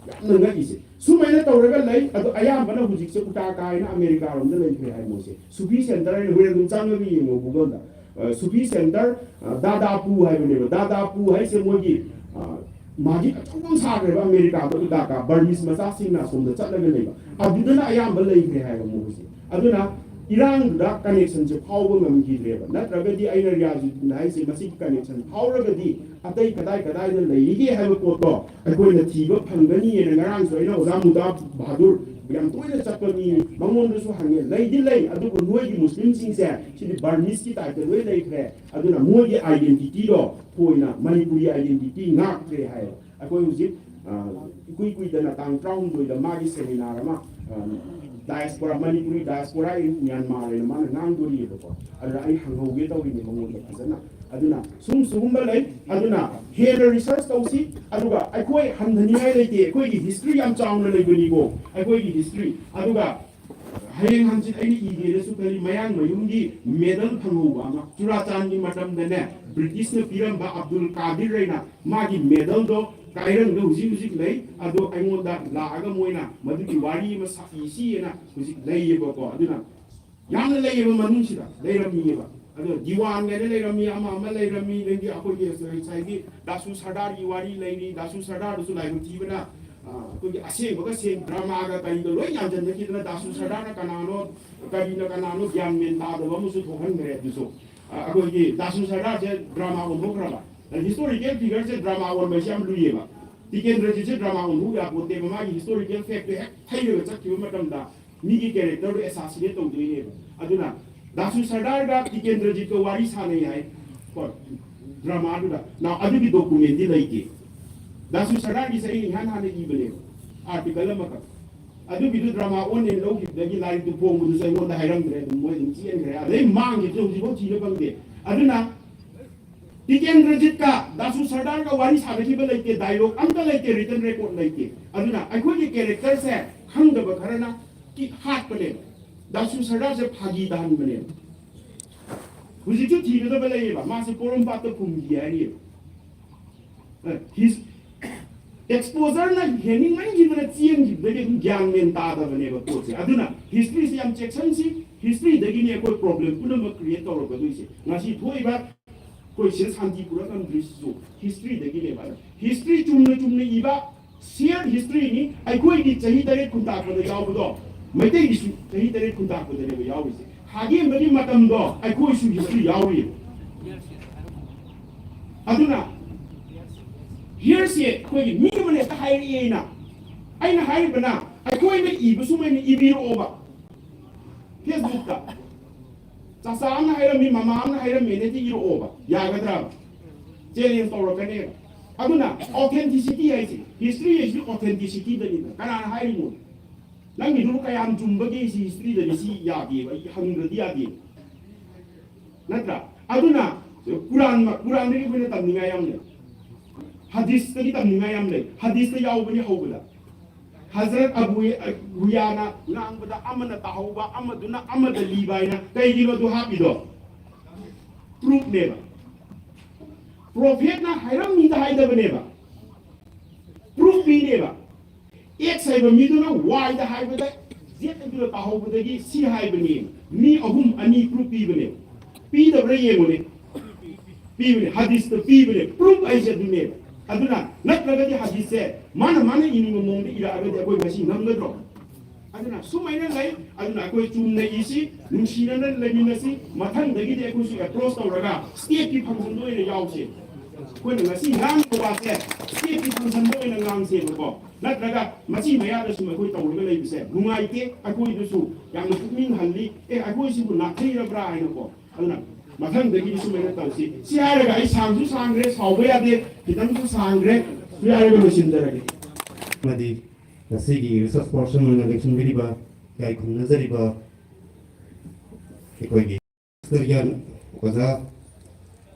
ꯌꯥꯝꯅ ꯉꯛꯏꯁꯦ꯫ ꯁꯨꯃꯥꯏꯅ ꯇꯧꯔꯒ ꯂꯩ꯫ ꯑꯗꯣ ꯑꯌꯥꯝꯕꯅ ꯍꯧꯖꯤꯛꯁꯦ ꯎꯇꯥ ꯀꯥꯏꯅ ꯑꯃꯦꯔꯤꯀꯥꯔꯣꯝꯗ ꯂꯩꯈ꯭ꯔꯦ ꯍꯥꯏ ꯃꯣꯏꯁꯦ꯫ ꯁꯨꯐꯤ ꯁꯦꯟꯇꯔ ꯍꯥꯏꯅ ꯍꯣꯔꯦꯟ ꯑꯗꯨꯝ ꯆꯪꯉꯒ ꯌꯦꯡꯉꯣ ꯒꯨꯒꯜꯗ꯫ ꯑ, ꯁꯨꯐꯤ ꯁꯦꯟꯇꯔ, ꯑ, ꯗꯥꯗꯥꯄꯨ ꯍꯥꯏꯕꯅꯦꯕ꯫ ꯗꯥꯗꯥꯄꯨ ꯍꯥꯏꯁꯦ ꯃꯣꯏꯒꯤ, ꯑ, ꯃꯁꯖꯤꯗ ꯑꯆꯧꯕ ꯑꯃ ꯁꯥꯈ꯭ꯔꯦꯕ ꯑꯃꯦꯔꯤꯀꯥꯗ ꯎꯇꯥ ꯀꯥ, ꯕꯔꯃꯤꯁ ꯃꯆꯥꯁꯤꯡꯅ ꯑꯁꯣꯝꯗ ꯆꯠꯂꯒ ꯂꯩꯕ꯫ ꯑꯗꯨꯗꯅ ꯑꯌꯥꯝꯕ ꯂꯩꯈ꯭ꯔꯦ ꯍꯥꯏꯕ ꯃꯣꯏꯁꯦ꯫ ꯑꯗꯨꯅ ꯏꯔꯥꯡꯗꯨꯗ ꯀꯅꯦꯛꯁꯟꯁꯦ ꯐꯥꯎꯕ ꯉꯝꯈꯤꯗ꯭ꯔꯦꯕ꯫ ꯅꯠꯇ꯭ꯔꯒꯗꯤ ꯑꯩꯅ ꯔꯤꯌꯥꯖꯨꯗꯤꯟ ꯍꯥꯏꯁꯦ ꯃꯁꯤꯒꯤ ꯀꯅꯦꯛꯁꯟ ꯐꯥꯎꯔꯒꯗꯤ ꯑꯇꯩ ꯀꯗꯥꯏ ꯀꯗꯥꯏꯗ ꯂꯩꯔꯤꯒꯦ ꯍꯥꯏꯕ ꯄꯣꯠꯇꯣ ꯑꯩꯈꯣꯏꯅ ꯊꯤꯕ ꯐꯪꯒꯅꯤꯅ ꯉꯔꯥꯡꯁꯨ ꯑꯩꯅ ꯑꯣꯖꯥ ꯃꯨꯗꯥ ꯕꯍꯥꯗꯨꯔ ꯌꯥꯝ ꯇꯣꯏꯅ ꯆꯠꯄ ꯃꯤ, ꯃꯉꯣꯟꯗꯁꯨ ꯍꯪꯉꯦ꯫ ꯂꯩꯗꯤ ꯂꯩ, ꯑꯗꯨꯕꯨ ꯅꯣꯏꯒꯤ ꯃꯨꯁꯂꯤꯝꯁꯤꯡꯁꯦ ꯁꯤꯗꯤ ꯕꯔꯃꯤꯁꯀꯤ ꯇꯥꯏꯞꯇ ꯂꯣꯏ ꯂꯩꯈ꯭ꯔꯦ, ꯑꯗꯨꯅ ꯃꯣꯏꯒꯤ ꯑꯥꯏꯗꯦꯟꯇꯤꯇꯤꯗꯣ ꯊꯣꯏꯅ ꯃꯅꯤꯄꯨꯔꯤ ꯑꯥꯏꯗꯦꯟꯇꯤꯇꯤ ꯉꯥꯛꯇ꯭ꯔꯦ ꯍꯥꯏꯌꯦ꯫ ꯑꯩꯈꯣꯏ ꯍꯧꯖꯤꯛ ꯑ, ꯏꯀꯨꯏ ꯀꯨꯏꯗꯅ ꯇꯥꯡ ꯇꯔꯥꯍꯨꯝꯗꯣꯏꯗ ꯃꯥꯒꯤ ꯁꯦꯃꯤꯅꯥꯔ ꯑꯃ, ꯑ, diaspora, Manipuri diaspora in Myanmar ꯍꯥꯏꯅ ꯃꯥꯅ ꯉꯥꯡꯗꯣꯔꯤꯑꯕꯀꯣ꯫ ꯑꯗꯨꯅ ꯑꯩ ꯍꯪꯍꯧꯒꯦ ꯇꯧꯔꯤꯅꯦ ꯃꯉꯣꯟꯗ ꯐꯖꯅ꯫ ꯑꯗꯨꯅ ꯁꯨꯝ ꯁꯤꯒꯨꯝꯕ ꯂꯩ꯫ ꯑꯗꯨꯅ ꯍꯦꯟꯅ ꯔꯤꯁꯔꯁ ꯇꯧꯁꯤ꯫ ꯑꯗꯨꯒ ꯑꯩꯈꯣꯏ ꯍꯟꯊꯅꯤꯡꯉꯥꯏ ꯂꯩꯇꯦ꯫ ꯑꯩꯈꯣꯏꯒꯤ ꯍꯤꯁꯇ꯭ꯔꯤ ꯌꯥꯝ ꯆꯥꯎꯅ ꯂꯩꯕꯅꯤꯀꯣ, ꯑꯩꯈꯣꯏꯒꯤ ꯍꯤꯁꯇ꯭ꯔꯤ꯫ ꯑꯗꯨꯒ ꯍꯌꯦꯡ ꯍꯪꯆꯤꯠ ꯑꯩꯅ ꯏꯒꯦꯅꯁꯨ ꯈꯜꯂꯤ, ꯃꯌꯥꯡꯃꯌꯨꯝꯒꯤ ꯃꯦꯗꯜ ꯐꯪꯍꯧꯕ ꯑꯃ ꯆꯨꯔꯥꯆꯥꯟꯒꯤ ꯃꯇꯝꯗꯅꯦ ꯕ꯭ꯔꯤꯇꯤꯁꯅ ꯄꯤꯔꯝꯕ ꯑꯕꯗꯨꯜ ꯀꯥꯗꯤꯔ ꯍꯥꯏꯅ ꯃꯥꯒꯤ ꯃꯦꯗꯜꯗꯣ ꯀꯥꯏꯔꯪꯗ ꯍꯧꯖꯤꯛ ꯍꯧꯖꯤꯛ ꯂꯩ꯫ ꯑꯗꯣ ꯑꯩꯉꯣꯟꯗ ꯂꯥꯛꯑꯒ ꯃꯣꯏꯅ ꯃꯗꯨꯒꯤ ꯋꯥꯔꯤ ꯑꯃ ꯁꯥ-, ꯏꯁꯤꯑꯅ ꯍꯧꯖꯤꯛ ꯂꯩꯌꯦꯕꯀꯣ꯫ ꯑꯗꯨꯅ ꯌꯥꯝꯅ ꯂꯩꯌꯦꯕ ꯃꯅꯨꯡꯁꯤꯗ ꯂꯩꯔꯝꯃꯤꯑꯕ꯫ ꯑꯗꯣ ꯗꯤꯋꯥꯟ ꯍꯥꯏꯅ ꯂꯩꯔꯝꯃꯤ, ꯑꯃ ꯑꯃ ꯂꯩꯔꯝꯃꯤ, ꯑꯗꯒꯤ ꯑꯩꯈꯣꯏꯒꯤ ꯉꯁꯥꯏꯒꯤ ꯗꯥꯁꯨ ꯁꯔꯗꯥꯔꯒꯤ ꯋꯥꯔꯤ ꯂꯩꯔꯤ꯫ ꯗꯥꯁꯨ ꯁꯔꯗꯥꯔꯗꯨꯁꯨ ꯂꯥꯏꯕꯛ ꯊꯤꯕꯅ, ꯑ, ꯑꯩꯈꯣꯏꯒꯤ ꯑꯁꯦꯡꯕꯒ ꯁꯦꯡ ꯗ꯭ꯔꯃꯥꯒ ꯀꯔꯤꯒ ꯂꯣꯏ ꯌꯥꯟꯁꯤꯟꯅꯈꯤꯗꯅ ꯗꯥꯁꯨ ꯁꯔꯗꯥꯔꯅ ꯀꯅꯥꯅꯣ ꯀꯔꯤꯅ ꯀꯅꯥꯅꯣ ꯒ꯭ꯌꯥꯟ ꯃꯦꯟ ꯇꯥꯗꯕ ꯑꯃꯁꯨ ꯊꯣꯛꯍꯟꯈ꯭ꯔꯦ꯫ ꯑꯗꯨꯁꯨ, ꯑ, ꯑꯩꯈꯣꯏꯒꯤ ꯗꯥꯁꯨ ꯁꯔꯗꯥꯔꯁꯦ ꯗ꯭ꯔꯃꯥ ꯑꯣꯟꯊꯣꯛꯈ꯭ꯔꯕ꯫ ꯍꯤꯁꯇꯣꯔꯤꯀꯦꯜ ꯐꯤꯒꯔꯁꯦ ꯗ꯭ꯔꯃꯥ ꯑꯣꯟꯕ ꯍꯥꯏꯁꯦ ꯌꯥꯝ ꯂꯨꯏꯌꯦꯕ꯫ ꯇꯤꯀꯦꯟꯗ꯭ꯔꯖꯤꯠꯁꯦ ꯗ꯭ꯔꯃꯥ ꯑꯣꯟꯊꯣꯛ ꯌꯥꯄꯣꯠꯇꯦꯕ꯫ ꯃꯥꯒꯤ ꯍꯤꯁꯇꯣꯔꯤꯀꯦꯜ ꯐꯦꯛꯇꯣ ꯍꯦꯛ ꯊꯩꯔꯒ ꯆꯠꯈꯤꯕ ꯃꯇꯝꯗ ꯃꯤꯒꯤ ꯀꯦꯔꯦꯛꯇꯔꯗꯣ ꯑꯦꯁꯥꯁꯤꯅꯦꯠ ꯇꯧꯗꯣꯏꯅꯦꯕ꯫ ꯑꯗꯨꯅ ꯗꯥꯁꯨ ꯁꯔꯗꯥꯔꯒ ꯇꯤꯀꯦꯟꯗ꯭ꯔꯖꯤꯠꯀ ꯋꯥꯔꯤ ꯁꯥꯟꯅꯩ ꯍꯥꯏ, ꯀꯣ, ꯗ꯭ꯔꯃꯥꯗꯨꯗ꯫ ꯅꯥꯎ, ꯑꯗꯨꯒꯤ ꯗꯣꯀꯨꯃꯦꯟꯗꯤ ꯂꯩꯇꯦ꯫ ꯗꯥꯁꯨ ꯁꯔꯗꯥꯔꯒꯤꯁꯦ ꯑꯩ ꯏꯍꯥꯟ ꯍꯥꯟꯅ ꯏꯕꯅꯦꯕ, ꯑꯥꯔꯇꯤꯀꯜ ꯑꯃꯈꯛ꯫ ꯑꯗꯨꯒꯤꯗꯨ ꯗ꯭ꯔꯃꯥ ꯑꯣꯟꯅꯦꯅ ꯂꯧꯈꯤꯕꯗꯒꯤ ꯂꯥꯏꯔꯤꯛꯇꯨ ꯐꯣꯡꯕꯗꯨꯁꯨ ꯑꯩꯉꯣꯟꯗ ꯍꯥꯏꯔꯝꯗ꯭ꯔꯦ, ꯑꯗꯨꯝ ꯃꯣꯏ ꯑꯗꯨꯝ ꯆꯦꯟꯈ꯭ꯔꯦ꯫ ꯑꯗꯩ ꯃꯥꯡꯈꯤꯕꯁꯨ ꯍꯧꯖꯤꯛꯐꯥꯎ ꯊꯤꯕ ꯐꯪꯗꯦ꯫ ꯑꯗꯨꯅ ꯇꯤꯀꯦꯟꯗ꯭ꯔꯖꯤꯠꯀ ꯗꯥꯁꯨ ꯁꯔꯗꯥꯔꯒ ꯋꯥꯔꯤ ꯁꯥꯅꯈꯤꯕ ꯂꯩꯇꯦ, ꯗꯥꯏꯂꯣꯛ ꯑꯝꯇ ꯂꯩꯇꯦ, ꯔꯤꯇꯟ ꯔꯦꯀꯣꯔꯗ ꯂꯩꯇꯦ꯫ ꯑꯗꯨꯅ ꯑꯩꯈꯣꯏꯒꯤ ꯀꯦꯔꯦꯛꯇꯔꯁꯦ ꯈꯪꯗꯕ ꯈꯔꯅ ꯀꯤ-, ꯍꯥꯠꯄꯅꯦꯕ꯫ ꯗꯥꯁꯨ ꯁꯔꯗꯥꯔꯁꯦ ꯐꯥꯒꯤ ꯇꯥꯍꯟꯕꯅꯦꯕ꯫ ꯍꯧꯖꯤꯛꯁꯨ ꯊꯤꯒꯗꯕ ꯂꯩꯌꯦꯕ, ꯃꯥꯁꯦ ꯄꯣꯔꯣꯝꯄꯥꯠꯇ ꯐꯨꯝꯈꯤ ꯍꯥꯏꯔꯤꯑꯕ꯫ ꯑꯦ, ꯍꯤꯁ-, ꯑꯦꯛꯁꯄꯣꯖꯔꯅ ꯍꯦꯟꯅꯤꯡꯃꯟꯈꯤꯗꯅ ꯆꯦꯟꯈꯤꯕꯗꯒꯤ ꯑꯗꯨꯝ ꯒ꯭ꯌꯥꯟ ꯃꯦꯟ ꯇꯥꯗꯕꯅꯦꯕ ꯄꯣꯠꯁꯦ꯫ ꯑꯗꯨꯅ ꯍꯤꯁꯇ꯭ꯔꯤꯁꯦ ꯌꯥꯝ ꯆꯦꯛꯁꯟꯁꯤ, ꯍꯤꯁꯇ꯭ꯔꯤꯗꯒꯤꯅꯤ ꯑꯩꯈꯣꯏ ꯄ꯭ꯔꯣꯕ꯭ꯂꯦꯝ ꯄꯨꯝꯅꯃꯛ ꯀ꯭ꯔꯤꯌꯦꯠ ꯇꯧꯔꯛꯀꯗꯣꯏꯁꯦ꯫ ꯉꯁꯤ ꯊꯣꯛꯏꯕ ꯑꯩꯈꯣꯏ ꯁꯤꯗ ꯁꯥꯟꯇꯤ ꯄꯨꯔꯛ ꯉꯝꯗ꯭ꯔꯤꯁꯤꯁꯨ ꯍꯤꯁꯇ꯭ꯔꯤꯗꯒꯤꯅꯦꯕ꯫ ꯍꯤꯁꯇ꯭ꯔꯤ ꯆꯨꯝꯅ ꯆꯨꯝꯅ ꯏꯕ, ꯁꯤꯌꯔ ꯍꯤꯁꯇ꯭ꯔꯤꯅꯤ꯫ ꯑꯩꯈꯣꯏꯒꯤ ꯆꯍꯤ ꯇꯔꯦꯠ ꯈꯨꯟꯇꯥꯛꯄꯗ ꯌꯥꯎꯕꯗꯣ ꯃꯩꯇꯩꯒꯤꯁꯨ ꯆꯍꯤ ꯇꯔꯦꯠ ꯈꯨꯟꯇꯥꯛꯄꯗꯅꯦꯕ ꯌꯥꯎꯔꯤꯁꯦ꯫ ꯍꯥꯒꯦꯝꯕꯒꯤ ꯃꯇꯝꯗꯣ ꯑꯩꯈꯣꯏꯁꯨ ꯍꯤꯁꯇ꯭ꯔꯤ ꯌꯥꯎꯔꯤꯕ꯫ ꯑꯗꯨꯅ ꯍꯤꯌꯔꯁꯦ ꯑꯩꯈꯣꯏꯒꯤ ꯃꯤ ꯑꯃꯅ ꯍꯦꯛꯇ ꯍꯥꯏꯔꯛꯑꯦꯅ, ꯑꯩꯅ ꯍꯥꯏꯔꯤꯕꯅ ꯑꯩꯈꯣꯏꯅ ꯏꯕ ꯁꯨꯃꯥꯏꯅ ꯏꯕꯤꯔꯛꯑꯣꯕ꯫ ꯐꯦꯁꯕꯨꯛꯇ ꯆꯥꯆꯥ ꯑꯃꯅ ꯍꯥꯏꯔꯝꯃꯤ, ꯃꯃꯥ ꯑꯃꯅ ꯍꯥꯏꯔꯝꯃꯦꯅꯗꯤ ꯏꯔꯛꯑꯣꯕ, ꯌꯥꯒꯗ꯭ꯔꯥꯕ? ꯆꯦꯂꯦꯟꯖ ꯇꯧꯔꯛꯀꯅꯦꯕ꯫ ꯑꯗꯨꯅ ꯑꯣꯊꯦꯟꯇꯤꯁꯤꯇꯤ ꯍꯥꯏꯁꯦ, ꯍꯤꯁꯇ꯭ꯔꯤ ꯍꯥꯏꯁꯤꯗꯤ ꯑꯣꯊꯦꯟꯇꯤꯁꯤꯇꯤꯗꯅꯤꯗ꯫ ꯀꯅꯥꯅ ꯍꯥꯏꯔꯤꯅꯣ? ꯅꯪꯒꯤꯗꯨꯕꯨ ꯀꯌꯥꯝ ꯆꯨꯝꯕꯒꯦ? ꯁꯤ ꯍꯤꯁꯇ꯭ꯔꯤꯗꯗꯤ ꯁꯤ ꯌꯥꯗꯦꯕ, ꯑꯩ ꯍꯪꯗ꯭ꯔꯗꯤ ꯌꯥꯗꯦꯕ, ꯅꯠꯇ꯭ꯔꯥ? ꯑꯗꯨꯅ ꯀꯨꯔꯥꯟ, ꯀꯨꯔꯥꯟꯗꯒꯤ ꯑꯩꯈꯣꯏꯅ ꯇꯝꯅꯤꯡꯉꯥꯏ ꯌꯥꯝ ꯂꯩ, ꯍꯗꯤꯁꯇꯒꯤ ꯇꯝꯅꯤꯡꯉꯥꯏ ꯌꯥꯝ ꯂꯩ꯫ ꯍꯗꯤꯁꯇ ꯌꯥꯎꯕꯅꯤ ꯍꯧꯕꯗ꯫ ꯍꯖꯔꯠ ꯑꯕꯨ ꯍꯨꯌꯥꯅ ꯉꯥꯡꯕꯗ ꯑꯃꯅ ꯇꯥꯍꯧꯕ, ꯑꯃꯗꯨꯅ ꯑꯃꯗ ꯂꯤꯕ ꯍꯥꯏꯅ꯫ ꯀꯩꯒꯤꯅꯣ ꯑꯗꯨ ꯍꯥꯞꯄꯤꯗꯣ? ꯄ꯭ꯔꯨꯐꯅꯦꯕ꯫ ꯄ꯭ꯔꯣꯐꯦꯠꯅ ꯍꯥꯏꯔꯝꯃꯤꯗ ꯍꯥꯏꯗꯕꯅꯦꯕ, ꯄ꯭ꯔꯨꯐ ꯄꯤꯅꯦꯕ꯫ ꯑꯦꯛꯁ ꯍꯥꯏꯕ ꯃꯤꯗꯨꯅ ꯋꯥꯏꯗ ꯍꯥꯏꯕꯗ, ꯖꯦꯠ ꯑꯗꯨꯅ ꯇꯥꯍꯧꯕꯗꯒꯤ ꯁꯤ ꯍꯥꯏꯕꯅꯦ꯫ ꯃꯤ ꯑꯍꯨꯝ, ꯑꯅꯤ ꯄ꯭ꯔꯨꯐ ꯄꯤꯕꯅꯦ꯫ ꯄꯤꯗꯕ꯭ꯔꯥ ꯌꯦꯡꯉꯨꯅꯦ꯫ ꯄꯤꯕꯅꯦ, ꯍꯗꯤꯁꯇ ꯄꯤꯕꯅꯦ꯫ ꯄ꯭ꯔꯨꯐ ꯍꯥꯏꯁꯦ ꯑꯗꯨꯅꯦꯕ꯫ ꯑꯗꯨꯅ ꯅꯠꯇ꯭ꯔꯒꯗꯤ ꯍꯗꯤꯁꯁꯦ ꯃꯥꯅ, ꯃꯥꯅ ꯏꯅꯤꯡꯕ ꯃꯑꯣꯡꯗ ꯏꯔꯛꯑꯒꯗꯤ ꯑꯩꯈꯣꯏ ꯉꯁꯤ ꯉꯝꯒꯗ꯭ꯔꯣ? ꯑꯗꯨꯅ ꯁꯨꯃꯥꯏꯅ ꯂꯩ꯫ ꯑꯗꯨꯅ ꯑꯩꯈꯣꯏ ꯆꯨꯝꯅ ꯏꯁꯤ, ꯅꯨꯡꯁꯤꯅꯅ ꯂꯩꯃꯤꯟꯅꯁꯤ꯫ ꯃꯊꯪꯗꯒꯤꯗꯤ ꯑꯩꯈꯣꯏꯁꯨ ꯑꯦꯄ꯭ꯔꯣꯆ ꯇꯧꯔꯒ ꯁ꯭ꯇꯦꯠꯀꯤ ꯐꯪꯁꯟꯗ ꯑꯣꯏꯅ ꯌꯥꯎꯁꯦ꯫ ꯑꯩꯈꯣꯏꯅ ꯉꯁꯤ ꯉꯥꯡꯕ ꯋꯥꯁꯦ ꯁ꯭ꯇꯦꯠꯀꯤ ꯐꯪꯁꯟꯗ ꯑꯣꯏꯅ ꯉꯥꯡꯁꯦꯕꯀꯣ꯫ ꯅꯠꯇ꯭ꯔꯒ ꯃꯆꯤ ꯃꯌꯥꯗ ꯁꯨꯝ ꯑꯩꯈꯣꯏ ꯇꯧꯔꯒ ꯂꯩꯕꯁꯦ ꯅꯨꯡꯉꯥꯏꯇꯦ꯫ ꯑꯩꯈꯣꯏꯗꯁꯨ ꯌꯥꯝꯅ ꯄꯨꯛꯅꯤꯡ ꯍꯜꯂꯤ꯫ ꯑꯦ, ꯑꯩꯈꯣꯏꯁꯤꯕꯨ ꯅꯥꯊꯩꯔꯕ꯭ꯔꯥ ꯍꯥꯏꯅꯀꯣ꯫ ꯑꯗꯨꯅ ꯃꯊꯪꯗꯒꯤꯗꯤ ꯁꯨꯃꯥꯏꯅ ꯇꯧꯁꯤ꯫ ꯁꯤ ꯍꯥꯏꯔꯒ ꯑꯩ ꯁꯥꯡꯁꯨ ꯁꯥꯡꯈ꯭ꯔꯦ, ꯁꯥꯎꯕ ꯌꯥꯗꯦ, ꯈꯤꯇꯪꯁꯨ ꯁꯥꯡꯈ꯭ꯔꯦ꯫ ꯁꯤ ꯍꯥꯏꯔꯒ ꯂꯣꯏꯁꯤꯟꯖꯔꯒꯦ꯫ ꯑꯃꯗꯤ ꯉꯁꯤꯒꯤ ꯔꯤꯁꯔꯁ ꯄꯣꯔꯁꯟ ꯑꯣꯏꯅ ꯂꯦꯡꯁꯤꯟꯕꯤꯔꯤꯕ, ꯏꯀꯥꯏ ꯈꯨꯝꯅꯖꯔꯤꯕ ꯑꯩꯈꯣꯏꯒꯤ ꯃꯥꯁꯇꯔꯒꯤ ꯑꯣꯖꯥ,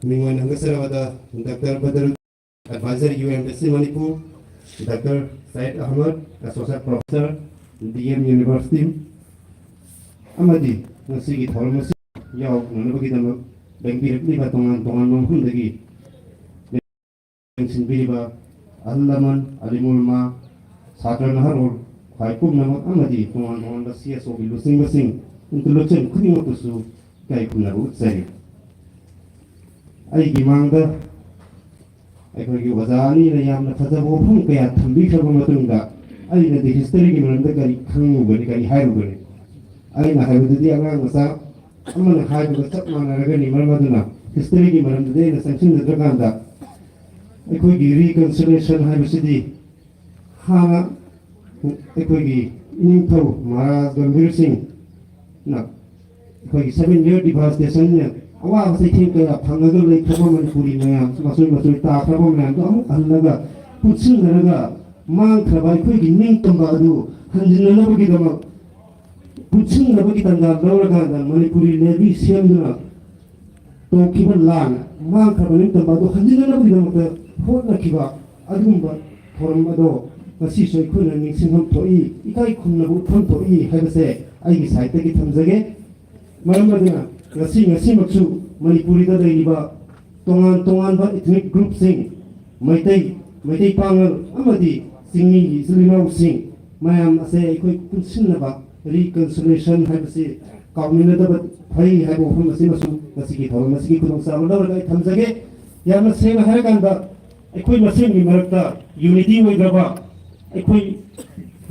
ꯃꯤꯡ ꯑꯣꯏꯅ ꯍꯪꯒꯠꯆꯔꯕꯗ doctor Badar, advisor, U M B C Manipur, doctor Syed Ahmad, associate professor, D M university, ꯑꯃꯗꯤ ꯉꯁꯤꯒꯤ ꯊꯧꯔꯝ ꯑꯁꯤ ꯌꯥꯎꯅꯅꯕꯒꯤꯗꯃꯛ ꯂꯦꯡꯕꯤꯔꯛꯂꯤꯕ ꯇꯣꯉꯥꯟ ꯇꯣꯉꯥꯟꯕ ꯃꯐꯝꯗꯒꯤ ꯌꯦꯡꯁꯤꯟꯕꯤꯔꯤꯕ ꯑꯍꯜ ꯂꯃꯟ, ꯑꯂꯤꯝ ꯎꯂꯃꯥ, ꯁꯥꯇ꯭ꯔ ꯅꯍꯥꯔꯣꯜ, ꯈ꯭ꯋꯥꯏ ꯄꯨꯝꯅꯃꯛ ꯑꯃꯗꯤ ꯇꯣꯉꯥꯟ ꯇꯣꯉꯥꯟꯕ ꯁꯤ ꯑꯦꯁ ꯑꯣꯒꯤ ꯂꯨꯆꯤꯡꯕꯁꯤꯡ, ꯏꯟꯇꯂꯦꯛꯆꯨꯋꯦꯜ ꯈꯨꯗꯤꯡꯃꯛꯄꯨꯁꯨ ꯏꯀꯥꯏ ꯈꯨꯝꯅꯕ ꯎꯠꯆꯔꯤ꯫ ꯑꯩꯒꯤ ꯃꯥꯡꯗ ꯑꯩꯈꯣꯏꯒꯤ ꯑꯣꯖꯥ ꯑꯅꯤꯅ ꯌꯥꯝꯅ ꯐꯖꯕ ꯋꯥꯐꯝ ꯀꯌꯥ ꯊꯝꯕꯤꯈ꯭ꯔꯕ ꯃꯇꯨꯡꯗ, ꯑꯩꯅꯗꯤ ꯍꯤꯁꯇꯔꯤꯒꯤ ꯃꯔꯝꯗ ꯀꯔꯤ ꯈꯪꯉꯨꯒꯅꯤ, ꯀꯔꯤ ꯍꯥꯏꯔꯨꯒꯅꯤ? ꯑꯩꯅ ꯍꯥꯏꯕꯗꯨꯗꯤ ꯑꯉꯥꯡ ꯃꯆꯥ ꯑꯃꯅ ꯍꯥꯏꯕꯒ ꯆꯞ ꯃꯥꯟꯅꯔꯒꯅꯤ꯫ ꯃꯔꯝ ꯑꯗꯨꯅ ꯍꯤꯁꯇꯔꯤꯒꯤ ꯃꯔꯝꯗꯗꯤ ꯑꯩꯅ ꯆꯪꯁꯤꯟꯅꯗ꯭ꯔꯀꯥꯟꯗ, ꯑꯩꯈꯣꯏꯒꯤ ꯔꯤꯀꯟꯁꯤꯂꯤꯌꯦꯁꯟ ꯍꯥꯏꯕꯁꯤꯗꯤ ꯍꯥꯟꯅ ꯑꯩꯈꯣꯏꯒꯤ ꯏꯅꯤꯡꯊꯧ ꯃꯍꯥꯔꯥꯖ ꯒꯝꯚꯤꯔ ꯁꯤꯡꯅ ꯑꯩꯈꯣꯏꯒꯤ ꯁꯚꯦꯟ ꯏꯌꯔ ꯗꯤꯚꯥꯁꯇꯦꯁꯟꯅ ꯑꯋꯥꯕ ꯆꯩꯊꯦꯡ ꯀꯌꯥ ꯐꯪꯉꯒ ꯂꯩꯈ꯭ꯔꯕ ꯃꯅꯤꯄꯨꯔꯤ ꯃꯌꯥꯝ, ꯃꯆꯣꯏ ꯃꯆꯣꯏ ꯇꯥꯈ꯭ꯔꯕ ꯃꯌꯥꯝꯗꯣ ꯑꯃꯨꯛ ꯍꯜꯂꯒ ꯄꯨꯟꯁꯤꯟꯅꯔꯒ ꯃꯥꯡꯈ꯭ꯔꯕ ꯑꯩꯈꯣꯏꯒꯤ ꯅꯤꯡꯇꯝꯕ ꯑꯗꯨ ꯍꯟꯖꯤꯟꯅꯅꯕꯒꯤꯗꯃꯛ ꯄꯨꯟꯁꯤꯟꯅꯕꯒꯤ ꯇꯥꯟꯖꯥ ꯂꯧꯔꯀꯥꯟꯗ ꯃꯅꯤꯄꯨꯔꯤ ꯂꯦꯕꯤ ꯁꯦꯝꯗꯨꯅ ꯇꯧꯈꯤꯕ ꯂꯥꯟ, ꯃꯥꯡꯈ꯭ꯔꯕ ꯅꯤꯡꯇꯝꯕ ꯑꯗꯨ ꯍꯟꯖꯤꯟꯅꯅꯕꯒꯤꯗꯃꯛꯇ ꯍꯣꯠꯅꯈꯤꯕ ꯑꯗꯨꯒꯨꯝꯕ ꯊꯧꯔꯝ ꯑꯗꯣ ꯉꯁꯤꯁꯨ ꯑꯩꯈꯣꯏꯅ ꯅꯤꯡꯁꯤꯡꯐꯝ ꯊꯣꯛꯏ, ꯏꯀꯥꯏ ꯈꯨꯝꯅꯕ ꯎꯠꯐꯝ ꯊꯣꯛꯏ ꯍꯥꯏꯕꯁꯦ ꯑꯩꯒꯤ ꯁꯥꯏꯠꯇꯒꯤ ꯊꯝꯖꯒꯦ꯫ ꯃꯔꯝ ꯑꯗꯨꯅ ꯉꯁꯤ, ꯉꯁꯤꯃꯛꯁꯨ ꯃꯅꯤꯄꯨꯔꯤꯗ ꯂꯩꯔꯤꯕ ꯇꯣꯉꯥꯟ ꯇꯣꯉꯥꯟꯕ ꯏꯊꯅꯤꯛ ꯒ꯭ꯔꯨꯞꯁꯤꯡ, ꯃꯩꯇꯩ, ꯃꯩꯇꯩ ꯄꯥꯉꯜ ꯑꯃꯗꯤ ꯆꯤꯡꯃꯤꯒꯤ ꯏꯆꯤꯜ ꯏꯅꯥꯎꯁꯤꯡ ꯃꯌꯥꯝ ꯑꯁꯦ ꯑꯩꯈꯣꯏ ꯄꯨꯟꯁꯤꯟꯅꯕ ꯔꯤꯀꯟꯁꯤꯂꯤꯌꯦꯁꯟ ꯍꯥꯏꯕꯁꯤ ꯀꯥꯎꯃꯤꯟꯅꯗꯕ ꯐꯩ ꯍꯥꯏꯕ ꯋꯥꯐꯝ ꯑꯁꯤꯃꯁꯨ ꯉꯁꯤꯒꯤ ꯊꯧꯔꯝ ꯑꯁꯤꯒꯤ ꯈꯨꯗꯣꯡꯆꯥꯕ ꯂꯧꯔꯒ ꯑꯩ ꯊꯝꯖꯒꯦ꯫ ꯌꯥꯝꯅ ꯁꯦꯡꯅ ꯍꯥꯏꯔꯀꯥꯟꯗ, ꯑꯩꯈꯣꯏ ꯃꯁꯦꯟꯒꯤ ꯃꯔꯛꯇ ꯌꯨꯅꯤꯇꯤ ꯑꯣꯏꯗ꯭ꯔꯕ, ꯑꯩꯈꯣꯏ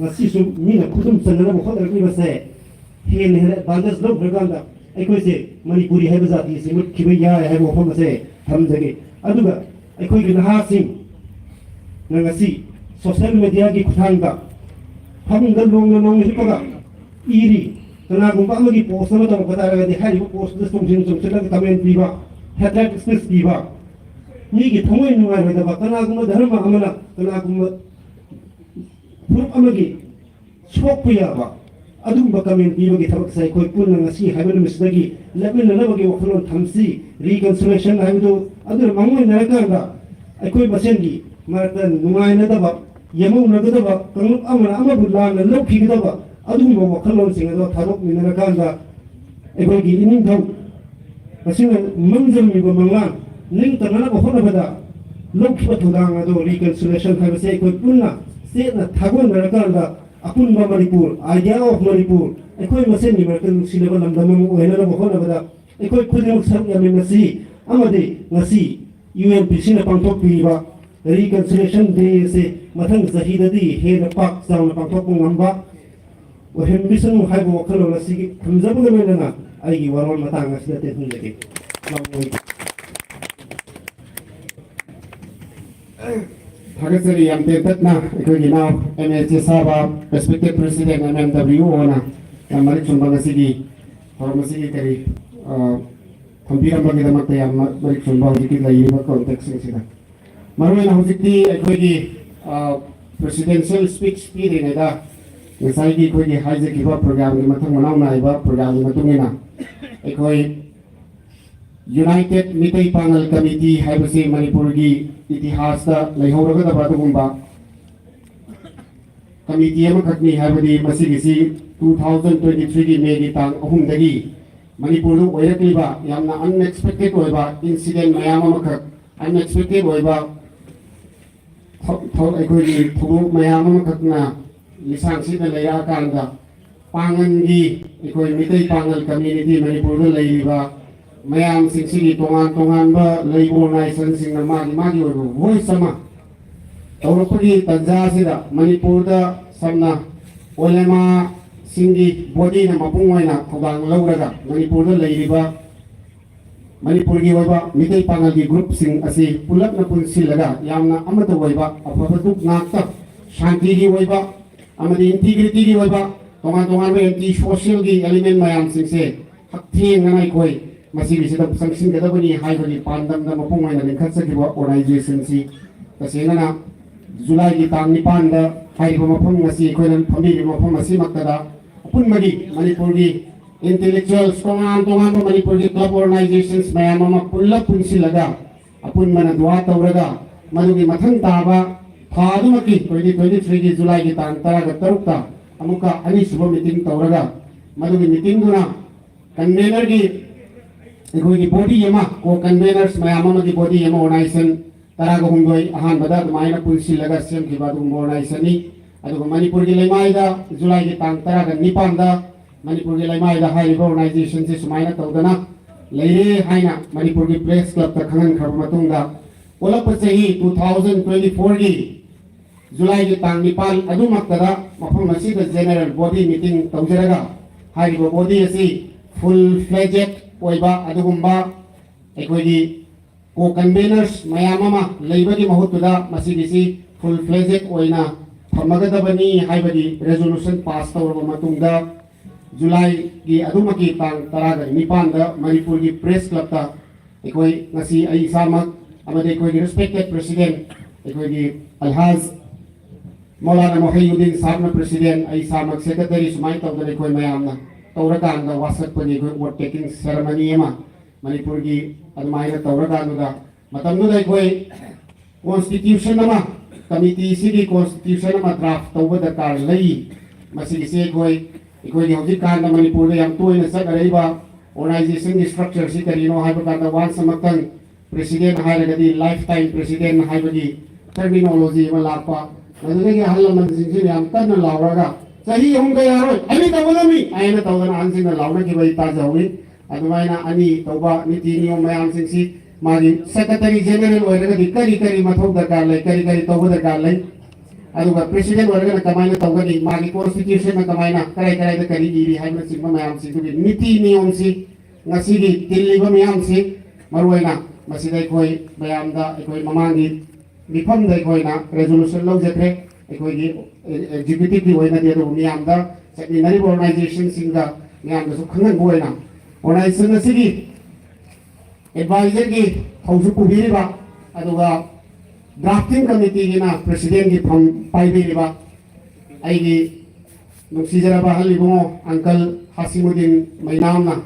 ꯉꯁꯤꯁꯨ ꯃꯤꯅ ꯈꯨꯗꯨꯝ ꯆꯟꯅꯅꯕ ꯍꯣꯠꯅꯔꯛꯂꯤꯕꯁꯦ ꯍꯦꯟꯅ ꯍꯦꯟꯅ ꯑꯦꯗꯚꯥꯟꯇꯦꯖ ꯂꯧꯈ꯭ꯔꯀꯥꯟꯗ ꯑꯩꯈꯣꯏꯁꯦ ꯃꯅꯤꯄꯨꯔꯤ ꯍꯥꯏꯕ ꯖꯥꯇꯤꯁꯤ ꯃꯨꯠꯈꯤꯕ ꯌꯥꯏ ꯍꯥꯏꯕ ꯋꯥꯐꯝ ꯑꯁꯦ ꯊꯝꯖꯒꯦ꯫ ꯑꯗꯨꯒ ꯑꯩꯈꯣꯏꯒꯤ ꯅꯍꯥꯁꯤꯡꯅ ꯉꯁꯤ ꯁꯣꯁꯤꯌꯦꯜ ꯃꯦꯗꯤꯌꯥꯒꯤ ꯈꯨꯠꯊꯥꯡꯗ ꯐꯃꯨꯡꯗ ꯂꯣꯡꯅ ꯂꯣꯡꯅ ꯍꯤꯞꯄꯒ ꯏꯔꯤ꯫ ꯀꯅꯥꯒꯨꯝꯕ ꯑꯃꯒꯤ ꯄꯣꯁ ꯑꯃ ꯇꯧꯔꯛꯄ ꯇꯥꯔꯒꯗꯤ ꯍꯥꯏꯔꯤꯕ ꯄꯣꯁꯇꯨꯗ ꯆꯣꯡꯁꯤꯟ ꯆꯣꯡꯁꯤꯜꯂꯒ ꯀꯃꯦꯟ ꯄꯤꯕ, ꯍꯦꯇ꯭ꯔꯦꯠ ꯁ꯭ꯄꯤꯆ ꯄꯤꯕ, ꯃꯤꯒꯤ ꯊꯃꯣꯏ ꯅꯨꯡꯉꯥꯏꯔꯣꯏꯗꯕ, ꯀꯅꯥꯒꯨꯝꯕ ꯙꯔꯃ ꯑꯃꯅ ꯀꯅꯥꯒꯨꯝꯕ ꯐꯨꯔꯨꯞ ꯑꯃꯒꯤ ꯁꯣꯛꯄ ꯌꯥꯕ ꯑꯗꯨꯒꯨꯝꯕ ꯀꯃꯦꯟ ꯄꯤꯕꯒꯤ ꯊꯕꯛꯁꯦ ꯑꯩꯈꯣꯏ ꯄꯨꯟꯅ ꯉꯁꯤ ꯍꯥꯏꯕ ꯅꯨꯃꯤꯠꯁꯤꯗꯒꯤ ꯂꯦꯞꯃꯤꯟꯅꯅꯕꯒꯤ ꯋꯥꯈꯜꯂꯣꯟ ꯊꯝꯁꯤ꯫ ꯔꯤꯀꯟꯁꯤꯂꯤꯌꯦꯁꯟ ꯍꯥꯏꯕꯗꯨ ꯑꯗꯨꯅ ꯃꯥꯡꯑꯣꯏꯅꯔꯀꯥꯟꯗ ꯑꯩꯈꯣꯏ ꯃꯁꯦꯟꯒꯤ ꯃꯔꯛꯇ ꯅꯨꯡꯉꯥꯏꯅꯗꯕ, ꯌꯦꯡꯍꯧꯅꯒꯗꯕ ꯀꯥꯡꯂꯨꯞ ꯑꯃꯅ ꯑꯃꯕꯨ ꯂꯥꯟꯅ ꯂꯧꯈꯤꯒꯗꯕ ꯑꯗꯨꯒꯨꯝꯕ ꯋꯥꯈꯜꯂꯣꯟꯁꯤꯡ ꯑꯗꯣ ꯊꯥꯗꯣꯛꯃꯤꯟꯅꯔꯀꯥꯟꯗ ꯑꯩꯈꯣꯏꯒꯤ ꯏꯅꯤꯡꯊꯧ ꯑꯁꯤꯅ ꯃꯪꯖꯔꯝꯃꯤꯕ ꯃꯪꯂꯥꯟ ꯅꯤꯡꯇꯝꯅꯅꯕ ꯍꯣꯠꯅꯕꯗ ꯂꯧꯈꯤꯕ ꯊꯧꯗꯥꯡ ꯑꯗꯣ ꯔꯤꯀꯟꯁꯤꯂꯤꯌꯦꯁꯟ ꯍꯥꯏꯕꯁꯦ ꯑꯩꯈꯣꯏ ꯄꯨꯟꯅ ꯆꯦꯠꯅ ꯊꯥꯒꯣꯟꯅꯔꯀꯥꯟꯗ ꯑꯄꯨꯟꯕ ꯃꯅꯤꯄꯨꯔ, idea of ꯃꯅꯤꯄꯨꯔ, ꯑꯩꯈꯣꯏ ꯃꯁꯦꯟꯒꯤ ꯃꯔꯛꯇ ꯅꯨꯡꯁꯤꯅꯕ ꯂꯝꯗꯝ ꯑꯃ ꯑꯣꯏꯅꯅꯕ ꯍꯣꯠꯅꯕꯗ ꯑꯩꯈꯣꯏ ꯈꯨꯗꯤꯡꯃꯛ ꯁꯔꯨꯛ ꯌꯥꯃꯤꯟꯅꯁꯤ꯫ ꯑꯃꯗꯤ ꯉꯁꯤ ꯌꯨ ꯑꯦꯟ ꯄꯤ ꯁꯤꯅ ꯄꯥꯡꯊꯣꯛꯄꯤꯔꯤꯕ ꯔꯤꯀꯟꯁꯤꯂꯤꯌꯦꯁꯟ ꯗꯦ ꯑꯁꯤ ꯃꯊꯪ ꯆꯍꯤꯗꯗꯤ ꯍꯦꯟꯅ ꯄꯥꯛ ꯆꯥꯎꯅ ꯄꯥꯡꯊꯣꯛꯄ ꯉꯝꯕ ꯑꯣꯏꯍꯟꯕꯤꯁꯅꯨ ꯍꯥꯏꯕ ꯋꯥꯈꯜꯂꯣꯟ ꯑꯁꯤꯒꯤ ꯊꯝꯖꯕꯒ ꯂꯣꯏꯅꯅ ꯑꯩꯒꯤ ꯋꯥꯔꯣꯜ ꯃꯇꯥꯡ ꯑꯁꯤꯗ ꯇꯦꯟꯍꯟꯖꯒꯦ꯫ ꯊꯥꯒꯠꯆꯔꯤ꯫ ꯌꯥꯝ ꯇꯦꯟꯇꯛꯅ ꯑꯩꯈꯣꯏꯒꯤ ꯏꯅꯥꯎ ꯑꯦꯝ ꯑꯦꯜ ꯆꯦꯁꯥꯕ, respected president M M W ꯑꯣꯏꯅ ꯌꯥꯝ ꯃꯔꯤꯛ ꯆꯨꯝꯕ ꯉꯁꯤꯒꯤ ꯊꯧꯔꯝ ꯑꯁꯤꯒꯤ ꯀꯔꯤ, ꯑ, ꯊꯝꯕꯤꯔꯝꯕꯒꯤꯗꯃꯛꯇ ꯌꯥꯝ ꯃ-, ꯃꯔꯤꯛ ꯆꯨꯝꯕ ꯍꯧꯖꯤꯛꯀꯤ ꯂꯩꯔꯤꯕ context ꯑꯁꯤꯗ꯫ ꯃꯔꯨꯑꯣꯏꯅ ꯍꯧꯖꯤꯛꯇꯤ ꯑꯩꯈꯣꯏꯒꯤ, ꯑ, presidential speech ꯄꯤꯗ꯭ꯔꯤꯉꯩꯗ ꯉꯁꯥꯏꯒꯤ ꯑꯩꯈꯣꯏꯒꯤ ꯍꯥꯏꯖꯈꯤꯕ programꯒꯤ ꯃꯊꯪ ꯃꯅꯥꯎ ꯅꯥꯏꯕ programꯒꯤ ꯃꯇꯨꯡ ꯏꯟꯅ ꯑꯩꯈꯣꯏ United ꯃꯤꯇꯩ ꯄꯥꯉꯜ Committee ꯍꯥꯏꯕꯁꯤ ꯃꯅꯤꯄꯨꯔꯒꯤ ꯏꯇꯤꯍꯥꯁꯇ ꯂꯩꯍꯧꯔꯒꯗꯕ ꯑꯗꯨꯒꯨꯝꯕ committee ꯑꯃꯈꯛꯅꯤ꯫ ꯍꯥꯏꯕꯗꯤ ꯃꯁꯤꯒꯤꯁꯤ two thousand twenty threeꯒꯤ Mayꯒꯤ ꯇꯥꯡ ꯑꯍꯨꯝꯗꯒꯤ ꯃꯅꯤꯄꯨꯔꯗ ꯑꯣꯏꯔꯛꯂꯤꯕ ꯌꯥꯝꯅ unexpected ꯑꯣꯏꯕ incident ꯃꯌꯥꯝ ꯑꯃꯈꯛ, unexpected ꯑꯣꯏꯕ ꯊꯧ-, ꯊꯧ-, ꯑꯩꯈꯣꯏꯒꯤ ꯊꯧꯗꯣꯛ ꯃꯌꯥꯝ ꯑꯃꯈꯛꯅ ꯂꯤꯁꯥꯡꯁꯤꯠꯅ ꯂꯩꯔꯛꯑꯀꯥꯟꯗ ꯄꯥꯡꯒꯜꯒꯤ, ꯑꯩꯈꯣꯏ ꯃꯤꯇꯩ ꯄꯥꯡꯒꯜ community ꯃꯅꯤꯄꯨꯔꯗ ꯂꯩꯔꯤꯕ ꯃꯌꯥꯝꯁꯤꯡꯁꯤꯒꯤ ꯇꯣꯉꯥꯟ ꯇꯣꯉꯥꯟꯕ ꯂꯩꯕ organizationꯁꯤꯡꯅ ꯃꯥꯒꯤ ꯃꯥꯒꯤ ꯑꯣꯏꯕ voice ꯑꯃ ꯇꯧꯔꯛꯄꯒꯤ ꯇꯥꯟꯖꯥ ꯑꯁꯤꯗ ꯃꯅꯤꯄꯨꯔꯗ ꯁꯝꯅ ꯎꯂꯦꯃꯥꯁꯤꯡꯒꯤ bodyꯅ ꯃꯄꯨꯡ ꯑꯣꯏꯅ ꯊꯧꯗꯥꯡ ꯂꯧꯔꯒ ꯃꯅꯤꯄꯨꯔꯗ ꯂꯩꯔꯤꯕ ꯃꯅꯤꯄꯨꯔꯒꯤ ꯑꯣꯏꯕ ꯃꯤꯇꯩ ꯄꯥꯉꯜꯒꯤ groupꯁꯤꯡ ꯑꯁꯤ ꯄꯨꯂꯞꯅ ꯄꯨꯟꯁꯤꯜꯂꯒ ꯌꯥꯝꯅ ꯑꯃꯠꯇ ꯑꯣꯏꯕ ꯑꯐꯕ ꯗꯨꯛ ꯉꯥꯛꯇ ꯁꯥꯟꯇꯤꯒꯤ ꯑꯣꯏꯕ ꯑꯃꯗꯤ integrityꯒꯤ ꯑꯣꯏꯕ ꯇꯣꯉꯥꯟ ꯇꯣꯉꯥꯟꯕ anti socialꯒꯤ element ꯃꯌꯥꯝꯁꯤꯡꯁꯦ ꯍꯛꯊꯦꯡꯅꯅ ꯑꯩꯈꯣꯏ ꯃꯁꯤꯒꯤꯁꯤꯗ ꯆꯪꯁꯤꯟꯒꯗꯕꯅꯤ ꯍꯥꯏꯕꯒꯤ ꯄꯥꯟꯗꯝꯗ ꯃꯄꯨꯡ ꯑꯣꯏꯅ ꯂꯤꯡꯈꯠꯆꯈꯤꯕ organizationꯁꯤ ꯇꯁꯦꯡꯅ Julyꯒꯤ ꯇꯥꯡ ꯅꯤꯄꯥꯟꯗ ꯍꯥꯏꯔꯤꯕ ꯃꯐꯝ ꯉꯁꯤ ꯑꯩꯈꯣꯏꯅ ꯐꯝꯕꯤꯔꯤꯕ ꯃꯐꯝ ꯑꯁꯤꯃꯛꯇꯗ ꯑꯄꯨꯟꯕꯒꯤ ꯃꯅꯤꯄꯨꯔꯒꯤ intellectuals, ꯇꯣꯉꯥꯟ ꯇꯣꯉꯥꯟꯕ ꯃꯅꯤꯄꯨꯔꯒꯤ club organizations ꯃꯌꯥꯝ ꯑꯃ ꯄꯨꯜꯂꯞ ꯄꯨꯟꯁꯤꯜꯂꯒ ꯑꯄꯨꯟꯕꯅ ꯗꯨꯋꯥ ꯇꯧꯔꯒ ꯃꯗꯨꯒꯤ ꯃꯊꯪ ꯇꯥꯕ ꯊꯥ ꯑꯗꯨꯃꯛꯀꯤ twenty twenty threeꯒꯤ Julyꯒꯤ ꯇꯥꯡ ꯇꯔꯥꯒ ꯇꯔꯨꯛꯇ ꯑꯃꯨꯛꯀ ꯑꯅꯤꯁꯨꯕ meeting ꯇꯧꯔꯒ ꯃꯗꯨꯒꯤ meetingꯗꯨꯅ convenerꯒꯤ ꯑꯩꯈꯣꯏꯒꯤ body ꯑꯃ, co-conveners ꯃꯌꯥꯝ ꯑꯃꯒꯤ body ꯑꯃ, organization ꯇꯔꯥꯒ ꯍꯨꯝꯗꯣꯏ ꯑꯍꯥꯟꯕꯗ ꯑꯗꯨꯃꯥꯏꯅ ꯄꯨꯟꯁꯤꯜꯂꯒ ꯁꯦꯝꯈꯤꯕ ꯑꯗꯨꯒꯨꯝꯕ organizationꯅꯤ꯫ ꯑꯗꯨꯒ ꯃꯅꯤꯄꯨꯔꯒꯤ ꯂꯩꯃꯥꯏꯗ Julyꯒꯤ ꯇꯥꯡ ꯇꯔꯥꯒ ꯅꯤꯄꯥꯟꯗ ꯃꯅꯤꯄꯨꯔꯒꯤ ꯂꯩꯃꯥꯏꯗ ꯍꯥꯏꯔꯤꯕ organizationꯁꯤ ꯁꯨꯃꯥꯏꯅ ꯇꯧꯗꯅ ꯂꯩꯔꯦ ꯍꯥꯏꯅ ꯃꯅꯤꯄꯨꯔꯒꯤ Press Clubꯇ ꯈꯪꯍꯟꯈ꯭ꯔꯕ ꯃꯇꯨꯡꯗ, ꯑꯣꯜꯂꯛꯄ ꯆꯍꯤ two thousand twenty fourꯒꯤ ꯖꯨꯂꯥꯏꯒꯤ ꯇꯥꯡ ꯅꯤꯄꯥꯟ ꯑꯗꯨꯃꯛꯇꯗ ꯃꯐꯝ ꯑꯁꯤꯗ general body meeting ꯇꯧꯖꯔꯒ, ꯍꯥꯏꯔꯤꯕ body ꯑꯁꯤ full fledged ꯑꯣꯏꯕ ꯑꯗꯨꯒꯨꯝꯕ ꯑꯩꯈꯣꯏꯒꯤ co-conveners ꯃꯌꯥꯝ ꯑꯃ ꯂꯩꯕꯒꯤ ꯃꯍꯨꯠꯇꯨꯗ ꯃꯁꯤꯒꯤꯁꯤ full fledged ꯑꯣꯏꯅ ꯊꯝꯃꯒꯗꯕꯅꯤ ꯍꯥꯏꯕꯒꯤ resolution pass ꯇꯧꯔꯕ ꯃꯇꯨꯡꯗ, ꯖꯨꯂꯥꯏꯒꯤ ꯑꯗꯨꯃꯛꯀꯤ ꯇꯥꯡ ꯇꯔꯥꯒ ꯅꯤꯄꯥꯟꯗ ꯃꯅꯤꯄꯨꯔꯒꯤ press clubꯇ ꯑꯩꯈꯣꯏ ꯉꯁꯤ ꯑꯩ ꯏꯁꯥꯃꯛ ꯑꯃꯗꯤ ꯑꯩꯈꯣꯏꯒꯤ respected president, ꯑꯩꯈꯣꯏꯒꯤ ꯑꯜꯍꯥꯖ ꯃꯧꯂꯥꯅꯥ ꯃꯣꯍꯤꯎꯗꯤꯟ ꯁꯥꯍꯕꯅ president, ꯑꯩ ꯏꯁꯥꯃꯛ secretary, ꯁꯨꯃꯥꯏꯅ ꯇꯧꯗꯅ ꯑꯩꯈꯣꯏ ꯃꯌꯥꯝꯅ ꯇꯧꯔꯀꯥꯟꯗ ꯋꯥꯁꯛꯄꯒꯤ ꯑꯩꯈꯣꯏ oath taking ceremony ꯑꯃ ꯃꯅꯤꯄꯨꯔꯒꯤ ꯑꯗꯨꯃꯥꯏꯅ ꯇꯧꯔꯀꯥꯟꯗꯨꯗ, ꯃꯇꯝꯗꯨꯗ ꯑꯩꯈꯣꯏ constitution ꯑꯃ, committeeꯁꯤꯒꯤ constitution ꯑꯃ draft ꯇꯧꯕ ꯗꯔꯀꯥꯔ ꯂꯩ꯫ ꯃꯁꯤꯒꯤꯁꯤ ꯑꯩꯈꯣꯏ, ꯑꯩꯈꯣꯏꯒꯤ ꯍꯧꯖꯤꯛꯀꯥꯟꯗ ꯃꯅꯤꯄꯨꯔꯗ ꯌꯥꯝ ꯇꯣꯏꯅ ꯆꯠꯅꯔꯛꯏꯕ organizationꯒꯤ structureꯁꯤ ꯀꯔꯤꯅꯣ ꯍꯥꯏꯕ ꯀꯥꯟꯗ, once ꯑꯃꯛꯇꯪ president ꯍꯥꯏꯔꯒꯗꯤ lifetime president ꯍꯥꯏꯕꯒꯤ terminology ꯑꯃ ꯂꯥꯛꯄ, ꯃꯗꯨꯗꯒꯤ ꯑꯍꯜ ꯂꯃꯟꯁꯤꯡꯁꯤꯅ ꯌꯥꯝ ꯀꯟꯅ ꯂꯥꯎꯔꯒ, "ꯆꯍꯤ ꯑꯍꯨꯝ ꯀꯌꯥꯔꯣꯏ, ꯑꯅꯤ ꯇꯧꯒꯗꯕꯅꯤ" ꯍꯥꯏꯅ ꯇꯧꯗꯅ ꯑꯍꯟꯁꯤꯡꯅ ꯂꯥꯎꯅꯈꯤꯕ ꯑꯩ ꯇꯥꯖꯍꯧꯏ꯫ ꯑꯗꯨꯃꯥꯏꯅ ꯑꯅꯤ ꯇꯧꯕ ꯅꯤꯇꯤ ꯅꯤꯌꯣꯝ ꯃꯌꯥꯝꯁꯤꯡꯁꯤ, ꯃꯥꯒꯤ secretary general ꯑꯣꯏꯔꯒꯗꯤ ꯀꯔꯤ ꯀꯔꯤ ꯃꯊꯧ ꯗꯔꯀꯥꯔ ꯂꯩ, ꯀꯔꯤ ꯀꯔꯤ ꯇꯧꯕ ꯗꯔꯀꯥꯔ ꯂꯩ, ꯑꯗꯨꯒ president ꯑꯣꯏꯔꯒꯅ ꯀꯃꯥꯏꯅ ꯇꯧꯒꯅꯤ, ꯃꯥꯒꯤ constitutionꯅ ꯀꯃꯥꯏꯅ, ꯀꯔꯥꯏ ꯀꯔꯥꯏꯗ ꯀꯔꯤ ꯏꯔꯤ ꯍꯥꯏꯕꯅꯆꯤꯡꯕ ꯃꯌꯥꯝꯁꯤꯡꯗꯨꯒꯤ ꯅꯤꯇꯤ ꯅꯤꯌꯣꯝꯁꯤ, ꯉꯁꯤꯒꯤ ꯇꯤꯜꯂꯤꯕ ꯃꯤꯌꯥꯝꯁꯤ, ꯃꯔꯨꯑꯣꯏꯅ ꯃꯁꯤꯗ ꯑꯩꯈꯣꯏ ꯃꯌꯥꯝꯗ, ꯑꯩꯈꯣꯏ ꯃꯃꯥꯡꯒꯤ ꯃꯤꯐꯝꯗ ꯑꯩꯈꯣꯏꯅ resolution ꯂꯧꯖꯈ꯭ꯔꯦ, ꯑꯩꯈꯣꯏꯒꯤ executiveꯀꯤ ꯑꯣꯏꯅꯗꯤ, ꯑꯗꯨꯕꯨ ꯃꯤꯌꯥꯝꯗ, ꯆꯠꯃꯤꯟꯅꯔꯤꯕ organizationꯁꯤꯡꯒ ꯃꯤꯌꯥꯝꯗꯁꯨ ꯈꯪꯍꯟꯕ ꯑꯣꯏꯅ, organization ꯑꯁꯤꯒꯤ advisorꯒꯤ ꯊꯧꯁꯨ ꯄꯨꯕꯤꯔꯤꯕ, ꯑꯗꯨꯒ drafting committeeꯒꯤꯅ presidentꯀꯤ ꯐꯝ ꯄꯥꯏꯕꯤꯔꯤꯕ ꯑꯩꯒꯤ ꯅꯨꯡꯁꯤꯖꯔꯕ ꯑꯍꯜ ꯏꯕꯨꯡꯉꯣ uncle ꯍꯥꯁꯤꯃꯨꯗꯤꯟ ꯃꯩꯅꯥꯝꯅ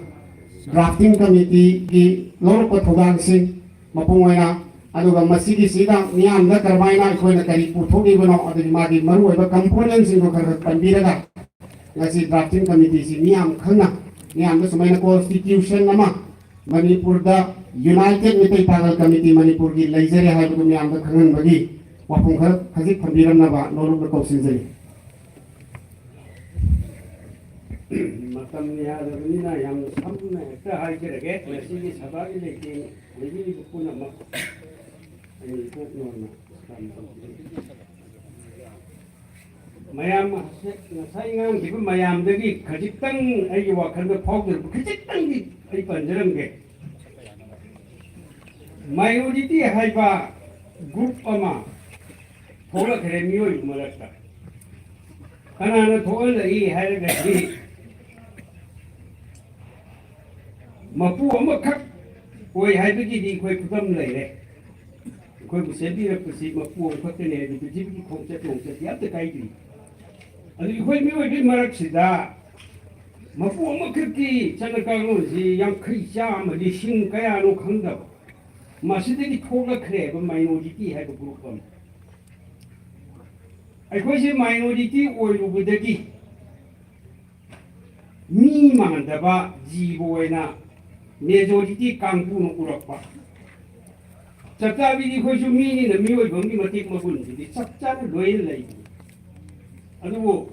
drafting committeeꯒꯤ ꯂꯧꯔꯛꯄ ꯊꯧꯗꯥꯡꯁꯤꯡ ꯃꯄꯨꯡ ꯑꯣꯏꯅ, ꯑꯗꯨꯒ ꯃꯁꯤꯒꯤꯁꯤꯗ ꯃꯤꯌꯥꯝꯗ ꯀꯔꯝꯍꯥꯏꯅ ꯑꯩꯈꯣꯏꯅ ꯀꯔꯤ ꯄꯨꯊꯣꯛꯂꯤꯕꯅꯣ, ꯑꯗꯨꯒꯤ ꯃꯥꯒꯤ ꯃꯔꯨꯑꯣꯏꯕ componentꯁꯤꯡꯗꯣ ꯈꯔ ꯈꯔ ꯄꯟꯕꯤꯔꯒ, ꯉꯁꯤ drafting committeeꯁꯤ ꯃꯤꯌꯥꯝ ꯈꯪꯅ, ꯃꯤꯌꯥꯝꯗ ꯁꯨꯃꯥꯏꯅ constitution ꯑꯃ ꯃꯅꯤꯄꯨꯔꯗ United ꯃꯤꯇꯩ ꯄꯥꯉꯜ committee ꯃꯅꯤꯄꯨꯔꯒꯤ ꯂꯩꯖꯔꯦ ꯍꯥꯏꯕꯗꯨ ꯃꯤꯌꯥꯝꯗ ꯈꯪꯍꯟꯕꯒꯤ ꯋꯥꯐꯝ ꯈꯔ ꯈꯖꯤꯛ ꯊꯝꯕꯤꯔꯝꯅꯕ ꯅꯣꯂꯨꯛꯅ ꯀꯧꯁꯤꯟꯖꯔꯤ꯫ ꯃꯇꯝ ꯌꯥꯗꯕꯅꯤꯅ ꯌꯥꯝ ꯁꯝꯅ ꯍꯦꯛꯇ ꯍꯥꯏꯖꯔꯒꯦ꯫ ꯉꯁꯤꯒꯤ ꯁꯚꯥꯒꯤ ꯂꯩꯇꯦꯡ ꯂꯩꯕꯤꯔꯤꯕ ꯄꯨꯝꯅꯃꯛ ꯑꯩ ꯏꯀꯣꯛ ꯅꯣꯟꯅ ꯁꯂꯥꯝ ꯇꯧꯖꯔꯤ꯫ ꯃꯌꯥꯝ ꯉꯁꯥꯏ ꯉꯥꯡꯈꯤꯕ ꯃꯌꯥꯝꯗꯒꯤ ꯈꯖꯤꯛꯇꯪ ꯑꯩꯒꯤ ꯋꯥꯈꯜꯗ ꯐꯥꯎꯖꯔꯛꯄ ꯈꯖꯤꯛꯇꯪꯗꯤ ꯑꯩ ꯄꯟꯖꯔꯝꯒꯦ꯫ Minority ꯍꯥꯏꯕ group ꯑꯃ ꯊꯣꯛꯂꯛꯈ꯭ꯔꯦ ꯃꯤꯑꯣꯏꯕ ꯃꯔꯛꯇ꯫ ꯀꯅꯥꯅ ꯊꯣꯛꯍꯜꯂꯛꯏ ꯍꯥꯏꯔꯒꯗꯤ, ꯃꯄꯨ ꯑꯃꯈꯛ ꯑꯣꯏ ꯍꯥꯏꯕꯒꯤꯗꯤ ꯑꯩꯈꯣꯏ ꯈꯨꯗꯝ ꯂꯩꯔꯦ꯫ ꯑꯩꯈꯣꯏꯕꯨ ꯁꯦꯝꯕꯤꯔꯛꯄꯁꯤ ꯃꯄꯨ ꯑꯃꯈꯛꯇꯅꯦ ꯍꯥꯏꯕ ꯄ꯭ꯔꯤꯊꯤꯕꯤꯒꯤ ꯈꯣꯡꯆꯠ ꯅꯣꯡꯆꯠꯇꯤ ꯑꯝꯇ ꯀꯥꯏꯗ꯭ꯔꯤ꯫ ꯑꯗꯨ ꯑꯩꯈꯣꯏ ꯃꯤꯑꯣꯏꯕꯒꯤ ꯃꯔꯛꯁꯤꯗ ꯃꯄꯨ ꯑꯃꯈꯛꯀꯤ ꯆꯠꯅ ꯀꯥꯡꯂꯣꯟꯁꯤ ꯌꯥꯡꯈꯩ, ꯆꯥꯝꯃ, ꯂꯤꯁꯤꯡ ꯀꯌꯥꯅꯣ ꯈꯪꯗꯕ, ꯃꯁꯤꯗꯒꯤ ꯊꯣꯛꯂꯛꯈ꯭ꯔꯦꯕ minority ꯍꯥꯏꯕ group ꯑꯃ꯫ ꯑꯩꯈꯣꯏꯁꯦ minority ꯑꯣꯏꯔꯨꯕꯗꯒꯤ ꯃꯤ ꯃꯥꯟꯗꯕ ꯖꯤꯕ ꯑꯣꯏꯅ majority ꯀꯥꯡꯕꯨꯅ ꯎꯔꯛꯄ꯫ ꯆꯞ ꯆꯥꯕꯤꯗꯤ ꯑꯩꯈꯣꯏꯁꯨ ꯃꯤꯅꯤꯅ ꯃꯤꯑꯣꯏꯕ ꯑꯃꯒꯤ ꯃꯇꯤꯛ ꯃꯒꯨꯟꯁꯤꯗꯤ ꯆꯞ ꯆꯥꯅ ꯂꯣꯏꯅ ꯂꯩꯕꯅꯤ꯫ ꯑꯗꯨꯕꯨ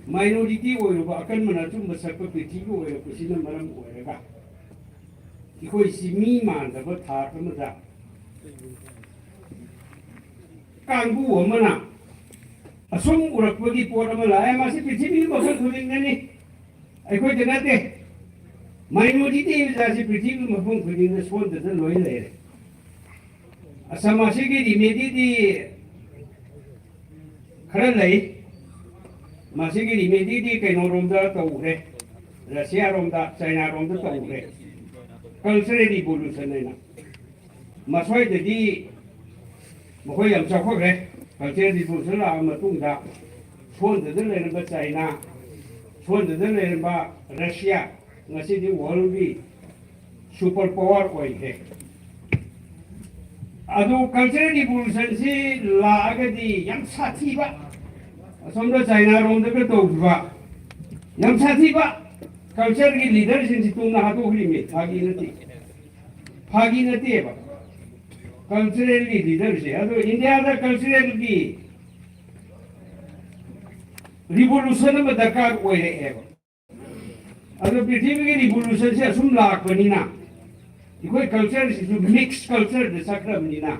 minority ꯑꯣꯏꯔꯨꯕ ꯑꯀꯟꯕꯅ ꯑꯆꯨꯝꯕ ꯁꯛꯄ ꯄ꯭ꯔꯤꯊꯤꯕꯤ ꯑꯣꯏꯔꯛꯄꯁꯤꯅ ꯃꯔꯝ ꯑꯣꯏꯔꯒ ꯑꯩꯈꯣꯏꯁꯤ ꯃꯤ ꯃꯥꯟꯗꯕ ꯊꯥꯛ ꯑꯃꯗ ꯀꯥꯡꯕꯨ ꯑꯃꯅ ꯑꯁꯨꯝ ꯎꯔꯛꯄꯒꯤ ꯄꯣꯠ ꯑꯃ ꯂꯥꯛꯑꯦ꯫ ꯃꯁꯤ ꯄ꯭ꯔꯤꯊꯤꯕꯤꯒꯤ ꯃꯐꯝ ꯈꯨꯗꯤꯡꯗꯅꯤ, ꯑꯩꯈꯣꯏꯗ ꯅꯠꯇꯦ꯫ Minority ꯖꯥꯠꯁꯤ ꯄ꯭ꯔꯤꯊꯤꯕꯤꯒꯤ ꯃꯐꯝ ꯈꯨꯗꯤꯡꯗ ꯁꯣꯟꯗꯅ ꯂꯣꯏ ꯂꯩꯔꯦ꯫ ꯑꯁ, ꯃꯁꯤꯒꯤ remedyꯗꯤ ꯈꯔ ꯂꯩ꯫ ꯃꯁꯤꯒꯤ remedyꯗꯤ ꯀꯩꯅꯣꯔꯣꯝꯗ ꯇꯧꯈ꯭ꯔꯦ, ꯔꯁꯤꯌꯥꯔꯣꯝꯗ, ꯆꯥꯏꯅꯥꯔꯣꯝꯗ ꯇꯧꯈ꯭ꯔꯦ, cultural revolution ꯍꯥꯏꯅ꯫ ꯃꯁ꯭ꯋꯥꯏꯗꯗꯤ ꯃꯈꯣꯏ ꯌꯥꯝ ꯆꯥꯎꯈꯠꯈ꯭ꯔꯦ꯫ Cultural revolution ꯂꯥꯛꯑ ꯃꯇꯨꯡꯗ ꯁꯣꯟꯗꯗ ꯂꯩꯔꯝꯕ ꯆꯥꯏꯅꯥ, ꯁꯣꯟꯗꯗ ꯂꯩꯔꯝꯕ ꯔꯁꯤꯌꯥ, ꯉꯁꯤꯗꯤ worldꯒꯤ super power ꯑꯣꯏꯈ꯭ꯔꯦ꯫ ꯑꯗꯨ cultural revolutionꯁꯤ ꯂꯥꯛꯑꯒꯗꯤ ꯌꯥꯝ ꯁꯥꯊꯤꯕ, ꯑꯁꯣꯝꯗ ꯆꯥꯏꯅꯥꯔꯣꯝꯗꯒ ꯇꯧꯈꯤꯕ ꯌꯥꯝ ꯁꯥꯊꯤꯕ, cultureꯒꯤ leaderꯁꯤꯡꯁꯤ ꯇꯨꯡꯅ ꯍꯥꯠꯇꯣꯛꯈ꯭ꯔꯤꯃꯤ, ꯐꯥꯒꯤ ꯅꯠꯇꯦ꯫ ꯐꯥꯒꯤ ꯅꯠꯇꯦꯕ꯫ Culturalꯒꯤ leaderꯁꯦ, ꯑꯗꯣ ꯏꯟꯗꯤꯌꯥꯗ culturalꯒꯤ revolution ꯑꯃ ꯗꯔꯀꯥꯔ ꯑꯣꯏꯔꯛꯑꯦꯕ꯫ ꯑꯗꯣ ꯄ꯭ꯔꯤꯊꯤꯕꯤꯒꯤ revolutionꯁꯦ ꯑꯁꯨꯝ ꯂꯥꯛꯄꯅꯤꯅ, ꯑꯩꯈꯣꯏ cultureꯁꯤꯁꯨ mix cultureꯗ ꯆꯠꯈ꯭ꯔꯕꯅꯤꯅ,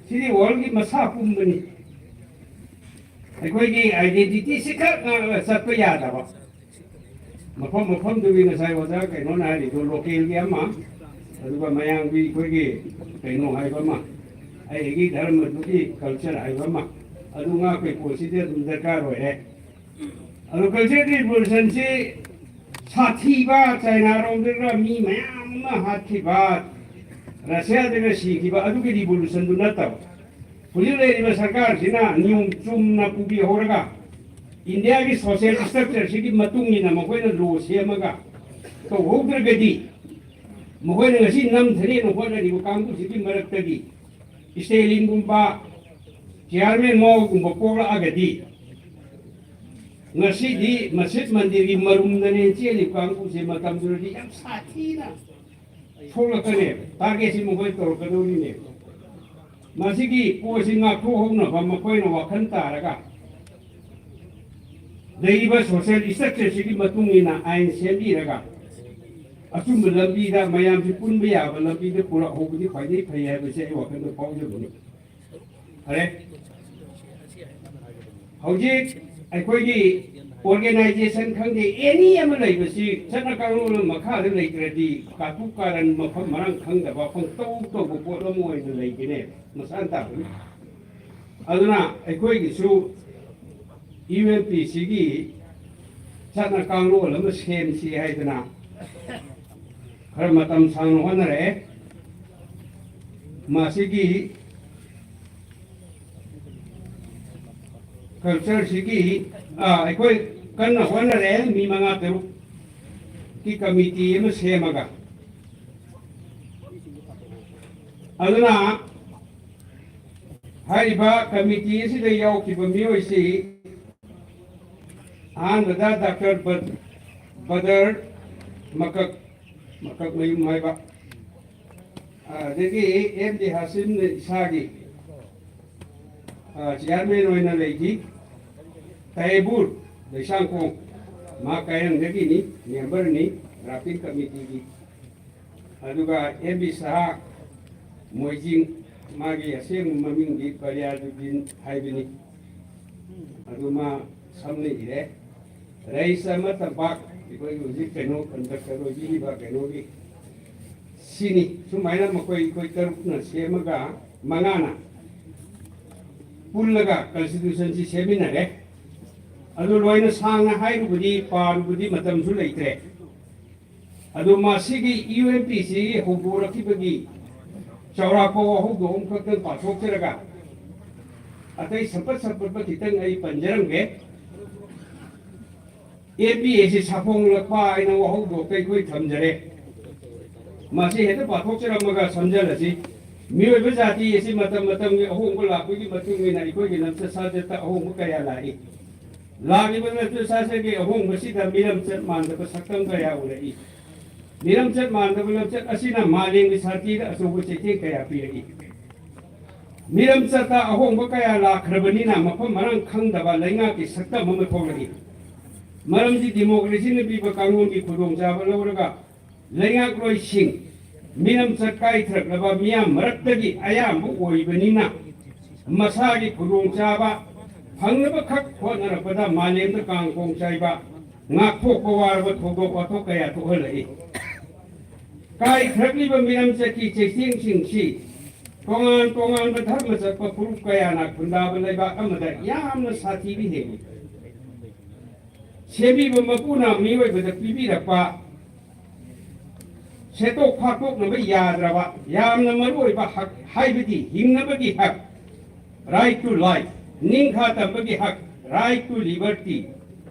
ꯁꯤꯗꯤ worldꯒꯤ ꯃꯁꯥ ꯄꯨꯝꯕꯅꯤ꯫ ꯑꯩꯈꯣꯏꯒꯤ identity ꯁꯤꯈꯛ ꯉꯥꯛꯂꯒ ꯆꯠꯄ ꯌꯥꯗꯕ꯫ ꯃꯐꯝ ꯃꯐꯝꯗꯨꯒꯤ ꯉꯁꯥꯏ ꯑꯣꯖꯥ ꯀꯩꯅꯣꯅ ꯍꯥꯏꯔꯤꯗꯣ, local ꯒꯤ ꯑꯃ, ꯑꯗꯨꯒ ꯃꯌꯥꯝꯒꯤ ꯑꯩꯈꯣꯏꯒꯤ ꯀꯩꯅꯣ ꯍꯥꯏꯕ ꯑꯃ, ꯑꯩꯒꯤ ꯙꯔꯃꯗꯨꯒꯤ culture ꯍꯥꯏꯕ ꯑꯃ, ꯑꯗꯨ ꯉꯥꯛꯄꯒꯤ ꯄꯣꯠꯁꯤꯗꯤ ꯑꯗꯨꯝ ꯗꯔꯀꯥꯔ ꯑꯣꯏꯔꯦ꯫ ꯑꯗꯣ culture revolution ꯁꯤ ꯁꯥꯊꯤꯕ, ꯆꯥꯏꯅꯥꯔꯣꯝꯗꯒ ꯃꯤ ꯃꯌꯥꯝ ꯑꯃ ꯍꯥꯠꯈꯤꯕ, ꯔꯁꯤꯌꯥꯗꯒ ꯁꯤꯈꯤꯕ ꯑꯗꯨꯒꯤ revolution ꯗꯨ ꯅꯠꯇꯕ, ꯍꯧꯖꯤꯛ ꯂꯩꯔꯤꯕ ꯁꯔꯀꯥꯔꯁꯤꯅ ꯅꯤꯌꯣꯝ ꯆꯨꯝꯅ ꯄꯨꯕꯤꯍꯧꯔꯒ, ꯏꯟꯗꯤꯌꯥꯒꯤ social structure ꯁꯤꯒꯤ ꯃꯇꯨꯡ ꯏꯟꯅ ꯃꯈꯣꯏꯅ law ꯁꯦꯝꯃꯒ ꯇꯧꯍꯧꯗ꯭ꯔꯒꯗꯤ, ꯃꯈꯣꯏꯅ ꯉꯁꯤ ꯅꯝꯊꯅꯦꯅ ꯍꯣꯠꯅꯔꯤꯕ ꯀꯥꯡꯕꯨꯁꯤꯒꯤ ꯃꯔꯛꯇꯒꯤ ꯁ꯭ꯇꯦꯂꯤꯟꯒꯨꯝꯕ, ꯆꯤꯌꯥꯔꯃꯦꯟ ꯃꯥꯑꯣꯒꯨꯝꯕ ꯄꯣꯛꯂꯛꯑꯒꯗꯤ, ꯉꯁꯤꯗꯤ ꯃꯁꯖꯤꯗ ꯃꯟꯗꯤꯔꯒꯤ ꯃꯔꯨꯝꯗꯅꯦ ꯆꯦꯜꯂꯤꯕ ꯀꯥꯡꯕꯨꯁꯦ ꯃꯇꯝꯗꯨꯗꯗꯤ ꯌꯥꯝ ꯁꯥꯊꯤꯅ ꯊꯣꯛꯂꯛꯀꯅꯦꯕ꯫ Target ꯁꯤ ꯃꯈꯣꯏ ꯇꯧꯔꯛꯀꯗꯧꯔꯤꯅꯦꯕ꯫ ꯃꯁꯤꯒꯤ ꯄꯣꯠꯁꯤ ꯉꯥꯛꯊꯣꯛꯍꯧꯅꯕ ꯃꯈꯣꯏꯅ ꯋꯥꯈꯜ ꯇꯥꯔꯒ, ꯂꯩꯔꯤꯕ social structure ꯁꯤꯒꯤ ꯃꯇꯨꯡ ꯏꯟꯅ ꯑꯥꯏꯟ ꯁꯦꯝꯕꯤꯔꯒ, ꯑꯆꯨꯝꯕ ꯂꯝꯕꯤꯗ, ꯃꯌꯥꯝꯁꯤ ꯄꯨꯟꯕ ꯌꯥꯕ ꯂꯝꯕꯤꯗ ꯄꯨꯔꯛꯍꯧꯕꯗꯤ ꯈ꯭ꯋꯥꯏꯗꯒꯤ ꯐꯩ ꯍꯥꯏꯕꯁꯦ ꯑꯩ ꯋꯥꯈꯜꯗ ꯐꯥꯎꯖꯕꯅꯤ꯫ ꯐꯔꯦ꯫ ꯍꯧꯖꯤꯛ ꯑꯩꯈꯣꯏꯒꯤ organization ꯈꯪꯗꯦ, any ꯑꯃ ꯂꯩꯕꯁꯤ ꯆꯠꯅ ꯀꯥꯡꯂꯣꯟ ꯑꯃ ꯃꯈꯥꯗ ꯂꯩꯇ꯭ꯔꯗꯤ ꯀꯥꯇꯨ ꯀꯥꯔꯟ, ꯃꯐꯝ ꯃꯔꯥꯡ ꯈꯪꯗꯕ, ꯄꯪꯇꯧ ꯇꯧꯕ ꯄꯣꯠ ꯑꯃ ꯑꯣꯏꯅ ꯂꯩꯒꯅꯦ, ꯃꯁꯥꯅ ꯇꯥꯕꯅꯤ꯫ ꯑꯗꯨꯅ ꯑꯩꯈꯣꯏꯒꯤꯁꯨ UNPCꯒꯤ ꯆꯠꯅ ꯀꯥꯡꯂꯣꯟ ꯑꯃ ꯁꯦꯝꯁꯤ ꯍꯥꯏꯗꯅ ꯈꯔ ꯃꯇꯝ ꯁꯥꯡꯅ ꯍꯣꯠꯅꯔꯛꯑꯦ꯫ ꯃꯁꯤꯒꯤ culture ꯁꯤꯒꯤ, ꯑ, ꯑꯩꯈꯣꯏ ꯀꯟꯅ ꯍꯣꯠꯅꯔꯦ, ꯃꯤ ꯃꯉꯥ ꯇꯔꯨꯛꯀꯤ committee ꯑꯃ ꯁꯦꯝꯃꯒ꯫ ꯑꯗꯨꯅ ꯍꯥꯏꯔꯤꯕ committee ꯑꯁꯤꯗ ꯌꯥꯎꯈꯤꯕ ꯃꯤꯑꯣꯏꯁꯤ ꯑꯍꯥꯟꯕꯗ Doctor ꯕ-, ꯕꯗꯔ ꯃꯀꯛ, ꯃꯀꯛ ꯃꯌꯨꯝ ꯍꯥꯏꯕ, ꯑꯗꯒꯤ M D ꯍꯥꯁꯤꯝꯅ ꯏꯁꯥꯒꯤ, ꯑ, chairman ꯑꯣꯏꯅ ꯂꯩꯈꯤ꯫ ꯇꯥꯏꯕꯨꯔ ꯂꯩꯁꯥꯡꯈꯣꯡ, ꯃꯍꯥꯛ ꯀꯥꯏꯔꯪꯗꯒꯤꯅꯤ, memberꯅꯤ drafting committeeꯒꯤ꯫ ꯑꯗꯨꯒ M B ꯁꯍꯥ ꯃꯣꯏꯖꯤꯡ, ꯃꯥꯒꯤ ꯑꯁꯦꯡꯕ ꯃꯃꯤꯡꯗꯤ ꯕꯔꯤꯌꯥꯖꯨꯗꯤꯟ ꯍꯥꯏꯕꯅꯤ꯫ ꯑꯗꯨ ꯃꯥ ꯁꯝꯅ ꯏꯔꯦ꯫ ꯔꯩꯁ ꯑꯃ ꯇꯝꯄꯥꯛ, ꯑꯩꯈꯣꯏꯒꯤ ꯍꯧꯖꯤꯛ ꯀꯩꯅꯣ ꯀꯟꯗꯛꯇꯔ ꯑꯣꯏꯕꯤꯔꯤꯕ ꯀꯩꯅꯣꯒꯤ, ꯁꯤꯅꯤ꯫ ꯁꯨꯃꯥꯏꯅ ꯃꯈꯣꯏ, ꯑꯩꯈꯣꯏ ꯇꯔꯨꯛꯅ ꯁꯦꯝꯃꯒ, ꯃꯉꯥꯅ ꯄꯨꯜꯂꯒ ꯀꯟꯁꯇꯤꯇ꯭ꯌꯨꯁꯟꯁꯤ ꯁꯦꯝꯃꯤꯟꯅꯔꯦ꯫ ꯑꯗꯨ ꯂꯣꯏꯅ ꯁꯥꯡꯅ ꯍꯥꯏꯔꯨꯕꯗꯤ, ꯄꯥꯔꯨꯕꯗꯤ ꯃꯇꯝꯁꯨ ꯂꯩꯇ꯭ꯔꯦ꯫ ꯑꯗꯨ ꯃꯁꯤꯒꯤ ꯌꯨ ꯑꯦꯟ ꯄꯤ ꯁꯤ ꯍꯧꯗꯣꯔꯛꯈꯤꯕꯒꯤ ꯆꯥꯎꯔꯥꯛꯄ ꯋꯥꯍꯧꯗꯣꯛ ꯑꯃꯈꯛꯇꯪ ꯄꯥꯊꯣꯛꯆꯔꯒ, ꯑꯇꯩ ꯁꯝꯄꯠ ꯁꯝꯄꯠꯄ ꯈꯤꯇꯪ ꯑꯩ ꯄꯟꯖꯔꯝꯒꯦ꯫ ꯑꯦ ꯄꯤ ꯑꯦ ꯁꯤ ꯁꯥꯐꯣꯡꯂꯛꯄ ꯍꯥꯏꯅ ꯋꯥꯍꯧꯗꯣꯛꯇ ꯑꯩꯈꯣꯏ ꯊꯝꯖꯔꯦ꯫ ꯃꯁꯤ ꯍꯦꯛꯇ ꯄꯥꯊꯣꯛꯆꯔꯝꯃꯒ ꯁꯝꯖꯜꯂꯁꯤ꯫ ꯃꯤꯑꯣꯏꯕ ꯖꯥꯇꯤ ꯑꯁꯤ ꯃꯇꯝ ꯃꯇꯝꯒꯤ ꯑꯍꯣꯡꯕ ꯂꯥꯛꯄꯒꯤ ꯃꯇꯨꯡ ꯏꯟꯅ ꯑꯩꯈꯣꯏꯒꯤ ꯂꯝꯆꯠ ꯁꯥꯖꯠꯇ ꯑꯍꯣꯡꯕ ꯀꯌꯥ ꯂꯥꯛꯏ꯫ ꯂꯥꯛꯂꯤꯕ ꯂꯝꯆꯠ ꯁꯥꯖꯠꯀꯤ ꯑꯍꯣꯡꯕꯁꯤꯗ ꯃꯤꯔꯝꯆꯠ ꯃꯥꯟꯗꯕ ꯁꯛꯇꯝ ꯀꯌꯥ ꯎꯔꯛꯏ꯫ ꯃꯤꯔꯝꯆꯠ ꯃꯥꯟꯗꯕ ꯂꯝꯆꯠ ꯑꯁꯤꯅ ꯃꯥꯂꯦꯝꯒꯤ ꯁꯥꯟꯇꯤꯗ ꯑꯆꯧꯕ ꯆꯩꯊꯦꯡ ꯀꯌꯥ ꯄꯤꯔꯛꯏ꯫ ꯃꯤꯔꯝꯆꯠꯇ ꯑꯍꯣꯡꯕ ꯀꯌꯥ ꯂꯥꯛꯈ꯭ꯔꯕꯅꯤꯅ ꯃꯐꯝ ꯃꯔꯥꯡ ꯈꯪꯗꯕ ꯂꯩꯉꯥꯛꯀꯤ ꯁꯛꯇꯝ ꯑꯃ ꯊꯣꯛꯂꯛꯏ꯫ ꯃꯔꯝꯗꯤ ꯗꯤꯃꯣꯀ꯭ꯔꯦꯁꯤꯅ ꯄꯤꯕ ꯀꯥꯡꯂꯣꯟꯒꯤ ꯈꯨꯗꯣꯡꯆꯥꯕ ꯂꯧꯔꯒ ꯂꯩꯉꯥꯛꯂꯣꯏꯁꯤꯡ ꯃꯤꯔꯝꯆꯠ ꯀꯥꯏꯊꯔꯛꯂꯕ ꯃꯤꯌꯥꯝ ꯃꯔꯛꯇꯒꯤ ꯑꯌꯥꯝꯕ ꯑꯣꯏꯕꯅꯤꯅ, ꯃꯁꯥꯒꯤ ꯈꯨꯗꯣꯡꯆꯥꯕ ꯐꯪꯅꯕꯈꯛ ꯍꯣꯠꯅꯔꯛꯄꯗ ꯃꯥꯂꯦꯝꯗ ꯀꯥꯡ ꯈꯣꯡ ꯆꯥꯏꯕ, ꯉꯥꯛꯊꯣꯛꯄ ꯋꯥꯔꯕ ꯊꯧꯗꯣꯛ ꯋꯥꯊꯣꯛ ꯀꯌꯥ ꯊꯣꯛꯍꯜꯂꯛꯏ꯫ ꯀꯥꯏꯈ꯭ꯔꯛꯂꯤꯕ ꯃꯤꯔꯝꯆꯠꯀꯤ ꯆꯩꯊꯦꯡꯁꯤꯡꯁꯤ ꯇꯣꯉꯥꯟ ꯇꯣꯉꯥꯟꯕ ꯙꯔꯃ ꯆꯠꯄ ꯐꯨꯔꯨꯞ ꯀꯌꯥꯅ ꯈꯨꯟꯗꯥꯕ ꯂꯩꯕꯥꯛ ꯑꯃꯗ ꯌꯥꯝꯅ ꯁꯥꯊꯤꯕ ꯍꯦꯜꯂꯤ꯫ ꯁꯦꯝꯕꯤꯕ ꯃꯄꯨꯅ ꯃꯤꯑꯣꯏꯕꯗ ꯄꯤꯕꯤꯔꯛꯄ ꯁꯦꯠꯇꯣꯛ ꯐꯥꯛꯇꯣꯛꯅꯕ ꯌꯥꯗ꯭ꯔꯕ ꯌꯥꯝꯅ ꯃꯔꯨꯑꯣꯏꯕ ꯍꯛ, ꯍꯥꯏꯕꯗꯤ ꯍꯤꯡꯅꯕꯒꯤ ꯍꯛ, right to life, ꯅꯤꯡꯈꯥ ꯇꯝꯕꯒꯤ ꯍꯛ, right to liberty,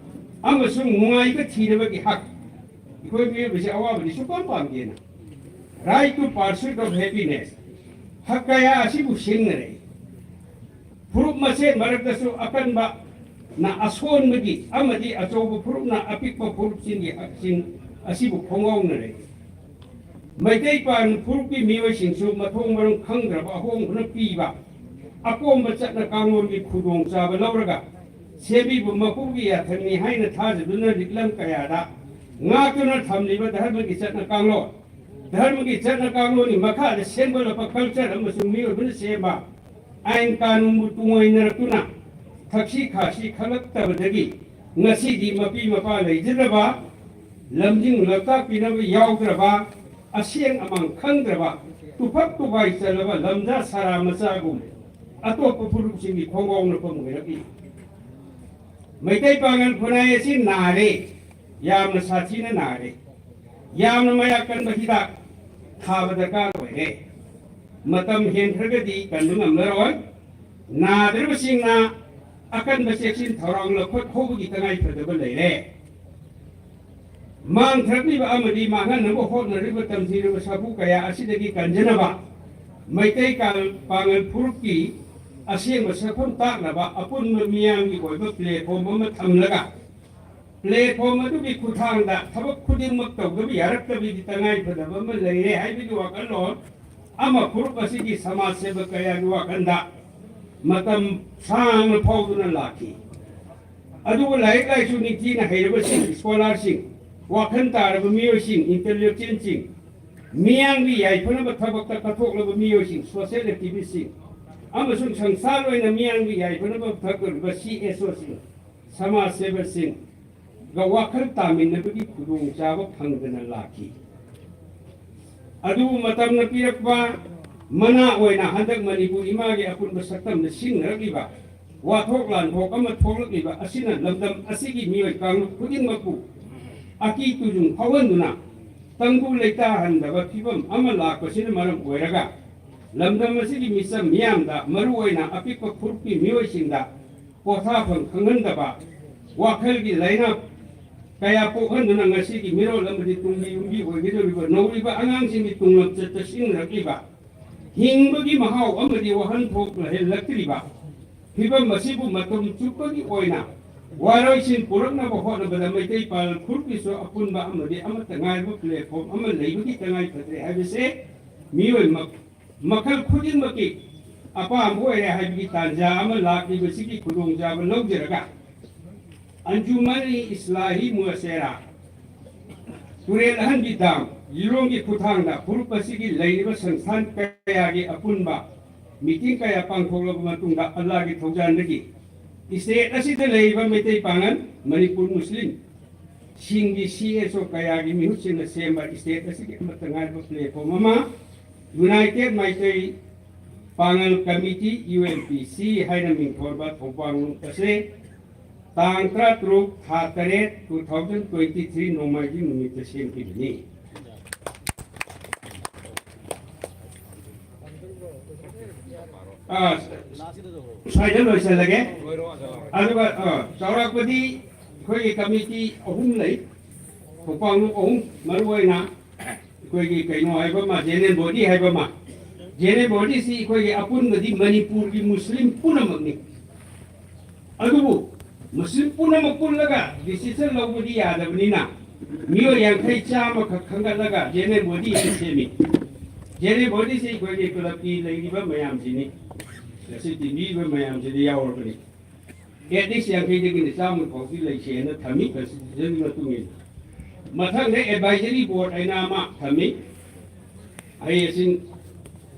ꯑꯃꯁꯨꯡ ꯅꯨꯡꯉꯥꯏꯕ ꯊꯤꯅꯕꯒꯤ ꯍꯛ, ꯑꯩꯈꯣꯏ ꯃꯤꯑꯣꯏꯕꯁꯤ ꯑꯋꯥꯕꯗꯤ ꯁꯨꯡꯄꯥꯝ ꯄꯥꯝꯗꯦꯅ, right to pursuit of happiness, ꯍꯛ ꯀꯌꯥ ꯑꯁꯤꯕꯨ ꯁꯤꯡꯅꯔꯛꯏ꯫ ꯐꯨꯔꯨꯞ ꯃꯁꯦꯟ ꯃꯔꯛꯇꯁꯨ ꯑꯀꯟꯕꯅ ꯑꯁꯣꯟꯕꯒꯤ ꯑꯃꯗꯤ ꯑꯆꯧꯕ ꯐꯨꯔꯨꯞꯅ ꯑꯄꯤꯛꯄ ꯐꯨꯔꯨꯞꯁꯤꯡꯒꯤ ꯍꯛꯁꯤꯡ ꯑꯁꯤꯕꯨ ꯈꯣꯡꯒꯥꯎꯅꯔꯛꯏ꯫ ꯃꯩꯇꯩ ꯄꯥꯟ ꯐꯨꯔꯨꯞꯀꯤ ꯃꯤꯑꯣꯏꯁꯤꯡꯁꯨ ꯃꯊꯣꯡ ꯃꯔꯝ ꯈꯪꯗ꯭ꯔꯕ ꯑꯍꯣꯡꯕꯅ ꯄꯤꯕ ꯑꯀꯣꯝꯕ ꯆꯠꯅ ꯀꯥꯡꯂꯣꯟꯒꯤ ꯈꯨꯗꯣꯡꯆꯥꯕ ꯂꯧꯔꯒ ꯁꯦꯝꯕꯤꯕ ꯃꯄꯨꯒꯤ ꯌꯥꯊꯪꯅꯤ ꯍꯥꯏꯅ ꯊꯥꯖꯗꯨꯅ ꯂꯤꯛꯂꯝ ꯀꯌꯥꯗ ꯉꯥꯛꯇꯨꯅ ꯊꯝꯂꯤꯕ ꯙꯔꯃꯒꯤ ꯆꯠꯅ ꯀꯥꯡꯂꯣꯟ, ꯙꯔꯃꯒꯤ ꯆꯠꯅ ꯀꯥꯡꯂꯣꯟꯒꯤ ꯃꯈꯥꯗ ꯁꯦꯝꯒꯠꯂꯛꯄ culture ꯑꯃꯁꯨꯡ ꯃꯤꯑꯣꯏꯕꯅ ꯁꯦꯝꯕ ꯑꯥꯏꯟ ꯀꯥꯅꯨꯟꯕꯨ ꯇꯨꯡꯑꯣꯏꯅꯔꯛꯇꯨꯅ ꯊꯛꯁꯤ ꯈꯥꯁꯤ ꯈꯪꯂꯛꯇꯕꯗꯒꯤ ꯉꯁꯤꯗꯤ ꯃꯄꯤ ꯃꯄꯥ ꯂꯩꯖꯗ꯭ꯔꯕ, ꯂꯝꯖꯤꯡ ꯂꯝꯇꯥꯛꯄꯤꯅꯕ ꯌꯥꯎꯗ꯭ꯔꯕ, ꯑꯁꯦꯡ ꯑꯃꯥꯡ ꯈꯪꯗ꯭ꯔꯕ, ꯇꯨꯐꯛ ꯇꯨꯐꯥꯏ ꯆꯜꯂꯕ ꯂꯝꯖꯥ ꯁꯥꯔꯥ ꯃꯆꯥꯒꯨꯝ ꯑꯇꯣꯞꯄ ꯐꯨꯔꯨꯞꯁꯤꯡꯒꯤ ꯈꯣꯡꯒꯥꯎꯅꯐꯝ ꯑꯣꯏꯔꯛꯂꯤ꯫ ꯃꯩꯇꯩ ꯄꯥꯉꯜ ꯈꯨꯟꯅꯥꯏ ꯑꯁꯤ ꯅꯥꯔꯦ, ꯌꯥꯝꯅ ꯁꯥꯊꯤꯅ ꯅꯥꯔꯦ꯫ ꯌꯥꯝꯅ ꯃꯌꯥꯛ ꯀꯟꯕ ꯍꯤꯗꯥꯛ ꯊꯥꯕ ꯗꯔꯀꯥꯔ ꯑꯣꯏꯔꯦ꯫ ꯃꯇꯝ ꯍꯦꯟꯈ꯭ꯔꯒꯗꯤ ꯀꯟꯕ ꯉꯝꯂꯔꯣꯏ꯫ ꯅꯥꯗ꯭ꯔꯤꯕꯁꯤꯡꯅ ꯑꯀꯟꯕ ꯆꯦꯛꯁꯤꯟ ꯊꯧꯔꯥꯡ ꯂꯧꯈꯠ ꯍꯧꯕꯒꯤ ꯇꯉꯥꯏ ꯐꯗꯕ ꯂꯩꯔꯦ꯫ ꯃꯥꯡꯊꯔꯛꯂꯤꯕ ꯑꯃꯗꯤ ꯃꯥꯡꯍꯟꯅꯕ ꯍꯣꯠꯅꯔꯤꯕ ꯇꯝꯊꯤꯔꯕ ꯁꯥꯐꯨ ꯀꯌꯥ ꯑꯁꯤꯗꯒꯤ ꯀꯟꯖꯅꯕ ꯃꯩꯇꯩ ꯀꯥ-, ꯄꯥꯉꯜ ꯐꯨꯔꯨꯞꯀꯤ ꯑꯁꯦꯡꯕ ꯁꯛꯐꯝ ꯇꯥꯛꯅꯕ ꯑꯄꯨꯟꯕ ꯃꯤꯌꯥꯝꯒꯤ ꯑꯣꯏꯕ platform ꯑꯃ ꯊꯝꯂꯒ, platform ꯑꯗꯨꯒꯤ ꯈꯨꯠꯊꯥꯡꯗ ꯊꯕꯛ ꯈꯨꯗꯤꯡꯃꯛ ꯇꯧꯗꯕ ꯌꯥꯔꯛꯇꯕꯒꯤ ꯇꯉꯥꯏ ꯐꯗꯕ ꯑꯃ ꯂꯩꯔꯦ ꯍꯥꯏꯕꯒꯤ ꯋꯥꯈꯜꯂꯣꯟ ꯑꯃ ꯐꯨꯔꯨꯞ ꯑꯁꯤꯒꯤ ꯁꯃꯥꯖ ꯁꯦꯕ ꯀꯌꯥꯒꯤ ꯋꯥꯈꯜꯗ ꯃꯇꯝ ꯁꯥꯡꯅ ꯐꯥꯎꯗꯨꯅ ꯂꯥꯛꯈꯤ꯫ ꯑꯗꯨꯕꯨ ꯂꯥꯏꯔꯤꯛ ꯂꯥꯏꯁꯨ ꯅꯤꯡꯊꯤꯅ ꯍꯩꯔꯕꯁꯤꯡ, scholarꯁꯤꯡ, ꯋꯥꯈꯜ ꯇꯥꯔꯕ ꯃꯤꯑꯣꯏꯁꯤꯡ, intellectualꯁꯤꯡ, ꯃꯤꯌꯥꯝꯒꯤ ꯌꯥꯏꯐꯅꯕ ꯊꯕꯛꯇ ꯀꯠꯊꯣꯛꯂꯕ ꯃꯤꯑꯣꯏꯁꯤꯡ, social activistꯁꯤꯡ, ꯑꯃꯁꯨꯡ ꯁꯪꯁꯥꯔ ꯑꯣꯏꯅ ꯃꯤꯌꯥꯝꯒꯤ ꯌꯥꯏꯐꯅꯕ ꯊꯕꯛ ꯇꯧꯔꯤꯕ CSOꯁꯤꯡ, ꯁꯃꯥꯖ ꯁꯦꯕꯥꯁꯤꯡꯒ ꯋꯥꯈꯜ ꯇꯥꯃꯤꯟꯅꯕꯒꯤ ꯈꯨꯗꯣꯡꯆꯥꯕ ꯐꯪꯗꯅ ꯂꯥꯛꯈꯤ꯫ ꯑꯗꯨꯕꯨ ꯃꯇꯝꯅ ꯄꯤꯔꯛꯄ ꯃꯅꯥ ꯑꯣꯏꯅ ꯍꯟꯗꯛ ꯃꯅꯤꯄꯨꯔ ꯏꯃꯥꯒꯤ ꯑꯄꯨꯟꯕ ꯁꯛꯇꯝꯗ ꯁꯤꯡꯅꯔꯛꯂꯤꯕ ꯋꯥꯊꯣꯛ ꯂꯥꯟꯊꯣꯛ ꯑꯃ ꯊꯣꯛꯂꯛꯂꯤꯕ ꯑꯁꯤꯅ ꯂꯝꯗꯝ ꯑꯁꯤꯒꯤ ꯃꯤꯑꯣꯏ ꯀꯥꯡꯂꯨꯞ ꯈꯨꯗꯤꯡꯃꯛꯄꯨ ꯑꯀꯤ ꯇꯨꯖꯨꯡ ꯐꯥꯎꯍꯟꯗꯨꯅ ꯇꯪꯗꯨ ꯂꯩꯇꯥꯍꯟꯗꯕ ꯐꯤꯕꯝ ꯑꯃ ꯂꯥꯛꯄꯁꯤꯅ ꯃꯔꯝ ꯑꯣꯏꯔꯒ ꯂꯝꯗꯝ ꯑꯁꯤꯒꯤ ꯃꯤꯆꯝ ꯃꯤꯌꯥꯝꯗ, ꯃꯔꯨꯑꯣꯏꯅ ꯑꯄꯤꯛꯄ ꯐꯨꯔꯨꯞꯀꯤ ꯃꯤꯑꯣꯏꯁꯤꯡꯗ ꯄꯣꯊꯥꯐꯝ ꯈꯪꯍꯟꯗꯕ, ꯋꯥꯈꯜꯒꯤ ꯂꯥꯏꯅꯥ ꯀꯌꯥ ꯄꯣꯛꯍꯟꯗꯨꯅ ꯉꯁꯤꯒꯤ ꯃꯤꯔꯣꯜ ꯑꯃꯗꯤ ꯇꯨꯡꯒꯤ ꯌꯨꯝꯕꯤ ꯑꯣꯏꯒꯗꯧꯔꯤꯕ ꯅꯧꯔꯤꯕ ꯑꯉꯥꯡꯁꯤꯡꯒꯤ ꯇꯨꯡꯂꯝꯆꯠꯇ ꯁꯤꯡꯅꯔꯛꯂꯤꯕ, ꯍꯤꯡꯕꯒꯤ ꯃꯍꯥꯎ ꯑꯃꯗꯤ ꯋꯥꯍꯟꯊꯣꯛ ꯂꯩꯍꯜꯂꯛꯇ꯭ꯔꯤꯕ ꯐꯤꯕꯝ ꯑꯁꯤꯕꯨ ꯃꯇꯝ ꯆꯨꯞꯄꯒꯤ ꯑꯣꯏꯅ ꯋꯥꯔꯣꯏꯁꯤꯟ ꯄꯨꯔꯛꯅꯕ ꯍꯣꯠꯅꯕꯗ ꯃꯩꯇꯩ ꯄꯥꯉꯜ ꯐꯨꯔꯨꯞꯀꯤꯁꯨ ꯑꯄꯨꯟꯕ ꯑꯃꯗꯤ ꯑꯃꯠꯇ ꯉꯥꯏꯔꯕ platform ꯑꯃ ꯂꯩꯕꯒꯤ ꯇꯉꯥꯏ ꯐꯗ꯭ꯔꯦ ꯍꯥꯏꯕꯁꯦ ꯃꯤꯑꯣꯏ ꯃ-, ꯃꯈꯜ ꯈꯨꯗꯤꯡꯃꯛꯀꯤ ꯑꯄꯥꯝꯕ ꯑꯣꯏꯔꯦ ꯍꯥꯏꯕꯒꯤ ꯇꯥꯟꯖꯥ ꯑꯃ ꯂꯥꯛꯂꯤꯕꯁꯤꯒꯤ ꯈꯨꯗꯣꯡꯆꯥꯕ ꯂꯧꯖꯔꯒ, ꯑꯟꯖꯨꯃꯟ-ꯏ-ꯏꯁꯂꯥꯍꯤ ꯃꯨꯑꯁꯦꯔꯥ, ꯇꯨꯔꯦꯜ ꯑꯍꯟꯒꯤ ꯗꯥꯝ, ꯂꯤꯂꯣꯡꯒꯤ ꯈꯨꯠꯊꯥꯡꯗ ꯐꯨꯔꯨꯞ ꯑꯁꯤꯒꯤ ꯂꯩꯔꯤꯕ ꯁꯪꯁꯊꯥꯟ ꯀꯌꯥꯒꯤ ꯑꯄꯨꯟꯕ meeting ꯀꯌꯥ ꯄꯥꯡꯊꯣꯛꯂꯕ ꯃꯇꯨꯡꯗ, ꯑꯜꯂꯥꯍꯒꯤ ꯊꯧꯖꯥꯜꯗꯒꯤ ꯁ꯭ꯇꯦꯠ ꯑꯁꯤꯗ ꯂꯩꯔꯤꯕ ꯃꯩꯇꯩ ꯄꯥꯉꯜ, ꯃꯅꯤꯄꯨꯔ ꯃꯨꯁꯂꯤꯝ ꯁꯤꯡꯒꯤ ꯁꯤ ꯑꯦꯁ ꯑꯣ ꯀꯌꯥꯒꯤ ꯃꯤꯍꯨꯠꯁꯤꯡꯅ ꯁꯦꯝꯕ ꯁ꯭ꯇꯦꯠ ꯑꯁꯤꯒꯤ ꯑꯃꯠꯇ ꯉꯥꯏꯔꯕ ꯄ꯭ꯂꯦꯠꯐꯣꯝ ꯑꯃ, ꯌꯨꯅꯥꯏꯇꯦꯗ ꯃꯩꯇꯩ ꯄꯥꯉꯜ ꯀꯃꯤꯇꯤ, ꯌꯨ ꯑꯦꯝ ꯄꯤ ꯁꯤ ꯍꯥꯏꯅ ꯃꯤꯡꯊꯣꯟꯕ ꯊꯧꯕꯥꯜ ꯅꯨꯡ ꯑꯁꯤ ꯇꯥꯡ ꯇꯔꯥꯇꯔꯨꯛ, ꯊꯥ ꯇꯔꯦꯠ, two thousand twenty three, ꯅꯣꯡꯃꯥꯏꯖꯤꯡ ꯅꯨꯃꯤꯠꯇ ꯁꯦꯝꯈꯤꯕꯅꯤ꯫ ꯑꯥ, ꯁ꯭ꯋꯥꯏꯗ ꯂꯣꯏꯁꯤꯜꯂꯒꯦ꯫ ꯑꯗꯨꯒ, ꯑꯥ, ꯆꯥꯎꯔꯥꯛꯄꯗꯤ ꯑꯩꯈꯣꯏꯒꯤ ꯀꯃꯤꯇꯤ ꯑꯍꯨꯝ ꯂꯩ, ꯊꯧꯄꯥꯡꯂꯨꯞ ꯑꯍꯨꯝ, ꯃꯔꯨ ꯑꯣꯏꯅ ꯑꯩꯈꯣꯏꯒꯤ ꯀꯩꯅꯣ ꯍꯥꯏꯕ ꯑꯃ, ꯖꯦꯅꯔꯦꯜ ꯕꯣꯗꯤ ꯍꯥꯏꯕ ꯑꯃ꯫ ꯖꯦꯅꯔꯦꯜ ꯕꯣꯗꯤꯁꯤ ꯑꯩꯈꯣꯏꯒꯤ ꯑꯄꯨꯟꯕꯗꯤ ꯃꯅꯤꯄꯨꯔꯒꯤ ꯃꯨꯁꯂꯤꯝ ꯄꯨꯝꯅꯃꯛꯅꯤ꯫ ꯑꯗꯨꯕꯨ ꯃꯨꯁꯂꯤꯝ ꯄꯨꯝꯅꯃꯛ ꯄꯨꯜꯂꯒ ꯗꯤꯁꯤꯖꯟ ꯂꯧꯕꯗꯤ ꯌꯥꯗꯕꯅꯤꯅ, ꯃꯤꯑꯣꯏ ꯌꯥꯡꯈꯩ ꯆꯥꯝꯃꯈꯛ ꯈꯟꯒꯠꯂꯒ ꯖꯦꯅꯔꯦꯜ ꯕꯣꯗꯤ ꯑꯃ ꯁꯦꯝꯃꯤ꯫ ꯖꯦꯅꯔꯦꯜ ꯕꯣꯗꯤꯁꯤ ꯑꯩꯈꯣꯏꯒꯤ ꯀ꯭ꯂꯕꯀꯤ ꯂꯩꯔꯤꯕ ꯃꯌꯥꯝꯁꯤꯅꯤ, ꯉꯁꯤ ꯇꯤꯟꯕꯤꯔꯤꯕ ꯃꯌꯥꯝꯁꯤꯗꯤ ꯌꯥꯎꯔꯕꯅꯤ꯫ ꯑꯦꯠꯂꯤꯁ ꯌꯥꯡꯈꯩꯗꯒꯤꯅ ꯆꯥꯝꯃ ꯐꯥꯎꯗꯤ ꯂꯩꯁꯦꯅ ꯊꯝꯃꯤ, ꯀꯟꯁꯇꯤꯇ꯭ꯌꯨꯁꯟꯒꯤ ꯃꯇꯨꯡ ꯏꯟꯅ꯫ ꯃꯊꯪꯗ ꯑꯦꯗꯚꯥꯏꯖꯔꯤ ꯕꯣꯔꯗ ꯍꯥꯏꯅ ꯑꯃ ꯊꯝꯃꯤ, ꯑꯍꯩ ꯑꯁꯤꯡ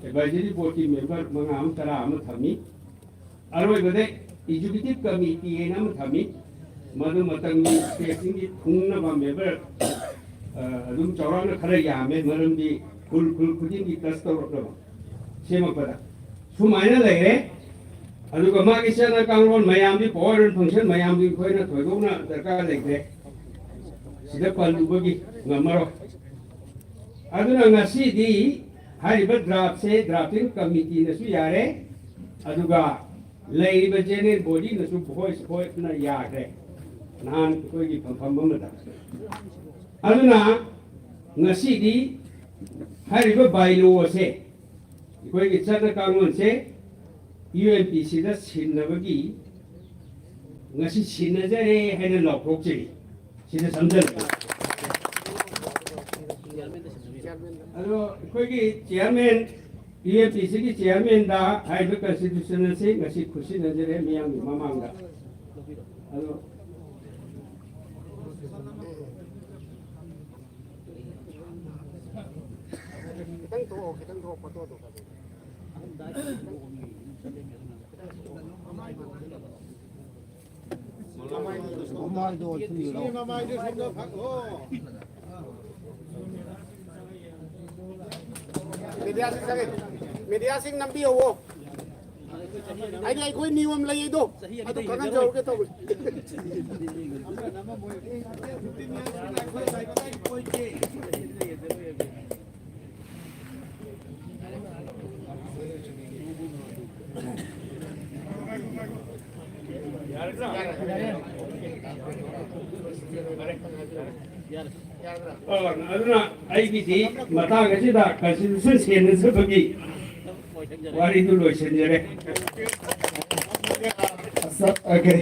ꯑꯦꯗꯚꯥꯏꯖꯔꯤ ꯕꯣꯔꯗꯀꯤ ꯃꯦꯝꯕꯔ ꯃꯉꯥ ꯑꯃ, ꯇꯔꯥ ꯑꯃ ꯊꯝꯃꯤ꯫ ꯑꯔꯣꯏꯕꯗ ꯑꯦꯛꯖꯤꯀ꯭ꯌꯨꯇꯤꯚ ꯀꯃꯤꯇꯤ ꯍꯥꯏꯅ ꯑꯃ ꯊꯝꯃꯤ꯫ ꯃꯗꯨ ꯃꯇꯝꯒꯤ ꯁ꯭ꯇꯦꯠꯁꯤꯡꯒꯤ ꯊꯨꯡꯅꯕ ꯃꯦꯝꯕꯔ, ꯑ, ꯑꯗꯨꯝ ꯆꯥꯎꯔꯥꯛꯅ ꯈꯔ ꯌꯥꯝꯃꯦ, ꯃꯔꯝꯗꯤ ꯈꯨꯜ, ꯈꯨꯜ ꯈꯨꯗꯤꯡꯒꯤ ꯇꯆ ꯇꯧꯔꯛꯅꯕ ꯁꯦꯝꯃꯛꯄꯗ꯫ ꯁꯨꯃꯥꯏꯅ ꯂꯩꯔꯦ꯫ ꯑꯗꯨꯒ ꯃꯥꯒꯤ ꯆꯠꯅ ꯀꯥꯡꯂꯣꯟ ꯃꯌꯥꯝꯗꯤ, ꯄꯥꯋꯔ ꯑꯦꯟ ꯐꯪꯁꯟ ꯃꯌꯥꯝꯗꯤ ꯑꯩꯈꯣꯏꯅ ꯊꯣꯏꯗꯣꯛꯅ ꯗꯔꯀꯥꯔ ꯂꯩꯇ꯭ꯔꯦ, ꯁꯤꯗ ꯄꯜꯂꯨꯕꯒꯤ ꯉꯝꯃꯔꯣꯏ꯫ ꯑꯗꯨꯅ ꯉꯁꯤꯗꯤ ꯍꯥꯏꯔꯤꯕ ꯗ꯭ꯔꯥꯐꯁꯦ ꯗ꯭ꯔꯥꯐꯇꯤꯡ ꯀꯃꯤꯇꯤꯅꯁꯨ ꯌꯥꯔꯦ, ꯑꯗꯨꯒ ꯂꯩꯔꯤꯕ ꯖꯦꯅꯔꯦꯜ ꯕꯣꯗꯤꯅꯁꯨ ꯚꯣꯏꯁ ꯚꯣꯠꯅ ꯌꯥꯈ꯭ꯔꯦ ꯅꯍꯥꯟ ꯑꯩꯈꯣꯏꯒꯤ ꯐꯝꯐꯝ ꯑꯃꯗ꯫ ꯑꯗꯨꯅ ꯉꯁꯤꯗꯤ ꯍꯥꯏꯔꯤꯕ ꯕꯥꯏꯂꯣ ꯑꯁꯦ, ꯑꯩꯈꯣꯏꯒꯤ ꯆꯠꯅ ꯀꯥꯡꯂꯣꯟꯁꯦ ꯌꯨ ꯑꯦꯟ ꯄꯤ ꯁꯤꯗ ꯁꯤꯟꯅꯕꯒꯤ ꯉꯁꯤ ꯁꯤꯟꯅꯖꯔꯦ ꯍꯥꯏꯅ ꯂꯥꯎꯊꯣꯛꯆꯔꯤ꯫ ꯁꯤꯗ ꯁꯝꯖꯜꯂꯒꯦ꯫ ꯑꯗꯣ ꯑꯩꯈꯣꯏꯒꯤ ꯆꯤꯌꯥꯔꯃꯦꯟ, ꯌꯨ ꯑꯦꯟ ꯄꯤ ꯁꯤꯒꯤ ꯆꯤꯌꯥꯔꯃꯦꯟꯗ ꯍꯥꯏꯔꯤꯕ ꯀꯟꯁꯇꯤꯇ꯭ꯌꯨꯁꯟ ꯑꯁꯤ ꯉꯁꯤ ꯈꯨꯠꯁꯤꯟꯅꯖꯔꯦ ꯃꯤꯌꯥꯝꯒꯤ ꯃꯃꯥꯡꯗ꯫ ꯑꯗꯣ ꯈꯤꯇꯪ ꯊꯣꯛꯑꯣ, ꯈꯤꯇꯪ ꯊꯣꯛꯑꯣ, ꯐꯣꯇꯣꯗꯣ꯫ ꯈꯤꯇꯪ ꯊꯣꯛꯑꯣ꯫ ꯃꯦꯗꯤꯌꯥꯁꯤꯡ ꯆꯪꯉꯦ꯫ ꯃꯦꯗꯤꯌꯥꯁꯤꯡ ꯅꯝꯕꯤꯍꯧꯋꯣ꯫ ꯍꯥꯏꯗꯤ ꯑꯩꯈꯣꯏ ꯅꯤꯌꯣꯝ ꯂꯩ ꯑꯗꯣ, ꯑꯗꯨ ꯈꯪꯍꯟꯖꯍꯧꯒꯦ ꯇꯧꯕꯅꯤ꯫ ꯑꯣ, ꯑꯗꯨꯅ ꯑꯩꯒꯤꯗꯤ ꯃꯇꯥꯡ ꯑꯁꯤꯗ ꯀꯟꯁꯇꯤꯇ꯭ꯌꯨꯁꯟ ꯁꯦꯝꯅꯖꯕꯒꯤ ꯋꯥꯔꯤꯗꯨ ꯂꯣꯏꯁꯤꯟꯖꯔꯦ꯫ ꯑꯁ, ꯑꯣꯀꯦ꯫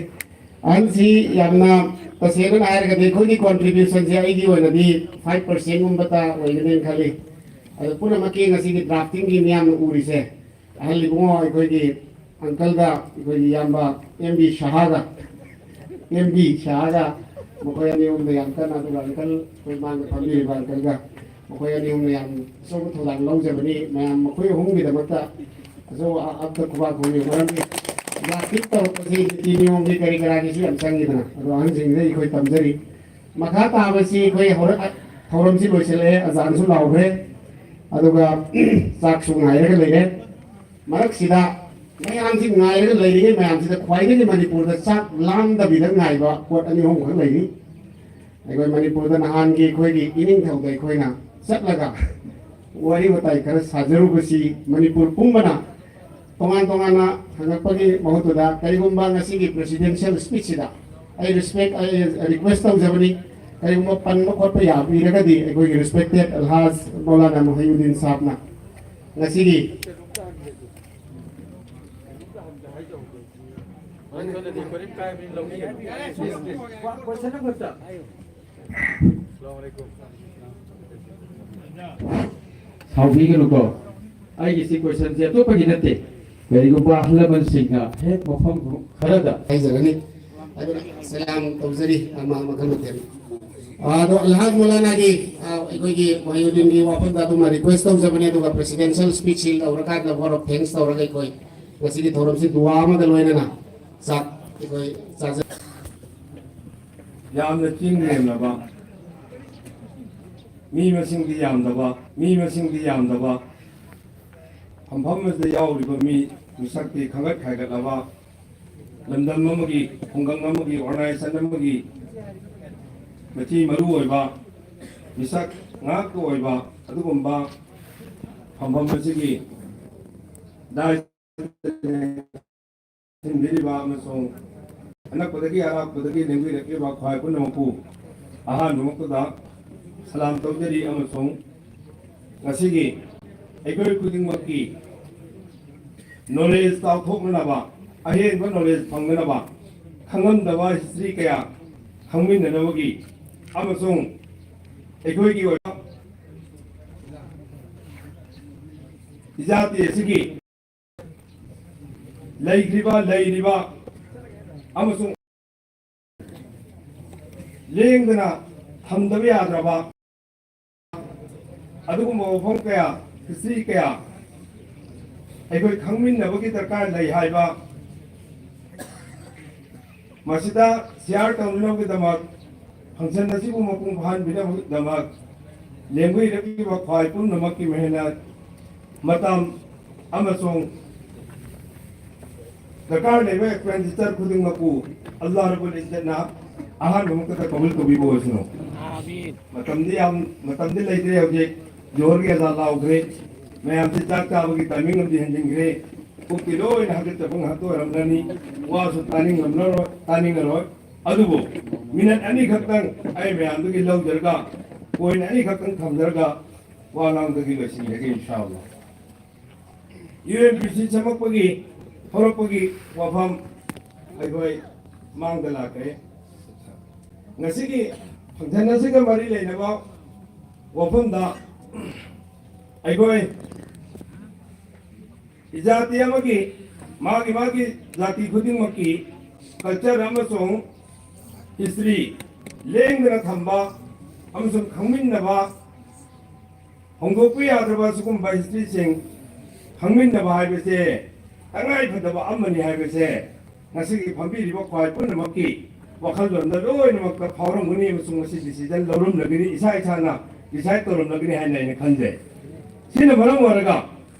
ꯑꯍꯟꯁꯤ ꯌꯥꯝꯅ ꯇꯁꯦꯡꯅ ꯍꯥꯏꯔꯒꯗꯤ ꯑꯩꯈꯣꯏꯒꯤ ꯀꯣꯟꯇ꯭ꯔꯤꯕ꯭ꯌꯨꯁꯟꯁꯦ ꯑꯩꯒꯤ ꯑꯣꯏꯅꯗꯤ ꯐꯥꯏꯚ ꯄꯥꯔꯁꯦꯟꯒꯨꯝꯕꯇ ꯑꯣꯏꯒꯅꯦꯅ ꯈꯜꯂꯤ꯫ ꯑꯗꯣ ꯄꯨꯝꯅꯃꯛꯀꯤ ꯉꯁꯤꯒꯤ ꯗ꯭ꯔꯥꯐꯇꯤꯡꯒꯤ ꯃꯤꯌꯥꯝꯅ ꯎꯔꯤꯁꯦ, ꯑꯍꯜ ꯏꯕꯨꯡꯉꯣ ꯑꯩꯈꯣꯏꯒꯤ ꯑꯪꯀꯜꯒ ꯑꯩꯈꯣꯏꯒꯤ ꯏꯌꯥꯝꯕ ꯑꯦꯝ ꯕꯤ ꯁꯍꯥꯒ, ꯑꯦꯝ ꯕꯤ ꯁꯍꯥꯒ ꯃꯈꯣꯏ ꯑꯅꯤ ꯑꯍꯨꯝꯗ ꯌꯥꯝ ꯀꯟꯅ, ꯑꯗꯨꯒ ꯑꯪꯀꯜ ꯑꯩꯈꯣꯏ ꯃꯥꯡꯗ ꯐꯝꯕꯤꯔꯤꯕ ꯑꯪꯀꯜꯒ ꯃꯈꯣꯏ ꯑꯅꯤ ꯑꯍꯨꯝꯅ ꯌꯥꯝ ꯑꯆꯧꯕ ꯊꯧꯗꯥꯡ ꯂꯧꯖꯕꯅꯤ꯫ ꯃꯌꯥꯝ ꯃꯈꯣꯏ ꯑꯍꯨꯝꯒꯤꯗꯃꯛꯇ ꯑꯆꯧꯕ ꯑ-, ꯑꯝꯇ ꯈꯨꯕꯥꯛ ꯈꯨꯕꯤꯌꯨ꯫ ꯃꯔꯝꯗꯤ ꯗ꯭ꯔꯥꯐꯇꯤꯡ ꯇꯧꯔꯛꯄꯁꯤ ꯅꯤꯇꯤ ꯅꯤꯌꯣꯝꯒꯤ ꯀꯔꯤ ꯀꯔꯥꯒꯤꯁꯨ ꯌꯥꯝ ꯆꯪꯉꯤꯗꯅ꯫ ꯑꯗꯣ ꯑꯍꯟꯁꯤꯡꯁꯤꯗ ꯑꯩꯈꯣꯏ ꯇꯝꯖꯔꯤ꯫ ꯃꯈꯥ ꯇꯥꯕꯁꯤ ꯑꯩꯈꯣꯏ ꯍꯧꯔ-, ꯊꯧꯔꯝꯁꯤ ꯂꯣꯏꯁꯤꯜꯂꯛꯑꯦ, ꯑꯖꯥꯟꯁꯨ ꯂꯥꯎꯈ꯭ꯔꯦ, ꯑꯗꯨꯒ ꯆꯥꯛꯁꯨ ꯉꯥꯏꯔꯒ ꯂꯩꯔꯦ꯫ ꯃꯔꯛꯁꯤꯗ ꯃꯌꯥꯝꯁꯤ ꯉꯥꯏꯔꯒ ꯂꯩꯔꯤꯉꯩ ꯃꯌꯥꯝꯁꯤꯗ ꯈ꯭ꯋꯥꯏꯗꯒꯤ ꯃꯅꯤꯄꯨꯔꯗ ꯆꯥꯛ ꯂꯥꯝꯗꯕꯤꯗ ꯉꯥꯏꯕ ꯄꯣꯠ ꯑꯅꯤ ꯑꯍꯨꯝꯈꯛ ꯂꯩꯔꯤ꯫ ꯑꯩꯈꯣꯏ ꯃꯅꯤꯄꯨꯔꯗ ꯅꯍꯥꯟꯒꯤ ꯑꯩꯈꯣꯏꯒꯤ ꯏꯅꯤꯡꯊꯧꯗ ꯑꯩꯈꯣꯏꯅ ꯆꯠꯂꯒ ꯋꯥꯔꯤ ꯋꯥꯇꯥꯏ ꯈꯔ ꯁꯥꯖꯔꯨꯕꯁꯤ ꯃꯅꯤꯄꯨꯔ ꯄꯨꯝꯕꯅ ꯇꯣꯉꯥꯟ ꯇꯣꯉꯥꯟꯅ ꯍꯪꯉꯛꯄꯒꯤ ꯃꯍꯨꯠꯇꯨꯗ, ꯀꯔꯤꯒꯨꯝꯕ ꯉꯁꯤꯒꯤ ꯄ꯭ꯔꯦꯁꯤꯗꯦꯟꯁꯤꯌꯦꯜ ꯁ꯭ꯄꯤꯆꯁꯤꯗ ꯑꯩ ꯔꯦꯁꯄꯦꯛ, ꯑꯩ ꯔꯤꯀ꯭ꯋꯦꯁ ꯇꯧꯖꯕꯅꯤ, ꯀꯔꯤꯒꯨꯝꯕ ꯄꯟꯕ ꯈꯣꯠꯄ ꯌꯥꯕꯤꯔꯒꯗꯤ ꯑꯩꯈꯣꯏꯒꯤ ꯔꯦꯁꯄꯦꯛꯇꯦꯠ ꯑꯜꯍꯥꯖ ꯃꯧꯂꯥꯅꯥ ꯃꯨꯍꯤꯌꯨꯗꯤꯟ ꯁꯥꯍꯕꯅ ꯉꯁꯤꯒꯤ ꯁꯥꯎꯕꯤꯒꯅꯨꯀꯣ, ꯑꯩꯒꯤꯁꯤ ꯀꯣꯏꯁꯟꯁꯦ ꯑꯇꯣꯞꯄꯒꯤ ꯅꯠꯇꯦ꯫ ꯀꯔꯤꯒꯨꯝꯕ ꯑꯍꯜ ꯂꯃꯟꯁꯤꯡꯅ ꯍꯦꯛ ꯃꯐꯝ ꯈꯔꯗ ꯍꯥꯏꯖꯔꯅꯤ꯫ ꯑꯗꯨꯅ ꯁꯂꯥꯝ ꯇꯧꯖꯔꯤ, ꯑꯃ ꯃꯈꯜ ꯃꯊꯦꯜ꯫ ꯑꯗꯣ ꯑꯜꯍꯥꯖ ꯃꯧꯂꯥꯅꯥꯒꯤ, ꯑ, ꯑꯩꯈꯣꯏꯒꯤ ꯃꯍꯤꯎꯗꯤꯟꯒꯤ ꯋꯥꯐꯝꯗ ꯑꯗꯨꯃ ꯔꯤꯀ꯭ꯋꯦꯁ ꯇꯧꯖꯕꯅꯦ, ꯑꯗꯨꯒ ꯄ꯭ꯔꯦꯁꯤꯗꯦꯟꯁꯤꯌꯦꯜ ꯁ꯭ꯄꯤꯆꯁꯤ ꯂꯧꯔꯀꯥꯟꯗ ꯋꯥꯔꯗ ꯑꯣꯐ ꯊꯦꯡꯛꯁ ꯇꯧꯔꯒ ꯑꯩꯈꯣꯏ ꯉꯁꯤꯒꯤ ꯊꯧꯔꯝꯁꯤ ꯗꯨꯋꯥ ꯑꯃꯒ ꯂꯣꯏꯅꯅ ꯆꯥꯛ ꯑꯩꯈꯣꯏ ꯆꯥꯖ ꯌꯥꯝꯅ ꯆꯤꯡ ꯂꯦꯝꯂꯕ, ꯃꯤ ꯃꯁꯤꯡꯗꯤ ꯌꯥꯝꯗꯕ, ꯃꯤ ꯃꯁꯤꯡꯗꯤ ꯌꯥꯝꯗꯕ, ꯐꯝꯐꯝ ꯑꯁꯤꯗ ꯌꯥꯎꯔꯤꯕ ꯃꯤ ꯃꯤꯁꯛꯇꯤ ꯈꯪꯒꯠ ꯈꯥꯏꯒꯠꯂꯕ, ꯂꯝꯗꯝ ꯑꯃꯒꯤ, ꯈꯨꯡꯒꯪ ꯑꯃꯒꯤ, organization ꯑꯃꯒꯤ ꯃꯆꯤ ꯃꯔꯨ ꯑꯣꯏꯕ, ꯃꯤꯁꯛ ꯉꯥꯛꯇ ꯑꯣꯏꯕ ꯑꯗꯨꯒꯨꯝꯕ ꯐꯝꯐꯝ ꯑꯁꯤꯒꯤ ꯗꯥꯏ ꯊꯤꯟꯕꯤꯔꯤꯕ ꯑꯃꯁꯨꯡ ꯑꯅꯛꯄꯗꯒꯤ ꯑꯔꯥꯞꯄꯗꯒꯤ ꯂꯦꯡꯕꯤꯔꯛꯂꯤꯕ ꯈ꯭ꯋꯥꯏ ꯄꯨꯝꯅꯃꯛꯄꯨ ꯑꯍꯥꯟꯕꯃꯛꯇꯗ ꯁꯂꯥꯝ ꯇꯧꯖꯔꯤ, ꯑꯃꯁꯨꯡ ꯉꯁꯤꯒꯤ ꯑꯩꯈꯣꯏ ꯈꯨꯗꯤꯡꯃꯛꯀꯤ knowledge ꯆꯥꯎꯊꯣꯛꯅꯅꯕ, ꯑꯍꯦꯟꯕ knowledge ꯐꯪꯅꯅꯕ, ꯈꯪꯉꯝꯗꯕ history ꯀꯌꯥ ꯈꯪꯃꯤꯟꯅꯅꯕꯒꯤ ꯑꯃꯁꯨꯡ ꯑꯩꯈꯣꯏꯒꯤ ꯑꯣꯏꯕ ꯏꯖꯥꯇꯤ ꯑꯁꯤꯒꯤ ꯂꯩꯈ꯭ꯔꯤꯕ, ꯂꯩꯔꯤꯕ ꯑꯃꯁꯨꯡ ꯂꯦꯡꯗꯅ ꯊꯝꯗꯕ ꯌꯥꯗ꯭ꯔꯕ ꯑꯗꯨꯒꯨꯝꯕ ꯋꯥꯐꯝ ꯀꯌꯥ, history ꯀꯌꯥ ꯑꯩꯈꯣꯏ ꯈꯪꯃꯤꯟꯅꯕꯒꯤ ꯗꯔꯀꯥꯔ ꯂꯩ ꯍꯥꯏꯕ ꯃꯁꯤꯗ share ꯇꯧꯅꯅꯕꯒꯤꯗꯃꯛ, function ꯑꯁꯤꯕꯨ ꯃꯄꯨꯡ ꯐꯥꯍꯟꯕꯤꯅꯕꯒꯤꯗꯃꯛ ꯂꯦꯡꯕꯤꯔꯛꯂꯤꯕ ꯈ꯭ꯋꯥꯏ ꯄꯨꯝꯅꯃꯛꯀꯤ ꯃꯍꯦꯅꯠ, ꯃꯇꯝ ꯑꯃꯁꯨꯡ ꯗꯔꯀꯥꯔ ꯂꯩꯕ expenditure ꯈꯨꯗꯤꯡꯃꯛꯄꯨ ꯑꯜꯂꯥꯍ ꯔꯕꯨꯜ ꯏꯖꯠꯅ ꯑꯍꯥꯟꯕ ꯃꯛꯇꯗ ꯀꯕꯨꯜ ꯇꯧꯕꯤꯕ ꯑꯣꯏꯁꯅꯨ꯫ ꯃꯇꯝꯗꯤ ꯌꯥꯝ, ꯃꯇꯝꯗꯤ ꯂꯩꯇ꯭ꯔꯦ ꯍꯧꯖꯤꯛ꯫ ꯖꯣꯍꯔꯒꯤ ꯑꯖꯥꯟ ꯂꯥꯎꯈ꯭ꯔꯦ꯫ ꯃꯌꯥꯝꯁꯤ ꯆꯥꯛ ꯆꯥꯕꯒꯤ timing ꯑꯃꯗꯤ ꯍꯦꯟꯖꯤꯟꯈ꯭ꯔꯦ꯫ ꯄꯨꯛꯇꯤ ꯂꯣꯏꯅ ꯍꯥꯒꯠꯆꯕ ꯉꯥꯛꯇ ꯑꯣꯏꯔꯝꯂꯅꯤ꯫ ꯋꯥꯁꯨ ꯇꯥꯅꯤꯡꯂꯝꯂꯔꯣꯏ, ꯇꯥꯅꯤꯡꯉꯔꯣꯏ꯫ ꯑꯗꯨꯕꯨ minute ꯑꯅꯤꯈꯛꯇꯪ ꯑꯩ ꯃꯌꯥꯝꯗꯒꯤ ꯂꯧꯖꯔꯒ, point ꯑꯅꯤꯈꯛꯇꯪ ꯊꯝꯖꯔꯒ ꯋꯥ ꯉꯥꯡꯕꯗꯒꯤ ꯂꯣꯏꯁꯤꯟꯖꯒꯦ, ꯏꯟꯁꯥ ꯑꯜꯂꯥ꯫ ꯌꯨ ꯑꯦꯟ ꯄꯤ ꯁꯤ ꯁꯦꯝꯃꯛꯄꯒꯤ ꯍꯧꯔꯛꯄꯒꯤ ꯋꯥꯐꯝ ꯑꯩꯈꯣꯏ ꯃꯥꯡꯗ ꯂꯥꯛꯈ꯭ꯔꯦ꯫ ꯉꯁꯤꯒꯤ function ꯑꯁꯤꯒ ꯃꯔꯤ ꯂꯩꯅꯕ ꯋꯥꯐꯝꯗ ꯑꯩꯈꯣꯏ ꯖꯥꯇꯤ ꯑꯃꯒꯤ ꯃꯥꯒꯤ ꯃꯥꯒꯤ ꯖꯥꯇꯤ ꯈꯨꯗꯤꯡꯃꯛꯀꯤ culture ꯑꯃꯁꯨꯡ history ꯂꯦꯡꯗꯅ ꯊꯝꯕ ꯑꯃꯁꯨꯡ ꯈꯪꯃꯤꯟꯅꯕ, ꯍꯣꯡꯗꯣꯛꯄ ꯌꯥꯗ꯭ꯔꯕ ꯁꯤꯒꯨꯝꯕ historyꯁꯤꯡ ꯈꯪꯃꯤꯟꯅꯕ ꯍꯥꯏꯕꯁꯦ ꯇꯉꯥꯏꯐꯗꯕ ꯑꯃꯅꯤ ꯍꯥꯏꯕꯁꯦ ꯉꯁꯤꯒꯤ ꯐꯝꯕꯤꯔꯤꯕ ꯈ꯭ꯋꯥꯏ ꯄꯨꯝꯅꯃꯛꯀꯤ ꯋꯥꯈꯜꯂꯣꯟꯗ ꯂꯣꯏꯅꯃꯛꯇ ꯐꯥꯎꯔꯝꯒꯅꯤ ꯑꯃꯁꯨꯡ ꯃꯁꯤ decision ꯂꯧꯔꯝꯂꯒꯅꯤ, ꯏꯁꯥ ꯏꯁꯥꯅ decide ꯇꯧꯔꯝꯂꯒꯅꯤ ꯍꯥꯏꯅ ꯑꯩꯅ ꯈꯟꯖꯩ꯫ ꯁꯤꯅ ꯃꯔꯝ ꯑꯣꯏꯔꯒ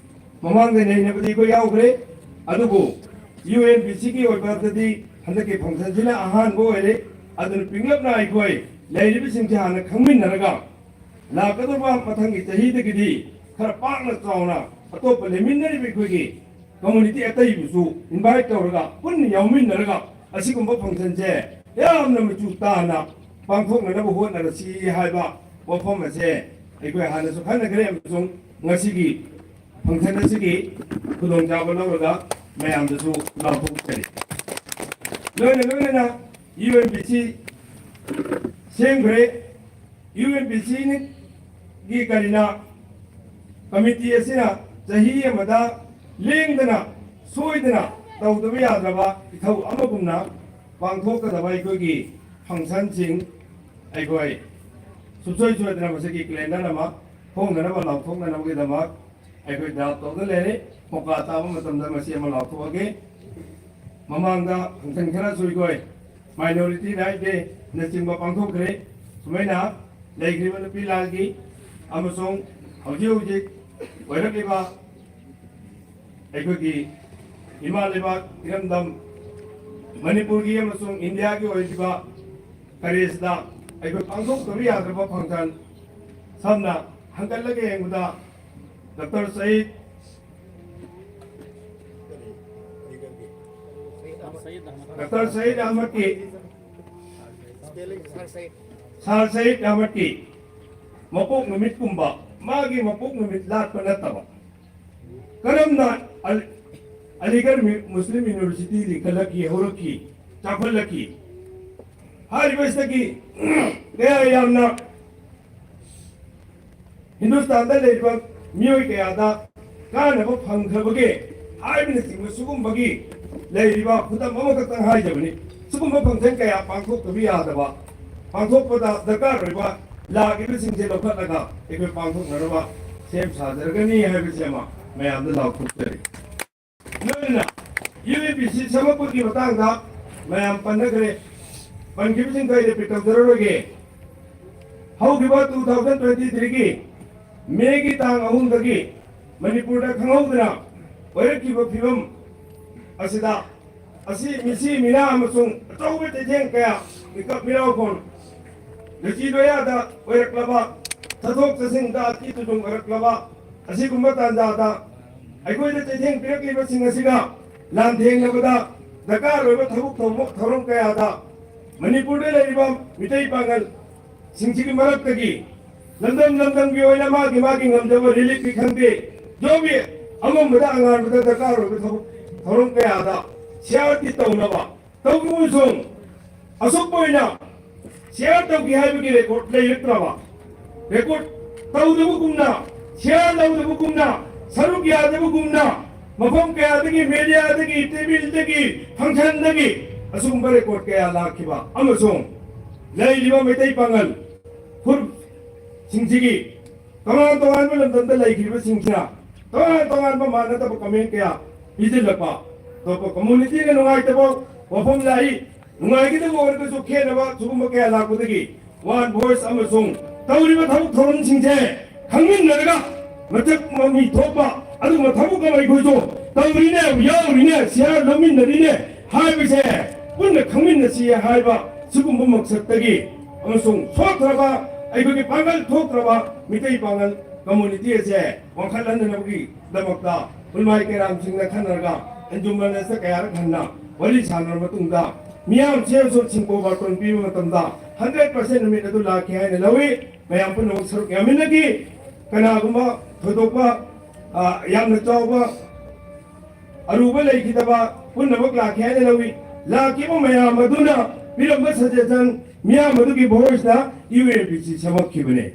ꯃꯃꯥꯡꯗ ꯅꯩꯅꯕꯗꯤ ꯑꯩꯈꯣꯏ ꯌꯥꯎꯈ꯭ꯔꯦ, ꯑꯗꯨꯕꯨ UNBCꯒꯤ ꯑꯣꯏꯕꯗꯗꯤ ꯍꯟꯗꯛꯀꯤ functionꯁꯤꯅ ꯑꯍꯥꯟꯕ ꯑꯣꯏꯔꯦ꯫ ꯑꯗꯨꯅ ꯄꯤꯡꯂꯞꯅ ꯑꯩꯈꯣꯏ ꯂꯩꯔꯤꯕꯁꯤꯡꯁꯦ ꯍꯥꯟꯅ ꯈꯪꯃꯤꯟꯅꯔꯒ ꯂꯥꯛꯀꯗꯧꯕ ꯃꯊꯪꯒꯤ ꯆꯍꯤꯗꯒꯤꯗꯤ ꯈꯔ ꯄꯥꯛꯅ ꯆꯥꯎꯅ ꯑꯇꯣꯞꯄ ꯂꯩꯃꯤꯟꯅꯔꯤꯕ ꯑꯩꯈꯣꯏꯒꯤ community ꯑꯇꯩꯕꯨꯁꯨ invite ꯇꯧꯔꯒ ꯄꯨꯟꯅ ꯌꯥꯎꯃꯤꯟꯅꯔꯒ ꯑꯁꯤꯒꯨꯝꯕ functionꯁꯦ ꯌꯥꯝꯅ ꯃꯆꯨ ꯇꯥꯅ ꯄꯥꯡꯊꯣꯛꯅꯅꯕ ꯍꯣꯠꯅꯔꯁꯤ ꯍꯥꯏꯕ ꯋꯥꯐꯝ ꯑꯁꯦ ꯑꯩꯈꯣꯏ ꯍꯥꯟꯅꯁꯨ ꯈꯟꯅꯈ꯭ꯔꯦ ꯑꯃꯁꯨꯡ ꯉꯁꯤꯒꯤ function ꯑꯁꯤꯒꯤ ꯈꯨꯗꯣꯡꯆꯥꯕ ꯂꯧꯔꯒ ꯃꯌꯥꯝꯗꯁꯨ ꯂꯥꯎꯊꯣꯛꯆꯔꯤ꯫ ꯂꯣꯏꯅ ꯂꯣꯏꯅꯅ UNBC ꯁꯦꯝꯈ꯭ꯔꯦ꯫ UNBCꯒꯤ ꯀꯔꯤꯅ committee ꯑꯁꯤꯅ ꯆꯍꯤ ꯑꯃꯗ ꯂꯦꯡꯗꯅ ꯁꯣꯏꯗꯅ ꯇꯧꯗꯕ ꯌꯥꯗ꯭ꯔꯕ ꯏꯊꯧ ꯑꯃꯒꯨꯝꯅ ꯄꯥꯡꯊꯣꯛꯀꯗꯕ ꯑꯩꯈꯣꯏꯒꯤ functionꯁꯤꯡ ꯑꯩꯈꯣꯏ ꯁꯨꯡꯁꯣꯏ ꯁꯣꯏꯗꯅ ꯃꯁꯤꯒꯤ calendar ꯑꯃ ꯐꯣꯡꯅꯅꯕ ꯂꯥꯎꯊꯣꯛꯅꯅꯕꯒꯤꯗꯃꯛ ꯑꯩꯈꯣꯏ draft ꯇꯧꯗꯨꯅ ꯂꯩꯔꯦ꯫ ꯃꯧꯀꯥ ꯇꯥꯕ ꯃꯇꯝꯗ ꯃꯁꯤ ꯑꯃ ꯂꯥꯎꯊꯣꯛꯑꯒꯦ꯫ ꯃꯃꯥꯡꯗ function ꯈꯔꯁꯨ ꯑꯩꯈꯣꯏ minority right day ꯅꯆꯤꯡꯕ ꯄꯥꯡꯊꯣꯛꯈ꯭ꯔꯦ꯫ ꯁꯨꯃꯥꯏꯅ ꯂꯩꯈ꯭ꯔꯤꯕ ꯅꯨꯄꯤ ꯂꯥꯜꯒꯤ ꯑꯃꯁꯨꯡ ꯍꯧꯖꯤꯛ ꯍꯧꯖꯤꯛ ꯑꯣꯏꯔꯛꯂꯤꯕ ꯑꯩꯈꯣꯏꯒꯤ ꯏꯃꯥ ꯂꯩꯕꯥꯛ ꯏꯔꯝꯗꯝ ꯃꯅꯤꯄꯨꯔꯒꯤ ꯑꯃꯁꯨꯡ ꯏꯟꯗꯤꯌꯥꯒꯤ ꯑꯣꯏꯔꯤꯕ ꯀꯔꯤꯁꯤꯗ ꯑꯩꯈꯣꯏ ꯄꯥꯡꯊꯣꯛꯇꯕ ꯌꯥꯗ꯭ꯔꯕ function, ꯁꯝꯅ ꯍꯪꯒꯠꯂꯒ ꯌꯦꯡꯕꯗ ꯗꯣꯛꯇꯔ ꯁꯍꯤꯗ, ꯗꯣꯛꯇꯔ ꯁꯍꯤꯗ ꯑꯍꯃꯗꯀꯤ, ꯁꯥꯔ ꯁꯍꯤꯗ ꯑꯍꯃꯗꯀꯤ ꯃꯄꯣꯛ ꯅꯨꯃꯤꯠꯀꯨꯝꯕ, ꯃꯥꯒꯤ ꯃꯄꯣꯛ ꯅꯨꯃꯤꯠ ꯂꯥꯠꯄ ꯅꯠꯇꯕ, ꯀꯔꯝꯅ ꯑꯂꯤ-, ꯑꯂꯤꯒꯔ ꯃꯤ-, ꯃꯨꯁꯂꯤꯝ ꯌꯨꯅꯤꯚꯔꯁꯤꯇꯤ ꯂꯤꯡꯈꯠꯂꯛꯈꯤ, ꯍꯧꯔꯛꯈꯤ, ꯆꯥꯎꯈꯠꯂꯛꯈꯤ ꯍꯥꯏꯔꯤꯕꯁꯤꯗꯒꯤ ꯀꯌꯥ ꯌꯥꯝꯅ ꯍꯤꯟꯗꯨꯁꯇꯥꯟꯗ ꯂꯩꯔꯤꯕ ꯃꯤꯑꯣꯏ ꯀꯌꯥꯗ ꯀꯥꯟꯅꯕ ꯐꯪꯈ꯭ꯔꯕꯒꯦ ꯍꯥꯏꯕꯅꯆꯤꯡꯕ ꯁꯤꯒꯨꯝꯕꯒꯤ ꯂꯩꯔꯤꯕ ꯈꯨꯗꯝ ꯑꯃꯈꯛꯇꯪ ꯍꯥꯏꯖꯕꯅꯤ꯫ ꯁꯤꯒꯨꯝꯕ function ꯀꯌꯥ ꯄꯥꯡꯊꯣꯛꯇꯕ ꯌꯥꯗꯕ, ꯄꯥꯡꯊꯣꯛꯄꯗ ꯗꯔꯀꯥꯔ ꯑꯣꯏꯕ ꯂꯥꯛꯂꯤꯕꯁꯤꯡꯁꯦ ꯂꯧꯈꯠꯂꯒ ꯑꯩꯈꯣꯏ ꯄꯥꯡꯊꯣꯛꯅꯅꯕ ꯁꯦꯝ ꯁꯥꯖꯔꯒꯅꯤ ꯍꯥꯏꯕꯁꯤ ꯑꯃ ꯃꯌꯥꯝꯗ ꯂꯥꯎꯊꯣꯛꯆꯔꯤ꯫ ꯂꯣꯏꯅꯅ UNBC ꯁꯦꯝꯃꯛꯄꯒꯤ ꯃꯇꯥꯡꯗ ꯃꯌꯥꯝ ꯄꯟꯅꯈ꯭ꯔꯦ꯫ ꯄꯟꯈꯤꯕꯁꯤꯡꯗꯣ ꯑꯩ ꯔꯤꯄꯤꯠ ꯇꯧꯖꯔꯔꯣꯏꯒꯦ꯫ ꯍꯧꯈꯤꯕ ꯇꯨ ꯊꯥꯎꯖꯟ ꯇ꯭ꯋꯦꯟꯇꯤ ꯊ꯭ꯔꯤꯒꯤ ꯃꯦꯒꯤ ꯇꯥꯡ ꯑꯍꯨꯝꯗꯒꯤ ꯃꯅꯤꯄꯨꯔꯗ ꯈꯪꯍꯧꯗꯅ ꯑꯣꯏꯔꯛꯈꯤꯕ ꯐꯤꯕꯝ ꯑꯁꯤꯗ ꯑꯁꯤ ꯃꯤꯁꯤ ꯃꯤꯅꯥ ꯑꯃꯁꯨꯡ ꯑꯆꯧꯕ ꯆꯩꯊꯦꯡ ꯀꯌꯥ ꯃꯤꯀꯞ ꯃꯤꯔꯥꯎꯈꯣꯟ ꯂꯩꯆꯤ ꯂꯣꯌꯥꯗ ꯑꯣꯏꯔꯛꯂꯕ ꯆꯠꯊꯣꯛ ꯆꯠꯁꯤꯟꯗ ꯑꯀꯤ ꯇꯨꯖꯨꯡ ꯑꯣꯏꯔꯛꯂꯕ ꯑꯁꯤꯒꯨꯝꯕ ꯇꯥꯟꯖꯥꯗ ꯑꯩꯈꯣꯏꯗ ꯆꯩꯊꯦꯡ ꯄꯤꯔꯛꯂꯤꯕꯁꯤꯡ ꯑꯁꯤꯒ ꯂꯥꯟꯊꯦꯡꯅꯕꯗ ꯗꯔꯀꯥꯔ ꯑꯣꯏꯕ ꯊꯕꯛ ꯊꯧꯔꯝ ꯊꯧꯔꯝ ꯀꯌꯥꯗ ꯃꯅꯤꯄꯨꯔꯗ ꯂꯩꯔꯤꯕ ꯃꯤꯇꯩ ꯄꯥꯉꯜꯁꯤꯡꯁꯤꯒꯤ ꯃꯔꯛꯇꯒꯤ ꯂꯝꯗꯝ ꯂꯝꯗꯝꯒꯤ ꯑꯣꯏꯅ ꯃꯥꯒꯤ ꯃꯥꯒꯤ ꯉꯝꯖꯕ ꯔꯤꯂꯤꯐꯀꯤ ꯈꯪꯗꯦ, ꯖꯣꯕꯤ ꯑꯉꯝꯕꯗ ꯑꯉꯥꯟꯕꯗ ꯗꯔꯀꯥꯔ ꯑꯣꯏꯕ ꯊꯕꯛ ꯊꯧꯔꯝ ꯀꯌꯥꯗ ꯁꯤꯌꯥꯔꯗꯤ ꯇꯧꯅꯕ ꯇꯧꯕ ꯑꯃꯁꯨꯡ ꯑꯁꯨꯛ ꯑꯣꯏꯅ ꯁꯤꯌꯥꯔ ꯇꯧꯈꯤ ꯍꯥꯏꯕꯒꯤ ꯔꯦꯀꯣꯔꯗ ꯂꯩꯔꯛꯇ꯭ꯔꯕ, ꯔꯦꯀꯣꯔꯗ ꯇꯧꯗꯕꯒꯨꯝꯅ, ꯁꯤꯌꯥꯔ ꯂꯧꯗꯕꯒꯨꯝꯅ, ꯁꯔꯨꯛ ꯌꯥꯗꯕꯒꯨꯝꯅ ꯃꯐꯝ ꯀꯌꯥꯗꯒꯤ, ꯃꯦꯗꯤꯌꯥꯗꯒꯤ, ꯇꯤꯚꯤꯗꯒꯤ, ꯐꯪꯁꯟꯗꯒꯤ ꯑꯁꯤꯒꯨꯝꯕ ꯔꯦꯀꯣꯔꯗ ꯀꯌꯥ ꯂꯥꯛꯈꯤꯕ ꯑꯃꯁꯨꯡ ꯂꯩꯔꯤꯕ ꯃꯩꯇꯩ ꯄꯥꯉꯜ ꯐꯨꯔꯨꯞꯁꯤꯡꯁꯤꯒꯤ ꯇꯣꯉꯥꯟ ꯇꯣꯉꯥꯟꯕ ꯂꯝꯗꯝꯗ ꯂꯩꯈ꯭ꯔꯤꯕꯁꯤꯡꯁꯤꯅ ꯇꯣꯉꯥꯟ ꯇꯣꯉꯥꯟꯕ ꯃꯥꯟꯅꯗꯕ ꯀꯃꯦꯟ ꯀꯌꯥ ꯄꯤꯁꯤꯜꯂꯛꯄ, ꯑꯇꯣꯞꯄ ꯀꯝꯃꯨꯅꯤꯇꯤꯅ ꯅꯨꯡꯉꯥꯏꯇꯕ ꯋꯥꯐꯝ ꯂꯥꯛꯏ, ꯅꯨꯡꯉꯥꯏꯒꯗꯕ ꯑꯣꯏꯔꯒꯁꯨ ꯈꯦꯠꯅꯕ ꯁꯤꯒꯨꯝꯕ ꯀꯌꯥ ꯂꯥꯛꯄꯗꯒꯤ ꯋꯥꯟ ꯚꯣꯏꯁ ꯑꯃꯁꯨꯡ ꯇꯧꯔꯤꯕ ꯊꯕꯛ ꯊꯧꯔꯝꯁꯤꯡꯁꯦ ꯈꯪꯃꯤꯟꯅꯔꯒ ꯃꯊꯛ ꯃꯃꯤ ꯊꯣꯛꯄ ꯑꯗꯨꯒꯨꯝꯕ ꯊꯕꯛ ꯑꯃ ꯑꯩꯈꯣꯏꯁꯨ ꯇꯧꯔꯤꯅꯦ, ꯌꯥꯎꯔꯤꯅꯦ, ꯁꯤꯌꯥꯔ ꯂꯧꯃꯤꯟꯅꯔꯤꯅꯦ ꯍꯥꯏꯕꯁꯦ ꯄꯨꯟꯅ ꯈꯪꯃꯤꯟꯅꯁꯤ ꯍꯥꯏꯕ ꯁꯤꯒꯨꯝꯕ ꯃꯛꯁꯠꯇꯒꯤ ꯑꯃꯁꯨꯡ ꯁꯣꯠꯊ꯭ꯔꯕ ꯑꯩꯈꯣꯏꯒꯤ ꯄꯥꯡꯒꯜ ꯊꯣꯛꯇ꯭ꯔꯕ ꯃꯤꯇꯩ ꯄꯥꯡꯒꯜ ꯀꯝꯃꯨꯅꯤꯇꯤ ꯑꯁꯦ ꯋꯥꯡꯈꯠꯍꯟꯅꯅꯕꯒꯤꯗꯃꯛꯇ ꯈꯨꯟꯃꯥꯏ ꯀꯩꯔꯥꯝꯁꯤꯡꯅ ꯈꯟꯅꯔꯒ ꯑꯟꯖꯨꯃꯟ ꯑꯁꯤꯗ ꯀꯌꯥꯔꯛ ꯍꯟꯅ ꯋꯥꯔꯤ ꯁꯥꯟꯅꯔꯕ ꯃꯇꯨꯡꯗ ꯃꯤꯌꯥꯝꯁꯦ ꯑꯁꯨꯛ ꯁꯤꯡꯄꯣ ꯕꯥꯔꯇꯣꯟ ꯄꯤꯕ ꯃꯇꯝꯗ ꯍꯟꯗ꯭ꯔꯦꯠ ꯄꯥꯔꯁꯦꯟ ꯅꯨꯃꯤꯠ ꯑꯗꯨ ꯂꯥꯛꯈꯤ ꯍꯥꯏꯅ ꯂꯧꯏ꯫ ꯃꯌꯥꯝ ꯄꯨꯝꯅꯃꯛ ꯁꯔꯨꯛ ꯌꯥꯃꯤꯟꯅꯈꯤ꯫ ꯀꯅꯥꯒꯨꯝꯕ ꯊꯣꯏꯗꯣꯛꯄ, ꯑ, ꯌꯥꯝꯅ ꯆꯥꯎꯕ ꯑꯔꯨꯕ ꯂꯩꯈꯤꯗꯕ ꯄꯨꯝꯅꯃꯛ ꯂꯥꯛꯈꯤ ꯍꯥꯏꯅ ꯂꯧꯏ꯫ ꯂꯥꯛꯈꯤꯕ ꯃꯌꯥꯝ ꯑꯗꯨꯅ ꯄꯤꯔꯝꯕ ꯁꯖꯦꯁꯟ ꯃꯤꯌꯥꯝ ꯑꯗꯨꯒꯤ ꯚꯣꯏꯁꯅ ꯌꯨ ꯑꯦ ꯄꯤ ꯁꯤ ꯁꯦꯝꯃꯛꯈꯤꯕꯅꯤ꯫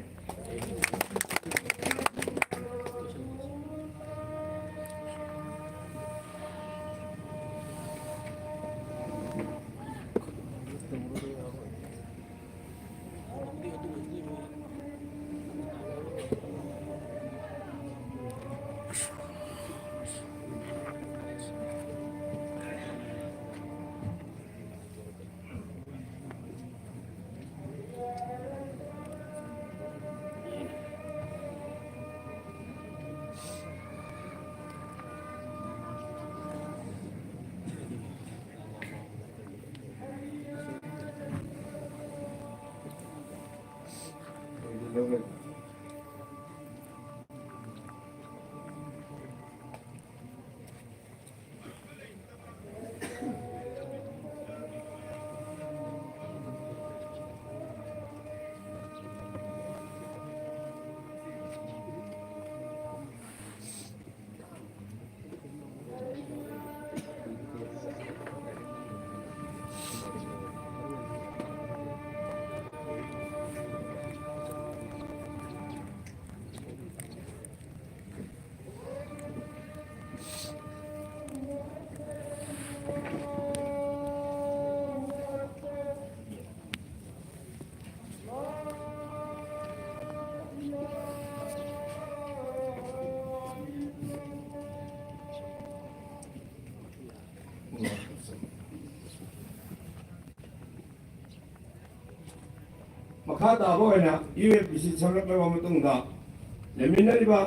ꯃꯈꯥ ꯇꯥꯕ ꯑꯣꯏꯅ ꯌꯨ ꯑꯦꯐ ꯄꯤ ꯁꯤ ꯁꯦꯝꯂꯛꯂꯕ ꯃꯇꯨꯡꯗ ꯂꯩꯃꯤꯟꯅꯔꯤꯕ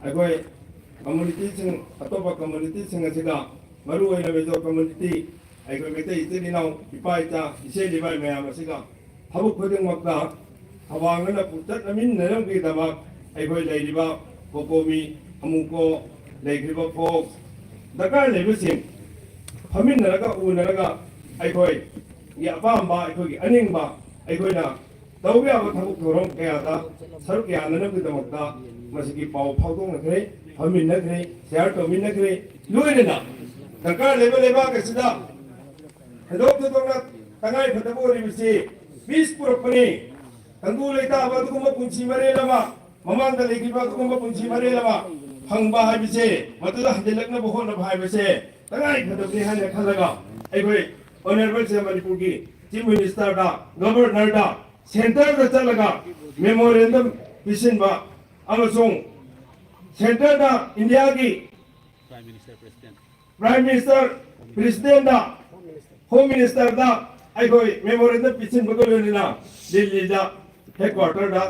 ꯑꯩꯈꯣꯏ ꯀꯝꯃꯨꯅꯤꯇꯤꯁꯤꯡ, ꯑꯇꯣꯞꯄ ꯀꯝꯃꯨꯅꯤꯇꯤꯁꯤꯡ ꯑꯁꯤꯗ, ꯃꯔꯨꯑꯣꯏꯅ ꯃꯤꯖꯣ ꯀꯝꯃꯨꯅꯤꯇꯤ, ꯑꯩꯈꯣꯏ ꯃꯩꯇꯩ ꯏꯆꯤꯜ ꯏꯅꯥꯎ, ꯏꯄꯥ ꯏꯆꯥ, ꯏꯆꯦꯜ ꯏꯕꯥꯏ ꯃꯌꯥꯝ ꯑꯁꯤꯒ ꯊꯕꯛ ꯈꯨꯗꯤꯡꯃꯛꯇ ꯊꯧꯕꯥꯜ ꯍꯥꯏꯅ ꯄꯨꯆꯠꯅꯃꯤꯟꯅꯅꯕꯒꯤꯗꯃꯛ ꯑꯩꯈꯣꯏ ꯂꯩꯔꯤꯕ ꯀꯣꯀꯣꯃꯤ, ꯑꯃꯨꯀꯣ, ꯂꯩꯈ꯭ꯔꯤꯕ ꯐꯣꯛꯁ, ꯗꯔꯀꯥꯔ ꯂꯩꯕꯁꯤꯡ ꯐꯝꯃꯤꯟꯅꯔꯒ, ꯎꯅꯔꯒ ꯑꯩꯈꯣꯏꯒꯤ ꯑꯄꯥꯝꯕ, ꯑꯩꯈꯣꯏꯒꯤ ꯑꯅꯤꯡꯕ, ꯑꯩꯈꯣꯏꯅ ꯇꯧꯕ ꯌꯥꯕ ꯊꯕꯛ ꯊꯧꯔꯝ ꯀꯌꯥꯗ ꯁꯔꯨꯛ ꯌꯥꯅꯅꯕꯒꯤꯗꯃꯛꯇ ꯃꯁꯤꯒꯤ ꯄꯥꯎ ꯐꯥꯎꯗꯣꯛꯅꯈ꯭ꯔꯦ, ꯐꯝꯃꯤꯟꯅꯈ꯭ꯔꯦ, ꯁꯤꯌꯥꯔ ꯇꯧꯃꯤꯟꯅꯈ꯭ꯔꯦ꯫ ꯂꯣꯏꯅꯅ ꯗꯔꯀꯥꯔ ꯂꯩꯕ ꯂꯩꯕꯥꯛ ꯑꯁꯤꯗ ꯊꯣꯏꯗꯣꯛ ꯊꯣꯏꯗꯣꯛꯅ ꯇꯉꯥꯏ ꯐꯗꯕ ꯑꯣꯏꯔꯤꯕꯁꯤ ꯄꯤꯁ ꯄꯨꯔꯛꯄꯅꯤ꯫ ꯇꯪꯗꯨ ꯂꯩꯇꯥꯕ ꯑꯗꯨꯒꯨꯝꯕ ꯄꯨꯟꯁꯤ ꯃꯔꯦꯜ ꯑꯃ, ꯃꯃꯥꯡꯗ ꯂꯩꯈꯤꯕ ꯑꯗꯨꯒꯨꯝꯕ ꯄꯨꯟꯁꯤ ꯃꯔꯦꯜ ꯑꯃ ꯐꯪꯕ ꯍꯥꯏꯕꯁꯦ, ꯃꯗꯨꯗ ꯍꯟꯖꯤꯜꯂꯛꯅꯕ ꯍꯣꯠꯅꯕ ꯍꯥꯏꯕꯁꯦ ꯇꯉꯥꯏ ꯐꯗꯕꯅꯤ ꯍꯥꯏꯅ ꯈꯜꯂꯒ, ꯑꯩꯈꯣꯏ ꯑꯣꯅꯔꯦꯕꯜꯁꯦ ꯃꯅꯤꯄꯨꯔꯒꯤ ꯆꯤꯐ ꯃꯤꯅꯤꯁꯇꯔꯗ, ꯒꯕꯔꯅꯔꯗ, ꯁꯦꯟꯇꯔꯗ ꯆꯠꯂꯒ ꯃꯦꯃꯣꯔꯦꯟꯗꯝ ꯄꯤꯁꯤꯟꯕ ꯑꯃꯁꯨꯡ ꯁꯦꯟꯇꯔꯗ ꯏꯟꯗꯤꯌꯥꯒꯤ prime minister, president, prime minister, ꯄ꯭ꯔꯦꯁꯤꯗꯦꯟꯠꯗ, ꯍꯣꯝ ꯃꯤꯅꯤꯁꯇꯔꯗ ꯑꯩꯈꯣꯏ ꯃꯦꯃꯣꯔꯦꯟꯗꯝ ꯄꯤꯁꯤꯟꯕꯒ ꯂꯣꯏꯅꯅ ꯗꯤꯜꯂꯤꯗ ꯍꯦꯗꯀ꯭ꯋꯥꯇꯔꯗ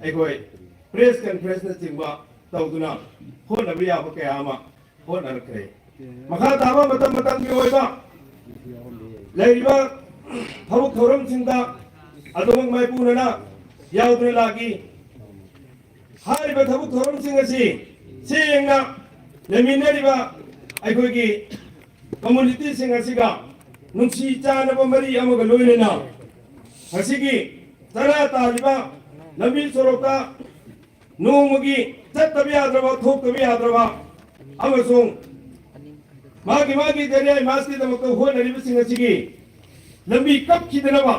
ꯑꯩꯈꯣꯏ ꯄ꯭ꯔꯦꯁ ꯀꯟꯐꯔꯦꯟꯁꯅꯆꯤꯡꯕ ꯇꯧꯗꯨꯅ ꯍꯣꯠꯅꯕ ꯌꯥꯕ ꯀꯌꯥ ꯑꯃ ꯍꯣꯠꯅꯔꯛꯈ꯭ꯔꯦ꯫ ꯃꯈꯥ ꯇꯥꯕ ꯃꯇꯝ ꯃꯇꯝꯒꯤ ꯑꯣꯏꯕ ꯂꯩꯔꯤꯕ ꯊꯕꯛ ꯊꯧꯔꯝꯁꯤꯡꯗ ꯑꯗꯨꯃꯛ ꯃꯥꯏꯄꯨꯅꯅ ꯌꯥꯎꯗꯨꯅ ꯂꯥꯛꯏ꯫ ꯍꯥꯏꯔꯤꯕ ꯊꯕꯛ ꯊꯧꯔꯝꯁꯤꯡ ꯑꯁꯤ ꯁꯦꯡꯅ ꯂꯩꯃꯤꯟꯅꯔꯤꯕ ꯑꯩꯈꯣꯏꯒꯤ ꯀꯝꯃꯨꯅꯤꯇꯤꯁꯤꯡ ꯑꯁꯤꯒ ꯅꯨꯡꯁꯤ ꯆꯥꯟꯅꯕ ꯃꯔꯤ ꯑꯃꯒ ꯂꯣꯏꯅꯅ ꯉꯁꯤꯒꯤ ꯇꯔꯥ ꯇꯥꯔꯤꯕ ꯂꯝꯕꯤ ꯁꯣꯔꯣꯛꯇ ꯅꯣꯡꯃꯒꯤ ꯆꯠꯇꯕ ꯌꯥꯗ꯭ꯔꯕ, ꯊꯣꯛꯇꯕ ꯌꯥꯗ꯭ꯔꯕ ꯑꯃꯁꯨꯡ ꯃꯥꯒꯤ ꯃꯥꯒꯤ ꯗꯦꯔꯤꯌꯥ ꯏꯃꯥꯁꯀꯤꯗꯃꯛꯇ ꯍꯣꯠꯅꯔꯤꯕꯁꯤꯡ ꯑꯁꯤꯒꯤ ꯂꯝꯕꯤ ꯀꯛꯈꯤꯗꯅꯕ,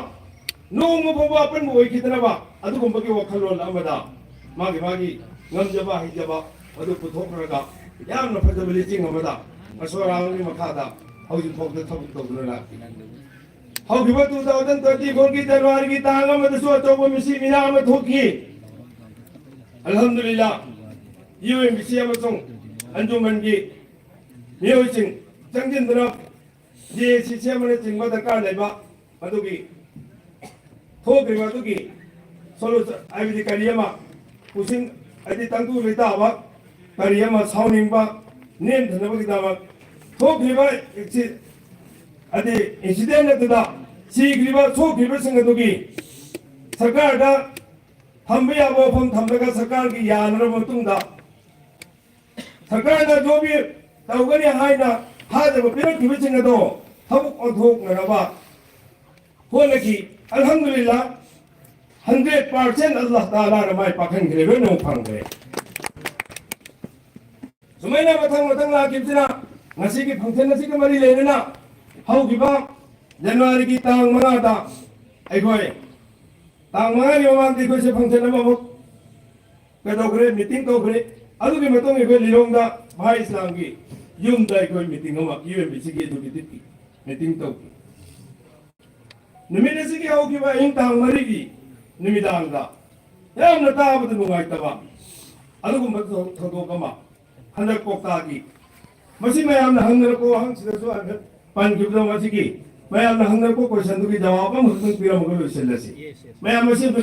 ꯅꯣꯡꯃ ꯐꯥꯎꯕ ꯑꯄꯟꯕ ꯑꯣꯏꯈꯤꯗꯅꯕ, ꯑꯗꯨꯒꯨꯝꯕꯒꯤ ꯋꯥꯈꯜꯂꯣꯟ ꯑꯃꯗ ꯃꯥꯒꯤ ꯃꯥꯒꯤ ꯉꯝꯖꯕ ꯍꯩꯖꯕ ꯑꯗꯨ ꯄꯨꯊꯣꯛꯈ꯭ꯔꯒ ꯌꯥꯝꯅ ꯐꯖꯕ ꯂꯤꯁꯤꯡ ꯑꯃꯗ ꯑꯁꯣꯔꯥꯡꯒꯤ ꯃꯈꯥꯗ ꯍꯧꯖꯤꯛ ꯐꯥꯎꯗ ꯊꯕꯛ ꯇꯧꯗꯨꯅ ꯂꯥꯛꯂꯤ꯫ ꯍꯧꯈꯤꯕ two thousand twenty fourꯒꯤ Januaryꯒꯤ ꯇꯥꯡ ꯑꯃꯗꯁꯨ ꯑꯆꯧꯕ ꯃꯤꯁꯤ ꯃꯤꯅꯥ ꯑꯃ ꯊꯣꯛꯈꯤ꯫ ꯑꯜꯍꯝꯗꯨꯂꯤꯜꯂꯥ, UNBC ꯑꯃꯁꯨꯡ ꯑꯟꯖꯨꯃꯟꯒꯤ ꯃꯤꯑꯣꯏꯁꯤꯡ ꯆꯪꯁꯤꯟꯗꯨꯅ JACC ꯑꯃꯅꯆꯤꯡꯕ ꯗꯔꯀꯥꯔ ꯂꯩꯕ ꯑꯗꯨꯒꯤ ꯊꯣꯛꯈ꯭ꯔꯤꯕ ꯑꯗꯨꯒꯤ solution, ꯍꯥꯏꯕꯗꯤ ꯀꯔꯤ ꯑꯃ ꯄꯨꯁꯤꯟ, ꯍꯥꯏꯗꯤ ꯇꯪꯗꯨ ꯂꯩꯇꯥꯕ ꯀꯔꯤ ꯑꯃ ꯁꯥꯎꯅꯤꯡꯕ ꯅꯦꯝꯊꯅꯕꯒꯤꯗꯃꯛ ꯊꯣꯛꯈ꯭ꯔꯤꯕ accident, ꯍꯥꯏꯗꯤ incident ꯑꯗꯨꯗ ꯁꯤꯈ꯭ꯔꯤꯕ, ꯁꯣꯛꯈ꯭ꯔꯤꯕꯁꯤꯡ ꯑꯗꯨꯒꯤ ꯁꯔꯀꯥꯔꯗ ꯊꯝꯕ ꯌꯥꯕ ꯃꯐꯝ ꯊꯝꯂꯒ ꯁꯔꯀꯥꯔꯒꯤ ꯌꯥꯅꯔꯕ ꯃꯇꯨꯡꯗ ꯁꯔꯀꯥꯔꯅ ꯖꯣꯕꯤ ꯇꯧꯒꯅꯤ ꯍꯥꯏꯅ ꯊꯥꯖꯕ ꯄꯤꯔꯛꯈꯤꯕꯁꯤꯡ ꯑꯗꯣ ꯊꯕꯛ ꯑꯣꯟꯊꯣꯛꯅꯅꯕ ꯍꯣꯠꯅꯈꯤ꯫ ꯑꯜꯍꯝꯗꯨꯂꯤꯜꯂꯥ, hundred percent ꯑꯜꯂꯥꯍ ꯇꯥꯂꯥꯅ ꯃꯥꯏ ꯄꯥꯛꯍꯟꯈ꯭ꯔꯦ, ꯂꯣꯏꯅꯃꯛ ꯐꯪꯈ꯭ꯔꯦ꯫ ꯁꯨꯃꯥꯏꯅ ꯃꯊꯪ ꯃꯊꯪ ꯂꯥꯛꯈꯤꯕꯁꯤꯅ ꯉꯁꯤꯒꯤ function ꯑꯁꯤꯒ ꯃꯔꯤ ꯂꯩꯅꯅ ꯍꯧꯈꯤꯕ Januaryꯒꯤ ꯇꯥꯡ ꯃꯉꯥꯗ ꯑꯩꯈꯣꯏ, ꯇꯥꯡ ꯃꯉꯥꯒꯤ ꯃꯃꯥꯡꯗ ꯑꯩꯈꯣꯏꯁꯦ function ꯑꯃꯃꯨꯛ ꯀꯩꯗꯧꯈ꯭ꯔꯦ, meeting ꯇꯧꯈ꯭ꯔꯦ꯫ ꯑꯗꯨꯒꯤ ꯃꯇꯨꯡ ꯑꯩꯈꯣꯏ ꯂꯤꯂꯣꯡꯗ ꯚꯥꯏ ꯏꯁꯂꯥꯝꯒꯤ ꯌꯨꯝꯗ ꯑꯩꯈꯣꯏ meeting ꯑꯃ UNBCꯒꯤ executiveꯀꯤ meeting ꯇꯧꯈꯤ꯫ ꯅꯨꯃꯤꯠ ꯑꯁꯤꯒꯤ ꯍꯧꯈꯤꯕ ꯑꯍꯤꯡ ꯇꯥꯡ ꯃꯔꯤꯒꯤ ꯅꯨꯃꯤꯗꯥꯡꯗ ꯌꯥꯝꯅ ꯇꯥꯕꯗ ꯅꯨꯡꯉꯥꯏꯇꯕ ꯑꯗꯨꯒꯨꯝꯕ ꯊꯧ-, ꯊꯧꯗꯣꯛ ꯑꯃ ꯍꯟꯗꯛ ꯀꯣꯛꯇꯥꯒꯤ, ꯃꯁꯤ ꯃꯌꯥꯝꯅ ꯍꯪꯅꯔꯛꯄ ꯋꯥꯍꯪꯁꯤꯗꯁꯨ ꯍꯥꯏꯐꯦꯠ ꯄꯟꯈꯤꯕꯗꯣ, ꯃꯁꯤꯒꯤ ꯃꯌꯥꯝꯅ ꯍꯪꯅꯔꯛꯄ questionꯗꯨꯒꯤ ꯖꯋꯥꯕ ꯑꯃꯈꯛꯇꯪ ꯄꯤꯔꯝꯃꯒ ꯂꯣꯏꯁꯤꯜꯂꯁꯤ꯫ ꯃꯌꯥꯝ ꯑꯁꯤ ꯑꯝꯇ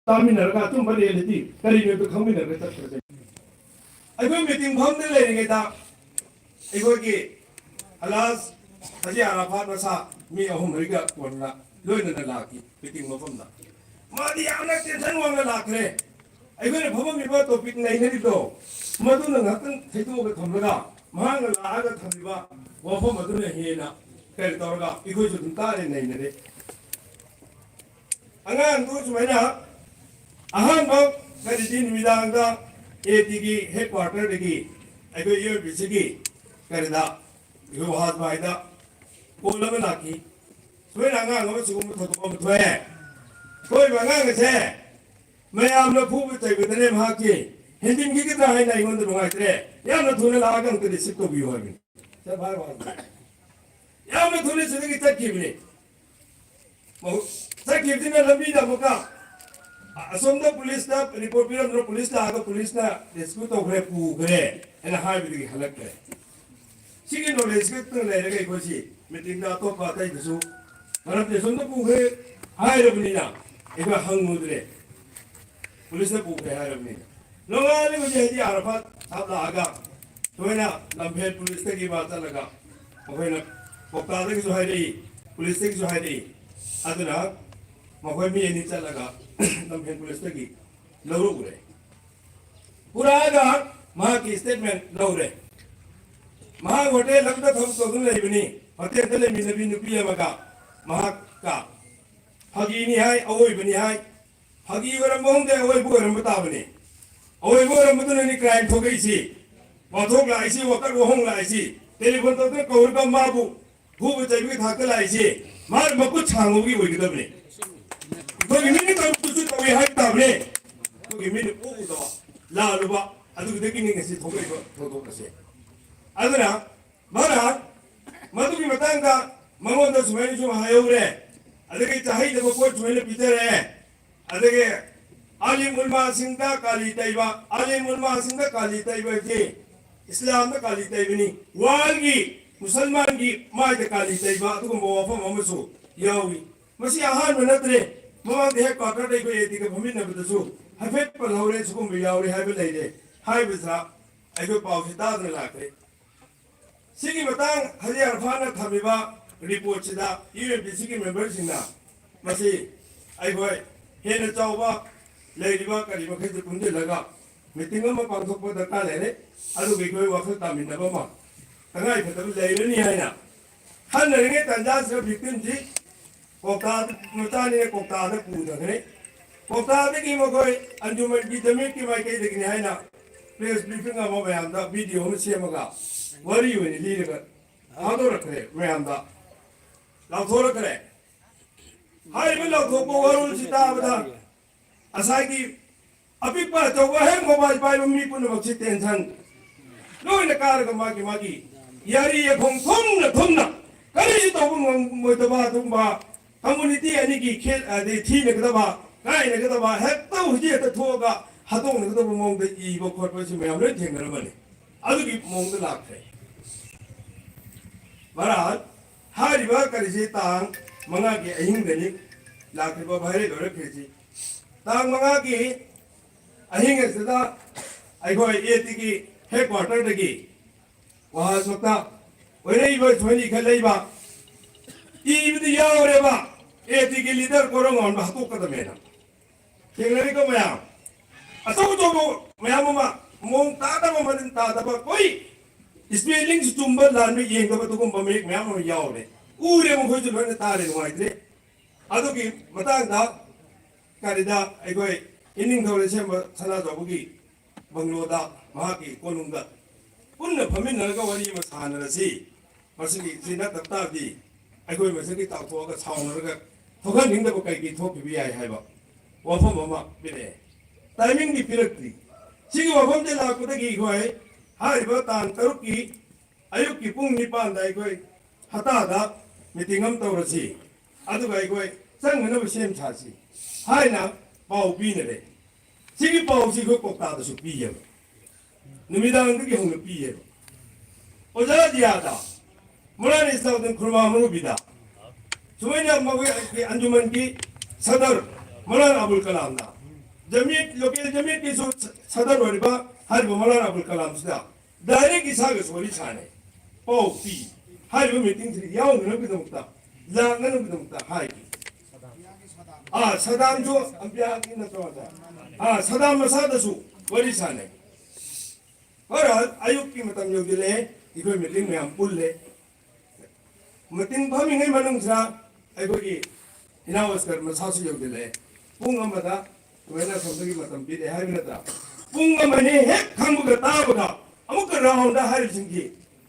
ꯇꯥꯃꯤꯟꯅꯔꯒ ꯑꯆꯨꯝꯕ reality ꯀꯔꯤꯅꯣꯗꯣ ꯈꯪꯃꯤꯟꯅꯔꯒ ꯆꯠꯈ꯭ꯔꯁꯦ꯫ ꯑꯩꯈꯣꯏ meeting ꯐꯝꯗ ꯂꯩꯔꯤꯉꯩꯗ ꯑꯩꯈꯣꯏꯒꯤ ꯑꯂꯥꯖ ꯍꯥꯖꯤ ꯑꯔꯥꯐꯥꯠ ꯃꯁꯥ ꯃꯤ ꯑꯍꯨꯝ ꯃꯔꯤꯒ ꯀꯣꯟꯅ ꯂꯣꯏꯅꯅ ꯂꯥꯛꯈꯤ ꯃꯤꯇꯤꯡ ꯃꯐꯝꯗ꯫ ꯃꯥꯗꯤ ꯌꯥꯝꯅ ꯇꯦꯟꯁꯟ ꯋꯥꯡꯅ ꯂꯥꯛꯈ꯭ꯔꯦ꯫ ꯑꯩꯈꯣꯏꯅ ꯐꯝꯃꯝꯃꯤꯕ ꯇꯣꯄꯤꯛ ꯅꯩꯅꯔꯤꯕꯗꯣ, ꯃꯗꯨꯅ ꯉꯥꯛꯇꯪ ꯊꯩꯗꯣꯛꯑꯒ ꯊꯝꯂꯒ, ꯃꯍꯥꯛꯅ ꯂꯥꯛꯑꯒ ꯊꯝꯂꯤꯕ ꯋꯥꯐꯝ ꯑꯗꯨꯅ ꯍꯦꯟꯅ ꯀꯔꯤ ꯇꯧꯔꯒ ꯑꯩꯈꯣꯏꯁꯨ ꯑꯗꯨꯝ ꯇꯥꯔꯦ, ꯅꯩꯅꯔꯦ꯫ ꯑꯉꯥꯡꯗꯨ ꯁꯨꯃꯥꯏꯅ ꯑꯍꯥꯟꯕ ꯀꯔꯤꯗꯤ ꯅꯨꯃꯤꯗꯥꯡꯗ ꯑꯦ ꯇꯤꯒꯤ ꯍꯦꯗ ꯀ꯭ꯋꯥꯔꯇꯔꯗꯒꯤ ꯑꯩꯈꯣꯏ ꯌꯨ ꯑꯦꯝ ꯄꯤ ꯁꯤꯒꯤ ꯀꯔꯤꯗ ꯑꯩꯈꯣꯏ ꯋꯥꯍꯥꯖꯃꯥꯏꯗ ꯀꯣꯜ ꯑꯃ ꯂꯥꯛꯈꯤ꯫ ꯁꯨꯃꯥꯏꯅ ꯑꯉꯥꯡ ꯑꯃ ꯁꯤꯒꯨꯝꯕ ꯊꯧꯗꯣꯛ ꯑꯃ ꯊꯣꯛꯑꯦ꯫ ꯊꯣꯛꯏꯕ ꯑꯉꯥꯡ ꯑꯁꯦ ꯃꯌꯥꯝꯅ ꯐꯨꯕ ꯆꯩꯕꯗꯅꯦ ꯃꯍꯥꯛꯀꯤ ꯍꯦꯟꯖꯤꯟꯈꯤꯒꯗ꯭ꯔꯥ ꯍꯥꯏꯅ ꯑꯩꯉꯣꯟꯗ ꯅꯨꯡꯉꯥꯏꯇ꯭ꯔꯦ꯫ ꯌꯥꯝꯅ ꯊꯨꯅ ꯂꯥꯛꯑꯒ ꯑꯝꯇ ꯔꯤꯁꯤꯞ ꯇꯧꯕꯤꯌꯨ ꯍꯥꯏꯕꯅꯤ꯫ ꯆꯠ ꯍꯥꯏꯕ ꯋꯥꯅꯤ꯫ ꯌꯥꯝꯅ ꯊꯨꯅ ꯁꯤꯗꯒꯤ ꯆꯠꯈꯤꯕꯅꯤ꯫ ꯃꯍꯨ-, ꯆꯠꯈꯤꯕꯁꯤꯅ ꯂꯝꯕꯤꯗ ꯑꯃꯨꯛꯀ ꯑꯁꯣꯝꯗ ꯄꯨꯂꯤꯁꯇ ꯔꯤꯄꯣꯔꯠ ꯄꯤꯔꯝꯗ꯭ꯔꯣ, ꯄꯨꯂꯤꯁ ꯂꯥꯛꯑꯒ ꯄꯨꯂꯤꯁꯅ ꯔꯦꯁꯀ꯭ꯌꯨ ꯇꯧꯈ꯭ꯔꯦ, ꯄꯨꯈ꯭ꯔꯦ ꯍꯥꯏꯅ ꯍꯥꯏꯕꯗꯒꯤ ꯍꯜꯂꯛꯈ꯭ꯔꯦ꯫ ꯁꯤꯒꯤ ꯅꯣꯂꯦꯖ ꯈꯛꯇꯪ ꯂꯩꯔꯒ ꯑꯩꯈꯣꯏꯁꯤ ꯃꯤꯇꯤꯡꯗ ꯑꯇꯣꯞꯄ ꯑꯇꯩꯗꯁꯨ ꯃꯔꯝꯗꯤ ꯑꯁꯣꯝꯗ ꯄꯨꯈ꯭ꯔꯦ ꯍꯥꯏꯔꯕꯅꯤꯅ ꯑꯩꯈꯣꯏ ꯍꯪꯉꯨꯗ꯭ꯔꯦ꯫ ꯄꯨꯂꯤꯁꯅ ꯄꯨꯈ꯭ꯔꯦ ꯍꯥꯏꯔꯕꯅꯤꯅ꯫ ꯅꯣꯡꯉꯥꯜꯂꯦ ꯍꯧꯖꯤꯛ ꯍꯥꯏꯗꯤ ꯑꯥꯔꯐꯥꯠ ꯁꯥꯞ ꯂꯥꯛꯑꯒ ꯁꯨꯃꯥꯏꯅ ꯂꯝꯐꯦꯜ ꯄꯨꯂꯤꯁꯇꯒꯤ ꯃꯥ ꯆꯠꯂꯒ ꯃꯈꯣꯏꯅ ꯀꯣꯛꯇꯥꯗꯒꯤꯁꯨ ꯍꯥꯏꯔꯛꯏ, ꯄꯨꯂꯤꯁꯇꯒꯤꯁꯨ ꯍꯥꯏꯔꯛꯏ꯫ ꯑꯗꯨꯅ ꯃꯈꯣꯏ ꯃꯤ ꯑꯅꯤ ꯆꯠꯂꯒ ꯂꯝꯐꯦꯜ ꯄꯨꯂꯤꯁꯇꯒꯤ ꯂꯧꯔꯨꯔꯦ꯫ ꯄꯨꯔꯛꯑꯒ ꯃꯍꯥꯛꯀꯤ ꯁ꯭ꯇꯦꯠꯃꯦꯟ ꯂꯧꯔꯦ꯫ ꯃꯍꯥꯛ ꯍꯣꯇꯦꯜ ꯑꯃꯗ ꯊꯕꯛ ꯇꯧꯗꯨꯅ ꯂꯩꯕꯅꯤ꯫ ꯍꯣꯇꯦꯜꯗ ꯂꯩꯃꯤꯟꯅꯕꯤ ꯅꯨꯄꯤ ꯑꯃꯒ ꯃꯍꯥꯛꯀ ꯐꯥꯒꯤꯅꯤ ꯍꯥꯏ, ꯑꯋꯣꯏꯕꯅꯤ ꯍꯥꯏ꯫ ꯐꯥꯒꯤ ꯑꯣꯏꯔꯝꯕ ꯈꯪꯗꯦ, ꯑꯋꯣꯏꯕ ꯑꯣꯏꯔꯝꯕ ꯇꯥꯕꯅꯤ꯫ ꯑꯋꯣꯏꯕ ꯑꯣꯏꯔꯝꯕꯗꯨꯅꯅꯤ ꯀ꯭ꯔꯥꯏꯝ ꯊꯣꯛꯂꯛꯏꯁꯤ, ꯋꯥꯊꯣꯛ ꯂꯥꯛꯏꯁꯤ, ꯋꯥꯀꯠ ꯋꯥꯍꯣꯡ ꯂꯥꯛꯏꯁꯤ꯫ ꯇꯦꯂꯤꯐꯣꯟ ꯇꯧꯗꯨꯅ ꯀꯧꯔꯒ ꯃꯥꯕꯨ ꯐꯨꯕ ꯆꯩꯕꯒꯤ ꯊꯥꯛꯇ ꯂꯥꯛꯏꯁꯤ ꯃꯥꯅ ꯃꯈꯨꯠ ꯁꯥꯡꯕꯒꯤ ꯑꯣꯏꯒꯗꯕꯅꯤ꯫ ꯑꯩꯈꯣꯏꯒꯤ ꯃꯤꯠꯅ ꯇꯧꯔꯛꯄꯁꯨ ꯇꯧꯏ ꯍꯥꯏꯕ ꯇꯥꯕꯅꯤ꯫ ꯑꯩꯈꯣꯏꯒꯤ ꯃꯤꯠꯅ ꯎ ꯎꯗꯕ, ꯂꯥꯜꯂꯨꯕ, ꯑꯗꯨꯗꯒꯤꯅꯤ ꯉꯁꯤ ꯊꯣꯛꯂꯛꯏꯕ ꯊꯧꯗꯣꯛ ꯑꯁꯦ꯫ ꯑꯗꯨꯅ ꯃꯥꯅ ꯃꯗꯨꯒꯤ ꯃꯇꯥꯡꯗ ꯃꯉꯣꯟꯗ ꯁꯨꯃꯥꯏꯅꯁꯨ ꯍꯥꯏꯍꯧꯔꯦ, ꯑꯗꯒꯤ ꯆꯥꯍꯩꯗꯕ ꯄꯣꯠ ꯁꯨꯃꯥꯏꯅ ꯄꯤꯖꯔꯦ, ꯑꯗꯒꯤ ꯑꯥꯂꯤꯝ ꯎꯂꯃꯥꯁꯤꯡꯗ ꯀꯥꯂꯤ ꯇꯩꯕ, ꯑꯥꯂꯤꯝ ꯎꯂꯃꯥꯁꯤꯡꯗ ꯀꯥꯂꯤ ꯇꯩꯕ ꯍꯥꯏꯕꯁꯤ ꯏꯁꯂꯥꯝꯗ ꯀꯥꯂꯤ ꯇꯩꯕꯅꯤ, ꯋꯥꯔꯜꯒꯤ ꯃꯨꯁꯜꯃꯥꯟꯒꯤ ꯃꯥꯏꯗ ꯀꯥꯂꯤ ꯇꯩꯕ ꯑꯗꯨꯒꯨꯝꯕ ꯋꯥꯐꯝ ꯑꯃꯁꯨ ꯌꯥꯎꯏ꯫ ꯃꯁꯤ ꯑꯍꯥꯟꯕ ꯅꯠꯇ꯭ꯔꯦ, ꯃꯃꯥꯡꯗ ꯍꯦꯗ ꯀ꯭ꯋꯥꯇꯔꯗ ꯑꯩꯈꯣꯏ ꯑꯦ ꯇꯤꯒ ꯐꯝꯃꯤꯟꯅꯕꯗꯁꯨ ꯍꯥꯏꯐꯦꯠ ꯄꯜꯍꯧꯔꯦ, ꯁꯤꯒꯨꯝꯕ ꯌꯥꯎꯔꯦ ꯍꯥꯏꯕ ꯂꯩꯔꯦ ꯍꯥꯏꯕꯁꯤꯗ ꯑꯩꯈꯣꯏ ꯄꯥꯎꯁꯤ ꯇꯥꯗꯅ ꯂꯥꯛꯈ꯭ꯔꯦ꯫ ꯁꯤꯒꯤ ꯃꯇꯥꯡ ꯍꯥꯖꯤ ꯑꯔꯐꯥꯟꯅ ꯊꯝꯃꯤꯕ ꯔꯤꯄꯣꯔꯠꯁꯤꯗ ꯌꯨ ꯑꯦꯝ ꯄꯤ ꯁꯤꯒꯤ ꯃꯦꯝꯕꯔꯁꯤꯡꯅ ꯃꯁꯤ ꯑꯩꯈꯣꯏ ꯍꯦꯟꯅ ꯆꯥꯎꯕ ꯂꯩꯔꯤꯕ ꯀꯔꯤ ꯃꯈꯩꯁꯤ ꯄꯨꯟꯁꯤꯜꯂꯒ ꯃꯤꯇꯤꯡ ꯑꯃ ꯄꯥꯡꯊꯣꯛꯄ ꯗꯔꯀꯥꯔ ꯂꯩꯔꯦ꯫ ꯑꯗꯨꯒ ꯑꯩꯈꯣꯏ ꯋꯥꯈꯜ ꯇꯥꯃꯤꯟꯅꯕ ꯑꯃ ꯇꯉꯥꯏ ꯐꯗꯕ ꯂꯩꯔꯅꯤ ꯍꯥꯏꯅ ꯈꯟꯅꯔꯤꯉꯩ ꯇꯥꯟꯖꯥꯁꯤꯗ ꯚꯤꯛꯇꯤꯝꯁꯤ ꯀꯧꯇꯥ ꯃꯆꯥꯅꯤꯅ ꯀꯧꯇꯥꯗ ꯄꯨꯊꯈ꯭ꯔꯦ꯫ ꯀꯧꯇꯥꯗꯒꯤ ꯃꯈꯣꯏ ꯑꯟꯖꯨꯃꯟꯒꯤ ꯖꯃꯤꯌꯠꯀꯤ ꯃꯥꯏꯀꯩꯗꯒꯤꯅꯤ ꯍꯥꯏꯅ ꯄ꯭ꯔꯦꯁ ꯕ꯭ꯔꯤꯐꯤꯡ ꯑꯃ ꯃꯌꯥꯝꯗ ꯚꯤꯗꯤꯑꯣ ꯑꯃ ꯁꯦꯝꯃꯒ ꯋꯥꯔꯤ ꯑꯣꯏꯅ ꯂꯤꯔꯒ ꯊꯥꯗꯣꯔꯛꯈ꯭ꯔꯦ ꯃꯌꯥꯝꯗ꯫ ꯂꯥꯎꯊꯣꯔꯛꯈ꯭ꯔꯦ꯫ ꯍꯥꯏꯔꯤꯕ ꯂꯥꯎꯊꯣꯛꯄ ꯋꯥꯔꯣꯜꯁꯤ ꯇꯥꯕꯗ ꯉꯁꯥꯏꯒꯤ ꯑꯄꯤꯛꯄ ꯑꯆꯧꯕ ꯍꯦꯛ ꯃꯣꯕꯥꯏꯜ ꯄꯥꯏꯕ ꯃꯤ ꯄꯨꯝꯅꯃꯛꯁꯤ ꯇꯦꯟꯁꯟ ꯂꯣꯏꯅ ꯀꯥꯔꯒ ꯃꯥꯒꯤ ꯃꯥꯒꯤ ꯌꯥꯔꯤ ꯌꯥꯈꯣꯡ ꯊꯨꯝꯅ ꯊꯨꯝꯅ ꯀꯔꯤꯁꯨ ꯇꯧꯕ ꯉꯝꯃꯣꯏꯗꯕ ꯑꯗꯨꯒꯨꯝꯕ ꯀꯝꯃꯨꯅꯤꯇꯤ ꯑꯅꯤꯒꯤ ꯈꯦꯠ ꯑꯗꯩ ꯊꯤꯅꯒꯗꯕ ꯀꯥꯏꯅꯒꯗꯕ ꯍꯦꯛꯇ ꯍꯧꯖꯤꯛ ꯍꯦꯛꯇ ꯊꯣꯛꯑꯒ ꯍꯥꯠꯇꯣꯛꯅꯒꯗꯕ ꯃꯑꯣꯡꯗ ꯏꯕ ꯈꯣꯠꯄꯁꯤ ꯃꯌꯥꯝ ꯂꯣꯏ ꯊꯦꯡꯅꯔꯝꯃꯅꯤ꯫ ꯑꯗꯨꯒꯤ ꯃꯑꯣꯡꯗ ꯂꯥꯛꯈ꯭ꯔꯦ꯫ ꯃꯔꯥ ꯍꯥꯏꯔꯤꯕ ꯀꯔꯤꯁꯤ ꯇꯥꯡ ꯃꯉꯥꯒꯤ ꯑꯍꯤꯡꯗꯅꯤ ꯂꯥꯛꯈ꯭ꯔꯤꯕ ꯚꯥꯏꯔꯦꯜ ꯑꯣꯏꯔꯛꯈ꯭ꯔꯤꯁꯤ꯫ ꯇꯥꯡ ꯃꯉꯥꯒꯤ ꯑꯍꯤꯡ ꯑꯁꯤꯗ ꯑꯩꯈꯣꯏ ꯑꯦ ꯇꯤꯒꯤ ꯍꯦꯗ ꯀ꯭ꯋꯥꯔꯇꯔꯗꯒꯤ ꯋꯥꯍꯟꯊꯣꯛꯇ ꯑꯣꯏꯔꯛꯏꯕ ꯁꯣꯏꯅꯤ ꯈꯔ ꯂꯩꯕ ꯏꯕꯗꯤ ꯌꯥꯎꯔꯦꯕ꯫ ꯑꯦ ꯇꯤꯒꯤ ꯂꯤꯗꯔ ꯀꯣꯔꯣꯡ ꯑꯣꯟꯕ ꯍꯥꯠꯇꯣꯛꯀꯗꯕꯅꯦꯅ ꯊꯦꯡꯅꯔꯤꯀꯣ ꯃꯌꯥꯝ꯫ ꯑꯆꯧ ꯑꯆꯧꯕ ꯃꯌꯥꯝ ꯑꯃ ꯃꯑꯣꯡ ꯇꯥꯗꯕ ꯃꯔꯤꯟ ꯇꯥꯗꯕ ꯑꯩꯈꯣꯏ ꯏꯁꯄꯦꯂꯤꯡꯁꯨ ꯆꯨꯝꯕ ꯂꯥꯟꯕ ꯌꯦꯡꯗꯕ ꯑꯗꯨꯒꯨꯝꯕ ꯃꯌꯦꯛ ꯃꯌꯥꯝ ꯑꯃ ꯌꯥꯎꯔꯦ꯫ ꯎꯔꯦ ꯃꯈꯣꯏꯁꯨ ꯂꯣꯏꯅ ꯇꯥꯔꯦ ꯅꯨꯡꯉꯥꯏꯇ꯭ꯔꯦ꯫ ꯑꯗꯨꯒꯤ ꯃꯇꯥꯡꯗ ꯀꯔꯤꯗ ꯑꯩꯈꯣꯏ ꯏꯅꯤꯡꯊꯧ ꯂꯩꯁꯦꯝꯕ ꯁꯅꯥꯖꯥꯎꯕꯒꯤ ꯕꯪꯒ꯭ꯂꯣꯗ ꯃꯍꯥꯛꯀꯤ ꯀꯣꯅꯨꯡꯗ ꯄꯨꯟꯅ ꯐꯝꯃꯤꯟꯅꯔꯒ ꯋꯥꯔꯤ ꯑꯃ ꯁꯥꯟꯅꯔꯁꯤ꯫ ꯃꯁꯤꯒꯤ ꯁꯤ ꯅꯠꯇꯕ ꯇꯥꯔꯗꯤ ꯑꯩꯈꯣꯏ ꯃꯁꯤꯒꯤ ꯇꯥꯎꯊꯣꯛꯑꯒ ꯁꯥꯎꯅꯔꯒ ꯊꯣꯛꯍꯟꯅꯤꯡꯗꯕ ꯀꯩꯀꯩ ꯊꯣꯛꯈꯤꯕ ꯌꯥꯏ ꯍꯥꯏꯕ ꯋꯥꯐꯝ ꯑꯃ ꯄꯤꯔꯛꯑꯦ꯫ ꯇꯥꯏꯃꯤꯡꯗꯤ ꯄꯤꯔꯛꯇ꯭ꯔꯤ꯫ ꯁꯤꯒꯤ ꯋꯥꯐꯝꯁꯦ ꯂꯥꯛꯄꯗꯒꯤ ꯑꯩꯈꯣꯏ ꯍꯥꯏꯔꯤꯕ ꯇꯥꯡ ꯇꯔꯨꯛꯀꯤ ꯑꯌꯨꯛꯀꯤ ꯄꯨꯡ ꯅꯤꯄꯥꯟꯗ ꯑꯩꯈꯣꯏ ꯍꯇꯥꯗ ꯃꯤꯇꯤꯡ ꯑꯃ ꯇꯧꯔꯁꯤ꯫ ꯑꯗꯨꯒ ꯑꯩꯈꯣꯏ ꯆꯪꯅꯅꯕ ꯁꯦꯝ ꯁꯥꯁꯤ ꯍꯥꯏꯅ ꯄꯥꯎ ꯄꯤꯅꯔꯦ꯫ ꯁꯤꯒꯤ ꯄꯥꯎꯁꯤ ꯑꯩꯈꯣꯏ ꯀꯣꯛꯇꯥꯗꯁꯨ ꯄꯤꯌꯦꯕ꯫ ꯅꯨꯃꯤꯗꯥꯡꯗꯒꯤ ꯍꯧꯅ ꯄꯤꯌꯦꯕ꯫ ꯑꯣꯖꯥ ꯖꯤꯌꯥꯗ, ꯃꯧꯂꯥꯅꯥ ꯏꯁꯂꯥꯎꯗꯤꯟ ꯈꯨꯔꯃꯥ ꯃꯧꯂꯨꯕꯤꯗ, ꯁꯨꯃꯥꯏꯅ ꯃꯈꯣꯏ ꯑꯩꯈꯣꯏ ꯑꯟꯖꯨꯃꯟꯒꯤ ꯁꯗꯔ ꯃꯧꯂꯥꯅꯥ ꯑꯕꯨꯜ ꯀꯂꯥꯝꯗ, ꯖꯃꯤꯌꯠ, ꯂꯣꯀꯦꯜ ꯖꯃꯤꯌꯠꯀꯤꯁꯨ ꯁꯗꯔ ꯑꯣꯏꯔꯤꯕ ꯍꯥꯏꯔꯤꯕ ꯃꯧꯂꯥꯅꯥ ꯑꯕꯨꯜ ꯀꯂꯥꯝꯁꯤꯗ ꯗꯥꯏꯔꯦꯛ ꯏꯁꯥꯒꯁꯨ ꯋꯥꯔꯤ ꯁꯥꯟꯅꯩ, ꯄꯥꯎ ꯄꯤ꯫ ꯍꯥꯏꯔꯤꯕ ꯃꯤꯇꯤꯡꯁꯤꯗ ꯌꯥꯎꯅꯅꯕꯒꯤꯗꯃꯛꯇ, ꯂꯥꯛꯅꯅꯕꯒꯤꯗꯃꯛꯇ ꯍꯥꯏꯈꯤ꯫ ꯑꯥ, ꯁꯗꯥꯝꯁꯨ ꯑꯝꯄꯤꯌꯥꯒꯤ ꯅꯠꯇ꯭ꯔꯣ ꯑꯣꯖꯥ? ꯑꯥ, ꯁꯗꯥꯝ ꯃꯁꯥꯗꯁꯨ ꯋꯥꯔꯤ ꯁꯥꯟꯅꯩ꯫ ꯍꯣꯏ, ꯑꯌꯨꯛꯀꯤ ꯃꯇꯝ ꯌꯧꯁꯤꯜꯂꯛꯑꯦ, ꯑꯩꯈꯣꯏ ꯃꯤꯇꯤꯡ ꯃꯌꯥꯝ ꯄꯨꯜꯂꯦ꯫ ꯃꯤꯇꯤꯡ ꯐꯝꯃꯤꯉꯩ ꯃꯅꯨꯡꯁꯤꯗ ꯑꯩꯈꯣꯏꯒꯤ ꯏꯅꯥꯎ ꯑꯁꯀꯔ ꯃꯁꯥꯁꯨ ꯌꯧꯁꯤꯜꯂꯛꯑꯦ꯫ ꯄꯨꯡ ꯑꯃꯗ ꯁꯨꯃꯥꯏꯅ ꯑꯁꯣꯝꯗꯒꯤ ꯃꯇꯝ ꯄꯤꯔꯛꯑꯦ ꯍꯥꯏꯕ ꯅꯠꯇ꯭ꯔꯥ? ꯄꯨꯡ ꯑꯃꯅꯤ ꯍꯦꯛ ꯈꯪꯕꯒ ꯇꯥꯕꯒ ꯑꯃꯨꯛꯀ ꯔꯥꯎꯟꯗ ꯍꯥꯏꯔꯤꯕꯁꯤꯡꯁꯤ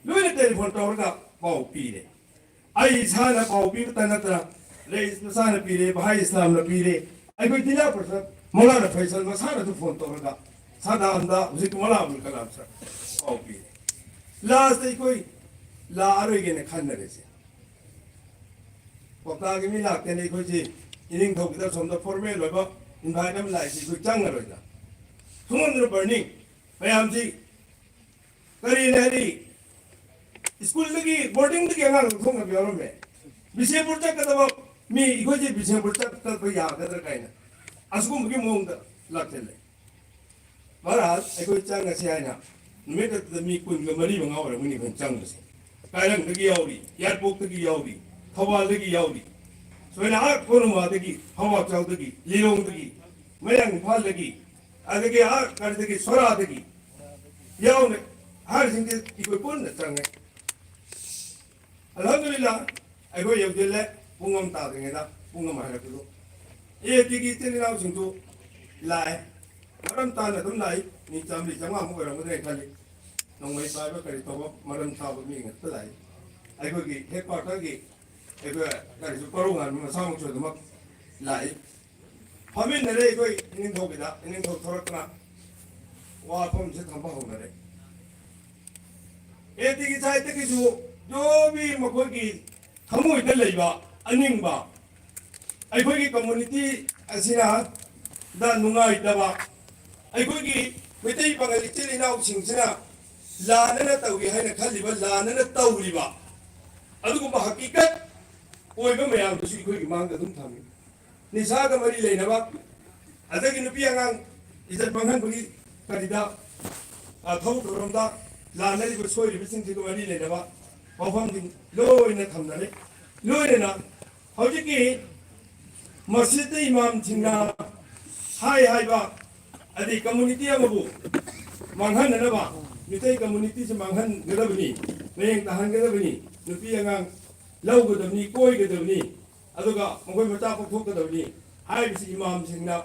ꯂꯣꯏꯅ ꯇꯦꯂꯤꯐꯣꯟ ꯇꯧꯔꯒ ꯄꯥꯎ ꯄꯤꯔꯦ꯫ ꯑꯩ ꯏꯁꯥꯅ ꯄꯥꯎ ꯄꯤꯕꯇ ꯅꯠꯇꯅ ꯔꯏꯁ ꯃꯁꯥꯅ ꯄꯤꯔꯦ, ꯚꯥꯏ ꯏꯁꯂꯥꯝꯅ ꯄꯤꯔꯦ, ꯑꯩꯈꯣꯏ ꯖꯤꯂꯥ ꯄꯔꯤꯁꯗ ꯃꯧꯂꯥꯅꯥ ꯐꯩꯁꯜ ꯃꯁꯥꯅꯁꯨ ꯐꯣꯟ ꯇꯧꯔꯒ ꯁꯗꯥꯝꯗ ꯍꯧꯖꯤꯛ ꯃꯧꯂꯥ ꯑꯕꯨꯜ ꯀꯂꯥꯝ ꯁꯔ ꯄꯥꯎ ꯄꯤꯔꯦ꯫ ꯂꯥꯁꯇ ꯑꯩꯈꯣꯏ ꯂꯥꯛꯑꯔꯣꯏꯒꯦꯅ ꯈꯟꯅꯔꯦꯁꯦ꯫ ꯀ꯭ꯋꯥꯛꯇꯥꯒꯤ ꯃꯤ ꯂꯥꯛꯇꯦꯅ ꯑꯩꯈꯣꯏꯁꯤ ꯏꯅꯤꯡꯊꯧꯒꯤꯗ ꯁꯣꯝꯗ ꯐꯣꯔꯃꯦꯜ ꯑꯣꯏꯕ ꯏꯟꯚꯥꯏꯠ ꯑꯃ ꯂꯥꯛꯏꯁꯤ ꯑꯩꯈꯣꯏ ꯆꯪꯉꯔꯣꯏꯗ꯫ ꯁꯨꯃꯟꯗꯅ ꯕꯔꯅꯤꯡ ꯃꯌꯥꯝꯁꯤ ꯀꯔꯤꯅ ꯍꯥꯏꯗꯤ ꯁ꯭ꯀꯨꯜꯗꯒꯤ, ꯕꯣꯔꯗꯤꯡꯗꯒꯤ ꯑꯉꯥꯡ ꯂꯧꯊꯣꯛꯅꯕ ꯌꯥꯎꯔꯝꯃꯦ꯫ ꯕꯤꯁꯦꯝꯄꯨꯔ ꯆꯠꯀꯗꯕ ꯃꯤ, ꯑꯩꯈꯣꯏꯁꯦ ꯕꯤꯁꯦꯝꯄꯨꯔ ꯆꯠꯄ ꯌꯥꯒꯗ꯭ꯔꯥ ꯀꯥꯏꯅ ꯑꯁꯤꯒꯨꯝꯕꯒꯤ ꯃꯑꯣꯡꯗ ꯂꯥꯛꯁꯤꯜꯂꯦ꯫ ꯃꯍꯥꯔꯥꯖ, ꯑꯩꯈꯣꯏ ꯆꯪꯉꯁꯤ ꯍꯥꯏꯅ ꯅꯨꯃꯤꯠ ꯑꯗꯨꯗ ꯃꯤ ꯀꯨꯟꯒ ꯃꯔꯤ ꯃꯉꯥ ꯑꯣꯏꯔꯝꯒꯅꯤ ꯑꯩꯈꯣꯏꯅ ꯆꯪꯕꯁꯦ꯫ ꯀꯥꯏꯔꯪꯗꯒꯤ ꯌꯥꯎꯔꯤ, ꯌꯥꯏꯔꯤꯄꯣꯛꯇꯒꯤ ꯌꯥꯎꯔꯤ, ꯊꯧꯕꯥꯜꯗꯒꯤ ꯌꯥꯎꯔꯤ, ꯁꯨꯃꯥꯏꯅ ꯑꯥ ꯀꯣꯅꯨꯡꯃꯥꯗꯒꯤ, ꯐꯥꯎꯕꯥꯛꯆꯥꯎꯗꯒꯤ, ꯂꯤꯂꯣꯡꯗꯒꯤ, ꯃꯌꯥꯡ ꯏꯝꯐꯥꯜꯗꯒꯤ, ꯑꯗꯒꯤ ꯑꯥ ꯀꯔꯤꯗꯒꯤ, ꯁꯣꯔꯥꯗꯒꯤ ꯌꯥꯎꯅ ꯍꯥꯏꯔꯤꯁꯤꯡꯁꯦ ꯑꯩꯈꯣꯏ ꯄꯨꯟꯅ ꯆꯪꯉꯦ꯫ ꯑꯜꯍꯝꯗꯨꯂꯤꯜꯂꯥ, ꯑꯩꯈꯣꯏ ꯌꯧꯁꯤꯜꯂꯦ꯫ ꯄꯨꯡ ꯑꯃ ꯇꯥꯗ꯭ꯔꯤꯉꯩꯗ, ꯄꯨꯡ ꯑꯃ ꯍꯥꯏꯔꯛꯄꯗꯣ, ꯑꯦ ꯇꯤꯒꯤ ꯏꯆꯤꯜ ꯏꯅꯥꯎꯁꯤꯡꯁꯨ ꯂꯥꯛꯑꯦ꯫ ꯃꯔꯝ ꯆꯥꯅ ꯑꯗꯨꯝ ꯂꯥꯛꯏ꯫ ꯃꯤ ꯆꯥꯝꯃꯔꯤ ꯆꯥꯝꯃꯉꯥꯃꯨꯛ ꯑꯣꯏꯔꯝꯒꯗ꯭ꯔꯥ ꯈꯜꯂꯤ꯫ ꯅꯣꯡꯃꯩ ꯄꯥꯏꯕ ꯀꯔꯤ ꯇꯧꯕ ꯃꯔꯝ ꯆꯥꯕ ꯃꯤ ꯉꯥꯛꯇ ꯂꯥꯛꯏ꯫ ꯑꯩꯈꯣꯏꯒꯤ ꯍꯦꯗ ꯀ꯭ꯋꯥꯇꯔꯒꯤ ꯑꯩꯈꯣꯏ ꯀꯔꯤꯁꯨ ꯀꯣꯔꯧꯉꯥꯟꯕ ꯃꯁꯥꯃꯛꯁꯨ ꯑꯗꯨꯃꯛ ꯂꯥꯛꯏ꯫ ꯐꯝꯃꯤꯟꯅꯔꯦ ꯑꯩꯈꯣꯏ ꯏꯅꯤꯡꯊꯧꯒꯤꯗ, ꯏꯅꯤꯡꯊꯧ ꯊꯣꯔꯛꯇꯅ ꯋꯥꯐꯝꯁꯦ ꯊꯝꯕ ꯍꯧꯅꯔꯦ꯫ ꯑꯦ ꯇꯤꯒꯤ ꯁꯥꯏꯠꯇꯒꯤꯁꯨ ꯖꯣꯕꯤ ꯃꯈꯣꯏꯒꯤ ꯊꯃꯣꯏꯗ ꯂꯩꯕ ꯑꯅꯤꯡꯕ, ꯑꯩꯈꯣꯏꯒꯤ ꯀꯝꯃꯨꯅꯤꯇꯤ ꯑꯁꯤꯅ ꯗ ꯅꯨꯡꯉꯥꯏꯇꯕ, ꯑꯩꯈꯣꯏꯒꯤ ꯃꯩꯇꯩ ꯄꯥꯉꯜ ꯏꯆꯤꯜ ꯏꯅꯥꯎꯁꯤꯡꯁꯤꯅ ꯂꯥꯟꯅꯅ ꯇꯧꯏ ꯍꯥꯏꯅ ꯈꯜꯂꯤꯕ, ꯂꯥꯟꯅꯅ ꯇꯧꯔꯤꯕ ꯑꯗꯨꯒꯨꯝꯕ ꯍꯀꯤꯀꯠ ꯑꯣꯏꯕ ꯃꯌꯥꯝꯗꯨꯁꯨ ꯑꯩꯈꯣꯏꯒꯤ ꯃꯥꯡꯗ ꯑꯗꯨꯝ ꯊꯝꯃꯤ꯫ ꯅꯤꯁꯥꯒ ꯃꯔꯤ ꯂꯩꯅꯕ, ꯑꯗꯒꯤ ꯅꯨꯄꯤ ꯑꯉꯥꯡ ꯏꯖꯠ ꯃꯥꯡꯍꯟꯕꯒꯤ ꯀꯔꯤꯗ, ꯑ, ꯊꯕꯛ ꯊꯧꯔꯝꯗ ꯂꯥꯟꯅꯔꯤꯕ ꯁꯣꯏꯔꯤꯕꯁꯤꯡꯁꯤꯒ ꯃꯔꯤ ꯂꯩꯅꯕ, ꯋꯥꯐꯝꯁꯤꯡ ꯂꯣꯏꯅ ꯊꯝꯅꯔꯦ꯫ ꯂꯣꯏꯅꯅ ꯍꯧꯖꯤꯛꯀꯤ ꯃꯁꯖꯤꯗ ꯏꯃꯥꯝꯁꯤꯡꯅ ꯍꯥꯏ ꯍꯥꯏꯕ, ꯑꯗꯩ ꯀꯝꯃꯨꯅꯤꯇꯤ ꯑꯃꯕꯨ ꯃꯥꯡꯍꯟꯅꯅꯕ, ꯃꯤꯇꯩ ꯀꯝꯃꯨꯅꯤꯇꯤꯁꯤ ꯃꯥꯡꯍꯟꯒꯗꯕꯅꯤ, ꯃꯌꯦꯡ ꯇꯥꯍꯟꯒꯗꯕꯅꯤ, ꯅꯨꯄꯤ ꯑꯉꯥꯡ ꯂꯧꯒꯗꯕꯅꯤ, ꯀꯣꯏꯒꯗꯕꯅꯤ, ꯑꯗꯨꯒ ꯃꯈꯣꯏ ꯃꯆꯥ ꯄꯣꯛꯊꯣꯛꯀꯗꯕꯅꯤ ꯍꯥꯏꯕꯁꯤ ꯏꯃꯥꯝꯁꯤꯡꯅ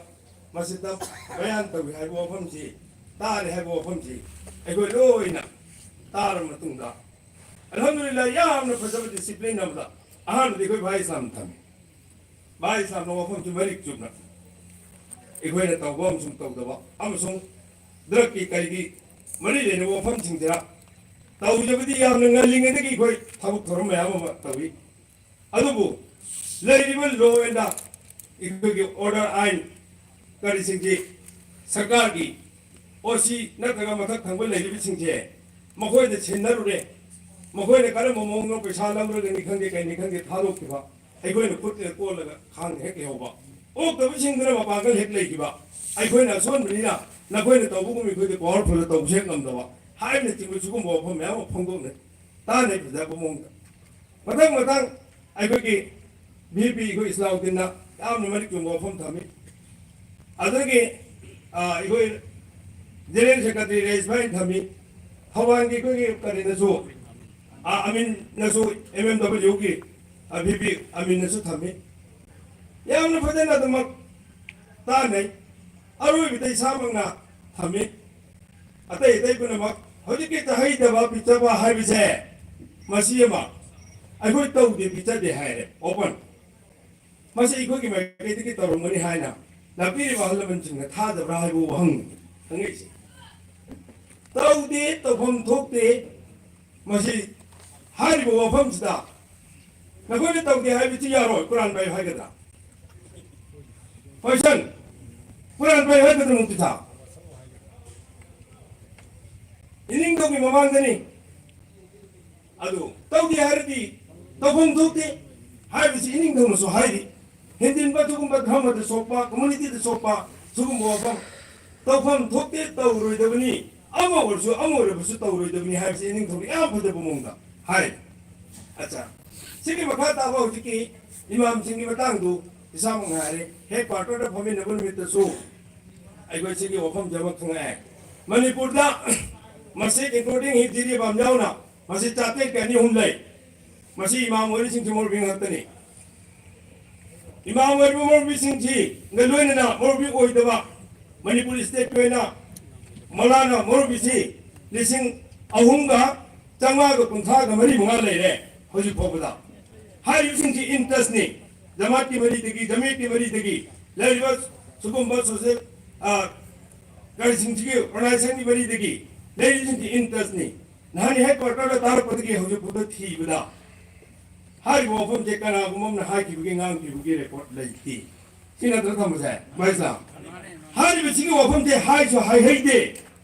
ꯃꯁꯤꯗ ꯕꯌꯥꯟ ꯇꯧꯏ ꯍꯥꯏꯕ ꯋꯥꯐꯝꯁꯤ, ꯇꯥꯔꯦ ꯍꯥꯏꯕ ꯋꯥꯐꯝꯁꯤ ꯑꯩꯈꯣꯏ ꯂꯣꯏꯅ ꯇꯥꯔꯕ ꯃꯇꯨꯡꯗ, ꯑꯜꯍꯝꯗꯨꯂꯤꯜꯂꯥꯍ, ꯌꯥꯝꯅ ꯐꯖꯕ ꯗꯤꯁꯤꯄ꯭ꯂꯤꯟ ꯑꯃꯗ ꯑꯍꯥꯟꯕꯗ ꯑꯩꯈꯣꯏ ꯚꯥꯏ ꯏꯁꯂꯥꯝ ꯊꯝꯃꯤ꯫ ꯚꯥꯏ ꯏꯁꯂꯥꯝꯅ ꯋꯥꯐꯝꯁꯤ ꯃꯔꯤꯛ ꯆꯨꯝꯅ ꯑꯩꯈꯣꯏꯅ ꯇꯧꯕ ꯑꯃꯁꯨꯡ ꯇꯧꯗꯕ ꯑꯃꯁꯨꯡ ꯗ꯭ꯔꯒꯀꯤ ꯀꯔꯤꯒꯤ ꯃꯔꯤ ꯂꯩꯅꯕ ꯋꯥꯐꯝꯁꯤꯡꯁꯤꯗ ꯇꯧꯖꯕꯗꯤ ꯌꯥꯝꯅ ꯉꯜꯂꯤꯉꯩꯗꯒꯤ ꯑꯩꯈꯣꯏ ꯊꯕꯛ ꯊꯧꯔꯝ ꯃꯌꯥꯝ ꯑꯃ ꯇꯧꯏ꯫ ꯑꯗꯨꯕꯨ ꯂꯩꯔꯤꯕ ꯂꯣ ꯑꯦꯟ ꯑꯩꯈꯣꯏꯒꯤ ꯑꯣꯔꯗꯔ ꯑꯥꯏꯟ ꯀꯔꯤꯁꯤꯡꯁꯤ ꯁꯔꯀꯥꯔꯒꯤ ꯑꯣ ꯁꯤ ꯅꯠꯇ꯭ꯔꯒ ꯃꯊꯛ ꯊꯪꯕ ꯂꯩꯔꯤꯕꯁꯤꯡꯁꯦ ꯃꯈꯣꯏꯗ ꯁꯤꯟꯅꯔꯨꯔꯦ꯫ ꯃꯈꯣꯏꯅ ꯀꯔꯝꯕ ꯃꯑꯣꯡꯗ ꯄꯩꯁꯥ ꯂꯧꯔꯒꯅꯤ ꯈꯪꯗꯦ, ꯀꯩꯅꯤ ꯈꯪꯗꯦ, ꯊꯥꯗꯣꯛꯈꯤꯕ, ꯑꯩꯈꯣꯏꯅ ꯈꯨꯠꯇ ꯀꯣꯜꯂꯒ ꯈꯥꯡꯗ ꯍꯦꯛ ꯂꯩꯍꯧꯕ, ꯑꯣꯛꯇꯕꯁꯤꯡꯗꯨꯅ ꯃꯄꯥꯡꯒꯜ ꯍꯦꯛ ꯂꯩꯈꯤꯕ, ꯑꯩꯈꯣꯏꯅ ꯑꯁꯣꯟꯕꯅꯤꯅ ꯅꯈꯣꯏꯅ ꯇꯧꯕꯒꯨꯝ ꯑꯩꯈꯣꯏꯗꯤ ꯄꯋꯥꯔꯐꯨꯜꯗ ꯇꯧꯕꯁꯨ ꯍꯦꯛ ꯉꯝꯗꯕ ꯍꯥꯏꯕꯅꯆꯤꯡꯕ ꯁꯤꯒꯨꯝꯕ ꯋꯥꯐꯝ ꯃꯌꯥꯝ ꯑꯃ ꯐꯣꯡꯗꯣꯛꯅꯩ꯫ ꯇꯥꯟꯅꯩ ꯐꯖꯕ ꯃꯑꯣꯡꯗ꯫ ꯃꯊꯪ ꯃꯊꯪ ꯑꯩꯈꯣꯏꯒꯤ ꯚꯤ ꯄꯤ ꯑꯩꯈꯣꯏ ꯏꯁꯂꯥꯎꯗꯤꯟꯅ ꯌꯥꯝꯅ ꯃꯔꯤꯛ ꯆꯨꯝꯕ ꯋꯥꯐꯝ ꯊꯝꯃꯤ꯫ ꯑꯗꯨꯗꯒꯤ, ꯑ, ꯑꯩꯈꯣꯏ ꯖꯦꯅꯔꯦꯜ ꯁꯦꯀ꯭ꯔꯦꯇꯔꯤ ꯔꯦꯁ ꯚꯥꯏꯅ ꯊꯝꯃꯤ꯫ ꯊꯧꯕꯥꯜꯒꯤ ꯑꯩꯈꯣꯏꯒꯤ ꯀꯔꯤꯅꯁꯨ, ꯑ, ꯑꯃꯤꯟꯅꯁꯨ, ꯑꯦꯝ ꯑꯦꯝ ꯗꯕ꯭ꯂꯤꯎꯒꯤ, ꯑ, ꯚꯤ ꯄꯤ ꯑꯃꯤꯟꯅꯁꯨ ꯊꯝꯃꯤ꯫ ꯌꯥꯝꯅ ꯐꯖꯅ ꯑꯗꯨꯃꯛ ꯇꯥꯟꯅꯩ꯫ ꯑꯔꯣꯏꯕꯗ ꯏꯁꯥꯃꯛꯅ ꯊꯝꯃꯤ꯫ ꯑꯇꯩ ꯑꯇꯩ ꯄꯨꯝꯅꯃꯛ ꯍꯧꯖꯤꯛꯀꯤ ꯇꯥꯍꯩꯗꯕ ꯄꯤꯖꯕ ꯍꯥꯏꯕꯁꯦ ꯃꯁꯤ ꯑꯃ ꯑꯩꯈꯣꯏ ꯇꯧꯗꯦ, ꯄꯤꯖꯗꯦ ꯍꯥꯏꯔꯦ, ꯑꯣꯄꯟ꯫ ꯃꯁꯤ ꯑꯩꯈꯣꯏꯒꯤ ꯃꯥꯏꯀꯩꯗꯒꯤ ꯇꯧꯔꯝꯒꯅꯤ ꯍꯥꯏꯅ ꯂꯥꯛꯄꯤꯔꯤꯕ ꯑꯍꯜ ꯂꯃꯟꯁꯤꯡꯅ ꯊꯥꯖꯕ꯭ꯔꯥ ꯍꯥꯏꯕ ꯋꯥꯍꯪꯅꯤ ꯍꯪꯉꯛꯏꯁꯦ꯫ ꯇꯧꯗꯦ, ꯇꯧꯐꯝ ꯊꯣꯛꯇꯦ꯫ ꯃꯁꯤ ꯍꯥꯏꯔꯤꯕ ꯋꯥꯐꯝꯁꯤꯗ ꯅꯈꯣꯏꯅ ꯇꯧꯗꯦ ꯍꯥꯏꯕꯁꯤ ꯌꯥꯔꯣꯏ꯫ ꯀꯨꯔꯥꯟ ꯄꯥꯏꯌꯨ ꯍꯥꯏꯒꯗ꯭ꯔꯥ? ꯀꯣꯏꯁꯟ, ꯀꯨꯔꯥꯟ ꯄꯥꯏꯌꯨ ꯍꯥꯏꯒꯗ꯭ꯔꯥ ꯃꯨꯐꯇꯤ ꯁꯥꯍꯕ? ꯏꯅꯤꯡꯊꯧꯒꯤ ꯃꯃꯥꯡꯗꯅꯤ꯫ ꯑꯗꯨ ꯇꯧꯗꯦ ꯍꯥꯏꯔꯗꯤ ꯇꯧꯐꯝ ꯊꯣꯛꯇꯦ ꯍꯥꯏꯕꯁꯤ ꯏꯅꯤꯡꯊꯧꯅꯁꯨ ꯍꯥꯏꯔꯤ꯫ ꯍꯦꯟꯖꯤꯟꯕ, ꯁꯤꯒꯨꯝꯕ ꯙꯔꯃꯗ ꯁꯣꯛꯄ, ꯀꯝꯃꯨꯅꯤꯇꯤꯗ ꯁꯣꯛꯄ ꯁꯤꯒꯨꯝꯕ ꯋꯥꯐꯝ ꯇꯧꯐꯝ ꯊꯣꯛꯇꯦ, ꯇꯧꯔꯣꯏꯗꯕꯅꯤ, ꯑꯃ ꯑꯣꯏꯔꯁꯨ ꯑꯃ ꯑꯣꯏꯔꯕꯁꯨ ꯇꯧꯔꯣꯏꯗꯕꯅꯤ ꯍꯥꯏꯕꯁꯤ ꯏꯅꯤꯡꯊꯧꯅ ꯌꯥꯝ ꯐꯖꯕ ꯃꯑꯣꯡꯗ ꯍꯥꯏ꯫ ꯑꯠꯆꯥ, ꯁꯤꯒꯤ ꯃꯈꯥ ꯇꯥꯕ ꯍꯧꯖꯤꯛꯀꯤ ꯏꯃꯥꯝꯁꯤꯡꯒꯤ ꯃꯇꯥꯡꯗꯨ ꯏꯁꯥꯃꯛꯅ ꯍꯥꯏꯔꯦ, ꯍꯦꯗ ꯀ꯭ꯋꯥꯔꯇꯔꯗ ꯐꯝꯃꯤꯟꯅꯕ ꯅꯨꯃꯤꯠꯇꯁꯨ ꯑꯩꯈꯣꯏ ꯁꯤꯒꯤ ꯋꯥꯐꯝꯁꯦ ꯑꯃ ꯈꯪꯉꯛꯑꯦ꯫ ꯃꯅꯤꯄꯨꯔꯗ ꯃꯁꯖꯤꯗ, including ꯍꯤ ꯖꯤꯔꯤꯕꯥꯝ ꯌꯥꯎꯅ, ꯃꯁꯖꯤꯗ ꯆꯥꯇ꯭ꯔꯦꯠꯀ ꯑꯅꯤ ꯑꯍꯨꯝ ꯂꯩ꯫ ꯃꯁꯤ ꯏꯃꯥꯝ ꯑꯣꯏꯔꯤꯁꯤꯡꯁꯤ ꯃꯧꯂꯕꯤ ꯉꯥꯛꯇꯅꯤ꯫ ꯏꯃꯥꯝ ꯑꯣꯏꯔꯤꯕ ꯃꯧꯂꯕꯤꯁꯤꯡꯁꯤꯒ ꯂꯣꯏꯅꯅ ꯃꯧꯂꯕꯤ ꯑꯣꯏꯗꯕ ꯃꯅꯤꯄꯨꯔ ꯁ꯭ꯇꯦꯠꯀꯤ ꯑꯣꯏꯅ ꯃꯧꯂꯥꯅꯥ ꯃꯧꯂꯕꯤꯁꯤ ꯂꯤꯁꯤꯡ ꯑꯍꯨꯝꯒ ꯆꯥꯝꯃꯉꯥꯒ ꯀꯨꯟꯊ꯭ꯔꯥꯒ ꯃꯔꯤ ꯃꯉꯥ ꯂꯩꯔꯦ ꯍꯧꯖꯤꯛ ꯐꯥꯎꯕꯗ꯫ ꯍꯥꯏꯔꯤꯕꯁꯤꯡꯁꯤ ꯏꯟꯇꯁꯅꯤ, ꯖꯃꯥꯠꯀꯤ ꯃꯔꯤꯗꯒꯤ, ꯖꯃꯤꯌꯠꯀꯤ ꯃꯔꯤꯗꯒꯤ ꯂꯩꯔꯤꯕ ꯁꯤꯒꯨꯝꯕ ꯁꯣꯁꯦꯜ, ꯑ, ꯀꯔꯤꯁꯤꯡꯁꯤꯒꯤ ꯑꯣꯔꯒꯅꯥꯏꯖꯦꯁꯟꯒꯤ ꯃꯔꯤꯗꯒꯤ ꯂꯩꯔꯤꯕꯁꯤꯡꯁꯤ ꯏꯟꯇꯁꯅꯤ꯫ ꯅꯍꯥꯟ ꯍꯦꯗ ꯀ꯭ꯋꯥꯔꯇꯔꯗ ꯇꯥꯔꯛꯄꯗꯒꯤ ꯍꯧꯖꯤꯛ ꯐꯥꯎꯕ ꯊꯤꯕꯗ ꯍꯥꯏꯔꯤꯕ ꯋꯥꯐꯝꯁꯦ ꯀꯅꯥꯒꯨꯝꯕ ꯑꯃꯅ ꯍꯥꯏꯈꯤꯕꯒꯤ, ꯉꯥꯡꯈꯤꯕꯒꯤ ꯔꯦꯀꯣꯔꯗ ꯂꯩꯇꯦ꯫ ꯁꯤ ꯅꯠꯇ꯭ꯔ ꯊꯝꯕꯁꯦ, ꯚꯥꯏ ꯏꯁꯂꯥꯝ? ꯍꯥꯏꯔꯤꯕꯁꯤꯒꯤ ꯋꯥꯐꯝꯁꯦ ꯍꯥꯏꯁꯨ ꯍꯥꯏꯍꯩꯗꯦ꯫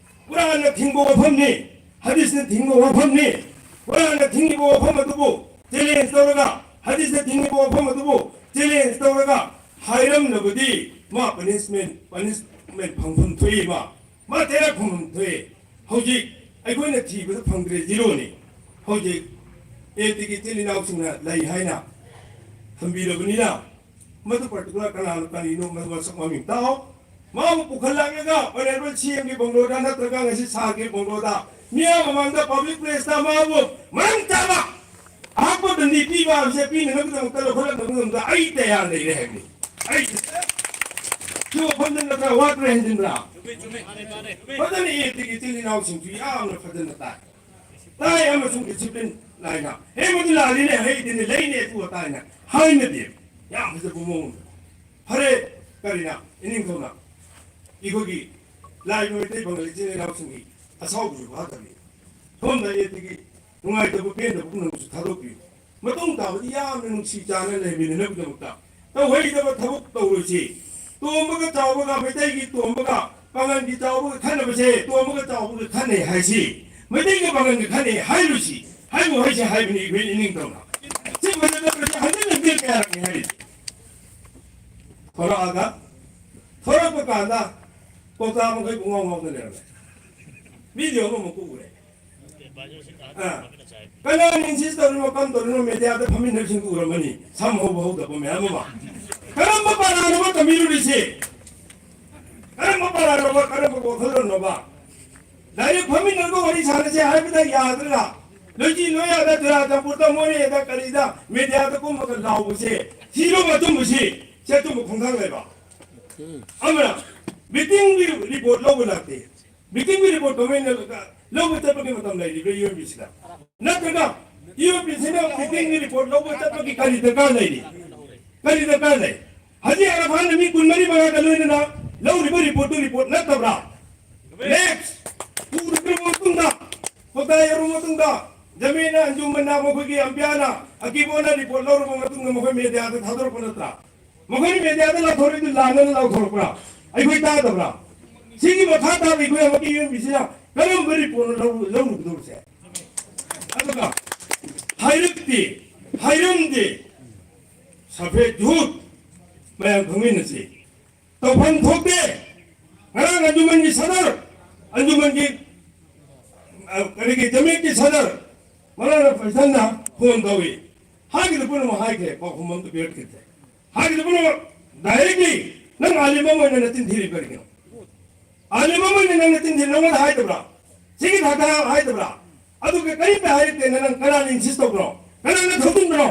ꯀꯨꯔꯥꯟꯅ ꯊꯤꯡꯕ ꯋꯥꯐꯝꯅꯤ, ꯍꯗꯤꯁꯅ ꯊꯤꯡꯕ ꯋꯥꯐꯝꯅꯤ꯫ ꯀꯨꯔꯥꯟꯅ ꯊꯤꯡꯉꯤꯕ ꯋꯥꯐꯝ ꯑꯗꯨꯕꯨ ꯆꯦꯂꯦꯟꯖ ꯇꯧꯔꯒ, ꯍꯗꯤꯁꯅ ꯊꯤꯡꯉꯤꯕ ꯋꯥꯐꯝ ꯑꯗꯨꯕꯨ ꯆꯦꯂꯦꯟꯖ ꯇꯧꯔꯒ ꯍꯥꯏꯔꯝꯂꯕꯗꯤ ꯃꯥ ꯄꯅꯤꯁꯃꯦꯟ, ꯄꯅꯤꯁꯃꯦꯟ ꯐꯪꯐꯝ ꯊꯣꯛꯏ꯫ ꯃꯥ, ꯃꯥ ꯆꯩꯔꯛ ꯐꯪꯐꯝ ꯊꯣꯛꯏ꯫ ꯍꯧꯖꯤꯛ ꯑꯩꯈꯣꯏꯅ ꯊꯤꯕꯗ ꯐꯪꯗ꯭ꯔꯦ, ꯖꯤꯔꯣꯅꯤ꯫ ꯍꯧꯖꯤꯛ ꯑꯦ ꯇꯤꯒꯤ ꯏꯆꯤꯜ ꯏꯅꯥꯎꯁꯤꯡꯅ ꯂꯩ ꯍꯥꯏꯅ ꯊꯝꯕꯤꯔꯕꯅꯤꯅ, ꯃꯗꯨ ꯄꯥꯔꯇꯤꯀꯨꯂꯔ ꯀꯅꯥꯅꯣ ꯀꯔꯤꯅꯣ, ꯃꯗꯨ ꯃꯁꯛ ꯃꯃꯤꯡ ꯇꯥꯛꯑꯣ꯫ ꯃꯥꯕꯨ ꯄꯨꯈꯠꯂꯛꯂꯒ ꯑꯣꯅꯔꯦꯕꯜ ꯁꯤ ꯑꯦꯝꯒꯤ ꯕꯪꯒ꯭ꯂꯣꯗ ꯅꯠꯇ꯭ꯔꯒ ꯉꯁꯤ ꯁꯥꯔꯒꯤ ꯕꯪꯒ꯭ꯂꯣꯗ ꯃꯤꯌꯥꯝ ꯃꯃꯥꯡꯗ ꯄꯕ꯭ꯂꯤꯛ ꯄ꯭ꯂꯦꯁꯇ ꯃꯥꯕꯨ ꯃꯔꯝ ꯆꯥꯕ ꯑꯍꯥꯛꯄ ꯗꯟꯗꯤ ꯄꯤꯕ ꯍꯥꯏꯕꯁꯦ ꯄꯤꯅꯅꯕꯒꯤꯗꯃꯛꯇ ꯂꯧꯈꯠꯂꯛꯅꯕꯒꯤꯗꯃꯛꯇ ꯑꯩ ꯇꯌꯥꯔ ꯂꯩꯔꯦ ꯍꯥꯏꯕꯅꯤ꯫ ꯑꯩ ꯁꯤ ꯋꯥꯐꯝꯗ ꯅꯠꯇ꯭ꯔꯥ ꯋꯥꯠꯄ꯭ꯔꯥ ꯍꯦꯟꯖꯤꯟꯕ꯭ꯔꯥ? ꯐꯖꯅ ꯑꯦ ꯇꯤꯒꯤ ꯏꯆꯤꯜ ꯏꯅꯥꯎꯁꯤꯡꯁꯨ ꯌꯥꯝꯅ ꯐꯖꯅ ꯇꯥꯏ꯫ ꯇꯥꯏ ꯑꯃꯁꯨꯡ ꯗꯤꯁꯤꯄ꯭ꯂꯤꯟ ꯅꯥꯏꯅ, "ꯍꯦ, ꯃꯗꯨ ꯂꯥꯜꯂꯤꯅꯦ, ꯍꯩꯗꯤꯅꯦ, ꯂꯩꯅꯦ, ꯑꯗꯨ ꯑꯗꯥ" ꯍꯥꯏꯅ ꯍꯥꯏꯅꯗꯦ꯫ ꯌꯥꯝ ꯐꯖꯕ ꯃꯑꯣꯡꯗ꯫ ꯐꯔꯦ, ꯀꯔꯤꯅ, ꯏꯅꯤꯡꯊꯧꯅ ꯑꯩꯈꯣꯏꯒꯤ ꯂꯥꯛꯏꯕ ꯃꯩꯇꯩ ꯄꯥꯉꯜ ꯏꯆꯤꯜ ꯏꯅꯥꯎꯁꯤꯡꯒꯤ ꯑꯁꯥꯎꯕꯁꯨ ꯐꯥꯊꯕꯤ꯫ ꯁꯣꯝꯗ ꯑꯦ ꯇꯤꯒꯤ ꯅꯨꯡꯉꯥꯏꯇꯕ ꯄꯦꯟꯗꯕ ꯄꯨꯝꯅꯃꯛꯁꯨ ꯊꯥꯗꯣꯛꯄꯤꯌꯨ꯫ ꯃꯇꯨꯡ ꯇꯥꯕꯗꯤ ꯌꯥꯝꯅ ꯅꯨꯡꯁꯤ ꯆꯥꯟꯅ ꯂꯩꯃꯤꯟꯅꯅꯕꯒꯤꯗꯃꯛꯇ ꯇꯧꯍꯩꯗꯕ ꯊꯕꯛ ꯇꯧꯔꯣꯏꯁꯤ꯫ ꯇꯣꯝꯕꯒ ꯆꯥꯎꯕꯒ, ꯃꯩꯇꯩꯒꯤ ꯇꯣꯝꯕꯒ ꯄꯥꯉꯜꯒꯤ ꯆꯥꯎꯕꯒ ꯈꯟꯅꯕꯁꯦ, ꯇꯣꯝꯕꯒ ꯆꯥꯎꯕꯒ ꯈꯟꯅꯩ ꯍꯥꯏꯁꯤ, ꯃꯩꯇꯩꯒ ꯄꯥꯉꯜꯒ ꯈꯟꯅꯩ ꯍꯥꯏꯔꯨꯁꯤ, ꯍꯥꯏꯕꯨ ꯍꯥꯏꯁꯤ ꯍꯥꯏꯕꯅꯤ ꯑꯩꯈꯣꯏ ꯏꯅꯤꯡꯊꯧꯅ꯫ ꯁꯤ ꯐꯖꯅꯕꯁꯦ ꯍꯟꯖꯤꯟ ꯍꯟꯖꯤꯟ ꯀꯌꯥꯔꯛꯅꯤ ꯍꯥꯏꯔꯤꯁꯤ꯫ ꯊꯣꯔꯛꯑꯒ, ꯊꯣꯔꯛꯄ ꯀꯥꯟꯗ ꯀꯧꯇꯥ ꯃꯈꯩ ꯄꯨꯡꯉꯥꯎ ꯉꯥꯎꯗ ꯂꯩꯔꯝꯃꯦ꯫ ꯚꯤꯗꯤꯑꯣ ꯑꯃꯃꯨꯛ ꯎꯔꯦ꯫ ꯑ, ꯀꯅꯥꯅ insist ꯇꯧꯔꯤꯅꯣ, ꯀꯝ ꯇꯧꯔꯤꯅꯣ, ꯃꯦꯗꯤꯌꯥꯗ ꯐꯝꯃꯤꯟꯅꯔꯤꯁꯤꯡꯗꯨ ꯎꯔꯝꯃꯅꯤ, ꯁꯝ ꯍꯧꯕ ꯍꯧꯗꯕ ꯃꯌꯥꯝ ꯑꯃ꯫ ꯀꯔꯝꯕ ꯄꯥꯔꯥꯅꯣꯕ ꯇꯝꯕꯤꯔꯨꯔꯤꯁꯤ? ꯀꯔꯝꯕ ꯄꯥꯔꯥꯅꯣꯕ, ꯀꯔꯝꯕ ꯋꯥꯈꯜꯂꯣꯟꯅꯣꯕ? ꯂꯥꯏꯔꯤꯛ ꯐꯝꯃꯤꯟꯅꯔꯒ ꯋꯥꯔꯤ ꯁꯥꯟꯅꯁꯦ ꯍꯥꯏꯕꯗ ꯌꯥꯗ꯭ꯔꯒ, ꯂꯣꯏꯆꯤ ꯂꯣꯏꯌꯥꯗ ꯆꯨꯔꯥꯆꯥꯟꯄꯨꯔꯗ, ꯃꯣꯔꯦꯗ, ꯀꯔꯤꯗ, ꯃꯦꯗꯤꯌꯥꯗ ꯀꯨꯝꯃꯒ ꯂꯥꯎꯕꯁꯦ, ꯁꯤꯔꯣ ꯑꯆꯨꯝꯕꯁꯤ? ꯁꯤ ꯑꯆꯨꯝꯕ ꯈꯣꯡꯊꯥꯡ ꯂꯩꯕ? ꯑꯃꯅ meeting ꯒꯤ report ꯂꯧꯕ ꯂꯥꯛꯇꯦ꯫ Meeting ꯒꯤ report ꯀꯃꯥꯏꯅ ꯂꯧꯕ ꯆꯠꯄꯒꯤ ꯃꯇꯝ ꯂꯩꯔꯤꯕ꯭ꯔꯥ UNPCꯗ? ꯅꯠꯇ꯭ꯔꯒ UNPCꯅ meeting ꯒꯤ report ꯂꯧꯕ ꯆꯠꯄꯒꯤ ꯀꯔꯤ ꯗꯔꯀꯥꯔ ꯂꯩꯔꯤ? ꯀꯔꯤ ꯗꯔꯀꯥꯔ ꯂꯩ? ꯍꯧꯖꯤꯛ ꯑꯔꯐꯥꯟꯗ ꯃꯤ ꯀꯨꯟꯃꯔꯤ ꯃꯉꯥꯒ ꯂꯣꯏꯅꯅ ꯂꯧꯔꯤꯕ reportꯇꯨ report ꯅꯠꯇꯕ꯭ꯔꯥ? Next, ꯎꯔꯕ ꯃꯇꯨꯡꯗ, ꯀꯣꯛꯇꯥ ꯌꯧꯔꯕ ꯃꯇꯨꯡꯗ, ꯖꯃꯤꯅ ꯑꯟꯖꯨꯃꯟꯅ, ꯃꯈꯣꯏꯒꯤ ꯑꯝꯄꯤꯌꯥꯅ, ꯑꯀꯤꯕꯣꯅ report ꯂꯧꯔꯕ ꯃꯇꯨꯡꯗ ꯃꯈꯣꯏ ꯃꯦꯗꯤꯌꯥꯗ ꯊꯥꯗꯣꯔꯛꯄ ꯅꯠꯇ꯭ꯔꯥ? ꯃꯈꯣꯏꯅ ꯃꯦꯗꯤꯌꯥꯗ ꯂꯥꯎꯊꯣꯔꯛꯏꯗꯨ ꯂꯥꯟꯅꯅ ꯂꯥꯎꯊꯣꯔꯛꯄ꯭ꯔꯥ? ꯑꯩꯈꯣꯏ ꯇꯥꯗꯕ꯭ꯔꯥ? ꯁꯤꯒꯤ ꯃꯈꯥ ꯇꯥꯕ ꯑꯩꯈꯣꯏ ꯑꯃꯨꯛꯀꯤ UNPCꯅ ꯀꯔꯝꯕ reportꯅꯣ ꯂꯧ-, ꯂꯧꯔꯨꯒꯗꯧꯔꯤꯁꯦ? ꯑꯗꯨꯒ ꯍꯥꯏꯔꯛꯇꯦ, ꯍꯥꯏꯔꯝꯗꯦ, ꯁꯐꯦꯗ ꯖꯨꯠ ꯃꯌꯥꯝ ꯈꯪꯃꯤꯟꯅꯁꯤ꯫ ꯇꯧꯐꯝ ꯊꯣꯛꯇꯦ꯫ ꯉꯔꯥꯡ ꯑꯟꯖꯨꯃꯟꯒꯤ ꯁꯗꯔ, ꯑꯟꯖꯨꯃꯟꯒꯤ, ꯑ, ꯀꯔꯤꯒꯤ ꯖꯃꯤꯌꯠꯀꯤ ꯁꯗꯔ ꯃꯧꯂꯥꯅꯥ ꯐꯩꯁꯜꯅ phone ꯇꯧꯏ꯫ ꯍꯥꯏꯒꯗꯕ ꯄꯨꯝꯅꯃꯛ ꯍꯥꯏꯈ꯭ꯔꯦ, ꯄꯥꯎꯈꯨꯝ ꯑꯝꯇ ꯄꯤꯔꯛꯈꯤꯗ꯭ꯔꯦ꯫ ꯍꯥꯏꯒꯗꯕ ꯄꯨꯝꯅꯃꯛ directly, "ꯅꯪ ꯑꯥꯂꯤꯝ ꯑꯃ ꯑꯣꯏꯅ ꯅꯆꯤꯟ ꯊꯤꯔꯤ ꯀꯔꯤꯒꯤꯅꯣ? ꯑꯥꯂꯤꯝ ꯑꯃ ꯑꯣꯏꯅ ꯅꯪ ꯅꯆꯤꯟ ꯊꯤꯔꯤ, ꯅꯪꯉꯣꯟꯗ ꯍꯥꯏꯗꯕ꯭ꯔꯥ? ꯁꯤꯒꯤ ꯊꯥꯛꯇ ꯍꯥꯏꯗꯕ꯭ꯔꯥ? ꯑꯗꯨꯒ ꯀꯔꯤꯝꯇ ꯍꯥꯏꯔꯛꯇꯦꯅ ꯅꯪ ꯀꯅꯥꯅ insist ꯇꯧꯕ꯭ꯔꯣ? ꯀꯅꯥꯅ ꯊꯧꯖꯤꯟꯕꯅꯣ?"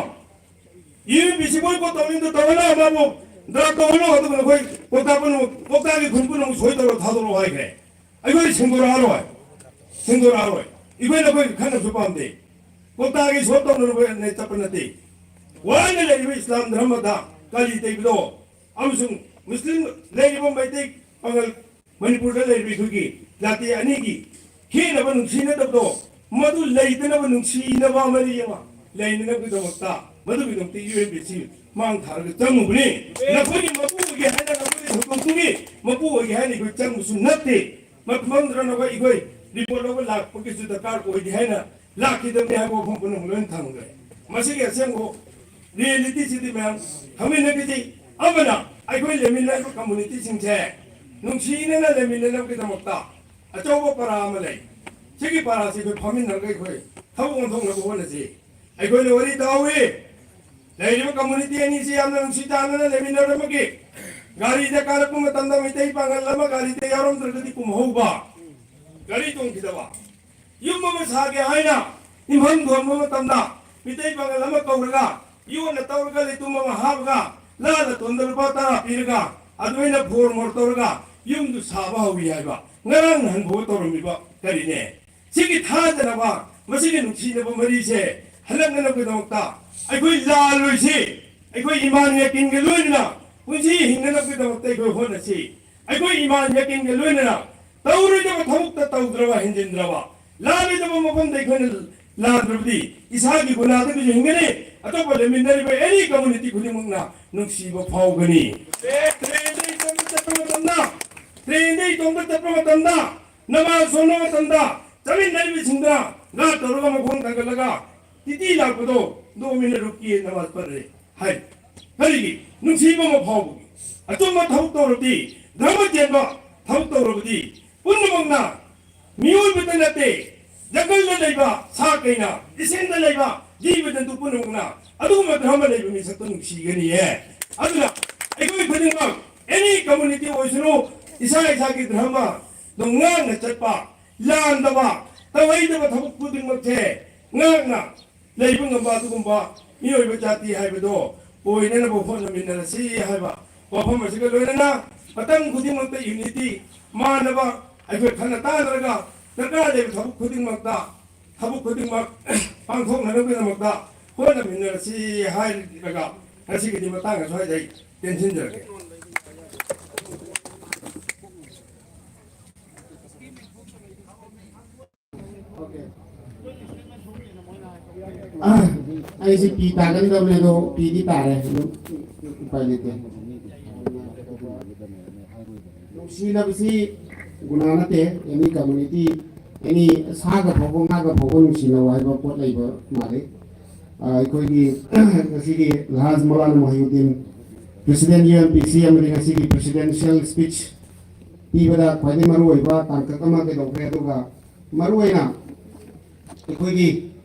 UNPC boycott ꯇꯧꯅꯤꯡꯗ ꯇꯧꯍꯜꯂꯣ, ꯑꯃꯕꯨ ꯗ꯭ꯔꯥꯐ ꯇꯧꯍꯜꯂꯣ, ꯑꯗꯨꯒ ꯅꯈꯣꯏ ꯀꯣꯛꯇꯥ ꯄꯨꯝꯅꯃꯛ, ꯀꯣꯛꯇꯥꯒꯤ ꯈꯨꯟ ꯄꯨꯝꯅꯃꯛ ꯁꯣꯏ ꯇꯧꯔ ꯊꯥꯗꯣꯔꯛꯑꯣ ꯍꯥꯏꯈ꯭ꯔꯦ꯫ ꯑꯩꯈꯣꯏ ꯁꯦꯡꯗꯣꯔꯛꯑꯔꯣꯏ, ꯁꯦꯡꯗꯣꯔꯛꯑꯔꯣꯏ꯫ ꯑꯩꯈꯣꯏ ꯅꯈꯣꯏ ꯈꯠꯅꯕꯁꯨ ꯄꯥꯝꯗꯦ꯫ ꯀꯣꯛꯇꯥꯒꯤ ꯁꯣꯞ ꯇꯧꯅꯔꯨꯕ ꯆꯠꯄ ꯅꯠꯇꯦ꯫ ꯋꯥꯅ ꯂꯩꯔꯤꯕ ꯏꯁꯂꯥꯝ ꯙꯔꯃꯗ ꯀꯥꯂꯤ ꯇꯩꯕꯗꯣ ꯑꯃꯁꯨꯡ ꯃꯨꯁꯂꯤꯝ ꯂꯩꯔꯤꯕ ꯃꯩꯇꯩ ꯄꯥꯉꯜ ꯃꯅꯤꯄꯨꯔꯗ ꯂꯩꯔꯤꯕ ꯑꯩꯈꯣꯏꯒꯤ ꯖꯥꯇꯤ ꯑꯅꯤꯒꯤ ꯈꯦꯠꯅꯕ ꯅꯨꯡꯁꯤꯅꯗꯕꯗꯣ, ꯃꯗꯨ ꯂꯩꯇꯅꯕ ꯅꯨꯡꯁꯤꯅꯕ ꯃꯔꯤ ꯑꯃ ꯂꯩꯅꯅꯕꯒꯤꯗꯃꯛꯇ, ꯃꯗꯨꯒꯤꯗꯃꯛꯇ UNPC ꯃꯥꯡ ꯊꯥꯔꯒ ꯆꯪꯉꯨꯕꯅꯤ꯫ ꯅꯈꯣꯏꯒꯤ ꯃꯄꯨ ꯑꯣꯏꯒꯦ ꯍꯥꯏꯅ, ꯅꯈꯣꯏꯒꯤ ꯊꯧꯗꯣꯛꯇꯨꯒꯤ ꯃꯄꯨ ꯑꯣꯏꯒꯦ ꯍꯥꯏꯅ ꯑꯩꯈꯣꯏ ꯆꯪꯕꯁꯨ ꯅꯠꯇꯦ꯫ ꯃꯐꯝꯗꯨꯗ ꯅꯈꯣꯏ, ꯑꯩꯈꯣꯏ report ꯂꯧꯕ ꯂꯥꯛꯄꯒꯤꯁꯨ ꯗꯔꯀꯥꯔ ꯑꯣꯏꯗꯦ ꯍꯥꯏꯅ ꯂꯥꯛꯈꯤꯗꯕꯅꯤ ꯍꯥꯏꯕ ꯋꯥꯐꯝ ꯄꯨꯝꯅꯃꯛ ꯂꯣꯏꯅ ꯊꯝꯈ꯭ꯔꯦ꯫ ꯃꯁꯤꯒꯤ ꯑꯁꯦꯡꯕ realityꯁꯤꯗꯤ ꯃꯌꯥꯝ ꯈꯪꯃꯤꯟꯅꯈꯤꯁꯤ꯫ ꯑꯃꯅ, ꯑꯩꯈꯣꯏ ꯂꯩꯃꯤꯟꯅꯔꯤꯕ communityꯁꯤꯡꯁꯦ ꯅꯨꯡꯁꯤꯅꯅ ꯂꯩꯃꯤꯟꯅꯅꯕꯒꯤꯗꯃꯛꯇ ꯑꯆꯧꯕ ꯄꯔꯥ ꯑꯃ ꯂꯩ꯫ ꯁꯤꯒꯤ ꯄꯔꯥꯁꯤ ꯑꯩꯈꯣꯏ ꯐꯝꯃꯤꯟꯅꯔꯒ ꯑꯩꯈꯣꯏ ꯊꯕꯛ ꯑꯣꯟꯊꯣꯛꯅꯕ ꯍꯣꯠꯅꯁꯤ꯫ ꯑꯩꯈꯣꯏꯅ ꯋꯥꯔꯤ ꯇꯥꯍꯧꯏ, ꯂꯩꯔꯤꯕ ꯀꯝꯃꯨꯅꯤꯇꯤ ꯑꯅꯤꯁꯤ ꯌꯥꯝꯅ ꯅꯨꯡꯁꯤ ꯆꯥꯟꯅꯅ ꯂꯩꯃꯤꯟꯅꯔꯝꯕꯒꯤ, ꯒꯥꯔꯤꯗ ꯀꯥꯔꯛꯄ ꯃꯇꯝꯗ ꯃꯩꯇꯩ ꯄꯥꯡꯒꯜ ꯑꯃ ꯒꯥꯔꯤꯗ ꯌꯥꯎꯔꯝꯗ꯭ꯔꯒꯗꯤ ꯄꯨꯝꯍꯧꯕ, ꯒꯥꯔꯤ ꯇꯣꯡꯈꯤꯗꯕ, ꯌꯨꯝ ꯑꯃ ꯁꯥꯒꯦ ꯍꯥꯏꯅ ꯌꯨꯝꯐꯝ ꯊꯣꯟꯕ ꯃꯇꯝꯗ ꯃꯤꯇꯩ ꯄꯥꯡꯒꯜ ꯑꯃ ꯀꯧꯔꯒ, ꯌꯣꯠꯅ ꯇꯧꯔꯒ, ꯂꯩꯇꯨꯝ ꯑꯃ ꯍꯥꯞꯄꯒ, ꯂꯥꯟꯅ ꯇꯣꯟꯗ ꯂꯨꯄꯥ ꯇꯔꯥ ꯄꯤꯔꯒ, ꯑꯗꯨꯃꯥꯏꯅ ꯐꯣꯔ ꯃꯣꯔ ꯇꯧꯔꯒ ꯌꯨꯝꯗꯨ ꯁꯥꯕ ꯍꯧꯏ ꯍꯥꯏꯕ ꯉꯔꯥꯡ ꯅꯍꯥꯟ ꯐꯥꯎꯕ ꯇꯧꯔꯝꯃꯤꯕ ꯀꯔꯤꯅꯦ? ꯁꯤꯒꯤ ꯊꯥꯖꯅꯕ, ꯃꯁꯤꯒꯤ ꯅꯨꯡꯁꯤꯅꯕ ꯃꯔꯤꯁꯦ ꯍꯜꯂꯛꯅꯅꯕꯒꯤꯗꯃꯛꯇ ꯑꯩꯈꯣꯏ ꯂꯥꯜꯂꯣꯏꯁꯤ꯫ ꯑꯩꯈꯣꯏ ꯏꯃꯥꯟ ꯌꯥꯀꯤꯟꯒ ꯂꯣꯏꯅꯅ ꯄꯨꯟꯁꯤ ꯍꯤꯡꯅꯅꯕꯒꯤꯗꯃꯛꯇ ꯑꯩꯈꯣꯏ ꯍꯣꯠꯅꯁꯤ꯫ ꯑꯩꯈꯣꯏ ꯏꯃꯥꯟ ꯌꯥꯀꯤꯟꯒ ꯂꯣꯏꯅꯅ ꯇꯧꯔꯣꯏꯗꯕ ꯊꯕꯛꯇ ꯇꯧꯗ꯭ꯔꯕ, ꯍꯦꯟꯖꯤꯟꯗ꯭ꯔꯕ, ꯂꯥꯜꯂꯣꯏꯗꯕ ꯃꯐꯝꯗ ꯑꯩꯈꯣꯏꯅ ꯂꯥꯟꯗ꯭ꯔꯕꯗꯤ ꯏꯁꯥꯒꯤ ꯒꯨꯅꯥꯗꯒꯤꯁꯨ ꯍꯤꯡꯒꯅꯤ, ꯑꯇꯣꯞꯄ ꯂꯩꯃꯤꯟꯅꯔꯤꯕ ꯑꯦꯅꯤ ꯀꯝꯃꯨꯅꯤꯇꯤ ꯈꯨꯗꯤꯡꯃꯛꯅ ꯅꯨꯡꯁꯤꯕ ꯐꯥꯎꯒꯅꯤ꯫ ꯇ꯭ꯔꯦꯟꯗ ꯏꯇꯣꯝꯇ ꯆꯠꯄ ꯃꯇꯝꯗ, ꯇ꯭ꯔꯦꯟꯗ ꯏꯇꯣꯝꯇ ꯆꯠꯄ ꯃꯇꯝꯗ, ꯅꯃꯥꯖ ꯁꯣꯟꯕ ꯃꯇꯝꯗ ꯆꯠꯃꯤꯟꯅꯔꯤꯕꯁꯤꯡꯗ ꯒꯥꯔꯗ ꯇꯧꯔꯒ ꯃꯈꯣꯡ ꯊꯥꯡꯒꯠꯂꯒ ꯇꯤꯇꯤ ꯂꯥꯛꯄꯗꯣ, "ꯗꯣ ꯃꯤꯅ ꯔꯨꯛꯀꯤꯌꯦ ꯅꯃꯥꯖ ꯄꯔꯦ" ꯍꯥꯏ꯫ ꯀꯔꯤꯒꯤ? ꯅꯨꯡꯁꯤꯕ ꯑꯃ ꯐꯥꯎꯕꯒꯤ꯫ ꯑꯆꯨꯝꯕ ꯊꯕꯛ ꯇꯧꯔꯕꯗꯤ, ꯙꯔꯃ ꯆꯦꯟꯕ ꯊꯕꯛ ꯇꯧꯔꯕꯗꯤ, ꯄꯨꯝꯅꯃꯛꯅ, ꯃꯤꯑꯣꯏꯕꯗ ꯅꯠꯇꯦ, ꯖꯪꯒꯜꯗ ꯂꯩꯕ ꯁꯥ ꯀꯩꯅ, ꯏꯁꯤꯡꯗ ꯂꯩꯕ ꯖꯤꯕ ꯖꯟꯇꯨ ꯄꯨꯝꯅꯃꯛꯅ ꯑꯗꯨꯒꯨꯝꯕ ꯙꯔꯃ ꯂꯩꯕ ꯃꯤꯁꯛꯇꯣ ꯅꯨꯡꯁꯤꯒꯅꯤꯌꯦ꯫ ꯑꯗꯨꯅ ꯑꯩꯈꯣꯏ ꯈꯨꯗꯤꯡꯃꯛ, ꯑꯦꯅꯤ ꯀꯝꯃꯨꯅꯤꯇꯤ ꯑꯣꯏꯁꯅꯨ, ꯏꯁꯥ ꯏꯁꯥꯒꯤ ꯙꯔꯃꯗꯣ ꯉꯥꯛꯅ ꯆꯠꯄ, ꯂꯥꯟꯗꯕ, ꯇꯧꯍꯩꯗꯕ ꯊꯕꯛ ꯈꯨꯗꯤꯡꯃꯛꯁꯦ ꯉꯥꯛꯅ ꯂꯩꯕ ꯉꯝꯕ ꯑꯗꯨꯒꯨꯝꯕ ꯃꯤꯑꯣꯏꯕ ꯖꯥꯇꯤ ꯍꯥꯏꯕꯗꯣ ꯑꯣꯏꯅꯅꯕ ꯍꯣꯠꯅꯃꯤꯟꯅꯔꯁꯤ ꯍꯥꯏꯕ ꯋꯥꯐꯝ ꯑꯁꯤꯒ ꯂꯣꯏꯅꯅ ꯃꯇꯝ ꯈꯨꯗꯤꯡꯃꯛꯇ ꯌꯨꯅꯤꯇꯤ, ꯃꯥꯟꯅꯕ, ꯑꯩꯈꯣꯏ ꯈꯟꯅ ꯇꯥꯟꯅꯔꯒ ꯗꯔꯀꯥꯔ ꯂꯩꯕ ꯊꯕꯛ ꯈꯨꯗꯤꯡꯃꯛꯇ, ꯊꯕꯛ ꯈꯨꯗꯤꯡꯃꯛ ꯄꯥꯡꯊꯣꯛꯅꯅꯕꯒꯤꯗꯃꯛꯇ ꯍꯣꯠꯅꯃꯤꯟꯅꯔꯁꯤ ꯍꯥꯏꯔꯒ ꯉꯁꯤꯒꯤꯗꯤ ꯃꯇꯥꯡ ꯑꯁ꯭ꯋꯥꯏꯗ ꯑꯩ ꯇꯦꯟꯁꯤꯟꯖꯔꯒꯦ꯫ ꯑꯩꯁꯦ ꯄꯤ ꯇꯥꯒꯟꯗꯕꯅꯦ, ꯑꯗꯣ ꯄꯤꯗꯤ ꯇꯥꯔꯦ, ꯑꯗꯨꯝ ꯎꯄꯥꯏ ꯂꯩꯇꯦ꯫ ꯅꯨꯡꯁꯤꯅꯕꯁꯤ ꯒꯨꯅꯥ ꯅꯠꯇꯦ, ꯑꯦꯅꯤ ꯀꯝꯃꯨꯅꯤꯇꯤ, ꯑꯦꯅꯤ ꯁꯥꯒ ꯐꯥꯎꯕ ꯉꯥꯒ ꯐꯥꯎꯕ ꯅꯨꯡꯁꯤꯅꯧ ꯍꯥꯏꯕ ꯄꯣꯠ ꯂꯩꯕ ꯃꯥꯜꯂꯤ꯫ ꯑ, ꯑꯩꯈꯣꯏꯒꯤ ꯉꯁꯤꯒꯤ ꯂꯍꯥꯖ Maulana ꯃꯣꯍꯤꯎꯗꯤꯟ, president U M P ꯁꯤ ꯑꯃꯗꯤ ꯉꯁꯤꯒꯤ ꯄ꯭ꯔꯦꯁꯤꯗꯦꯟꯁꯤꯌꯦꯜ ꯁ꯭ꯄꯤꯆ ꯄꯤꯕꯗ ꯈ꯭ꯋꯥꯏꯗꯒꯤ ꯃꯔꯨꯑꯣꯏꯕ ꯇꯥꯡꯀꯛ ꯑꯃ ꯀꯩꯗꯧꯈ꯭ꯔꯦ, ꯑꯗꯨꯒ ꯃꯔꯨꯑꯣꯏꯅ ꯑꯩꯈꯣꯏꯒꯤ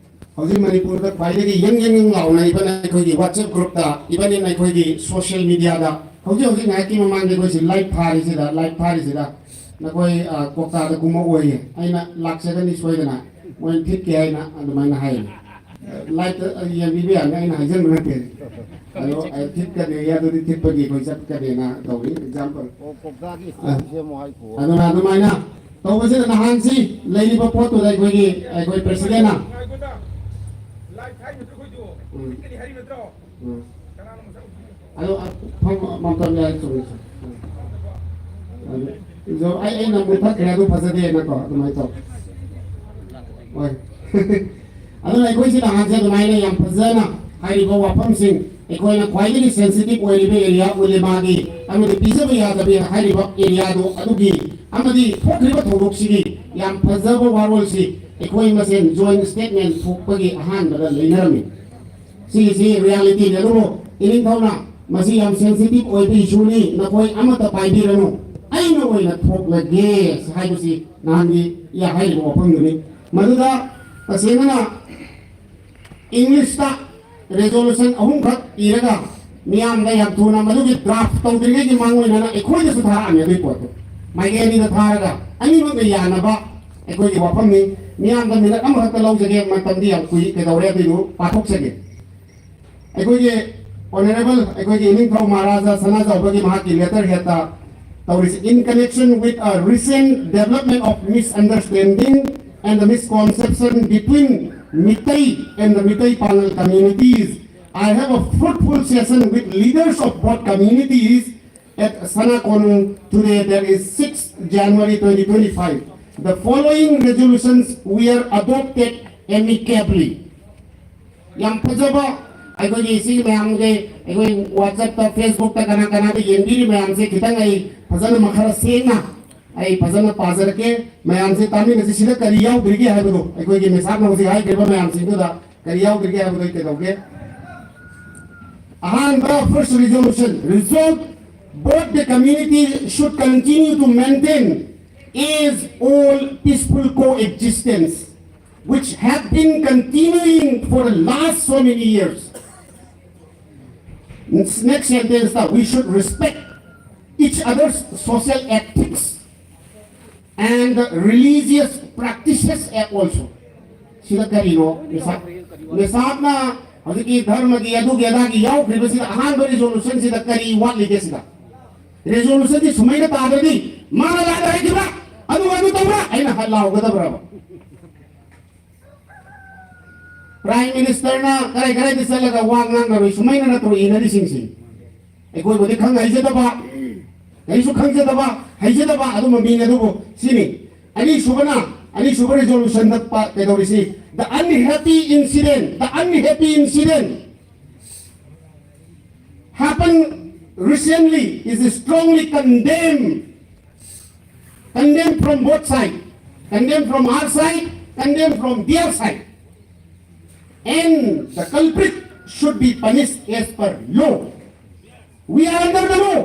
ꯍꯧꯖꯤꯛ ꯃꯅꯤꯄꯨꯔꯗ ꯈ꯭ꯋꯥꯏꯗꯒꯤ ꯌꯪ ꯌꯪ ꯌꯪ ꯂꯥꯎꯅ, ꯏꯚꯟ ꯑꯩꯈꯣꯏꯒꯤ WhatsApp groupꯇ, ꯏꯚꯟ ꯑꯩꯈꯣꯏꯒꯤ social mediaꯗ ꯍꯧꯖꯤꯛ ꯍꯧꯖꯤꯛ ꯉꯥꯏꯍꯥꯛꯀꯤ ꯃꯃꯥꯡꯗ ꯑꯩꯈꯣꯏꯁꯤ live ꯊꯥꯔꯤꯁꯤꯗ, live ꯊꯥꯔꯤꯁꯤꯗ ꯅꯈꯣꯏ, ꯑ, ꯀꯣꯛꯇꯥꯗ ꯀꯨꯝꯃꯛꯑꯣꯏꯌꯦ, ꯑꯩꯅ ꯂꯥꯛꯆꯒꯅꯤ ꯁꯣꯏꯗꯅ, ꯃꯣꯏꯅ ꯊꯤꯠꯀꯦ ꯍꯥꯏꯅ ꯑꯗꯨꯃꯥꯏꯅ ꯍꯥꯏꯌꯦ꯫ Liveꯇ ꯌꯦꯡꯕꯤꯕ ꯌꯥꯅꯤ, ꯑꯩꯅ ꯍꯥꯏꯖꯟꯕ ꯅꯠꯇꯦ꯫ ꯑꯗꯣ, ꯑ, ꯊꯤꯠꯀꯅꯤ, ꯑꯗꯨꯗꯤ ꯊꯤꯠꯄꯒꯤ ꯑꯩꯈꯣꯏ ꯆꯠꯀꯅꯤꯅ ꯇꯧꯔꯤ, example꯫ ꯑꯣ, ꯀꯣꯛꯇꯥꯒꯤ ꯑ, ꯁꯦꯝꯃꯨ ꯍꯥꯏꯀꯣ꯫ ꯑꯗꯨꯅ ꯑꯗꯨꯃꯥꯏꯅ ꯇꯧꯕꯁꯤꯗ ꯅꯍꯥꯟꯁꯤ ꯂꯩꯔꯤꯕ ꯄꯣꯠꯇꯨꯗ ꯑꯩꯈꯣꯏꯒꯤ, ꯑꯩꯈꯣꯏ presidentꯅ ꯎꯝ꯫ ꯎꯝ꯫ ꯑꯗꯣ, ꯑ, ꯐꯝ-, ꯃꯝꯇꯝ ꯌꯥꯏ, ꯆꯨꯝꯃꯤ, ꯆꯨꯝꯃꯤ꯫ ꯎꯝ꯫ ꯑꯗꯨ, ꯑꯗꯣ ꯑꯩ, ꯑꯩꯅ ꯃꯨꯊꯠꯈ꯭ꯔꯦ, ꯑꯗꯨ ꯐꯖꯗꯦꯅꯀꯣ, ꯑꯗꯨꯃꯥꯏꯅ ꯇꯧ꯫ ꯍꯣꯏ꯫ ꯑꯗꯨꯅ ꯑꯩꯈꯣꯏꯁꯤ ꯅꯍꯥꯟꯁꯦ ꯑꯗꯨꯃꯥꯏꯅ ꯌꯥꯝ ꯐꯖꯅ ꯍꯥꯏꯔꯤꯕ ꯋꯥꯐꯝꯁꯤꯡ, ꯑꯩꯈꯣꯏꯅ ꯈ꯭ꯋꯥꯏꯗꯒꯤ sensitive ꯑꯣꯏꯔꯤꯕ area ꯎꯂꯦꯃꯥꯒꯤ ꯑꯃꯗꯤ ꯄꯤꯖꯕ ꯌꯥꯗꯕ ꯍꯥꯏꯔꯤꯕ areaꯗꯣ ꯑꯗꯨꯒꯤ ꯑꯃꯗꯤ ꯊꯣꯛꯈ꯭ꯔꯤꯕ ꯊꯧꯗꯣꯛꯁꯤꯒꯤ ꯌꯥꯝ ꯐꯖꯕ ꯋꯥꯔꯣꯜꯁꯤ ꯑꯩꯈꯣꯏ ꯃꯁꯦꯟ joint statement ꯊꯣꯛꯄꯒꯤ ꯑꯍꯥꯟꯕꯗ ꯂꯩꯅꯔꯝꯃꯤ꯫ ꯁꯤꯒꯤꯁꯤ realityꯅꯤ꯫ ꯑꯗꯨꯕꯨ ꯏꯅꯤꯡꯊꯧꯅ ꯃꯁꯤ ꯌꯥꯝ sensitive ꯑꯣꯏꯕ issueꯅꯤ, ꯅꯈꯣꯏ ꯑꯃꯠꯇ ꯄꯥꯏꯕꯤꯔꯅꯨ, ꯑꯩꯅ ꯑꯣꯏꯅ ꯊꯣꯛꯂꯒꯦ ꯍꯥꯏꯕꯁꯤ ꯅꯍꯥꯟꯒꯤ ꯍꯥꯏꯔꯤꯕ ꯋꯥꯐꯝꯗꯨꯅꯤ꯫ ꯃꯗꯨꯗ ꯇꯁꯦꯡꯅ Englishꯇ resolution ꯑꯍꯨꯝꯈꯛ ꯏꯔꯒ ꯃꯤꯌꯥꯝꯗ ꯌꯥꯝ ꯊꯨꯅ ꯃꯗꯨꯒꯤ draft ꯇꯧꯗ꯭ꯔꯤꯉꯩꯒꯤ ꯃꯥꯡꯑꯣꯏꯅꯅ ꯑꯩꯈꯣꯏꯗꯁꯨ ꯊꯥꯔꯛꯑꯝꯃꯤ ꯑꯗꯨꯒꯤ ꯄꯣꯠꯇꯣ꯫ ꯃꯥꯏꯀꯩ ꯑꯅꯤꯗ ꯊꯥꯔꯒ ꯑꯅꯤꯃꯛꯅ ꯌꯥꯅꯕ ꯑꯩꯈꯣꯏꯒꯤ ꯋꯥꯐꯝꯅꯤ꯫ ꯃꯤꯌꯥꯝꯗ minute ꯑꯃꯈꯛꯇ ꯂꯧꯖꯒꯦ, ꯃꯇꯝꯗꯤ ꯌꯥꯝ ꯀꯨꯏ, ꯀꯩꯗꯧꯔꯦ ꯑꯗꯨꯏꯗꯨ ꯄꯥꯊꯣꯛꯆꯒꯦ꯫ ꯑꯩꯈꯣꯏꯒꯤ honourable ꯑꯩꯈꯣꯏꯒꯤ ꯏꯅꯤꯡꯊꯧ ꯃꯍꯥꯔꯥꯖꯥ ꯁꯅꯥꯖꯥꯎꯕꯒꯤ ꯃꯍꯥꯛꯀꯤ letter headꯇ ꯇꯧꯔꯤꯁꯤ, "In connection with a recent development of misunderstanding and the misconception between Meitei and the Meitei Pangal communities, I have a fruitful session with leaders of both communities at Sana Konung today, that is sixth January twenty twenty-five. The following resolutions were adopted amicably." ꯌꯥꯝ ꯐꯖꯕ꯫ ꯑꯩꯈꯣꯏꯒꯤ ꯁꯤ ꯃꯌꯥꯝꯒꯤ, ꯑꯩꯈꯣꯏ WhatsAppꯇ, Facebookꯇ ꯀꯅꯥ ꯀꯅꯥꯗ ꯌꯦꯡꯕꯤꯔꯤ ꯃꯌꯥꯝꯁꯦ ꯈꯤꯇꯪ ꯑꯩ ꯐꯖꯅ ꯃꯈꯥ ꯁꯦꯡꯅ ꯑꯩ ꯐꯖꯅ ꯄꯥꯖꯔꯛꯀꯦ꯫ ꯃꯌꯥꯝꯁꯦ ꯇꯥꯃꯤꯟꯅꯁꯤ꯫ ꯁꯤꯗ ꯀꯔꯤ ꯌꯥꯎꯗ꯭ꯔꯤꯒꯦ ꯍꯥꯏꯕꯗꯣ, ꯑꯩꯈꯣꯏꯒꯤ ꯃꯦꯁꯥꯞꯅ ꯍꯧꯖꯤꯛ ꯍꯥꯏꯈ꯭ꯔꯤꯕ ꯃꯌꯥꯝꯁꯤꯡꯗꯨꯗ ꯀꯔꯤ ꯌꯥꯎꯗ꯭ꯔꯤꯒꯦ ꯍꯥꯏꯕꯗꯣ ꯑꯩ ꯀꯩꯗꯧꯒꯦ? ꯑꯍꯥꯟꯕ, first resolution, resolve, both the community should continue to maintain age-old peaceful coexistence, which have been continuing for the last so many years. Next sentence, that we should respect each other's social ethics and religious practices also. ꯁꯤꯗ ꯀꯔꯤꯅꯣ? ꯃꯤꯁꯥꯛ, ꯃꯤꯁꯥꯛꯅ ꯍꯧꯖꯤꯛꯀꯤ ꯙꯔꯃꯒꯤ ꯑꯗꯨꯒꯤ ꯑꯗꯥꯒꯤ ꯌꯥꯎꯈ꯭ꯔꯤꯕꯁꯤꯗ ꯑꯍꯥꯟꯕ resolution ꯁꯤꯗ ꯀꯔꯤ ꯋꯥꯠꯂꯤꯒꯦ? ꯁꯤꯗ resolution ꯁꯤ ꯁꯨꯃꯥꯏꯅ ꯇꯥꯗ꯭ꯔꯗꯤ ꯃꯥꯅ ꯂꯥꯟꯅ ꯍꯥꯏꯈꯤꯕ꯭ꯔꯥ, ꯑꯗꯨꯒ ꯑꯗꯨ ꯇꯧꯕ꯭ꯔꯥ ꯑꯩꯅ ꯍ-, ꯂꯥꯎꯒꯗꯕ꯭ꯔꯕ? Prime Minister ꯅ ꯀꯔꯥꯏ ꯀꯔꯥꯏꯗ ꯆꯠꯂꯒ ꯋꯥ ꯉꯥꯡꯅꯔꯨꯏ? ꯁꯨꯃꯥꯏꯅ ꯅꯠꯇ꯭ꯔꯣ ꯏꯅꯔꯤꯁꯤꯡꯁꯤ? ꯑꯩꯈꯣꯏꯕꯨꯗꯤ ꯈꯪ ꯍꯩꯖꯗꯕ, ꯀꯔꯤꯁꯨ ꯈꯪꯖꯗꯕ, ꯍꯩꯖꯗꯕ ꯑꯗꯨꯝꯕ ꯃꯤꯅꯤ꯫ ꯑꯗꯨꯕꯨ ꯁꯤꯅꯤ꯫ ꯑꯅꯤꯁꯨꯕꯅ, ꯑꯅꯤꯁꯨꯕ resolution ꯗ ꯄ-, ꯀꯩꯗꯧꯔꯤꯁꯤ? The unhappy incident, the unhappy incident happened recently is strongly condemned. Condemned from both sides. Condemned from our side, condemned from their side. And the culprit should be punished as per law. We are under the law.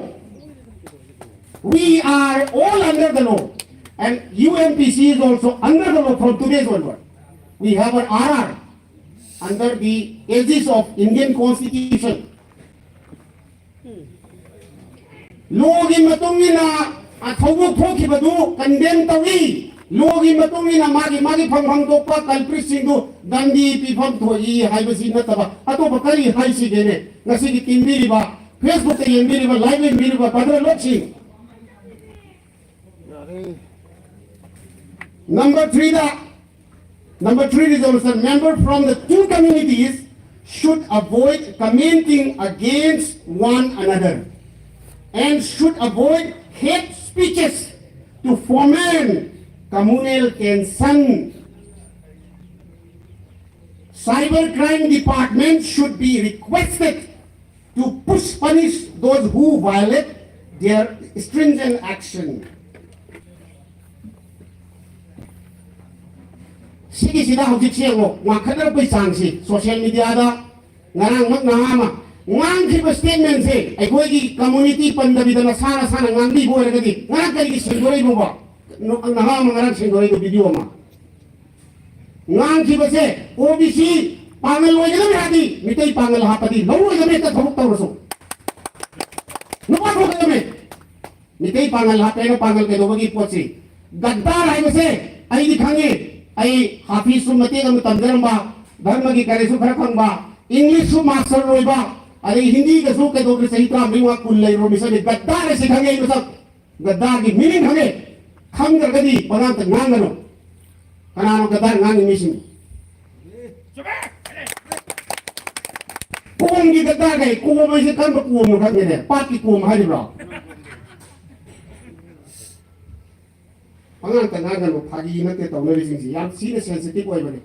We are all under the law. And U M P C is also under the law from today's onward. We have an R R under the aegis of Indian Constitution. Law ꯒꯤ ꯃꯇꯨꯡ ꯏꯟꯅ, ꯑ, ꯊꯧꯗꯣꯛ ꯊꯣꯛꯈꯤꯕꯗꯨ condemn ꯇꯧꯏ꯫ Law ꯒꯤ ꯃꯇꯨꯡ ꯏꯟꯅ ꯃꯥꯒꯤ, ꯃꯥꯒꯤ ꯐꯪꯐꯝ ꯊꯣꯛꯄ culprit ꯁꯤꯡꯗꯨ ꯗꯟꯗꯤ ꯄꯤꯐꯝ ꯊꯣꯛꯏ ꯍꯥꯏꯕꯁꯤ ꯅꯠꯇꯕ ꯑꯇꯣꯞꯄ ꯀꯔꯤ ꯍꯥꯏꯁꯤꯒꯦꯅꯦ? ꯉꯁꯤꯒꯤ ꯇꯤꯟꯕꯤꯔꯤꯕ, Facebook ꯇ ꯌꯦꯡꯕꯤꯔꯤꯕ, live ꯌꯦꯡꯕꯤꯔꯤꯕ brother ꯂꯣꯛꯁꯤꯡ, number three the, number three resolution, member from the two communities should avoid commenting against one another and should avoid hate speeches to foment communal tension. Cyber crime department should be requested to push punish those who violate their stringent action. ꯁꯤꯒꯤꯁꯤꯗ ꯍꯧꯖꯤꯛꯁꯦ ꯌꯦꯡꯉꯣ, ꯋꯥꯡꯈꯠꯅꯔꯛꯄꯒꯤ ꯆꯥꯡꯁꯤ꯫ Social media ꯗ ꯉꯔꯥꯡꯃꯛ ꯅꯍꯥ ꯑꯃ ꯉꯥꯡꯈꯤꯕ statement ꯁꯦ ꯑꯩꯈꯣꯏꯒꯤ community ꯄꯟꯗꯕꯤꯗ ꯅꯁꯥ ꯅꯁꯥꯅ ꯉꯥꯡꯕꯤꯕ ꯑꯣꯏꯔꯒꯗꯤ ꯉꯔꯥꯡ ꯀꯔꯤꯒꯤ ꯁꯦꯡꯗꯣꯔꯛꯏꯅꯣꯕ? ꯅꯍꯥ ꯑꯃ ꯉꯔꯥꯡ ꯁꯦꯡꯗꯣꯔꯛꯏꯗꯣ video ꯑꯃ꯫ ꯉꯥꯡꯈꯤꯕꯁꯦ, ꯑꯣ ꯕꯤ ꯁꯤ ꯄꯥꯡꯒꯜ ꯑꯣꯏꯒꯗꯕꯅꯤ ꯍꯥꯏꯔꯗꯤ ꯃꯤꯇꯩ ꯄꯥꯡꯒꯜ ꯍꯥꯞꯄꯗꯤ ꯂꯧꯔꯣꯏꯗꯕꯅꯤ, ꯍꯦꯛꯇ ꯊꯕꯛ ꯇꯧꯔꯁꯨ꯫ ꯅꯨꯄꯥ ꯊꯣꯛꯀꯗꯕꯅꯤ꯫ ꯃꯤꯇꯩ ꯄꯥꯡꯒꯜ ꯍꯥꯞꯄꯦꯅ ꯄꯥꯡꯒꯜ ꯀꯩꯗꯧꯕꯒꯤ ꯄꯣꯠꯁꯤ? ꯒꯗꯥꯔ ꯍꯥꯏꯕꯁꯦ ꯑꯩꯗꯤ ꯈꯪꯉꯤ꯫ ꯑꯩ ꯍꯥꯐꯤꯖꯁꯨ ꯃꯇꯦꯛ ꯑꯃ ꯇꯝꯖꯔꯝꯕ, ꯙꯔꯃꯒꯤ ꯀꯔꯤꯁꯨ ꯈꯔ ꯈꯪꯕ, ꯏꯪꯂꯤꯁꯁꯨ ꯃꯥꯁꯇꯔ ꯑꯣꯏꯕ, ꯑꯗꯩ ꯍꯤꯟꯗꯤꯒꯁꯨ ꯀꯩꯗꯧꯗ꯭ꯔꯦ, ꯆꯍꯤ ꯇꯔꯥꯃꯔꯤ ꯃꯉꯥ ꯀꯨꯟ ꯂꯩꯔꯨꯔꯕ ꯃꯤꯁꯛꯅꯤ꯫ ꯒꯗꯥꯔ ꯍꯥꯏꯁꯤ ꯈꯪꯉꯦ ꯑꯩ ꯃꯁꯛ꯫ ꯒꯗꯥꯔꯒꯤ meaning ꯈꯪꯉꯦ꯫ ꯈꯪꯗ꯭ꯔꯒꯗꯤ ꯄꯉꯥꯡꯇ ꯉꯥꯡꯒꯅꯨ꯫ ꯀꯅꯥꯅꯣ ꯒꯗꯥꯔ ꯉꯥꯡꯉꯤ ꯃꯤꯁꯤꯡ? ꯀꯣꯝꯒꯤ ꯒꯗꯥꯔ ꯀꯩ? ꯀꯣꯝ ꯍꯥꯏꯁꯦ ꯀꯔꯝꯕ ꯀꯣꯝꯅꯣ ꯈꯪꯗꯦꯅꯦ꯫ ꯄꯥꯠꯀꯤ ꯀꯣꯝ ꯍꯥꯏꯔꯤꯕ꯭ꯔꯣ? ꯄꯉꯥꯡꯇ ꯉꯥꯡꯒꯅꯨ, ꯐꯥꯒꯤ ꯅꯠꯇꯦ ꯇꯧꯅꯔꯤꯁꯤꯡꯁꯤ꯫ ꯌꯥꯝ ꯊꯤꯅ sensitive ꯑꯣꯏꯕꯅꯤ꯫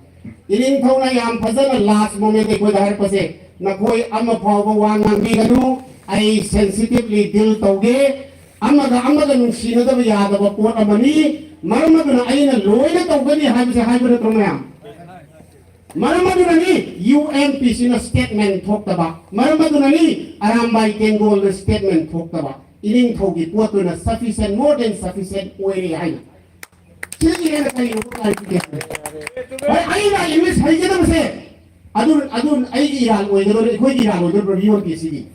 ꯏꯅꯤꯡꯊꯧꯅ ꯌꯥꯝ ꯐꯖꯅ last moment ꯑꯩꯈꯣꯏꯗ ꯍꯥꯏꯔꯛꯄꯁꯦ, "ꯅꯈꯣꯏ ꯑꯃ ꯐꯥꯎꯕ ꯋꯥ ꯉꯥꯡꯕꯤꯒꯅꯨ, ꯑꯩ sensitively deal ꯇꯧꯒꯦ꯫ ꯑꯃꯒ ꯑꯃꯒ ꯅꯨꯡꯁꯤꯅꯗꯕ ꯌꯥꯗꯕ ꯄꯣꯠ ꯑꯃꯅꯤ꯫ ꯃꯔꯝ ꯑꯗꯨꯅ ꯑꯩꯅ ꯂꯣꯏꯅ ꯇꯧꯒꯅꯤ" ꯍꯥꯏꯕꯁꯦ ꯍꯥꯏꯕ ꯅꯠꯇ꯭ꯔꯣ ꯃꯌꯥꯝ? ꯃꯔꯝ ꯑꯗꯨꯅꯅꯤ ꯌꯨ ꯑꯦꯟ ꯄꯤ ꯁꯤꯅ statement ꯊꯣꯛꯇꯕ꯫ ꯃꯔꯝ ꯑꯗꯨꯅꯅꯤ ꯑꯔꯥꯝꯕꯥꯏ ꯇꯦꯡꯒꯣꯜꯅ statement ꯊꯣꯛꯇꯕ꯫ ꯏꯅꯤꯡꯊꯧꯒꯤ ꯄꯣꯠꯇꯨꯅ sufficient, more than sufficient ꯑꯣꯏꯔꯦ ꯍꯥꯏꯅ꯫ ꯁꯤꯗꯒꯤ ꯍꯦꯟꯅ ꯀꯔꯤꯅꯣ clarification? ꯍꯣꯏ, ꯑꯩꯅ English ꯍꯩꯒꯗꯕꯁꯦ ꯑꯗꯨ, ꯑꯗꯨ ꯑꯩꯒꯤ ꯏꯔꯥꯜ ꯑꯣꯏꯒꯗꯧꯔꯦ, ꯑꯩꯈꯣꯏꯒꯤ ꯏꯔꯥꯜ ꯑꯣꯏꯗꯧꯔꯤꯕ꯭ꯔꯥ ꯌꯨ ꯑꯦꯟ ꯄꯤ ꯁꯤꯒꯤ?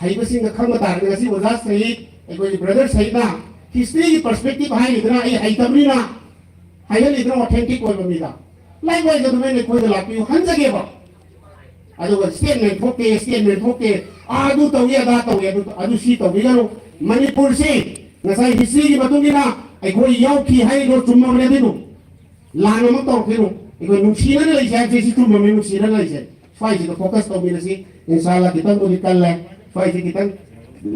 ꯍꯩꯕꯁꯤꯡꯅ ꯈꯪꯕ ꯇꯥꯔꯒꯗꯤ ꯉꯁꯤ ꯑꯣꯖꯥ ꯁꯍꯤꯗ, ꯑꯩꯈꯣꯏꯒꯤ brother ꯁꯍꯤꯗꯅ historyꯒꯤ perspective ꯍꯥꯏꯔꯤꯗꯅ, ꯑꯩ ꯍꯩꯇꯕꯅꯤꯅ ꯍꯥꯏꯍꯜꯂꯤꯗꯅ, authentic ꯑꯣꯏꯕ ꯃꯤꯗ꯫ Likewise ꯑꯗꯨꯃꯥꯏꯅ ꯑꯩꯈꯣꯏꯗ ꯂꯥꯛꯄꯤꯌꯨ, ꯍꯟꯖꯒꯦꯕ꯫ ꯑꯗꯨꯒ statement ꯊꯣꯛꯇꯦ, statement ꯊꯣꯛꯇꯦ, ꯑꯥ, ꯑꯗꯨ ꯇꯧꯏ, ꯑꯗꯥ ꯇꯧꯏ, ꯑꯗꯨ, ꯑꯗꯨ ꯁꯤ ꯇꯧꯕꯤꯒꯅꯨ꯫ ꯃꯅꯤꯄꯨꯔꯁꯤ ꯉꯁꯥꯏ historyꯒꯤ ꯃꯇꯨꯡ ꯏꯟꯅ ꯑꯩꯈꯣꯏ ꯌꯥꯎꯈꯤ ꯍꯥꯏꯔꯤꯗꯣ ꯆꯨꯝꯃꯕꯅꯦ꯫ ꯑꯗꯨꯕꯨ ꯂꯥꯟ ꯑꯃ ꯇꯧꯔꯛꯈꯤꯅꯨ꯫ ꯑꯩꯈꯣꯏ ꯅꯨꯡꯁꯤꯅꯅ ꯂꯩꯁꯦ ꯍꯥꯏꯕꯁꯦ ꯁꯤ ꯆꯨꯝꯃꯕꯅꯤ, ꯅꯨꯡꯁꯤꯅꯅ ꯂꯩꯁꯦ꯫ ꯁ꯭ꯋꯥꯏꯁꯤꯗ focus ꯇꯧꯃꯤꯟꯅꯁꯤ꯫ ꯏꯟꯁꯥꯜꯂꯥ ꯈꯤꯇꯪꯕꯨꯗꯤ ꯀꯜꯂꯦ꯫ ꯁ꯭ꯋꯥꯏꯁꯤ ꯈꯤꯇꯪ,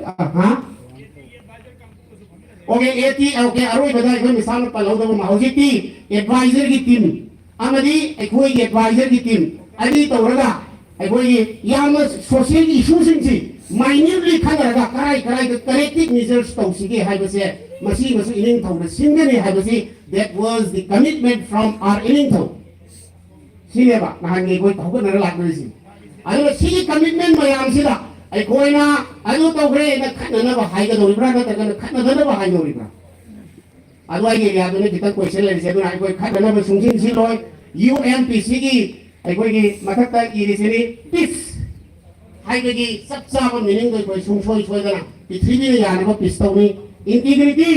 ꯑ, ꯍꯥ? OK, ꯑꯦ ꯇꯤ, OK, ꯑꯔꯣꯏꯕꯗ ꯑꯩꯈꯣꯏ ꯃꯤꯁꯥꯅ ꯄꯜꯍꯧꯗꯕ ꯑꯃ, ꯍꯧꯖꯤꯛꯇꯤ advisorꯒꯤ team ꯑꯃꯗꯤ ꯑꯩꯈꯣꯏꯒꯤ advisorꯒꯤ team ꯑꯅꯤ ꯇꯧꯔꯒ ꯑꯩꯈꯣꯏꯒꯤ ꯌꯥꯝꯅ social issueꯁꯤꯡꯁꯤ minutely ꯈꯟꯅꯔꯒ ꯀꯔꯥꯏ ꯀꯔꯥꯏꯗ corrective measures ꯇꯧꯁꯤꯒꯦ ꯍꯥꯏꯕꯁꯦ ꯃꯁꯤꯃꯁꯨ ꯏꯅꯤꯡꯊꯧꯅ ꯁꯤꯟꯒꯅꯤ ꯍꯥꯏꯕꯁꯤ, that was the commitment from our ꯏꯅꯤꯡꯊꯧ꯫ ꯁꯤꯅꯦꯕ ꯅꯍꯥꯟꯒꯤ ꯑꯩꯈꯣꯏ ꯍꯧꯒꯠꯅꯔ ꯂꯥꯛꯅꯔꯤꯁꯤ꯫ ꯑꯗꯨꯅ ꯁꯤꯒꯤ commitment ꯃꯌꯥꯝꯁꯤꯗ ꯑꯩꯈꯣꯏꯅ ꯑꯗꯨ ꯇꯧꯈ꯭ꯔꯦꯅ ꯈꯠꯅꯅꯕ ꯍꯥꯏꯒꯗꯧꯔꯤꯕ꯭ꯔꯥ, ꯅꯠꯇ꯭ꯔꯒꯅ ꯈꯠꯅꯗꯅꯕ ꯍꯥꯏꯗꯧꯔꯤꯕ꯭ꯔꯥ? ꯑꯗꯨꯋꯥꯏꯒꯤ ꯑꯦꯔꯤꯌꯥꯗꯨꯅ ꯈꯤꯇꯪ ꯀꯣꯏꯁꯟ ꯂꯩꯔꯤꯁꯦ, ꯑꯗꯨꯅ ꯑꯩꯈꯣꯏ ꯈꯠꯅꯅꯕ ꯁꯨꯡꯁꯤꯟ ꯁꯤꯜꯂꯣꯏ꯫ ꯌꯨ ꯑꯦꯟ ꯄꯤ ꯁꯤꯒꯤ ꯑꯩꯈꯣꯏꯒꯤ ꯃꯊꯛꯇ ꯏꯔꯤꯁꯤꯅꯤ, ꯄꯤꯁ ꯍꯥꯏꯕꯒꯤ ꯆꯞ ꯆꯥꯕ ꯃꯤꯅꯤꯡꯗꯣ ꯑꯩꯈꯣꯏ ꯁꯨꯡꯁꯣꯏ ꯁꯣꯏꯗꯅ ꯄ꯭ꯔꯤꯊꯤꯕꯤꯅ ꯌꯥꯅꯕ ꯄꯤꯁ ꯇꯧꯅꯤ꯫ ꯏꯟꯇꯤꯒ꯭ꯔꯤꯇꯤ,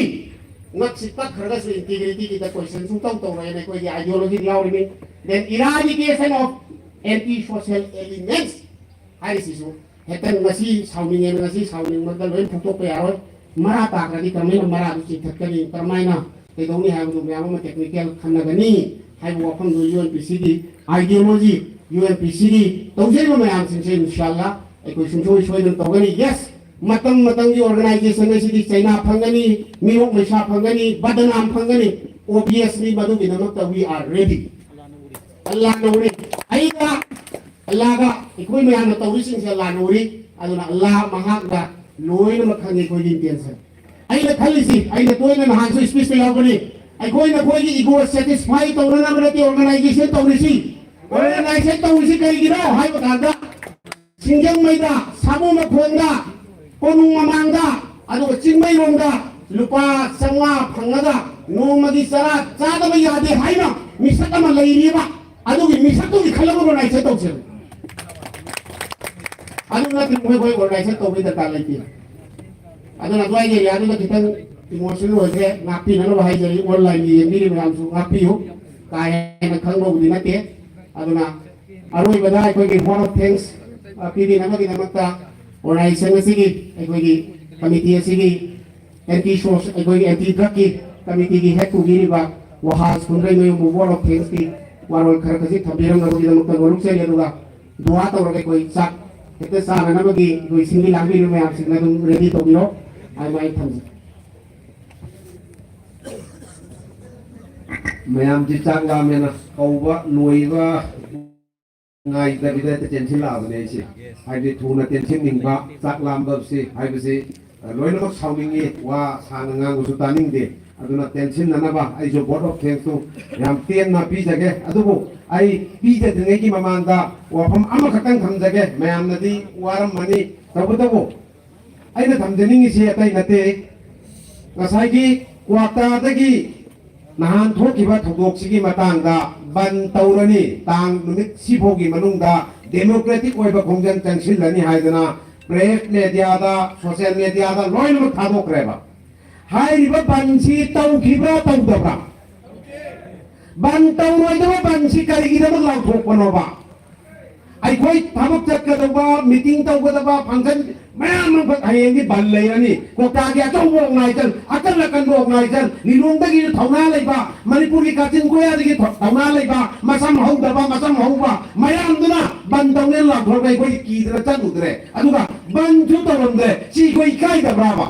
ꯉꯛꯁꯤ ꯇꯛꯈ꯭ꯔꯒꯁꯨ ꯏꯟꯇꯤꯒ꯭ꯔꯤꯇꯤꯒꯤꯗ ꯀꯣꯏꯁꯟ ꯁꯨꯡꯇꯧ ꯇꯧꯔꯣꯏꯅ ꯑꯩꯈꯣꯏꯒꯤ ꯑꯥꯏꯗꯤꯌꯣꯂꯣꯖꯤꯗ ꯌꯥꯎꯔꯤꯅꯤ꯫ Then eradication of anti social elements ꯍꯥꯏꯔꯤꯁꯤꯁꯨ ꯍꯦꯛꯇ ꯉꯁꯤ ꯁꯥꯎꯅꯤꯡꯉꯦꯅ ꯉꯁꯤ ꯁꯥꯎꯅꯤꯡꯕꯗ ꯂꯣꯏ ꯐꯣꯡꯗꯣꯛꯄ ꯌꯥꯔꯣꯏ꯫ ꯃꯔꯥ ꯇꯥꯈ꯭ꯔꯗꯤ ꯀꯔꯝꯍꯥꯏꯅ ꯃꯔꯥꯗꯨ ꯆꯤꯡꯊꯠꯀꯅꯤ, ꯀꯔꯝꯍꯥꯏꯅ ꯀꯩꯗꯧꯅꯤ ꯍꯥꯏꯕꯗꯨ ꯃꯌꯥꯝ ꯑꯃ ꯇꯦꯛꯅꯤꯀꯦꯜ ꯈꯟꯅꯒꯅꯤ ꯍꯥꯏꯕ ꯋꯥꯐꯝꯗꯨ ꯌꯨ ꯑꯦꯟ ꯄꯤ ꯁꯤꯒꯤ ꯑꯥꯏꯗꯤꯌꯣꯂꯣꯖꯤ, ꯌꯨ ꯑꯦꯟ ꯄꯤ ꯁꯤꯒꯤ ꯇꯧꯖꯔꯤꯕ ꯃꯌꯥꯝꯁꯤꯡꯁꯦ ꯏꯟꯁꯥꯜꯂꯥ ꯑꯩꯈꯣꯏ ꯁꯨꯡꯁꯣꯏ ꯁꯣꯏꯗꯅ ꯇꯧꯒꯅꯤ꯫ ꯌꯦꯁ, ꯃꯇꯝ ꯃꯇꯝꯒꯤ ꯑꯣꯔꯒꯅꯥꯏꯖꯦꯁꯟ ꯑꯁꯤꯗꯤ ꯆꯩꯅꯥ ꯐꯪꯒꯅꯤ, ꯃꯤꯔꯣꯛ ꯃꯩꯁꯥ ꯐꯪꯒꯅꯤ, ꯕꯗꯅꯥꯝ ꯐꯪꯒꯅꯤ꯫ ꯑꯣꯕꯤꯌꯁꯂꯤ ꯃꯗꯨꯒꯤꯗꯃꯛꯇ we are ready꯫ ꯑꯜꯂꯥꯅ ꯎꯔꯤ꯫ ꯑꯩꯒ ꯑꯜꯂꯥꯒ ꯑꯩꯈꯣꯏ ꯃꯌꯥꯝꯅ ꯇꯧꯔꯤꯁꯤꯡꯁꯦ ꯑꯜꯂꯥꯅ ꯎꯔꯤ꯫ ꯑꯗꯨꯅ ꯑꯜꯂꯥ ꯃꯍꯥꯛꯅ ꯂꯣꯏꯅꯃꯛ ꯈꯪꯉꯤ ꯑꯩꯈꯣꯏꯒꯤ ꯏꯟꯇꯦꯟꯁꯟ꯫ ꯑꯩꯅ ꯈꯜꯂꯤꯁꯤ, ꯑꯩꯅ ꯇꯣꯏꯅ ꯅꯍꯥꯟꯁꯨ ꯁ꯭ꯄꯤꯆꯇ ꯌꯥꯎꯕꯅꯤ, ꯑꯩꯈꯣꯏ ꯅꯈꯣꯏꯒꯤ ꯏꯒꯣ ꯁꯦꯇꯤꯁꯐꯥꯏ ꯇꯧꯅꯅꯕ ꯅꯠꯇꯦ ꯑꯣꯔꯒꯅꯥꯏꯖꯦꯁꯟ ꯇꯧꯔꯤꯁꯤ꯫ ꯑꯣꯔꯒꯅꯥꯏꯖꯦꯁꯟ ꯇꯧꯔꯤꯁꯤ ꯀꯔꯤꯒꯤꯅꯣ ꯍꯥꯏꯕ ꯀꯥꯟꯗ, ꯁꯤꯡꯖꯃꯩꯗ, ꯁꯥꯃꯨ ꯃꯈꯣꯡꯗ, ꯀꯣꯅꯨꯡ ꯃꯃꯥꯡꯗ, ꯑꯗꯨꯒ ꯆꯤꯡꯃꯩꯔꯣꯡꯗ ꯂꯨꯄꯥ ꯆꯥꯝꯃꯉꯥ ꯐꯪꯉꯒ ꯅꯣꯡꯃꯒꯤ ꯆꯔꯥ ꯆꯥꯗꯕ ꯌꯥꯗꯦ ꯍꯥꯏꯅ ꯃꯤꯁꯛ ꯑꯃ ꯂꯩꯔꯤꯕ꯫ ꯑꯗꯨꯒꯤ ꯃꯤꯁꯛꯇꯨꯒꯤ ꯈꯜꯂꯒ ꯑꯣꯔꯒꯅꯥꯏꯖꯦꯁꯟ ꯇꯧꯁꯦꯕ꯫ ꯑꯗꯨ ꯅꯠꯇ꯭ꯔꯗꯤ ꯃꯣꯏ ꯃꯣꯏ ꯑꯣꯔꯒꯅꯥꯏꯖꯦꯁꯟ ꯇꯧꯕꯒꯤ ꯗꯔꯀꯥꯔ ꯂꯩꯇꯦ꯫ ꯑꯗꯨꯅ ꯑꯗꯨꯋꯥꯏꯒꯤ ꯑꯦꯔꯤꯌꯥꯗꯨꯗ ꯈꯤꯇꯪ ꯏꯃꯣꯁꯅꯦꯜ ꯑꯣꯏꯈ꯭ꯔꯦ, ꯉꯥꯛꯄꯤꯅꯅꯕ ꯍꯥꯏꯖꯔꯤ꯫ ꯑꯣꯟꯂꯥꯏꯟꯒꯤ ꯌꯦꯡꯕꯤꯔꯤꯕ ꯃꯌꯥꯝꯁꯨ ꯉꯥꯛꯄꯤꯌꯨ꯫ ꯀꯥ ꯍꯦꯟꯅ ꯈꯪꯕꯕꯨꯗꯤ ꯅꯠꯇꯦ꯫ ꯑꯗꯨꯅ ꯑꯔꯣꯏꯕꯗ ꯑꯩꯈꯣꯏꯒꯤ vote of thanks, ꯑ, ꯄꯤꯕꯤꯅꯕꯒꯤꯗꯃꯛꯇ ꯑꯣꯔꯒꯅꯥꯏꯖꯦꯁꯟ ꯑꯁꯤꯒꯤ, ꯑꯩꯈꯣꯏꯒꯤ ꯀꯃꯤꯇꯤ ꯑꯁꯤꯒꯤ ꯑꯦꯟꯇꯤ ꯁꯣꯁ, ꯑꯩꯈꯣꯏꯒꯤ ꯑꯦꯟꯇꯤ ꯗ꯭ꯔꯒꯀꯤ ꯀꯃꯤꯇꯤꯒꯤ ꯍꯦꯠ ꯄꯨꯕꯤꯔꯤꯕ ꯋꯥꯍꯥꯖ ꯀꯨꯟꯗ꯭ꯔꯩꯃꯌꯨꯝꯕꯨ vote of thanksꯀꯤ ꯋꯥꯔꯣꯜ ꯈꯔ ꯈꯖꯤꯛ ꯊꯝꯕꯤꯔꯝꯅꯕꯒꯤꯗꯃꯛꯇ ꯅꯣꯂꯨꯛꯆꯔꯤ꯫ ꯑꯗꯨꯒ ꯗꯨꯋꯥ ꯇꯧꯔꯒ ꯑꯩꯈꯣꯏ ꯆꯥꯛ ꯍꯦꯛꯇ ꯆꯥꯅꯅꯕꯒꯤ ꯑꯩꯈꯣꯏ ꯁꯤꯟꯕꯤ ꯂꯥꯡꯕꯤꯔꯤꯕ ꯃꯌꯥꯝꯁꯤꯡꯅ ꯑꯗꯨꯝ ꯔꯦꯗꯤ ꯇꯧꯕꯤꯔꯣ꯫ ꯑꯗꯨꯃꯥꯏꯅ ꯊꯝꯖꯩ꯫ ꯃꯌꯥꯝꯁꯤ ꯆꯥꯛ ꯂꯥꯝꯃꯦꯅ ꯀꯧꯕ ꯂꯣꯏꯕ ꯉꯥꯏꯗꯕꯤꯗ ꯍꯦꯛꯇ ꯆꯦꯟꯁꯤꯜꯂꯛꯑꯕꯅꯦ ꯑꯩꯁꯦ꯫ ꯍꯥꯏꯗꯤ ꯊꯨꯅ ꯆꯦꯟꯁꯤꯟꯅꯤꯡꯕ, ꯆꯥꯛ ꯂꯥꯝꯕꯁꯤ ꯍꯥꯏꯕꯁꯤ, ꯑ, ꯂꯣꯏꯅꯃꯛ ꯁꯥꯎꯅꯤꯡꯉꯤ, ꯋꯥ ꯁꯥꯡꯅ ꯉꯥꯡꯕꯁꯨ ꯇꯥꯅꯤꯡꯗꯦ꯫ ꯑꯗꯨꯅ ꯇꯦꯟꯁꯤꯟꯅꯅꯕ ꯑꯩꯁꯨ vote of thanksꯇꯨ ꯌꯥꯝ ꯇꯦꯟꯅ ꯄꯤꯖꯒꯦ꯫ ꯑꯗꯨꯕꯨ ꯑꯩ ꯄꯤꯖꯗ꯭ꯔꯤꯉꯩꯒꯤ ꯃꯃꯥꯡꯗ ꯋꯥꯐꯝ ꯑꯃꯈꯛꯇꯪ ꯊꯝꯖꯒꯦ꯫ ꯃꯌꯥꯝꯅꯗꯤ ꯋꯥꯔꯝꯃꯅꯤ, ꯇꯧꯕꯇꯕꯨ ꯑꯩꯅ ꯊꯝꯖꯅꯤꯡꯉꯤꯁꯤ ꯑꯇꯩ ꯅꯠꯇꯦ꯫ ꯉꯁꯥꯏꯒꯤ ꯀ꯭ꯋꯥꯛꯇꯥꯗꯒꯤ ꯅꯍꯥꯟ ꯊꯣꯛꯈꯤꯕ ꯊꯧꯗꯣꯛꯁꯤꯒꯤ ꯃꯇꯥꯡꯗ ꯕꯟ ꯇꯧꯔꯅꯤ, ꯇꯥꯡ ꯅꯨꯃꯤꯠ ꯁꯤꯐꯥꯎꯒꯤ ꯃꯅꯨꯡꯗ ꯗꯦꯃꯣꯀ꯭ꯔꯦꯇꯤꯛ ꯑꯣꯏꯕ ꯈꯣꯡꯖꯪ ꯆꯪꯁꯤꯜꯂꯅꯤ ꯍꯥꯏꯗꯅ ꯄ꯭ꯔꯦꯁ ꯃꯦꯗꯤꯌꯥꯗ, ꯁꯣꯁꯤꯌꯦꯜ ꯃꯦꯗꯤꯌꯥꯗ ꯂꯣꯏꯅꯃꯛ ꯊꯥꯗꯣꯛꯈ꯭ꯔꯦꯕ꯫ ꯍꯥꯏꯔꯤꯕ ꯕꯟꯁꯤ ꯇꯧꯈꯤꯕ꯭ꯔꯥ ꯇꯧꯗꯕ꯭ꯔꯥ? ꯕꯟ ꯇꯧꯔꯣꯏꯗꯕ ꯕꯟꯁꯤ ꯀꯔꯤꯒꯤꯗꯃꯛ ꯂꯥꯎꯊꯣꯛꯄꯅꯣꯕ? ꯑꯩꯈꯣꯏ ꯊꯕꯛ ꯆꯠꯀꯗꯧꯕ, ꯃꯤꯇꯤꯡ ꯇꯧꯒꯗꯕ, ꯐꯪꯁꯟ ꯃꯌꯥꯝ ꯑꯃꯈꯛ ꯍꯌꯦꯡꯗꯤ ꯕꯟ ꯂꯩꯔꯅꯤ꯫ ꯀ꯭ꯋꯥꯛꯇꯥꯒꯤ ꯑꯆꯧꯕ ꯑꯣꯔꯒꯅꯥꯏꯖꯦꯁꯟ, ꯑꯀꯟ ꯑꯀꯟꯕ ꯑꯣꯔꯒꯅꯥꯏꯖꯦꯁꯟ, ꯂꯤꯂꯣꯡꯗꯒꯤꯁꯨ ꯊꯧꯅꯥ ꯂꯩꯕ, ꯃꯅꯤꯄꯨꯔꯒꯤ ꯀꯥꯆꯤꯟ ꯀꯣꯌꯥꯗꯒꯤ ꯊꯧ-, ꯊꯧꯅꯥ ꯂꯩꯕ, ꯃꯁꯝ ꯍꯧꯗꯕ, ꯃꯁꯝ ꯍꯧꯕ ꯃꯌꯥꯝꯗꯨꯅ ꯕꯟ ꯇꯧꯅꯦꯅ ꯂꯥꯎꯊꯣꯔꯛꯄ ꯑꯩꯈꯣꯏ ꯀꯤꯗꯅ ꯆꯠꯂꯨꯗ꯭ꯔꯦ꯫ ꯑꯗꯨꯒ ꯕꯟꯁꯨ ꯇꯧꯔꯝꯗ꯭ꯔꯦ꯫ ꯁꯤ ꯑꯩꯈꯣꯏ ꯏꯀꯥꯏꯗꯕ꯭ꯔꯥꯕ?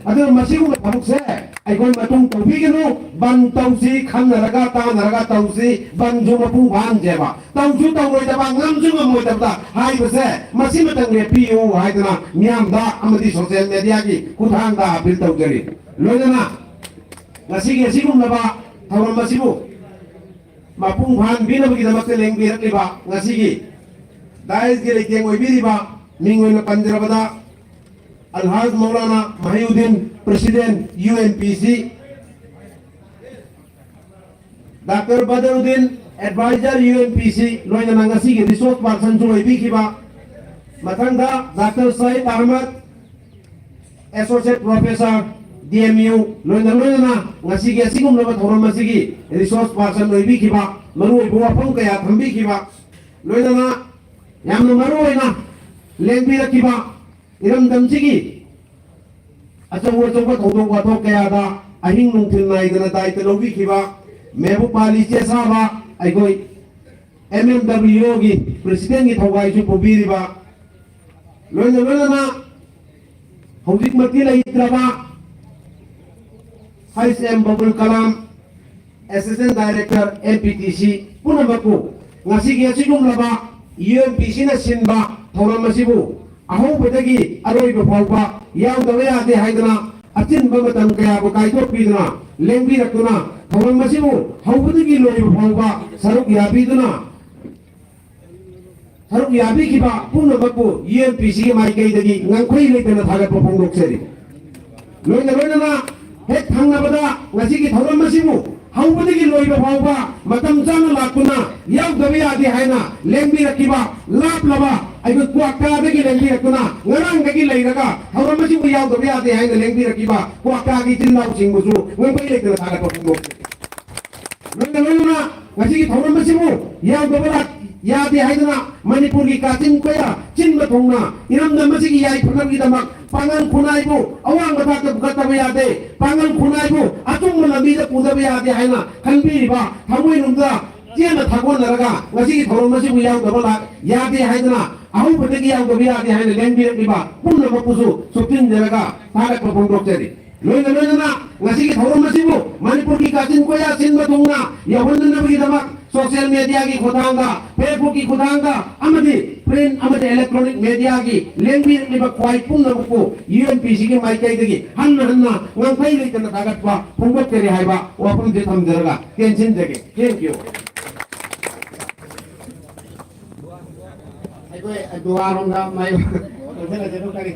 ꯑꯗꯨꯅ ꯃꯁꯤꯒꯨꯝꯕ ꯊꯕꯛꯁꯦ ꯑꯩꯈꯣꯏ ꯃꯇꯨꯡ ꯇꯧꯕꯤꯒꯅꯨ꯫ ꯕꯟ ꯇꯧꯁꯤ, ꯈꯟꯅꯔꯒ ꯇꯥꯟꯅꯔꯒ ꯇꯧꯁꯤ, ꯕꯟꯁꯨ ꯃꯄꯨꯡ ꯐꯥꯍꯟꯁꯦꯕ꯫ ꯇꯧꯁꯨ ꯇꯧꯔꯣꯏꯗꯕ, ꯉꯝꯁꯨ ꯉꯝꯃꯣꯏꯗꯕꯗ ꯍꯥꯏꯕꯁꯦ ꯃꯁꯤꯃꯇꯪ ꯂꯦꯞꯄꯤꯌꯨ ꯍꯥꯏꯗꯅ ꯃꯤꯌꯥꯝꯗ ꯑꯃꯗꯤ ꯁꯣꯁꯤꯌꯦꯜ ꯃꯦꯗꯤꯌꯥꯒꯤ ꯈꯨꯠꯊꯥꯡꯗ ꯑꯄꯤꯜ ꯇꯧꯖꯔꯤ꯫ ꯂꯣꯏꯅꯅ ꯉꯁꯤꯒꯤ ꯑꯁꯤꯒꯨꯝꯂꯕ ꯊꯧꯔꯝ ꯑꯁꯤꯕꯨ ꯃꯄꯨꯡ ꯐꯥꯍꯟꯕꯤꯅꯕꯒꯤꯗꯃꯛꯇ ꯂꯦꯡꯕꯤꯔꯛꯂꯤꯕ ꯉꯁꯤꯒꯤ ꯗꯥꯏꯁꯀꯤ ꯂꯩꯇꯦꯡ ꯑꯣꯏꯕꯤꯔꯤꯕ, ꯃꯤꯡ ꯑꯣꯏꯅ ꯄꯟꯖꯔꯕꯗ, Alhaj Maulana Mohiuddin, president, U N P C, doctor Badaruddin, advisor, U N P C, ꯂꯣꯏꯅꯅ ꯉꯁꯤꯒꯤ ꯔꯤꯁꯣꯔꯁ ꯄꯥꯔꯁꯟꯁꯨ ꯑꯣꯏꯕꯤꯈꯤꯕ, ꯃꯊꯪꯗ doctor Shahid Ahmad, associate professor, D M U, ꯂꯣꯏꯅ ꯂꯣꯏꯅꯅ ꯉꯁꯤꯒꯤ ꯑꯁꯤꯒꯨꯝꯂꯕ ꯊꯧꯔꯝ ꯑꯁꯤꯒꯤ ꯔꯤꯁꯣꯔꯁ ꯄꯥꯔꯁꯟ ꯑꯣꯏꯕꯤꯈꯤꯕ, ꯃꯔꯨꯑꯣꯏꯕ ꯋꯥꯐꯝ ꯀꯌꯥ ꯊꯝꯕꯤꯈꯤꯕ, ꯂꯣꯏꯅꯅ ꯌꯥꯝꯅ ꯃꯔꯨꯑꯣꯏꯅ ꯂꯦꯡꯕꯤꯔꯛꯈꯤꯕ ꯏꯔꯝꯗꯝꯁꯤꯒꯤ ꯑꯆꯧ ꯑꯆꯧꯕ ꯊꯧꯗꯣꯛ ꯋꯥꯊꯣꯛ ꯀꯌꯥꯗ ꯑꯍꯤꯡ ꯅꯨꯡꯊꯤꯜ ꯅꯥꯏꯗꯅ ꯗꯥꯏꯇ ꯂꯧꯕꯤꯈꯤꯕ ꯃꯦꯍꯕꯨꯕ ꯑꯂꯤ ꯆꯦꯁꯥꯕ, ꯑꯩꯈꯣꯏ ꯑꯦꯝ ꯑꯦꯝ ꯗꯕ꯭ꯂꯤꯎ ꯑꯣꯒꯤ ꯄ꯭ꯔꯦꯁꯤꯗꯦꯟꯒꯤ ꯊꯧꯒꯥꯏꯁꯨ ꯄꯨꯕꯤꯔꯤꯕ, ꯂꯣꯏꯅ ꯂꯣꯏꯅꯅ ꯍꯧꯖꯤꯛꯃꯛꯇꯤ ꯂꯩꯇ꯭ꯔꯕ H M Babul Kalam, assistant director, M P T C ꯄꯨꯝꯅꯃꯛꯄꯨ ꯉꯁꯤꯒꯤ ꯑꯁꯤꯒꯨꯝꯂꯕ ꯌꯨ ꯑꯦꯝ ꯄꯤ ꯁꯤꯅ ꯁꯤꯟꯕ ꯊꯧꯔꯝ ꯑꯁꯤꯕꯨ ꯑꯍꯧꯕꯗꯒꯤ ꯑꯔꯣꯏꯕ ꯐꯥꯎꯕ ꯌꯥꯎꯗꯕ ꯌꯥꯗꯦ ꯍꯥꯏꯗꯅ ꯑꯆꯤꯟꯕ ꯃꯇꯝ ꯀꯌꯥꯕꯨ ꯀꯥꯏꯊꯣꯛꯄꯤꯗꯨꯅ ꯂꯦꯡꯕꯤꯔꯛꯇꯨꯅ ꯊꯧꯔꯝ ꯑꯁꯤꯕꯨ ꯍꯧꯕꯗꯒꯤ ꯂꯣꯏꯕ ꯐꯥꯎꯕ ꯁꯔꯨꯛ ꯌꯥꯕꯤꯗꯨꯅ ꯁꯔꯨꯛ ꯌꯥꯕꯤꯈꯤꯕ ꯄꯨꯝꯅꯃꯛꯄꯨ ꯌꯨ ꯑꯦꯝ ꯄꯤ ꯁꯤꯒꯤ ꯃꯥꯏꯀꯩꯗꯒꯤ ꯉꯝꯈꯩ ꯂꯩꯇꯅ ꯊꯥꯒꯠꯄ ꯐꯣꯡꯗꯣꯛꯆꯔꯤ꯫ ꯂꯣꯏꯅ ꯂꯣꯏꯅꯅ ꯍꯦꯛ ꯊꯪꯅꯕꯗ ꯉꯁꯤꯒꯤ ꯊꯧꯔꯝ ꯑꯁꯤꯕꯨ ꯍꯧꯕꯗꯒꯤ ꯂꯣꯏꯕ ꯐꯥꯎꯕ ꯃꯇꯝ ꯆꯥꯅ ꯂꯥꯛꯇꯨꯅ ꯌꯥꯎꯗꯕ ꯌꯥꯗꯦ ꯍꯥꯏꯅ ꯂꯦꯡꯕꯤꯔꯛꯈꯤꯕ ꯂꯥꯞꯂꯕ ꯑꯩꯈꯣꯏ ꯀ꯭ꯋꯥꯀꯥꯗꯒꯤ ꯂꯦꯡꯕꯤꯔꯛꯇꯨꯅ ꯉꯔꯥꯡꯗꯒꯤ ꯂꯩꯔꯒ ꯊꯧꯔꯝ ꯑꯁꯤꯕꯨ ꯌꯥꯎꯗꯕ ꯌꯥꯗꯦ ꯍꯥꯏꯅ ꯂꯦꯡꯕꯤꯔꯛꯈꯤꯕ ꯀ꯭ꯋꯥꯀꯥꯒꯤ ꯏꯆꯤꯟ ꯏꯅꯥꯎꯁꯤꯡꯕꯨꯁꯨ ꯉꯝꯈꯩ ꯂꯩꯇꯅ ꯊꯥꯒꯠꯄ ꯐꯣꯡꯗꯣꯛꯆꯔꯤ꯫ ꯂꯣꯏꯅ ꯂꯣꯏꯅꯅ ꯉꯁꯤꯒꯤ ꯊꯧꯔꯝ ꯑꯁꯤꯕꯨ ꯌꯥꯎꯗꯕ ꯂꯥꯛ-, ꯌꯥꯗꯦ ꯍꯥꯏꯗꯨꯅ ꯃꯅꯤꯄꯨꯔꯒꯤ ꯀꯥꯆꯤꯟ ꯀꯣꯌꯥ ꯆꯤꯟꯕ ꯊꯨꯡꯅ ꯏꯔꯝꯗꯝ ꯑꯁꯤꯒꯤ ꯌꯥꯏꯐꯅꯕꯒꯤꯗꯃꯛ ꯄꯥꯡꯒꯜ ꯈꯨꯟꯅꯥꯏꯕꯨ ꯑꯋꯥꯡꯕ ꯊꯥꯛꯇ ꯄꯨꯈꯠꯇꯕ ꯌꯥꯗꯦ, ꯄꯥꯡꯒꯜ ꯈꯨꯟꯅꯥꯏꯕꯨ ꯑꯆꯨꯝꯕ ꯂꯝꯕꯤꯗ ꯄꯨꯗꯕ ꯌꯥꯗꯦ ꯍꯥꯏꯅ ꯈꯟꯕꯤꯔꯤꯕ ꯊꯃꯣꯏꯅꯨꯡꯗ ꯆꯦꯟꯅ ꯊꯥꯒꯣꯟꯅꯔꯒ ꯉꯁꯤꯒꯤ ꯊꯧꯔꯝ ꯑꯁꯤꯕꯨ ꯌꯥꯎꯗꯕ ꯂꯥꯛ-, ꯌꯥꯗꯦ ꯍꯥꯏꯗꯨꯅ ꯑꯍꯧꯕꯗꯒꯤ ꯌꯥꯎꯗꯕ ꯌꯥꯗꯦ ꯍꯥꯏꯅ ꯂꯦꯡꯕꯤꯔꯛꯂꯤꯕ ꯄꯨꯝꯅꯃꯛꯄꯨꯁꯨ ꯁꯨꯞꯆꯤꯟꯖꯔꯒ ꯊꯥꯒꯠꯄ ꯐꯣꯡꯗꯣꯛꯆꯔꯤ꯫ ꯂꯣꯏꯅ ꯂꯣꯏꯅꯅ ꯉꯁꯤꯒꯤ ꯊꯧꯔꯝ ꯑꯁꯤꯕꯨ ꯃꯅꯤꯄꯨꯔꯒꯤ ꯀꯥꯆꯤꯟ ꯀꯣꯌꯥ ꯆꯤꯟꯕ ꯊꯨꯡꯅ ꯌꯧꯍꯟꯅꯅꯕꯒꯤꯗꯃꯛ social mediaꯒꯤ ꯈꯨꯠꯊꯥꯡꯗ, Facebookꯀꯤ ꯈꯨꯠꯊꯥꯡꯗ ꯑꯃꯗꯤ print ꯑꯃꯗꯤ electronic mediaꯒꯤ ꯂꯦꯡꯕꯤꯔꯛꯂꯤꯕ ꯈ꯭ꯋꯥꯏ ꯄꯨꯝꯅꯃꯛꯄꯨ UNPCꯒꯤ ꯃꯥꯏꯀꯩꯗꯒꯤ ꯍꯟꯅ ꯍꯟꯅ ꯉꯝꯈꯩ ꯂꯩꯇꯅ ꯊꯥꯒꯠꯄ ꯐꯣꯡꯗꯣꯛꯆꯔꯤ ꯍꯥꯏꯕ ꯋꯥꯐꯝꯁꯤ ꯊꯝꯖꯔꯒ ꯇꯦꯟꯁꯤꯟꯖꯒꯦ꯫ Thank you꯫ ꯑꯩꯈꯣꯏ ꯗꯨꯋꯥꯔꯣꯝꯗ ꯃꯥꯏ ꯑꯣꯟꯁꯤꯜꯂꯁꯦ ꯑꯗꯨ ꯀꯔꯤ?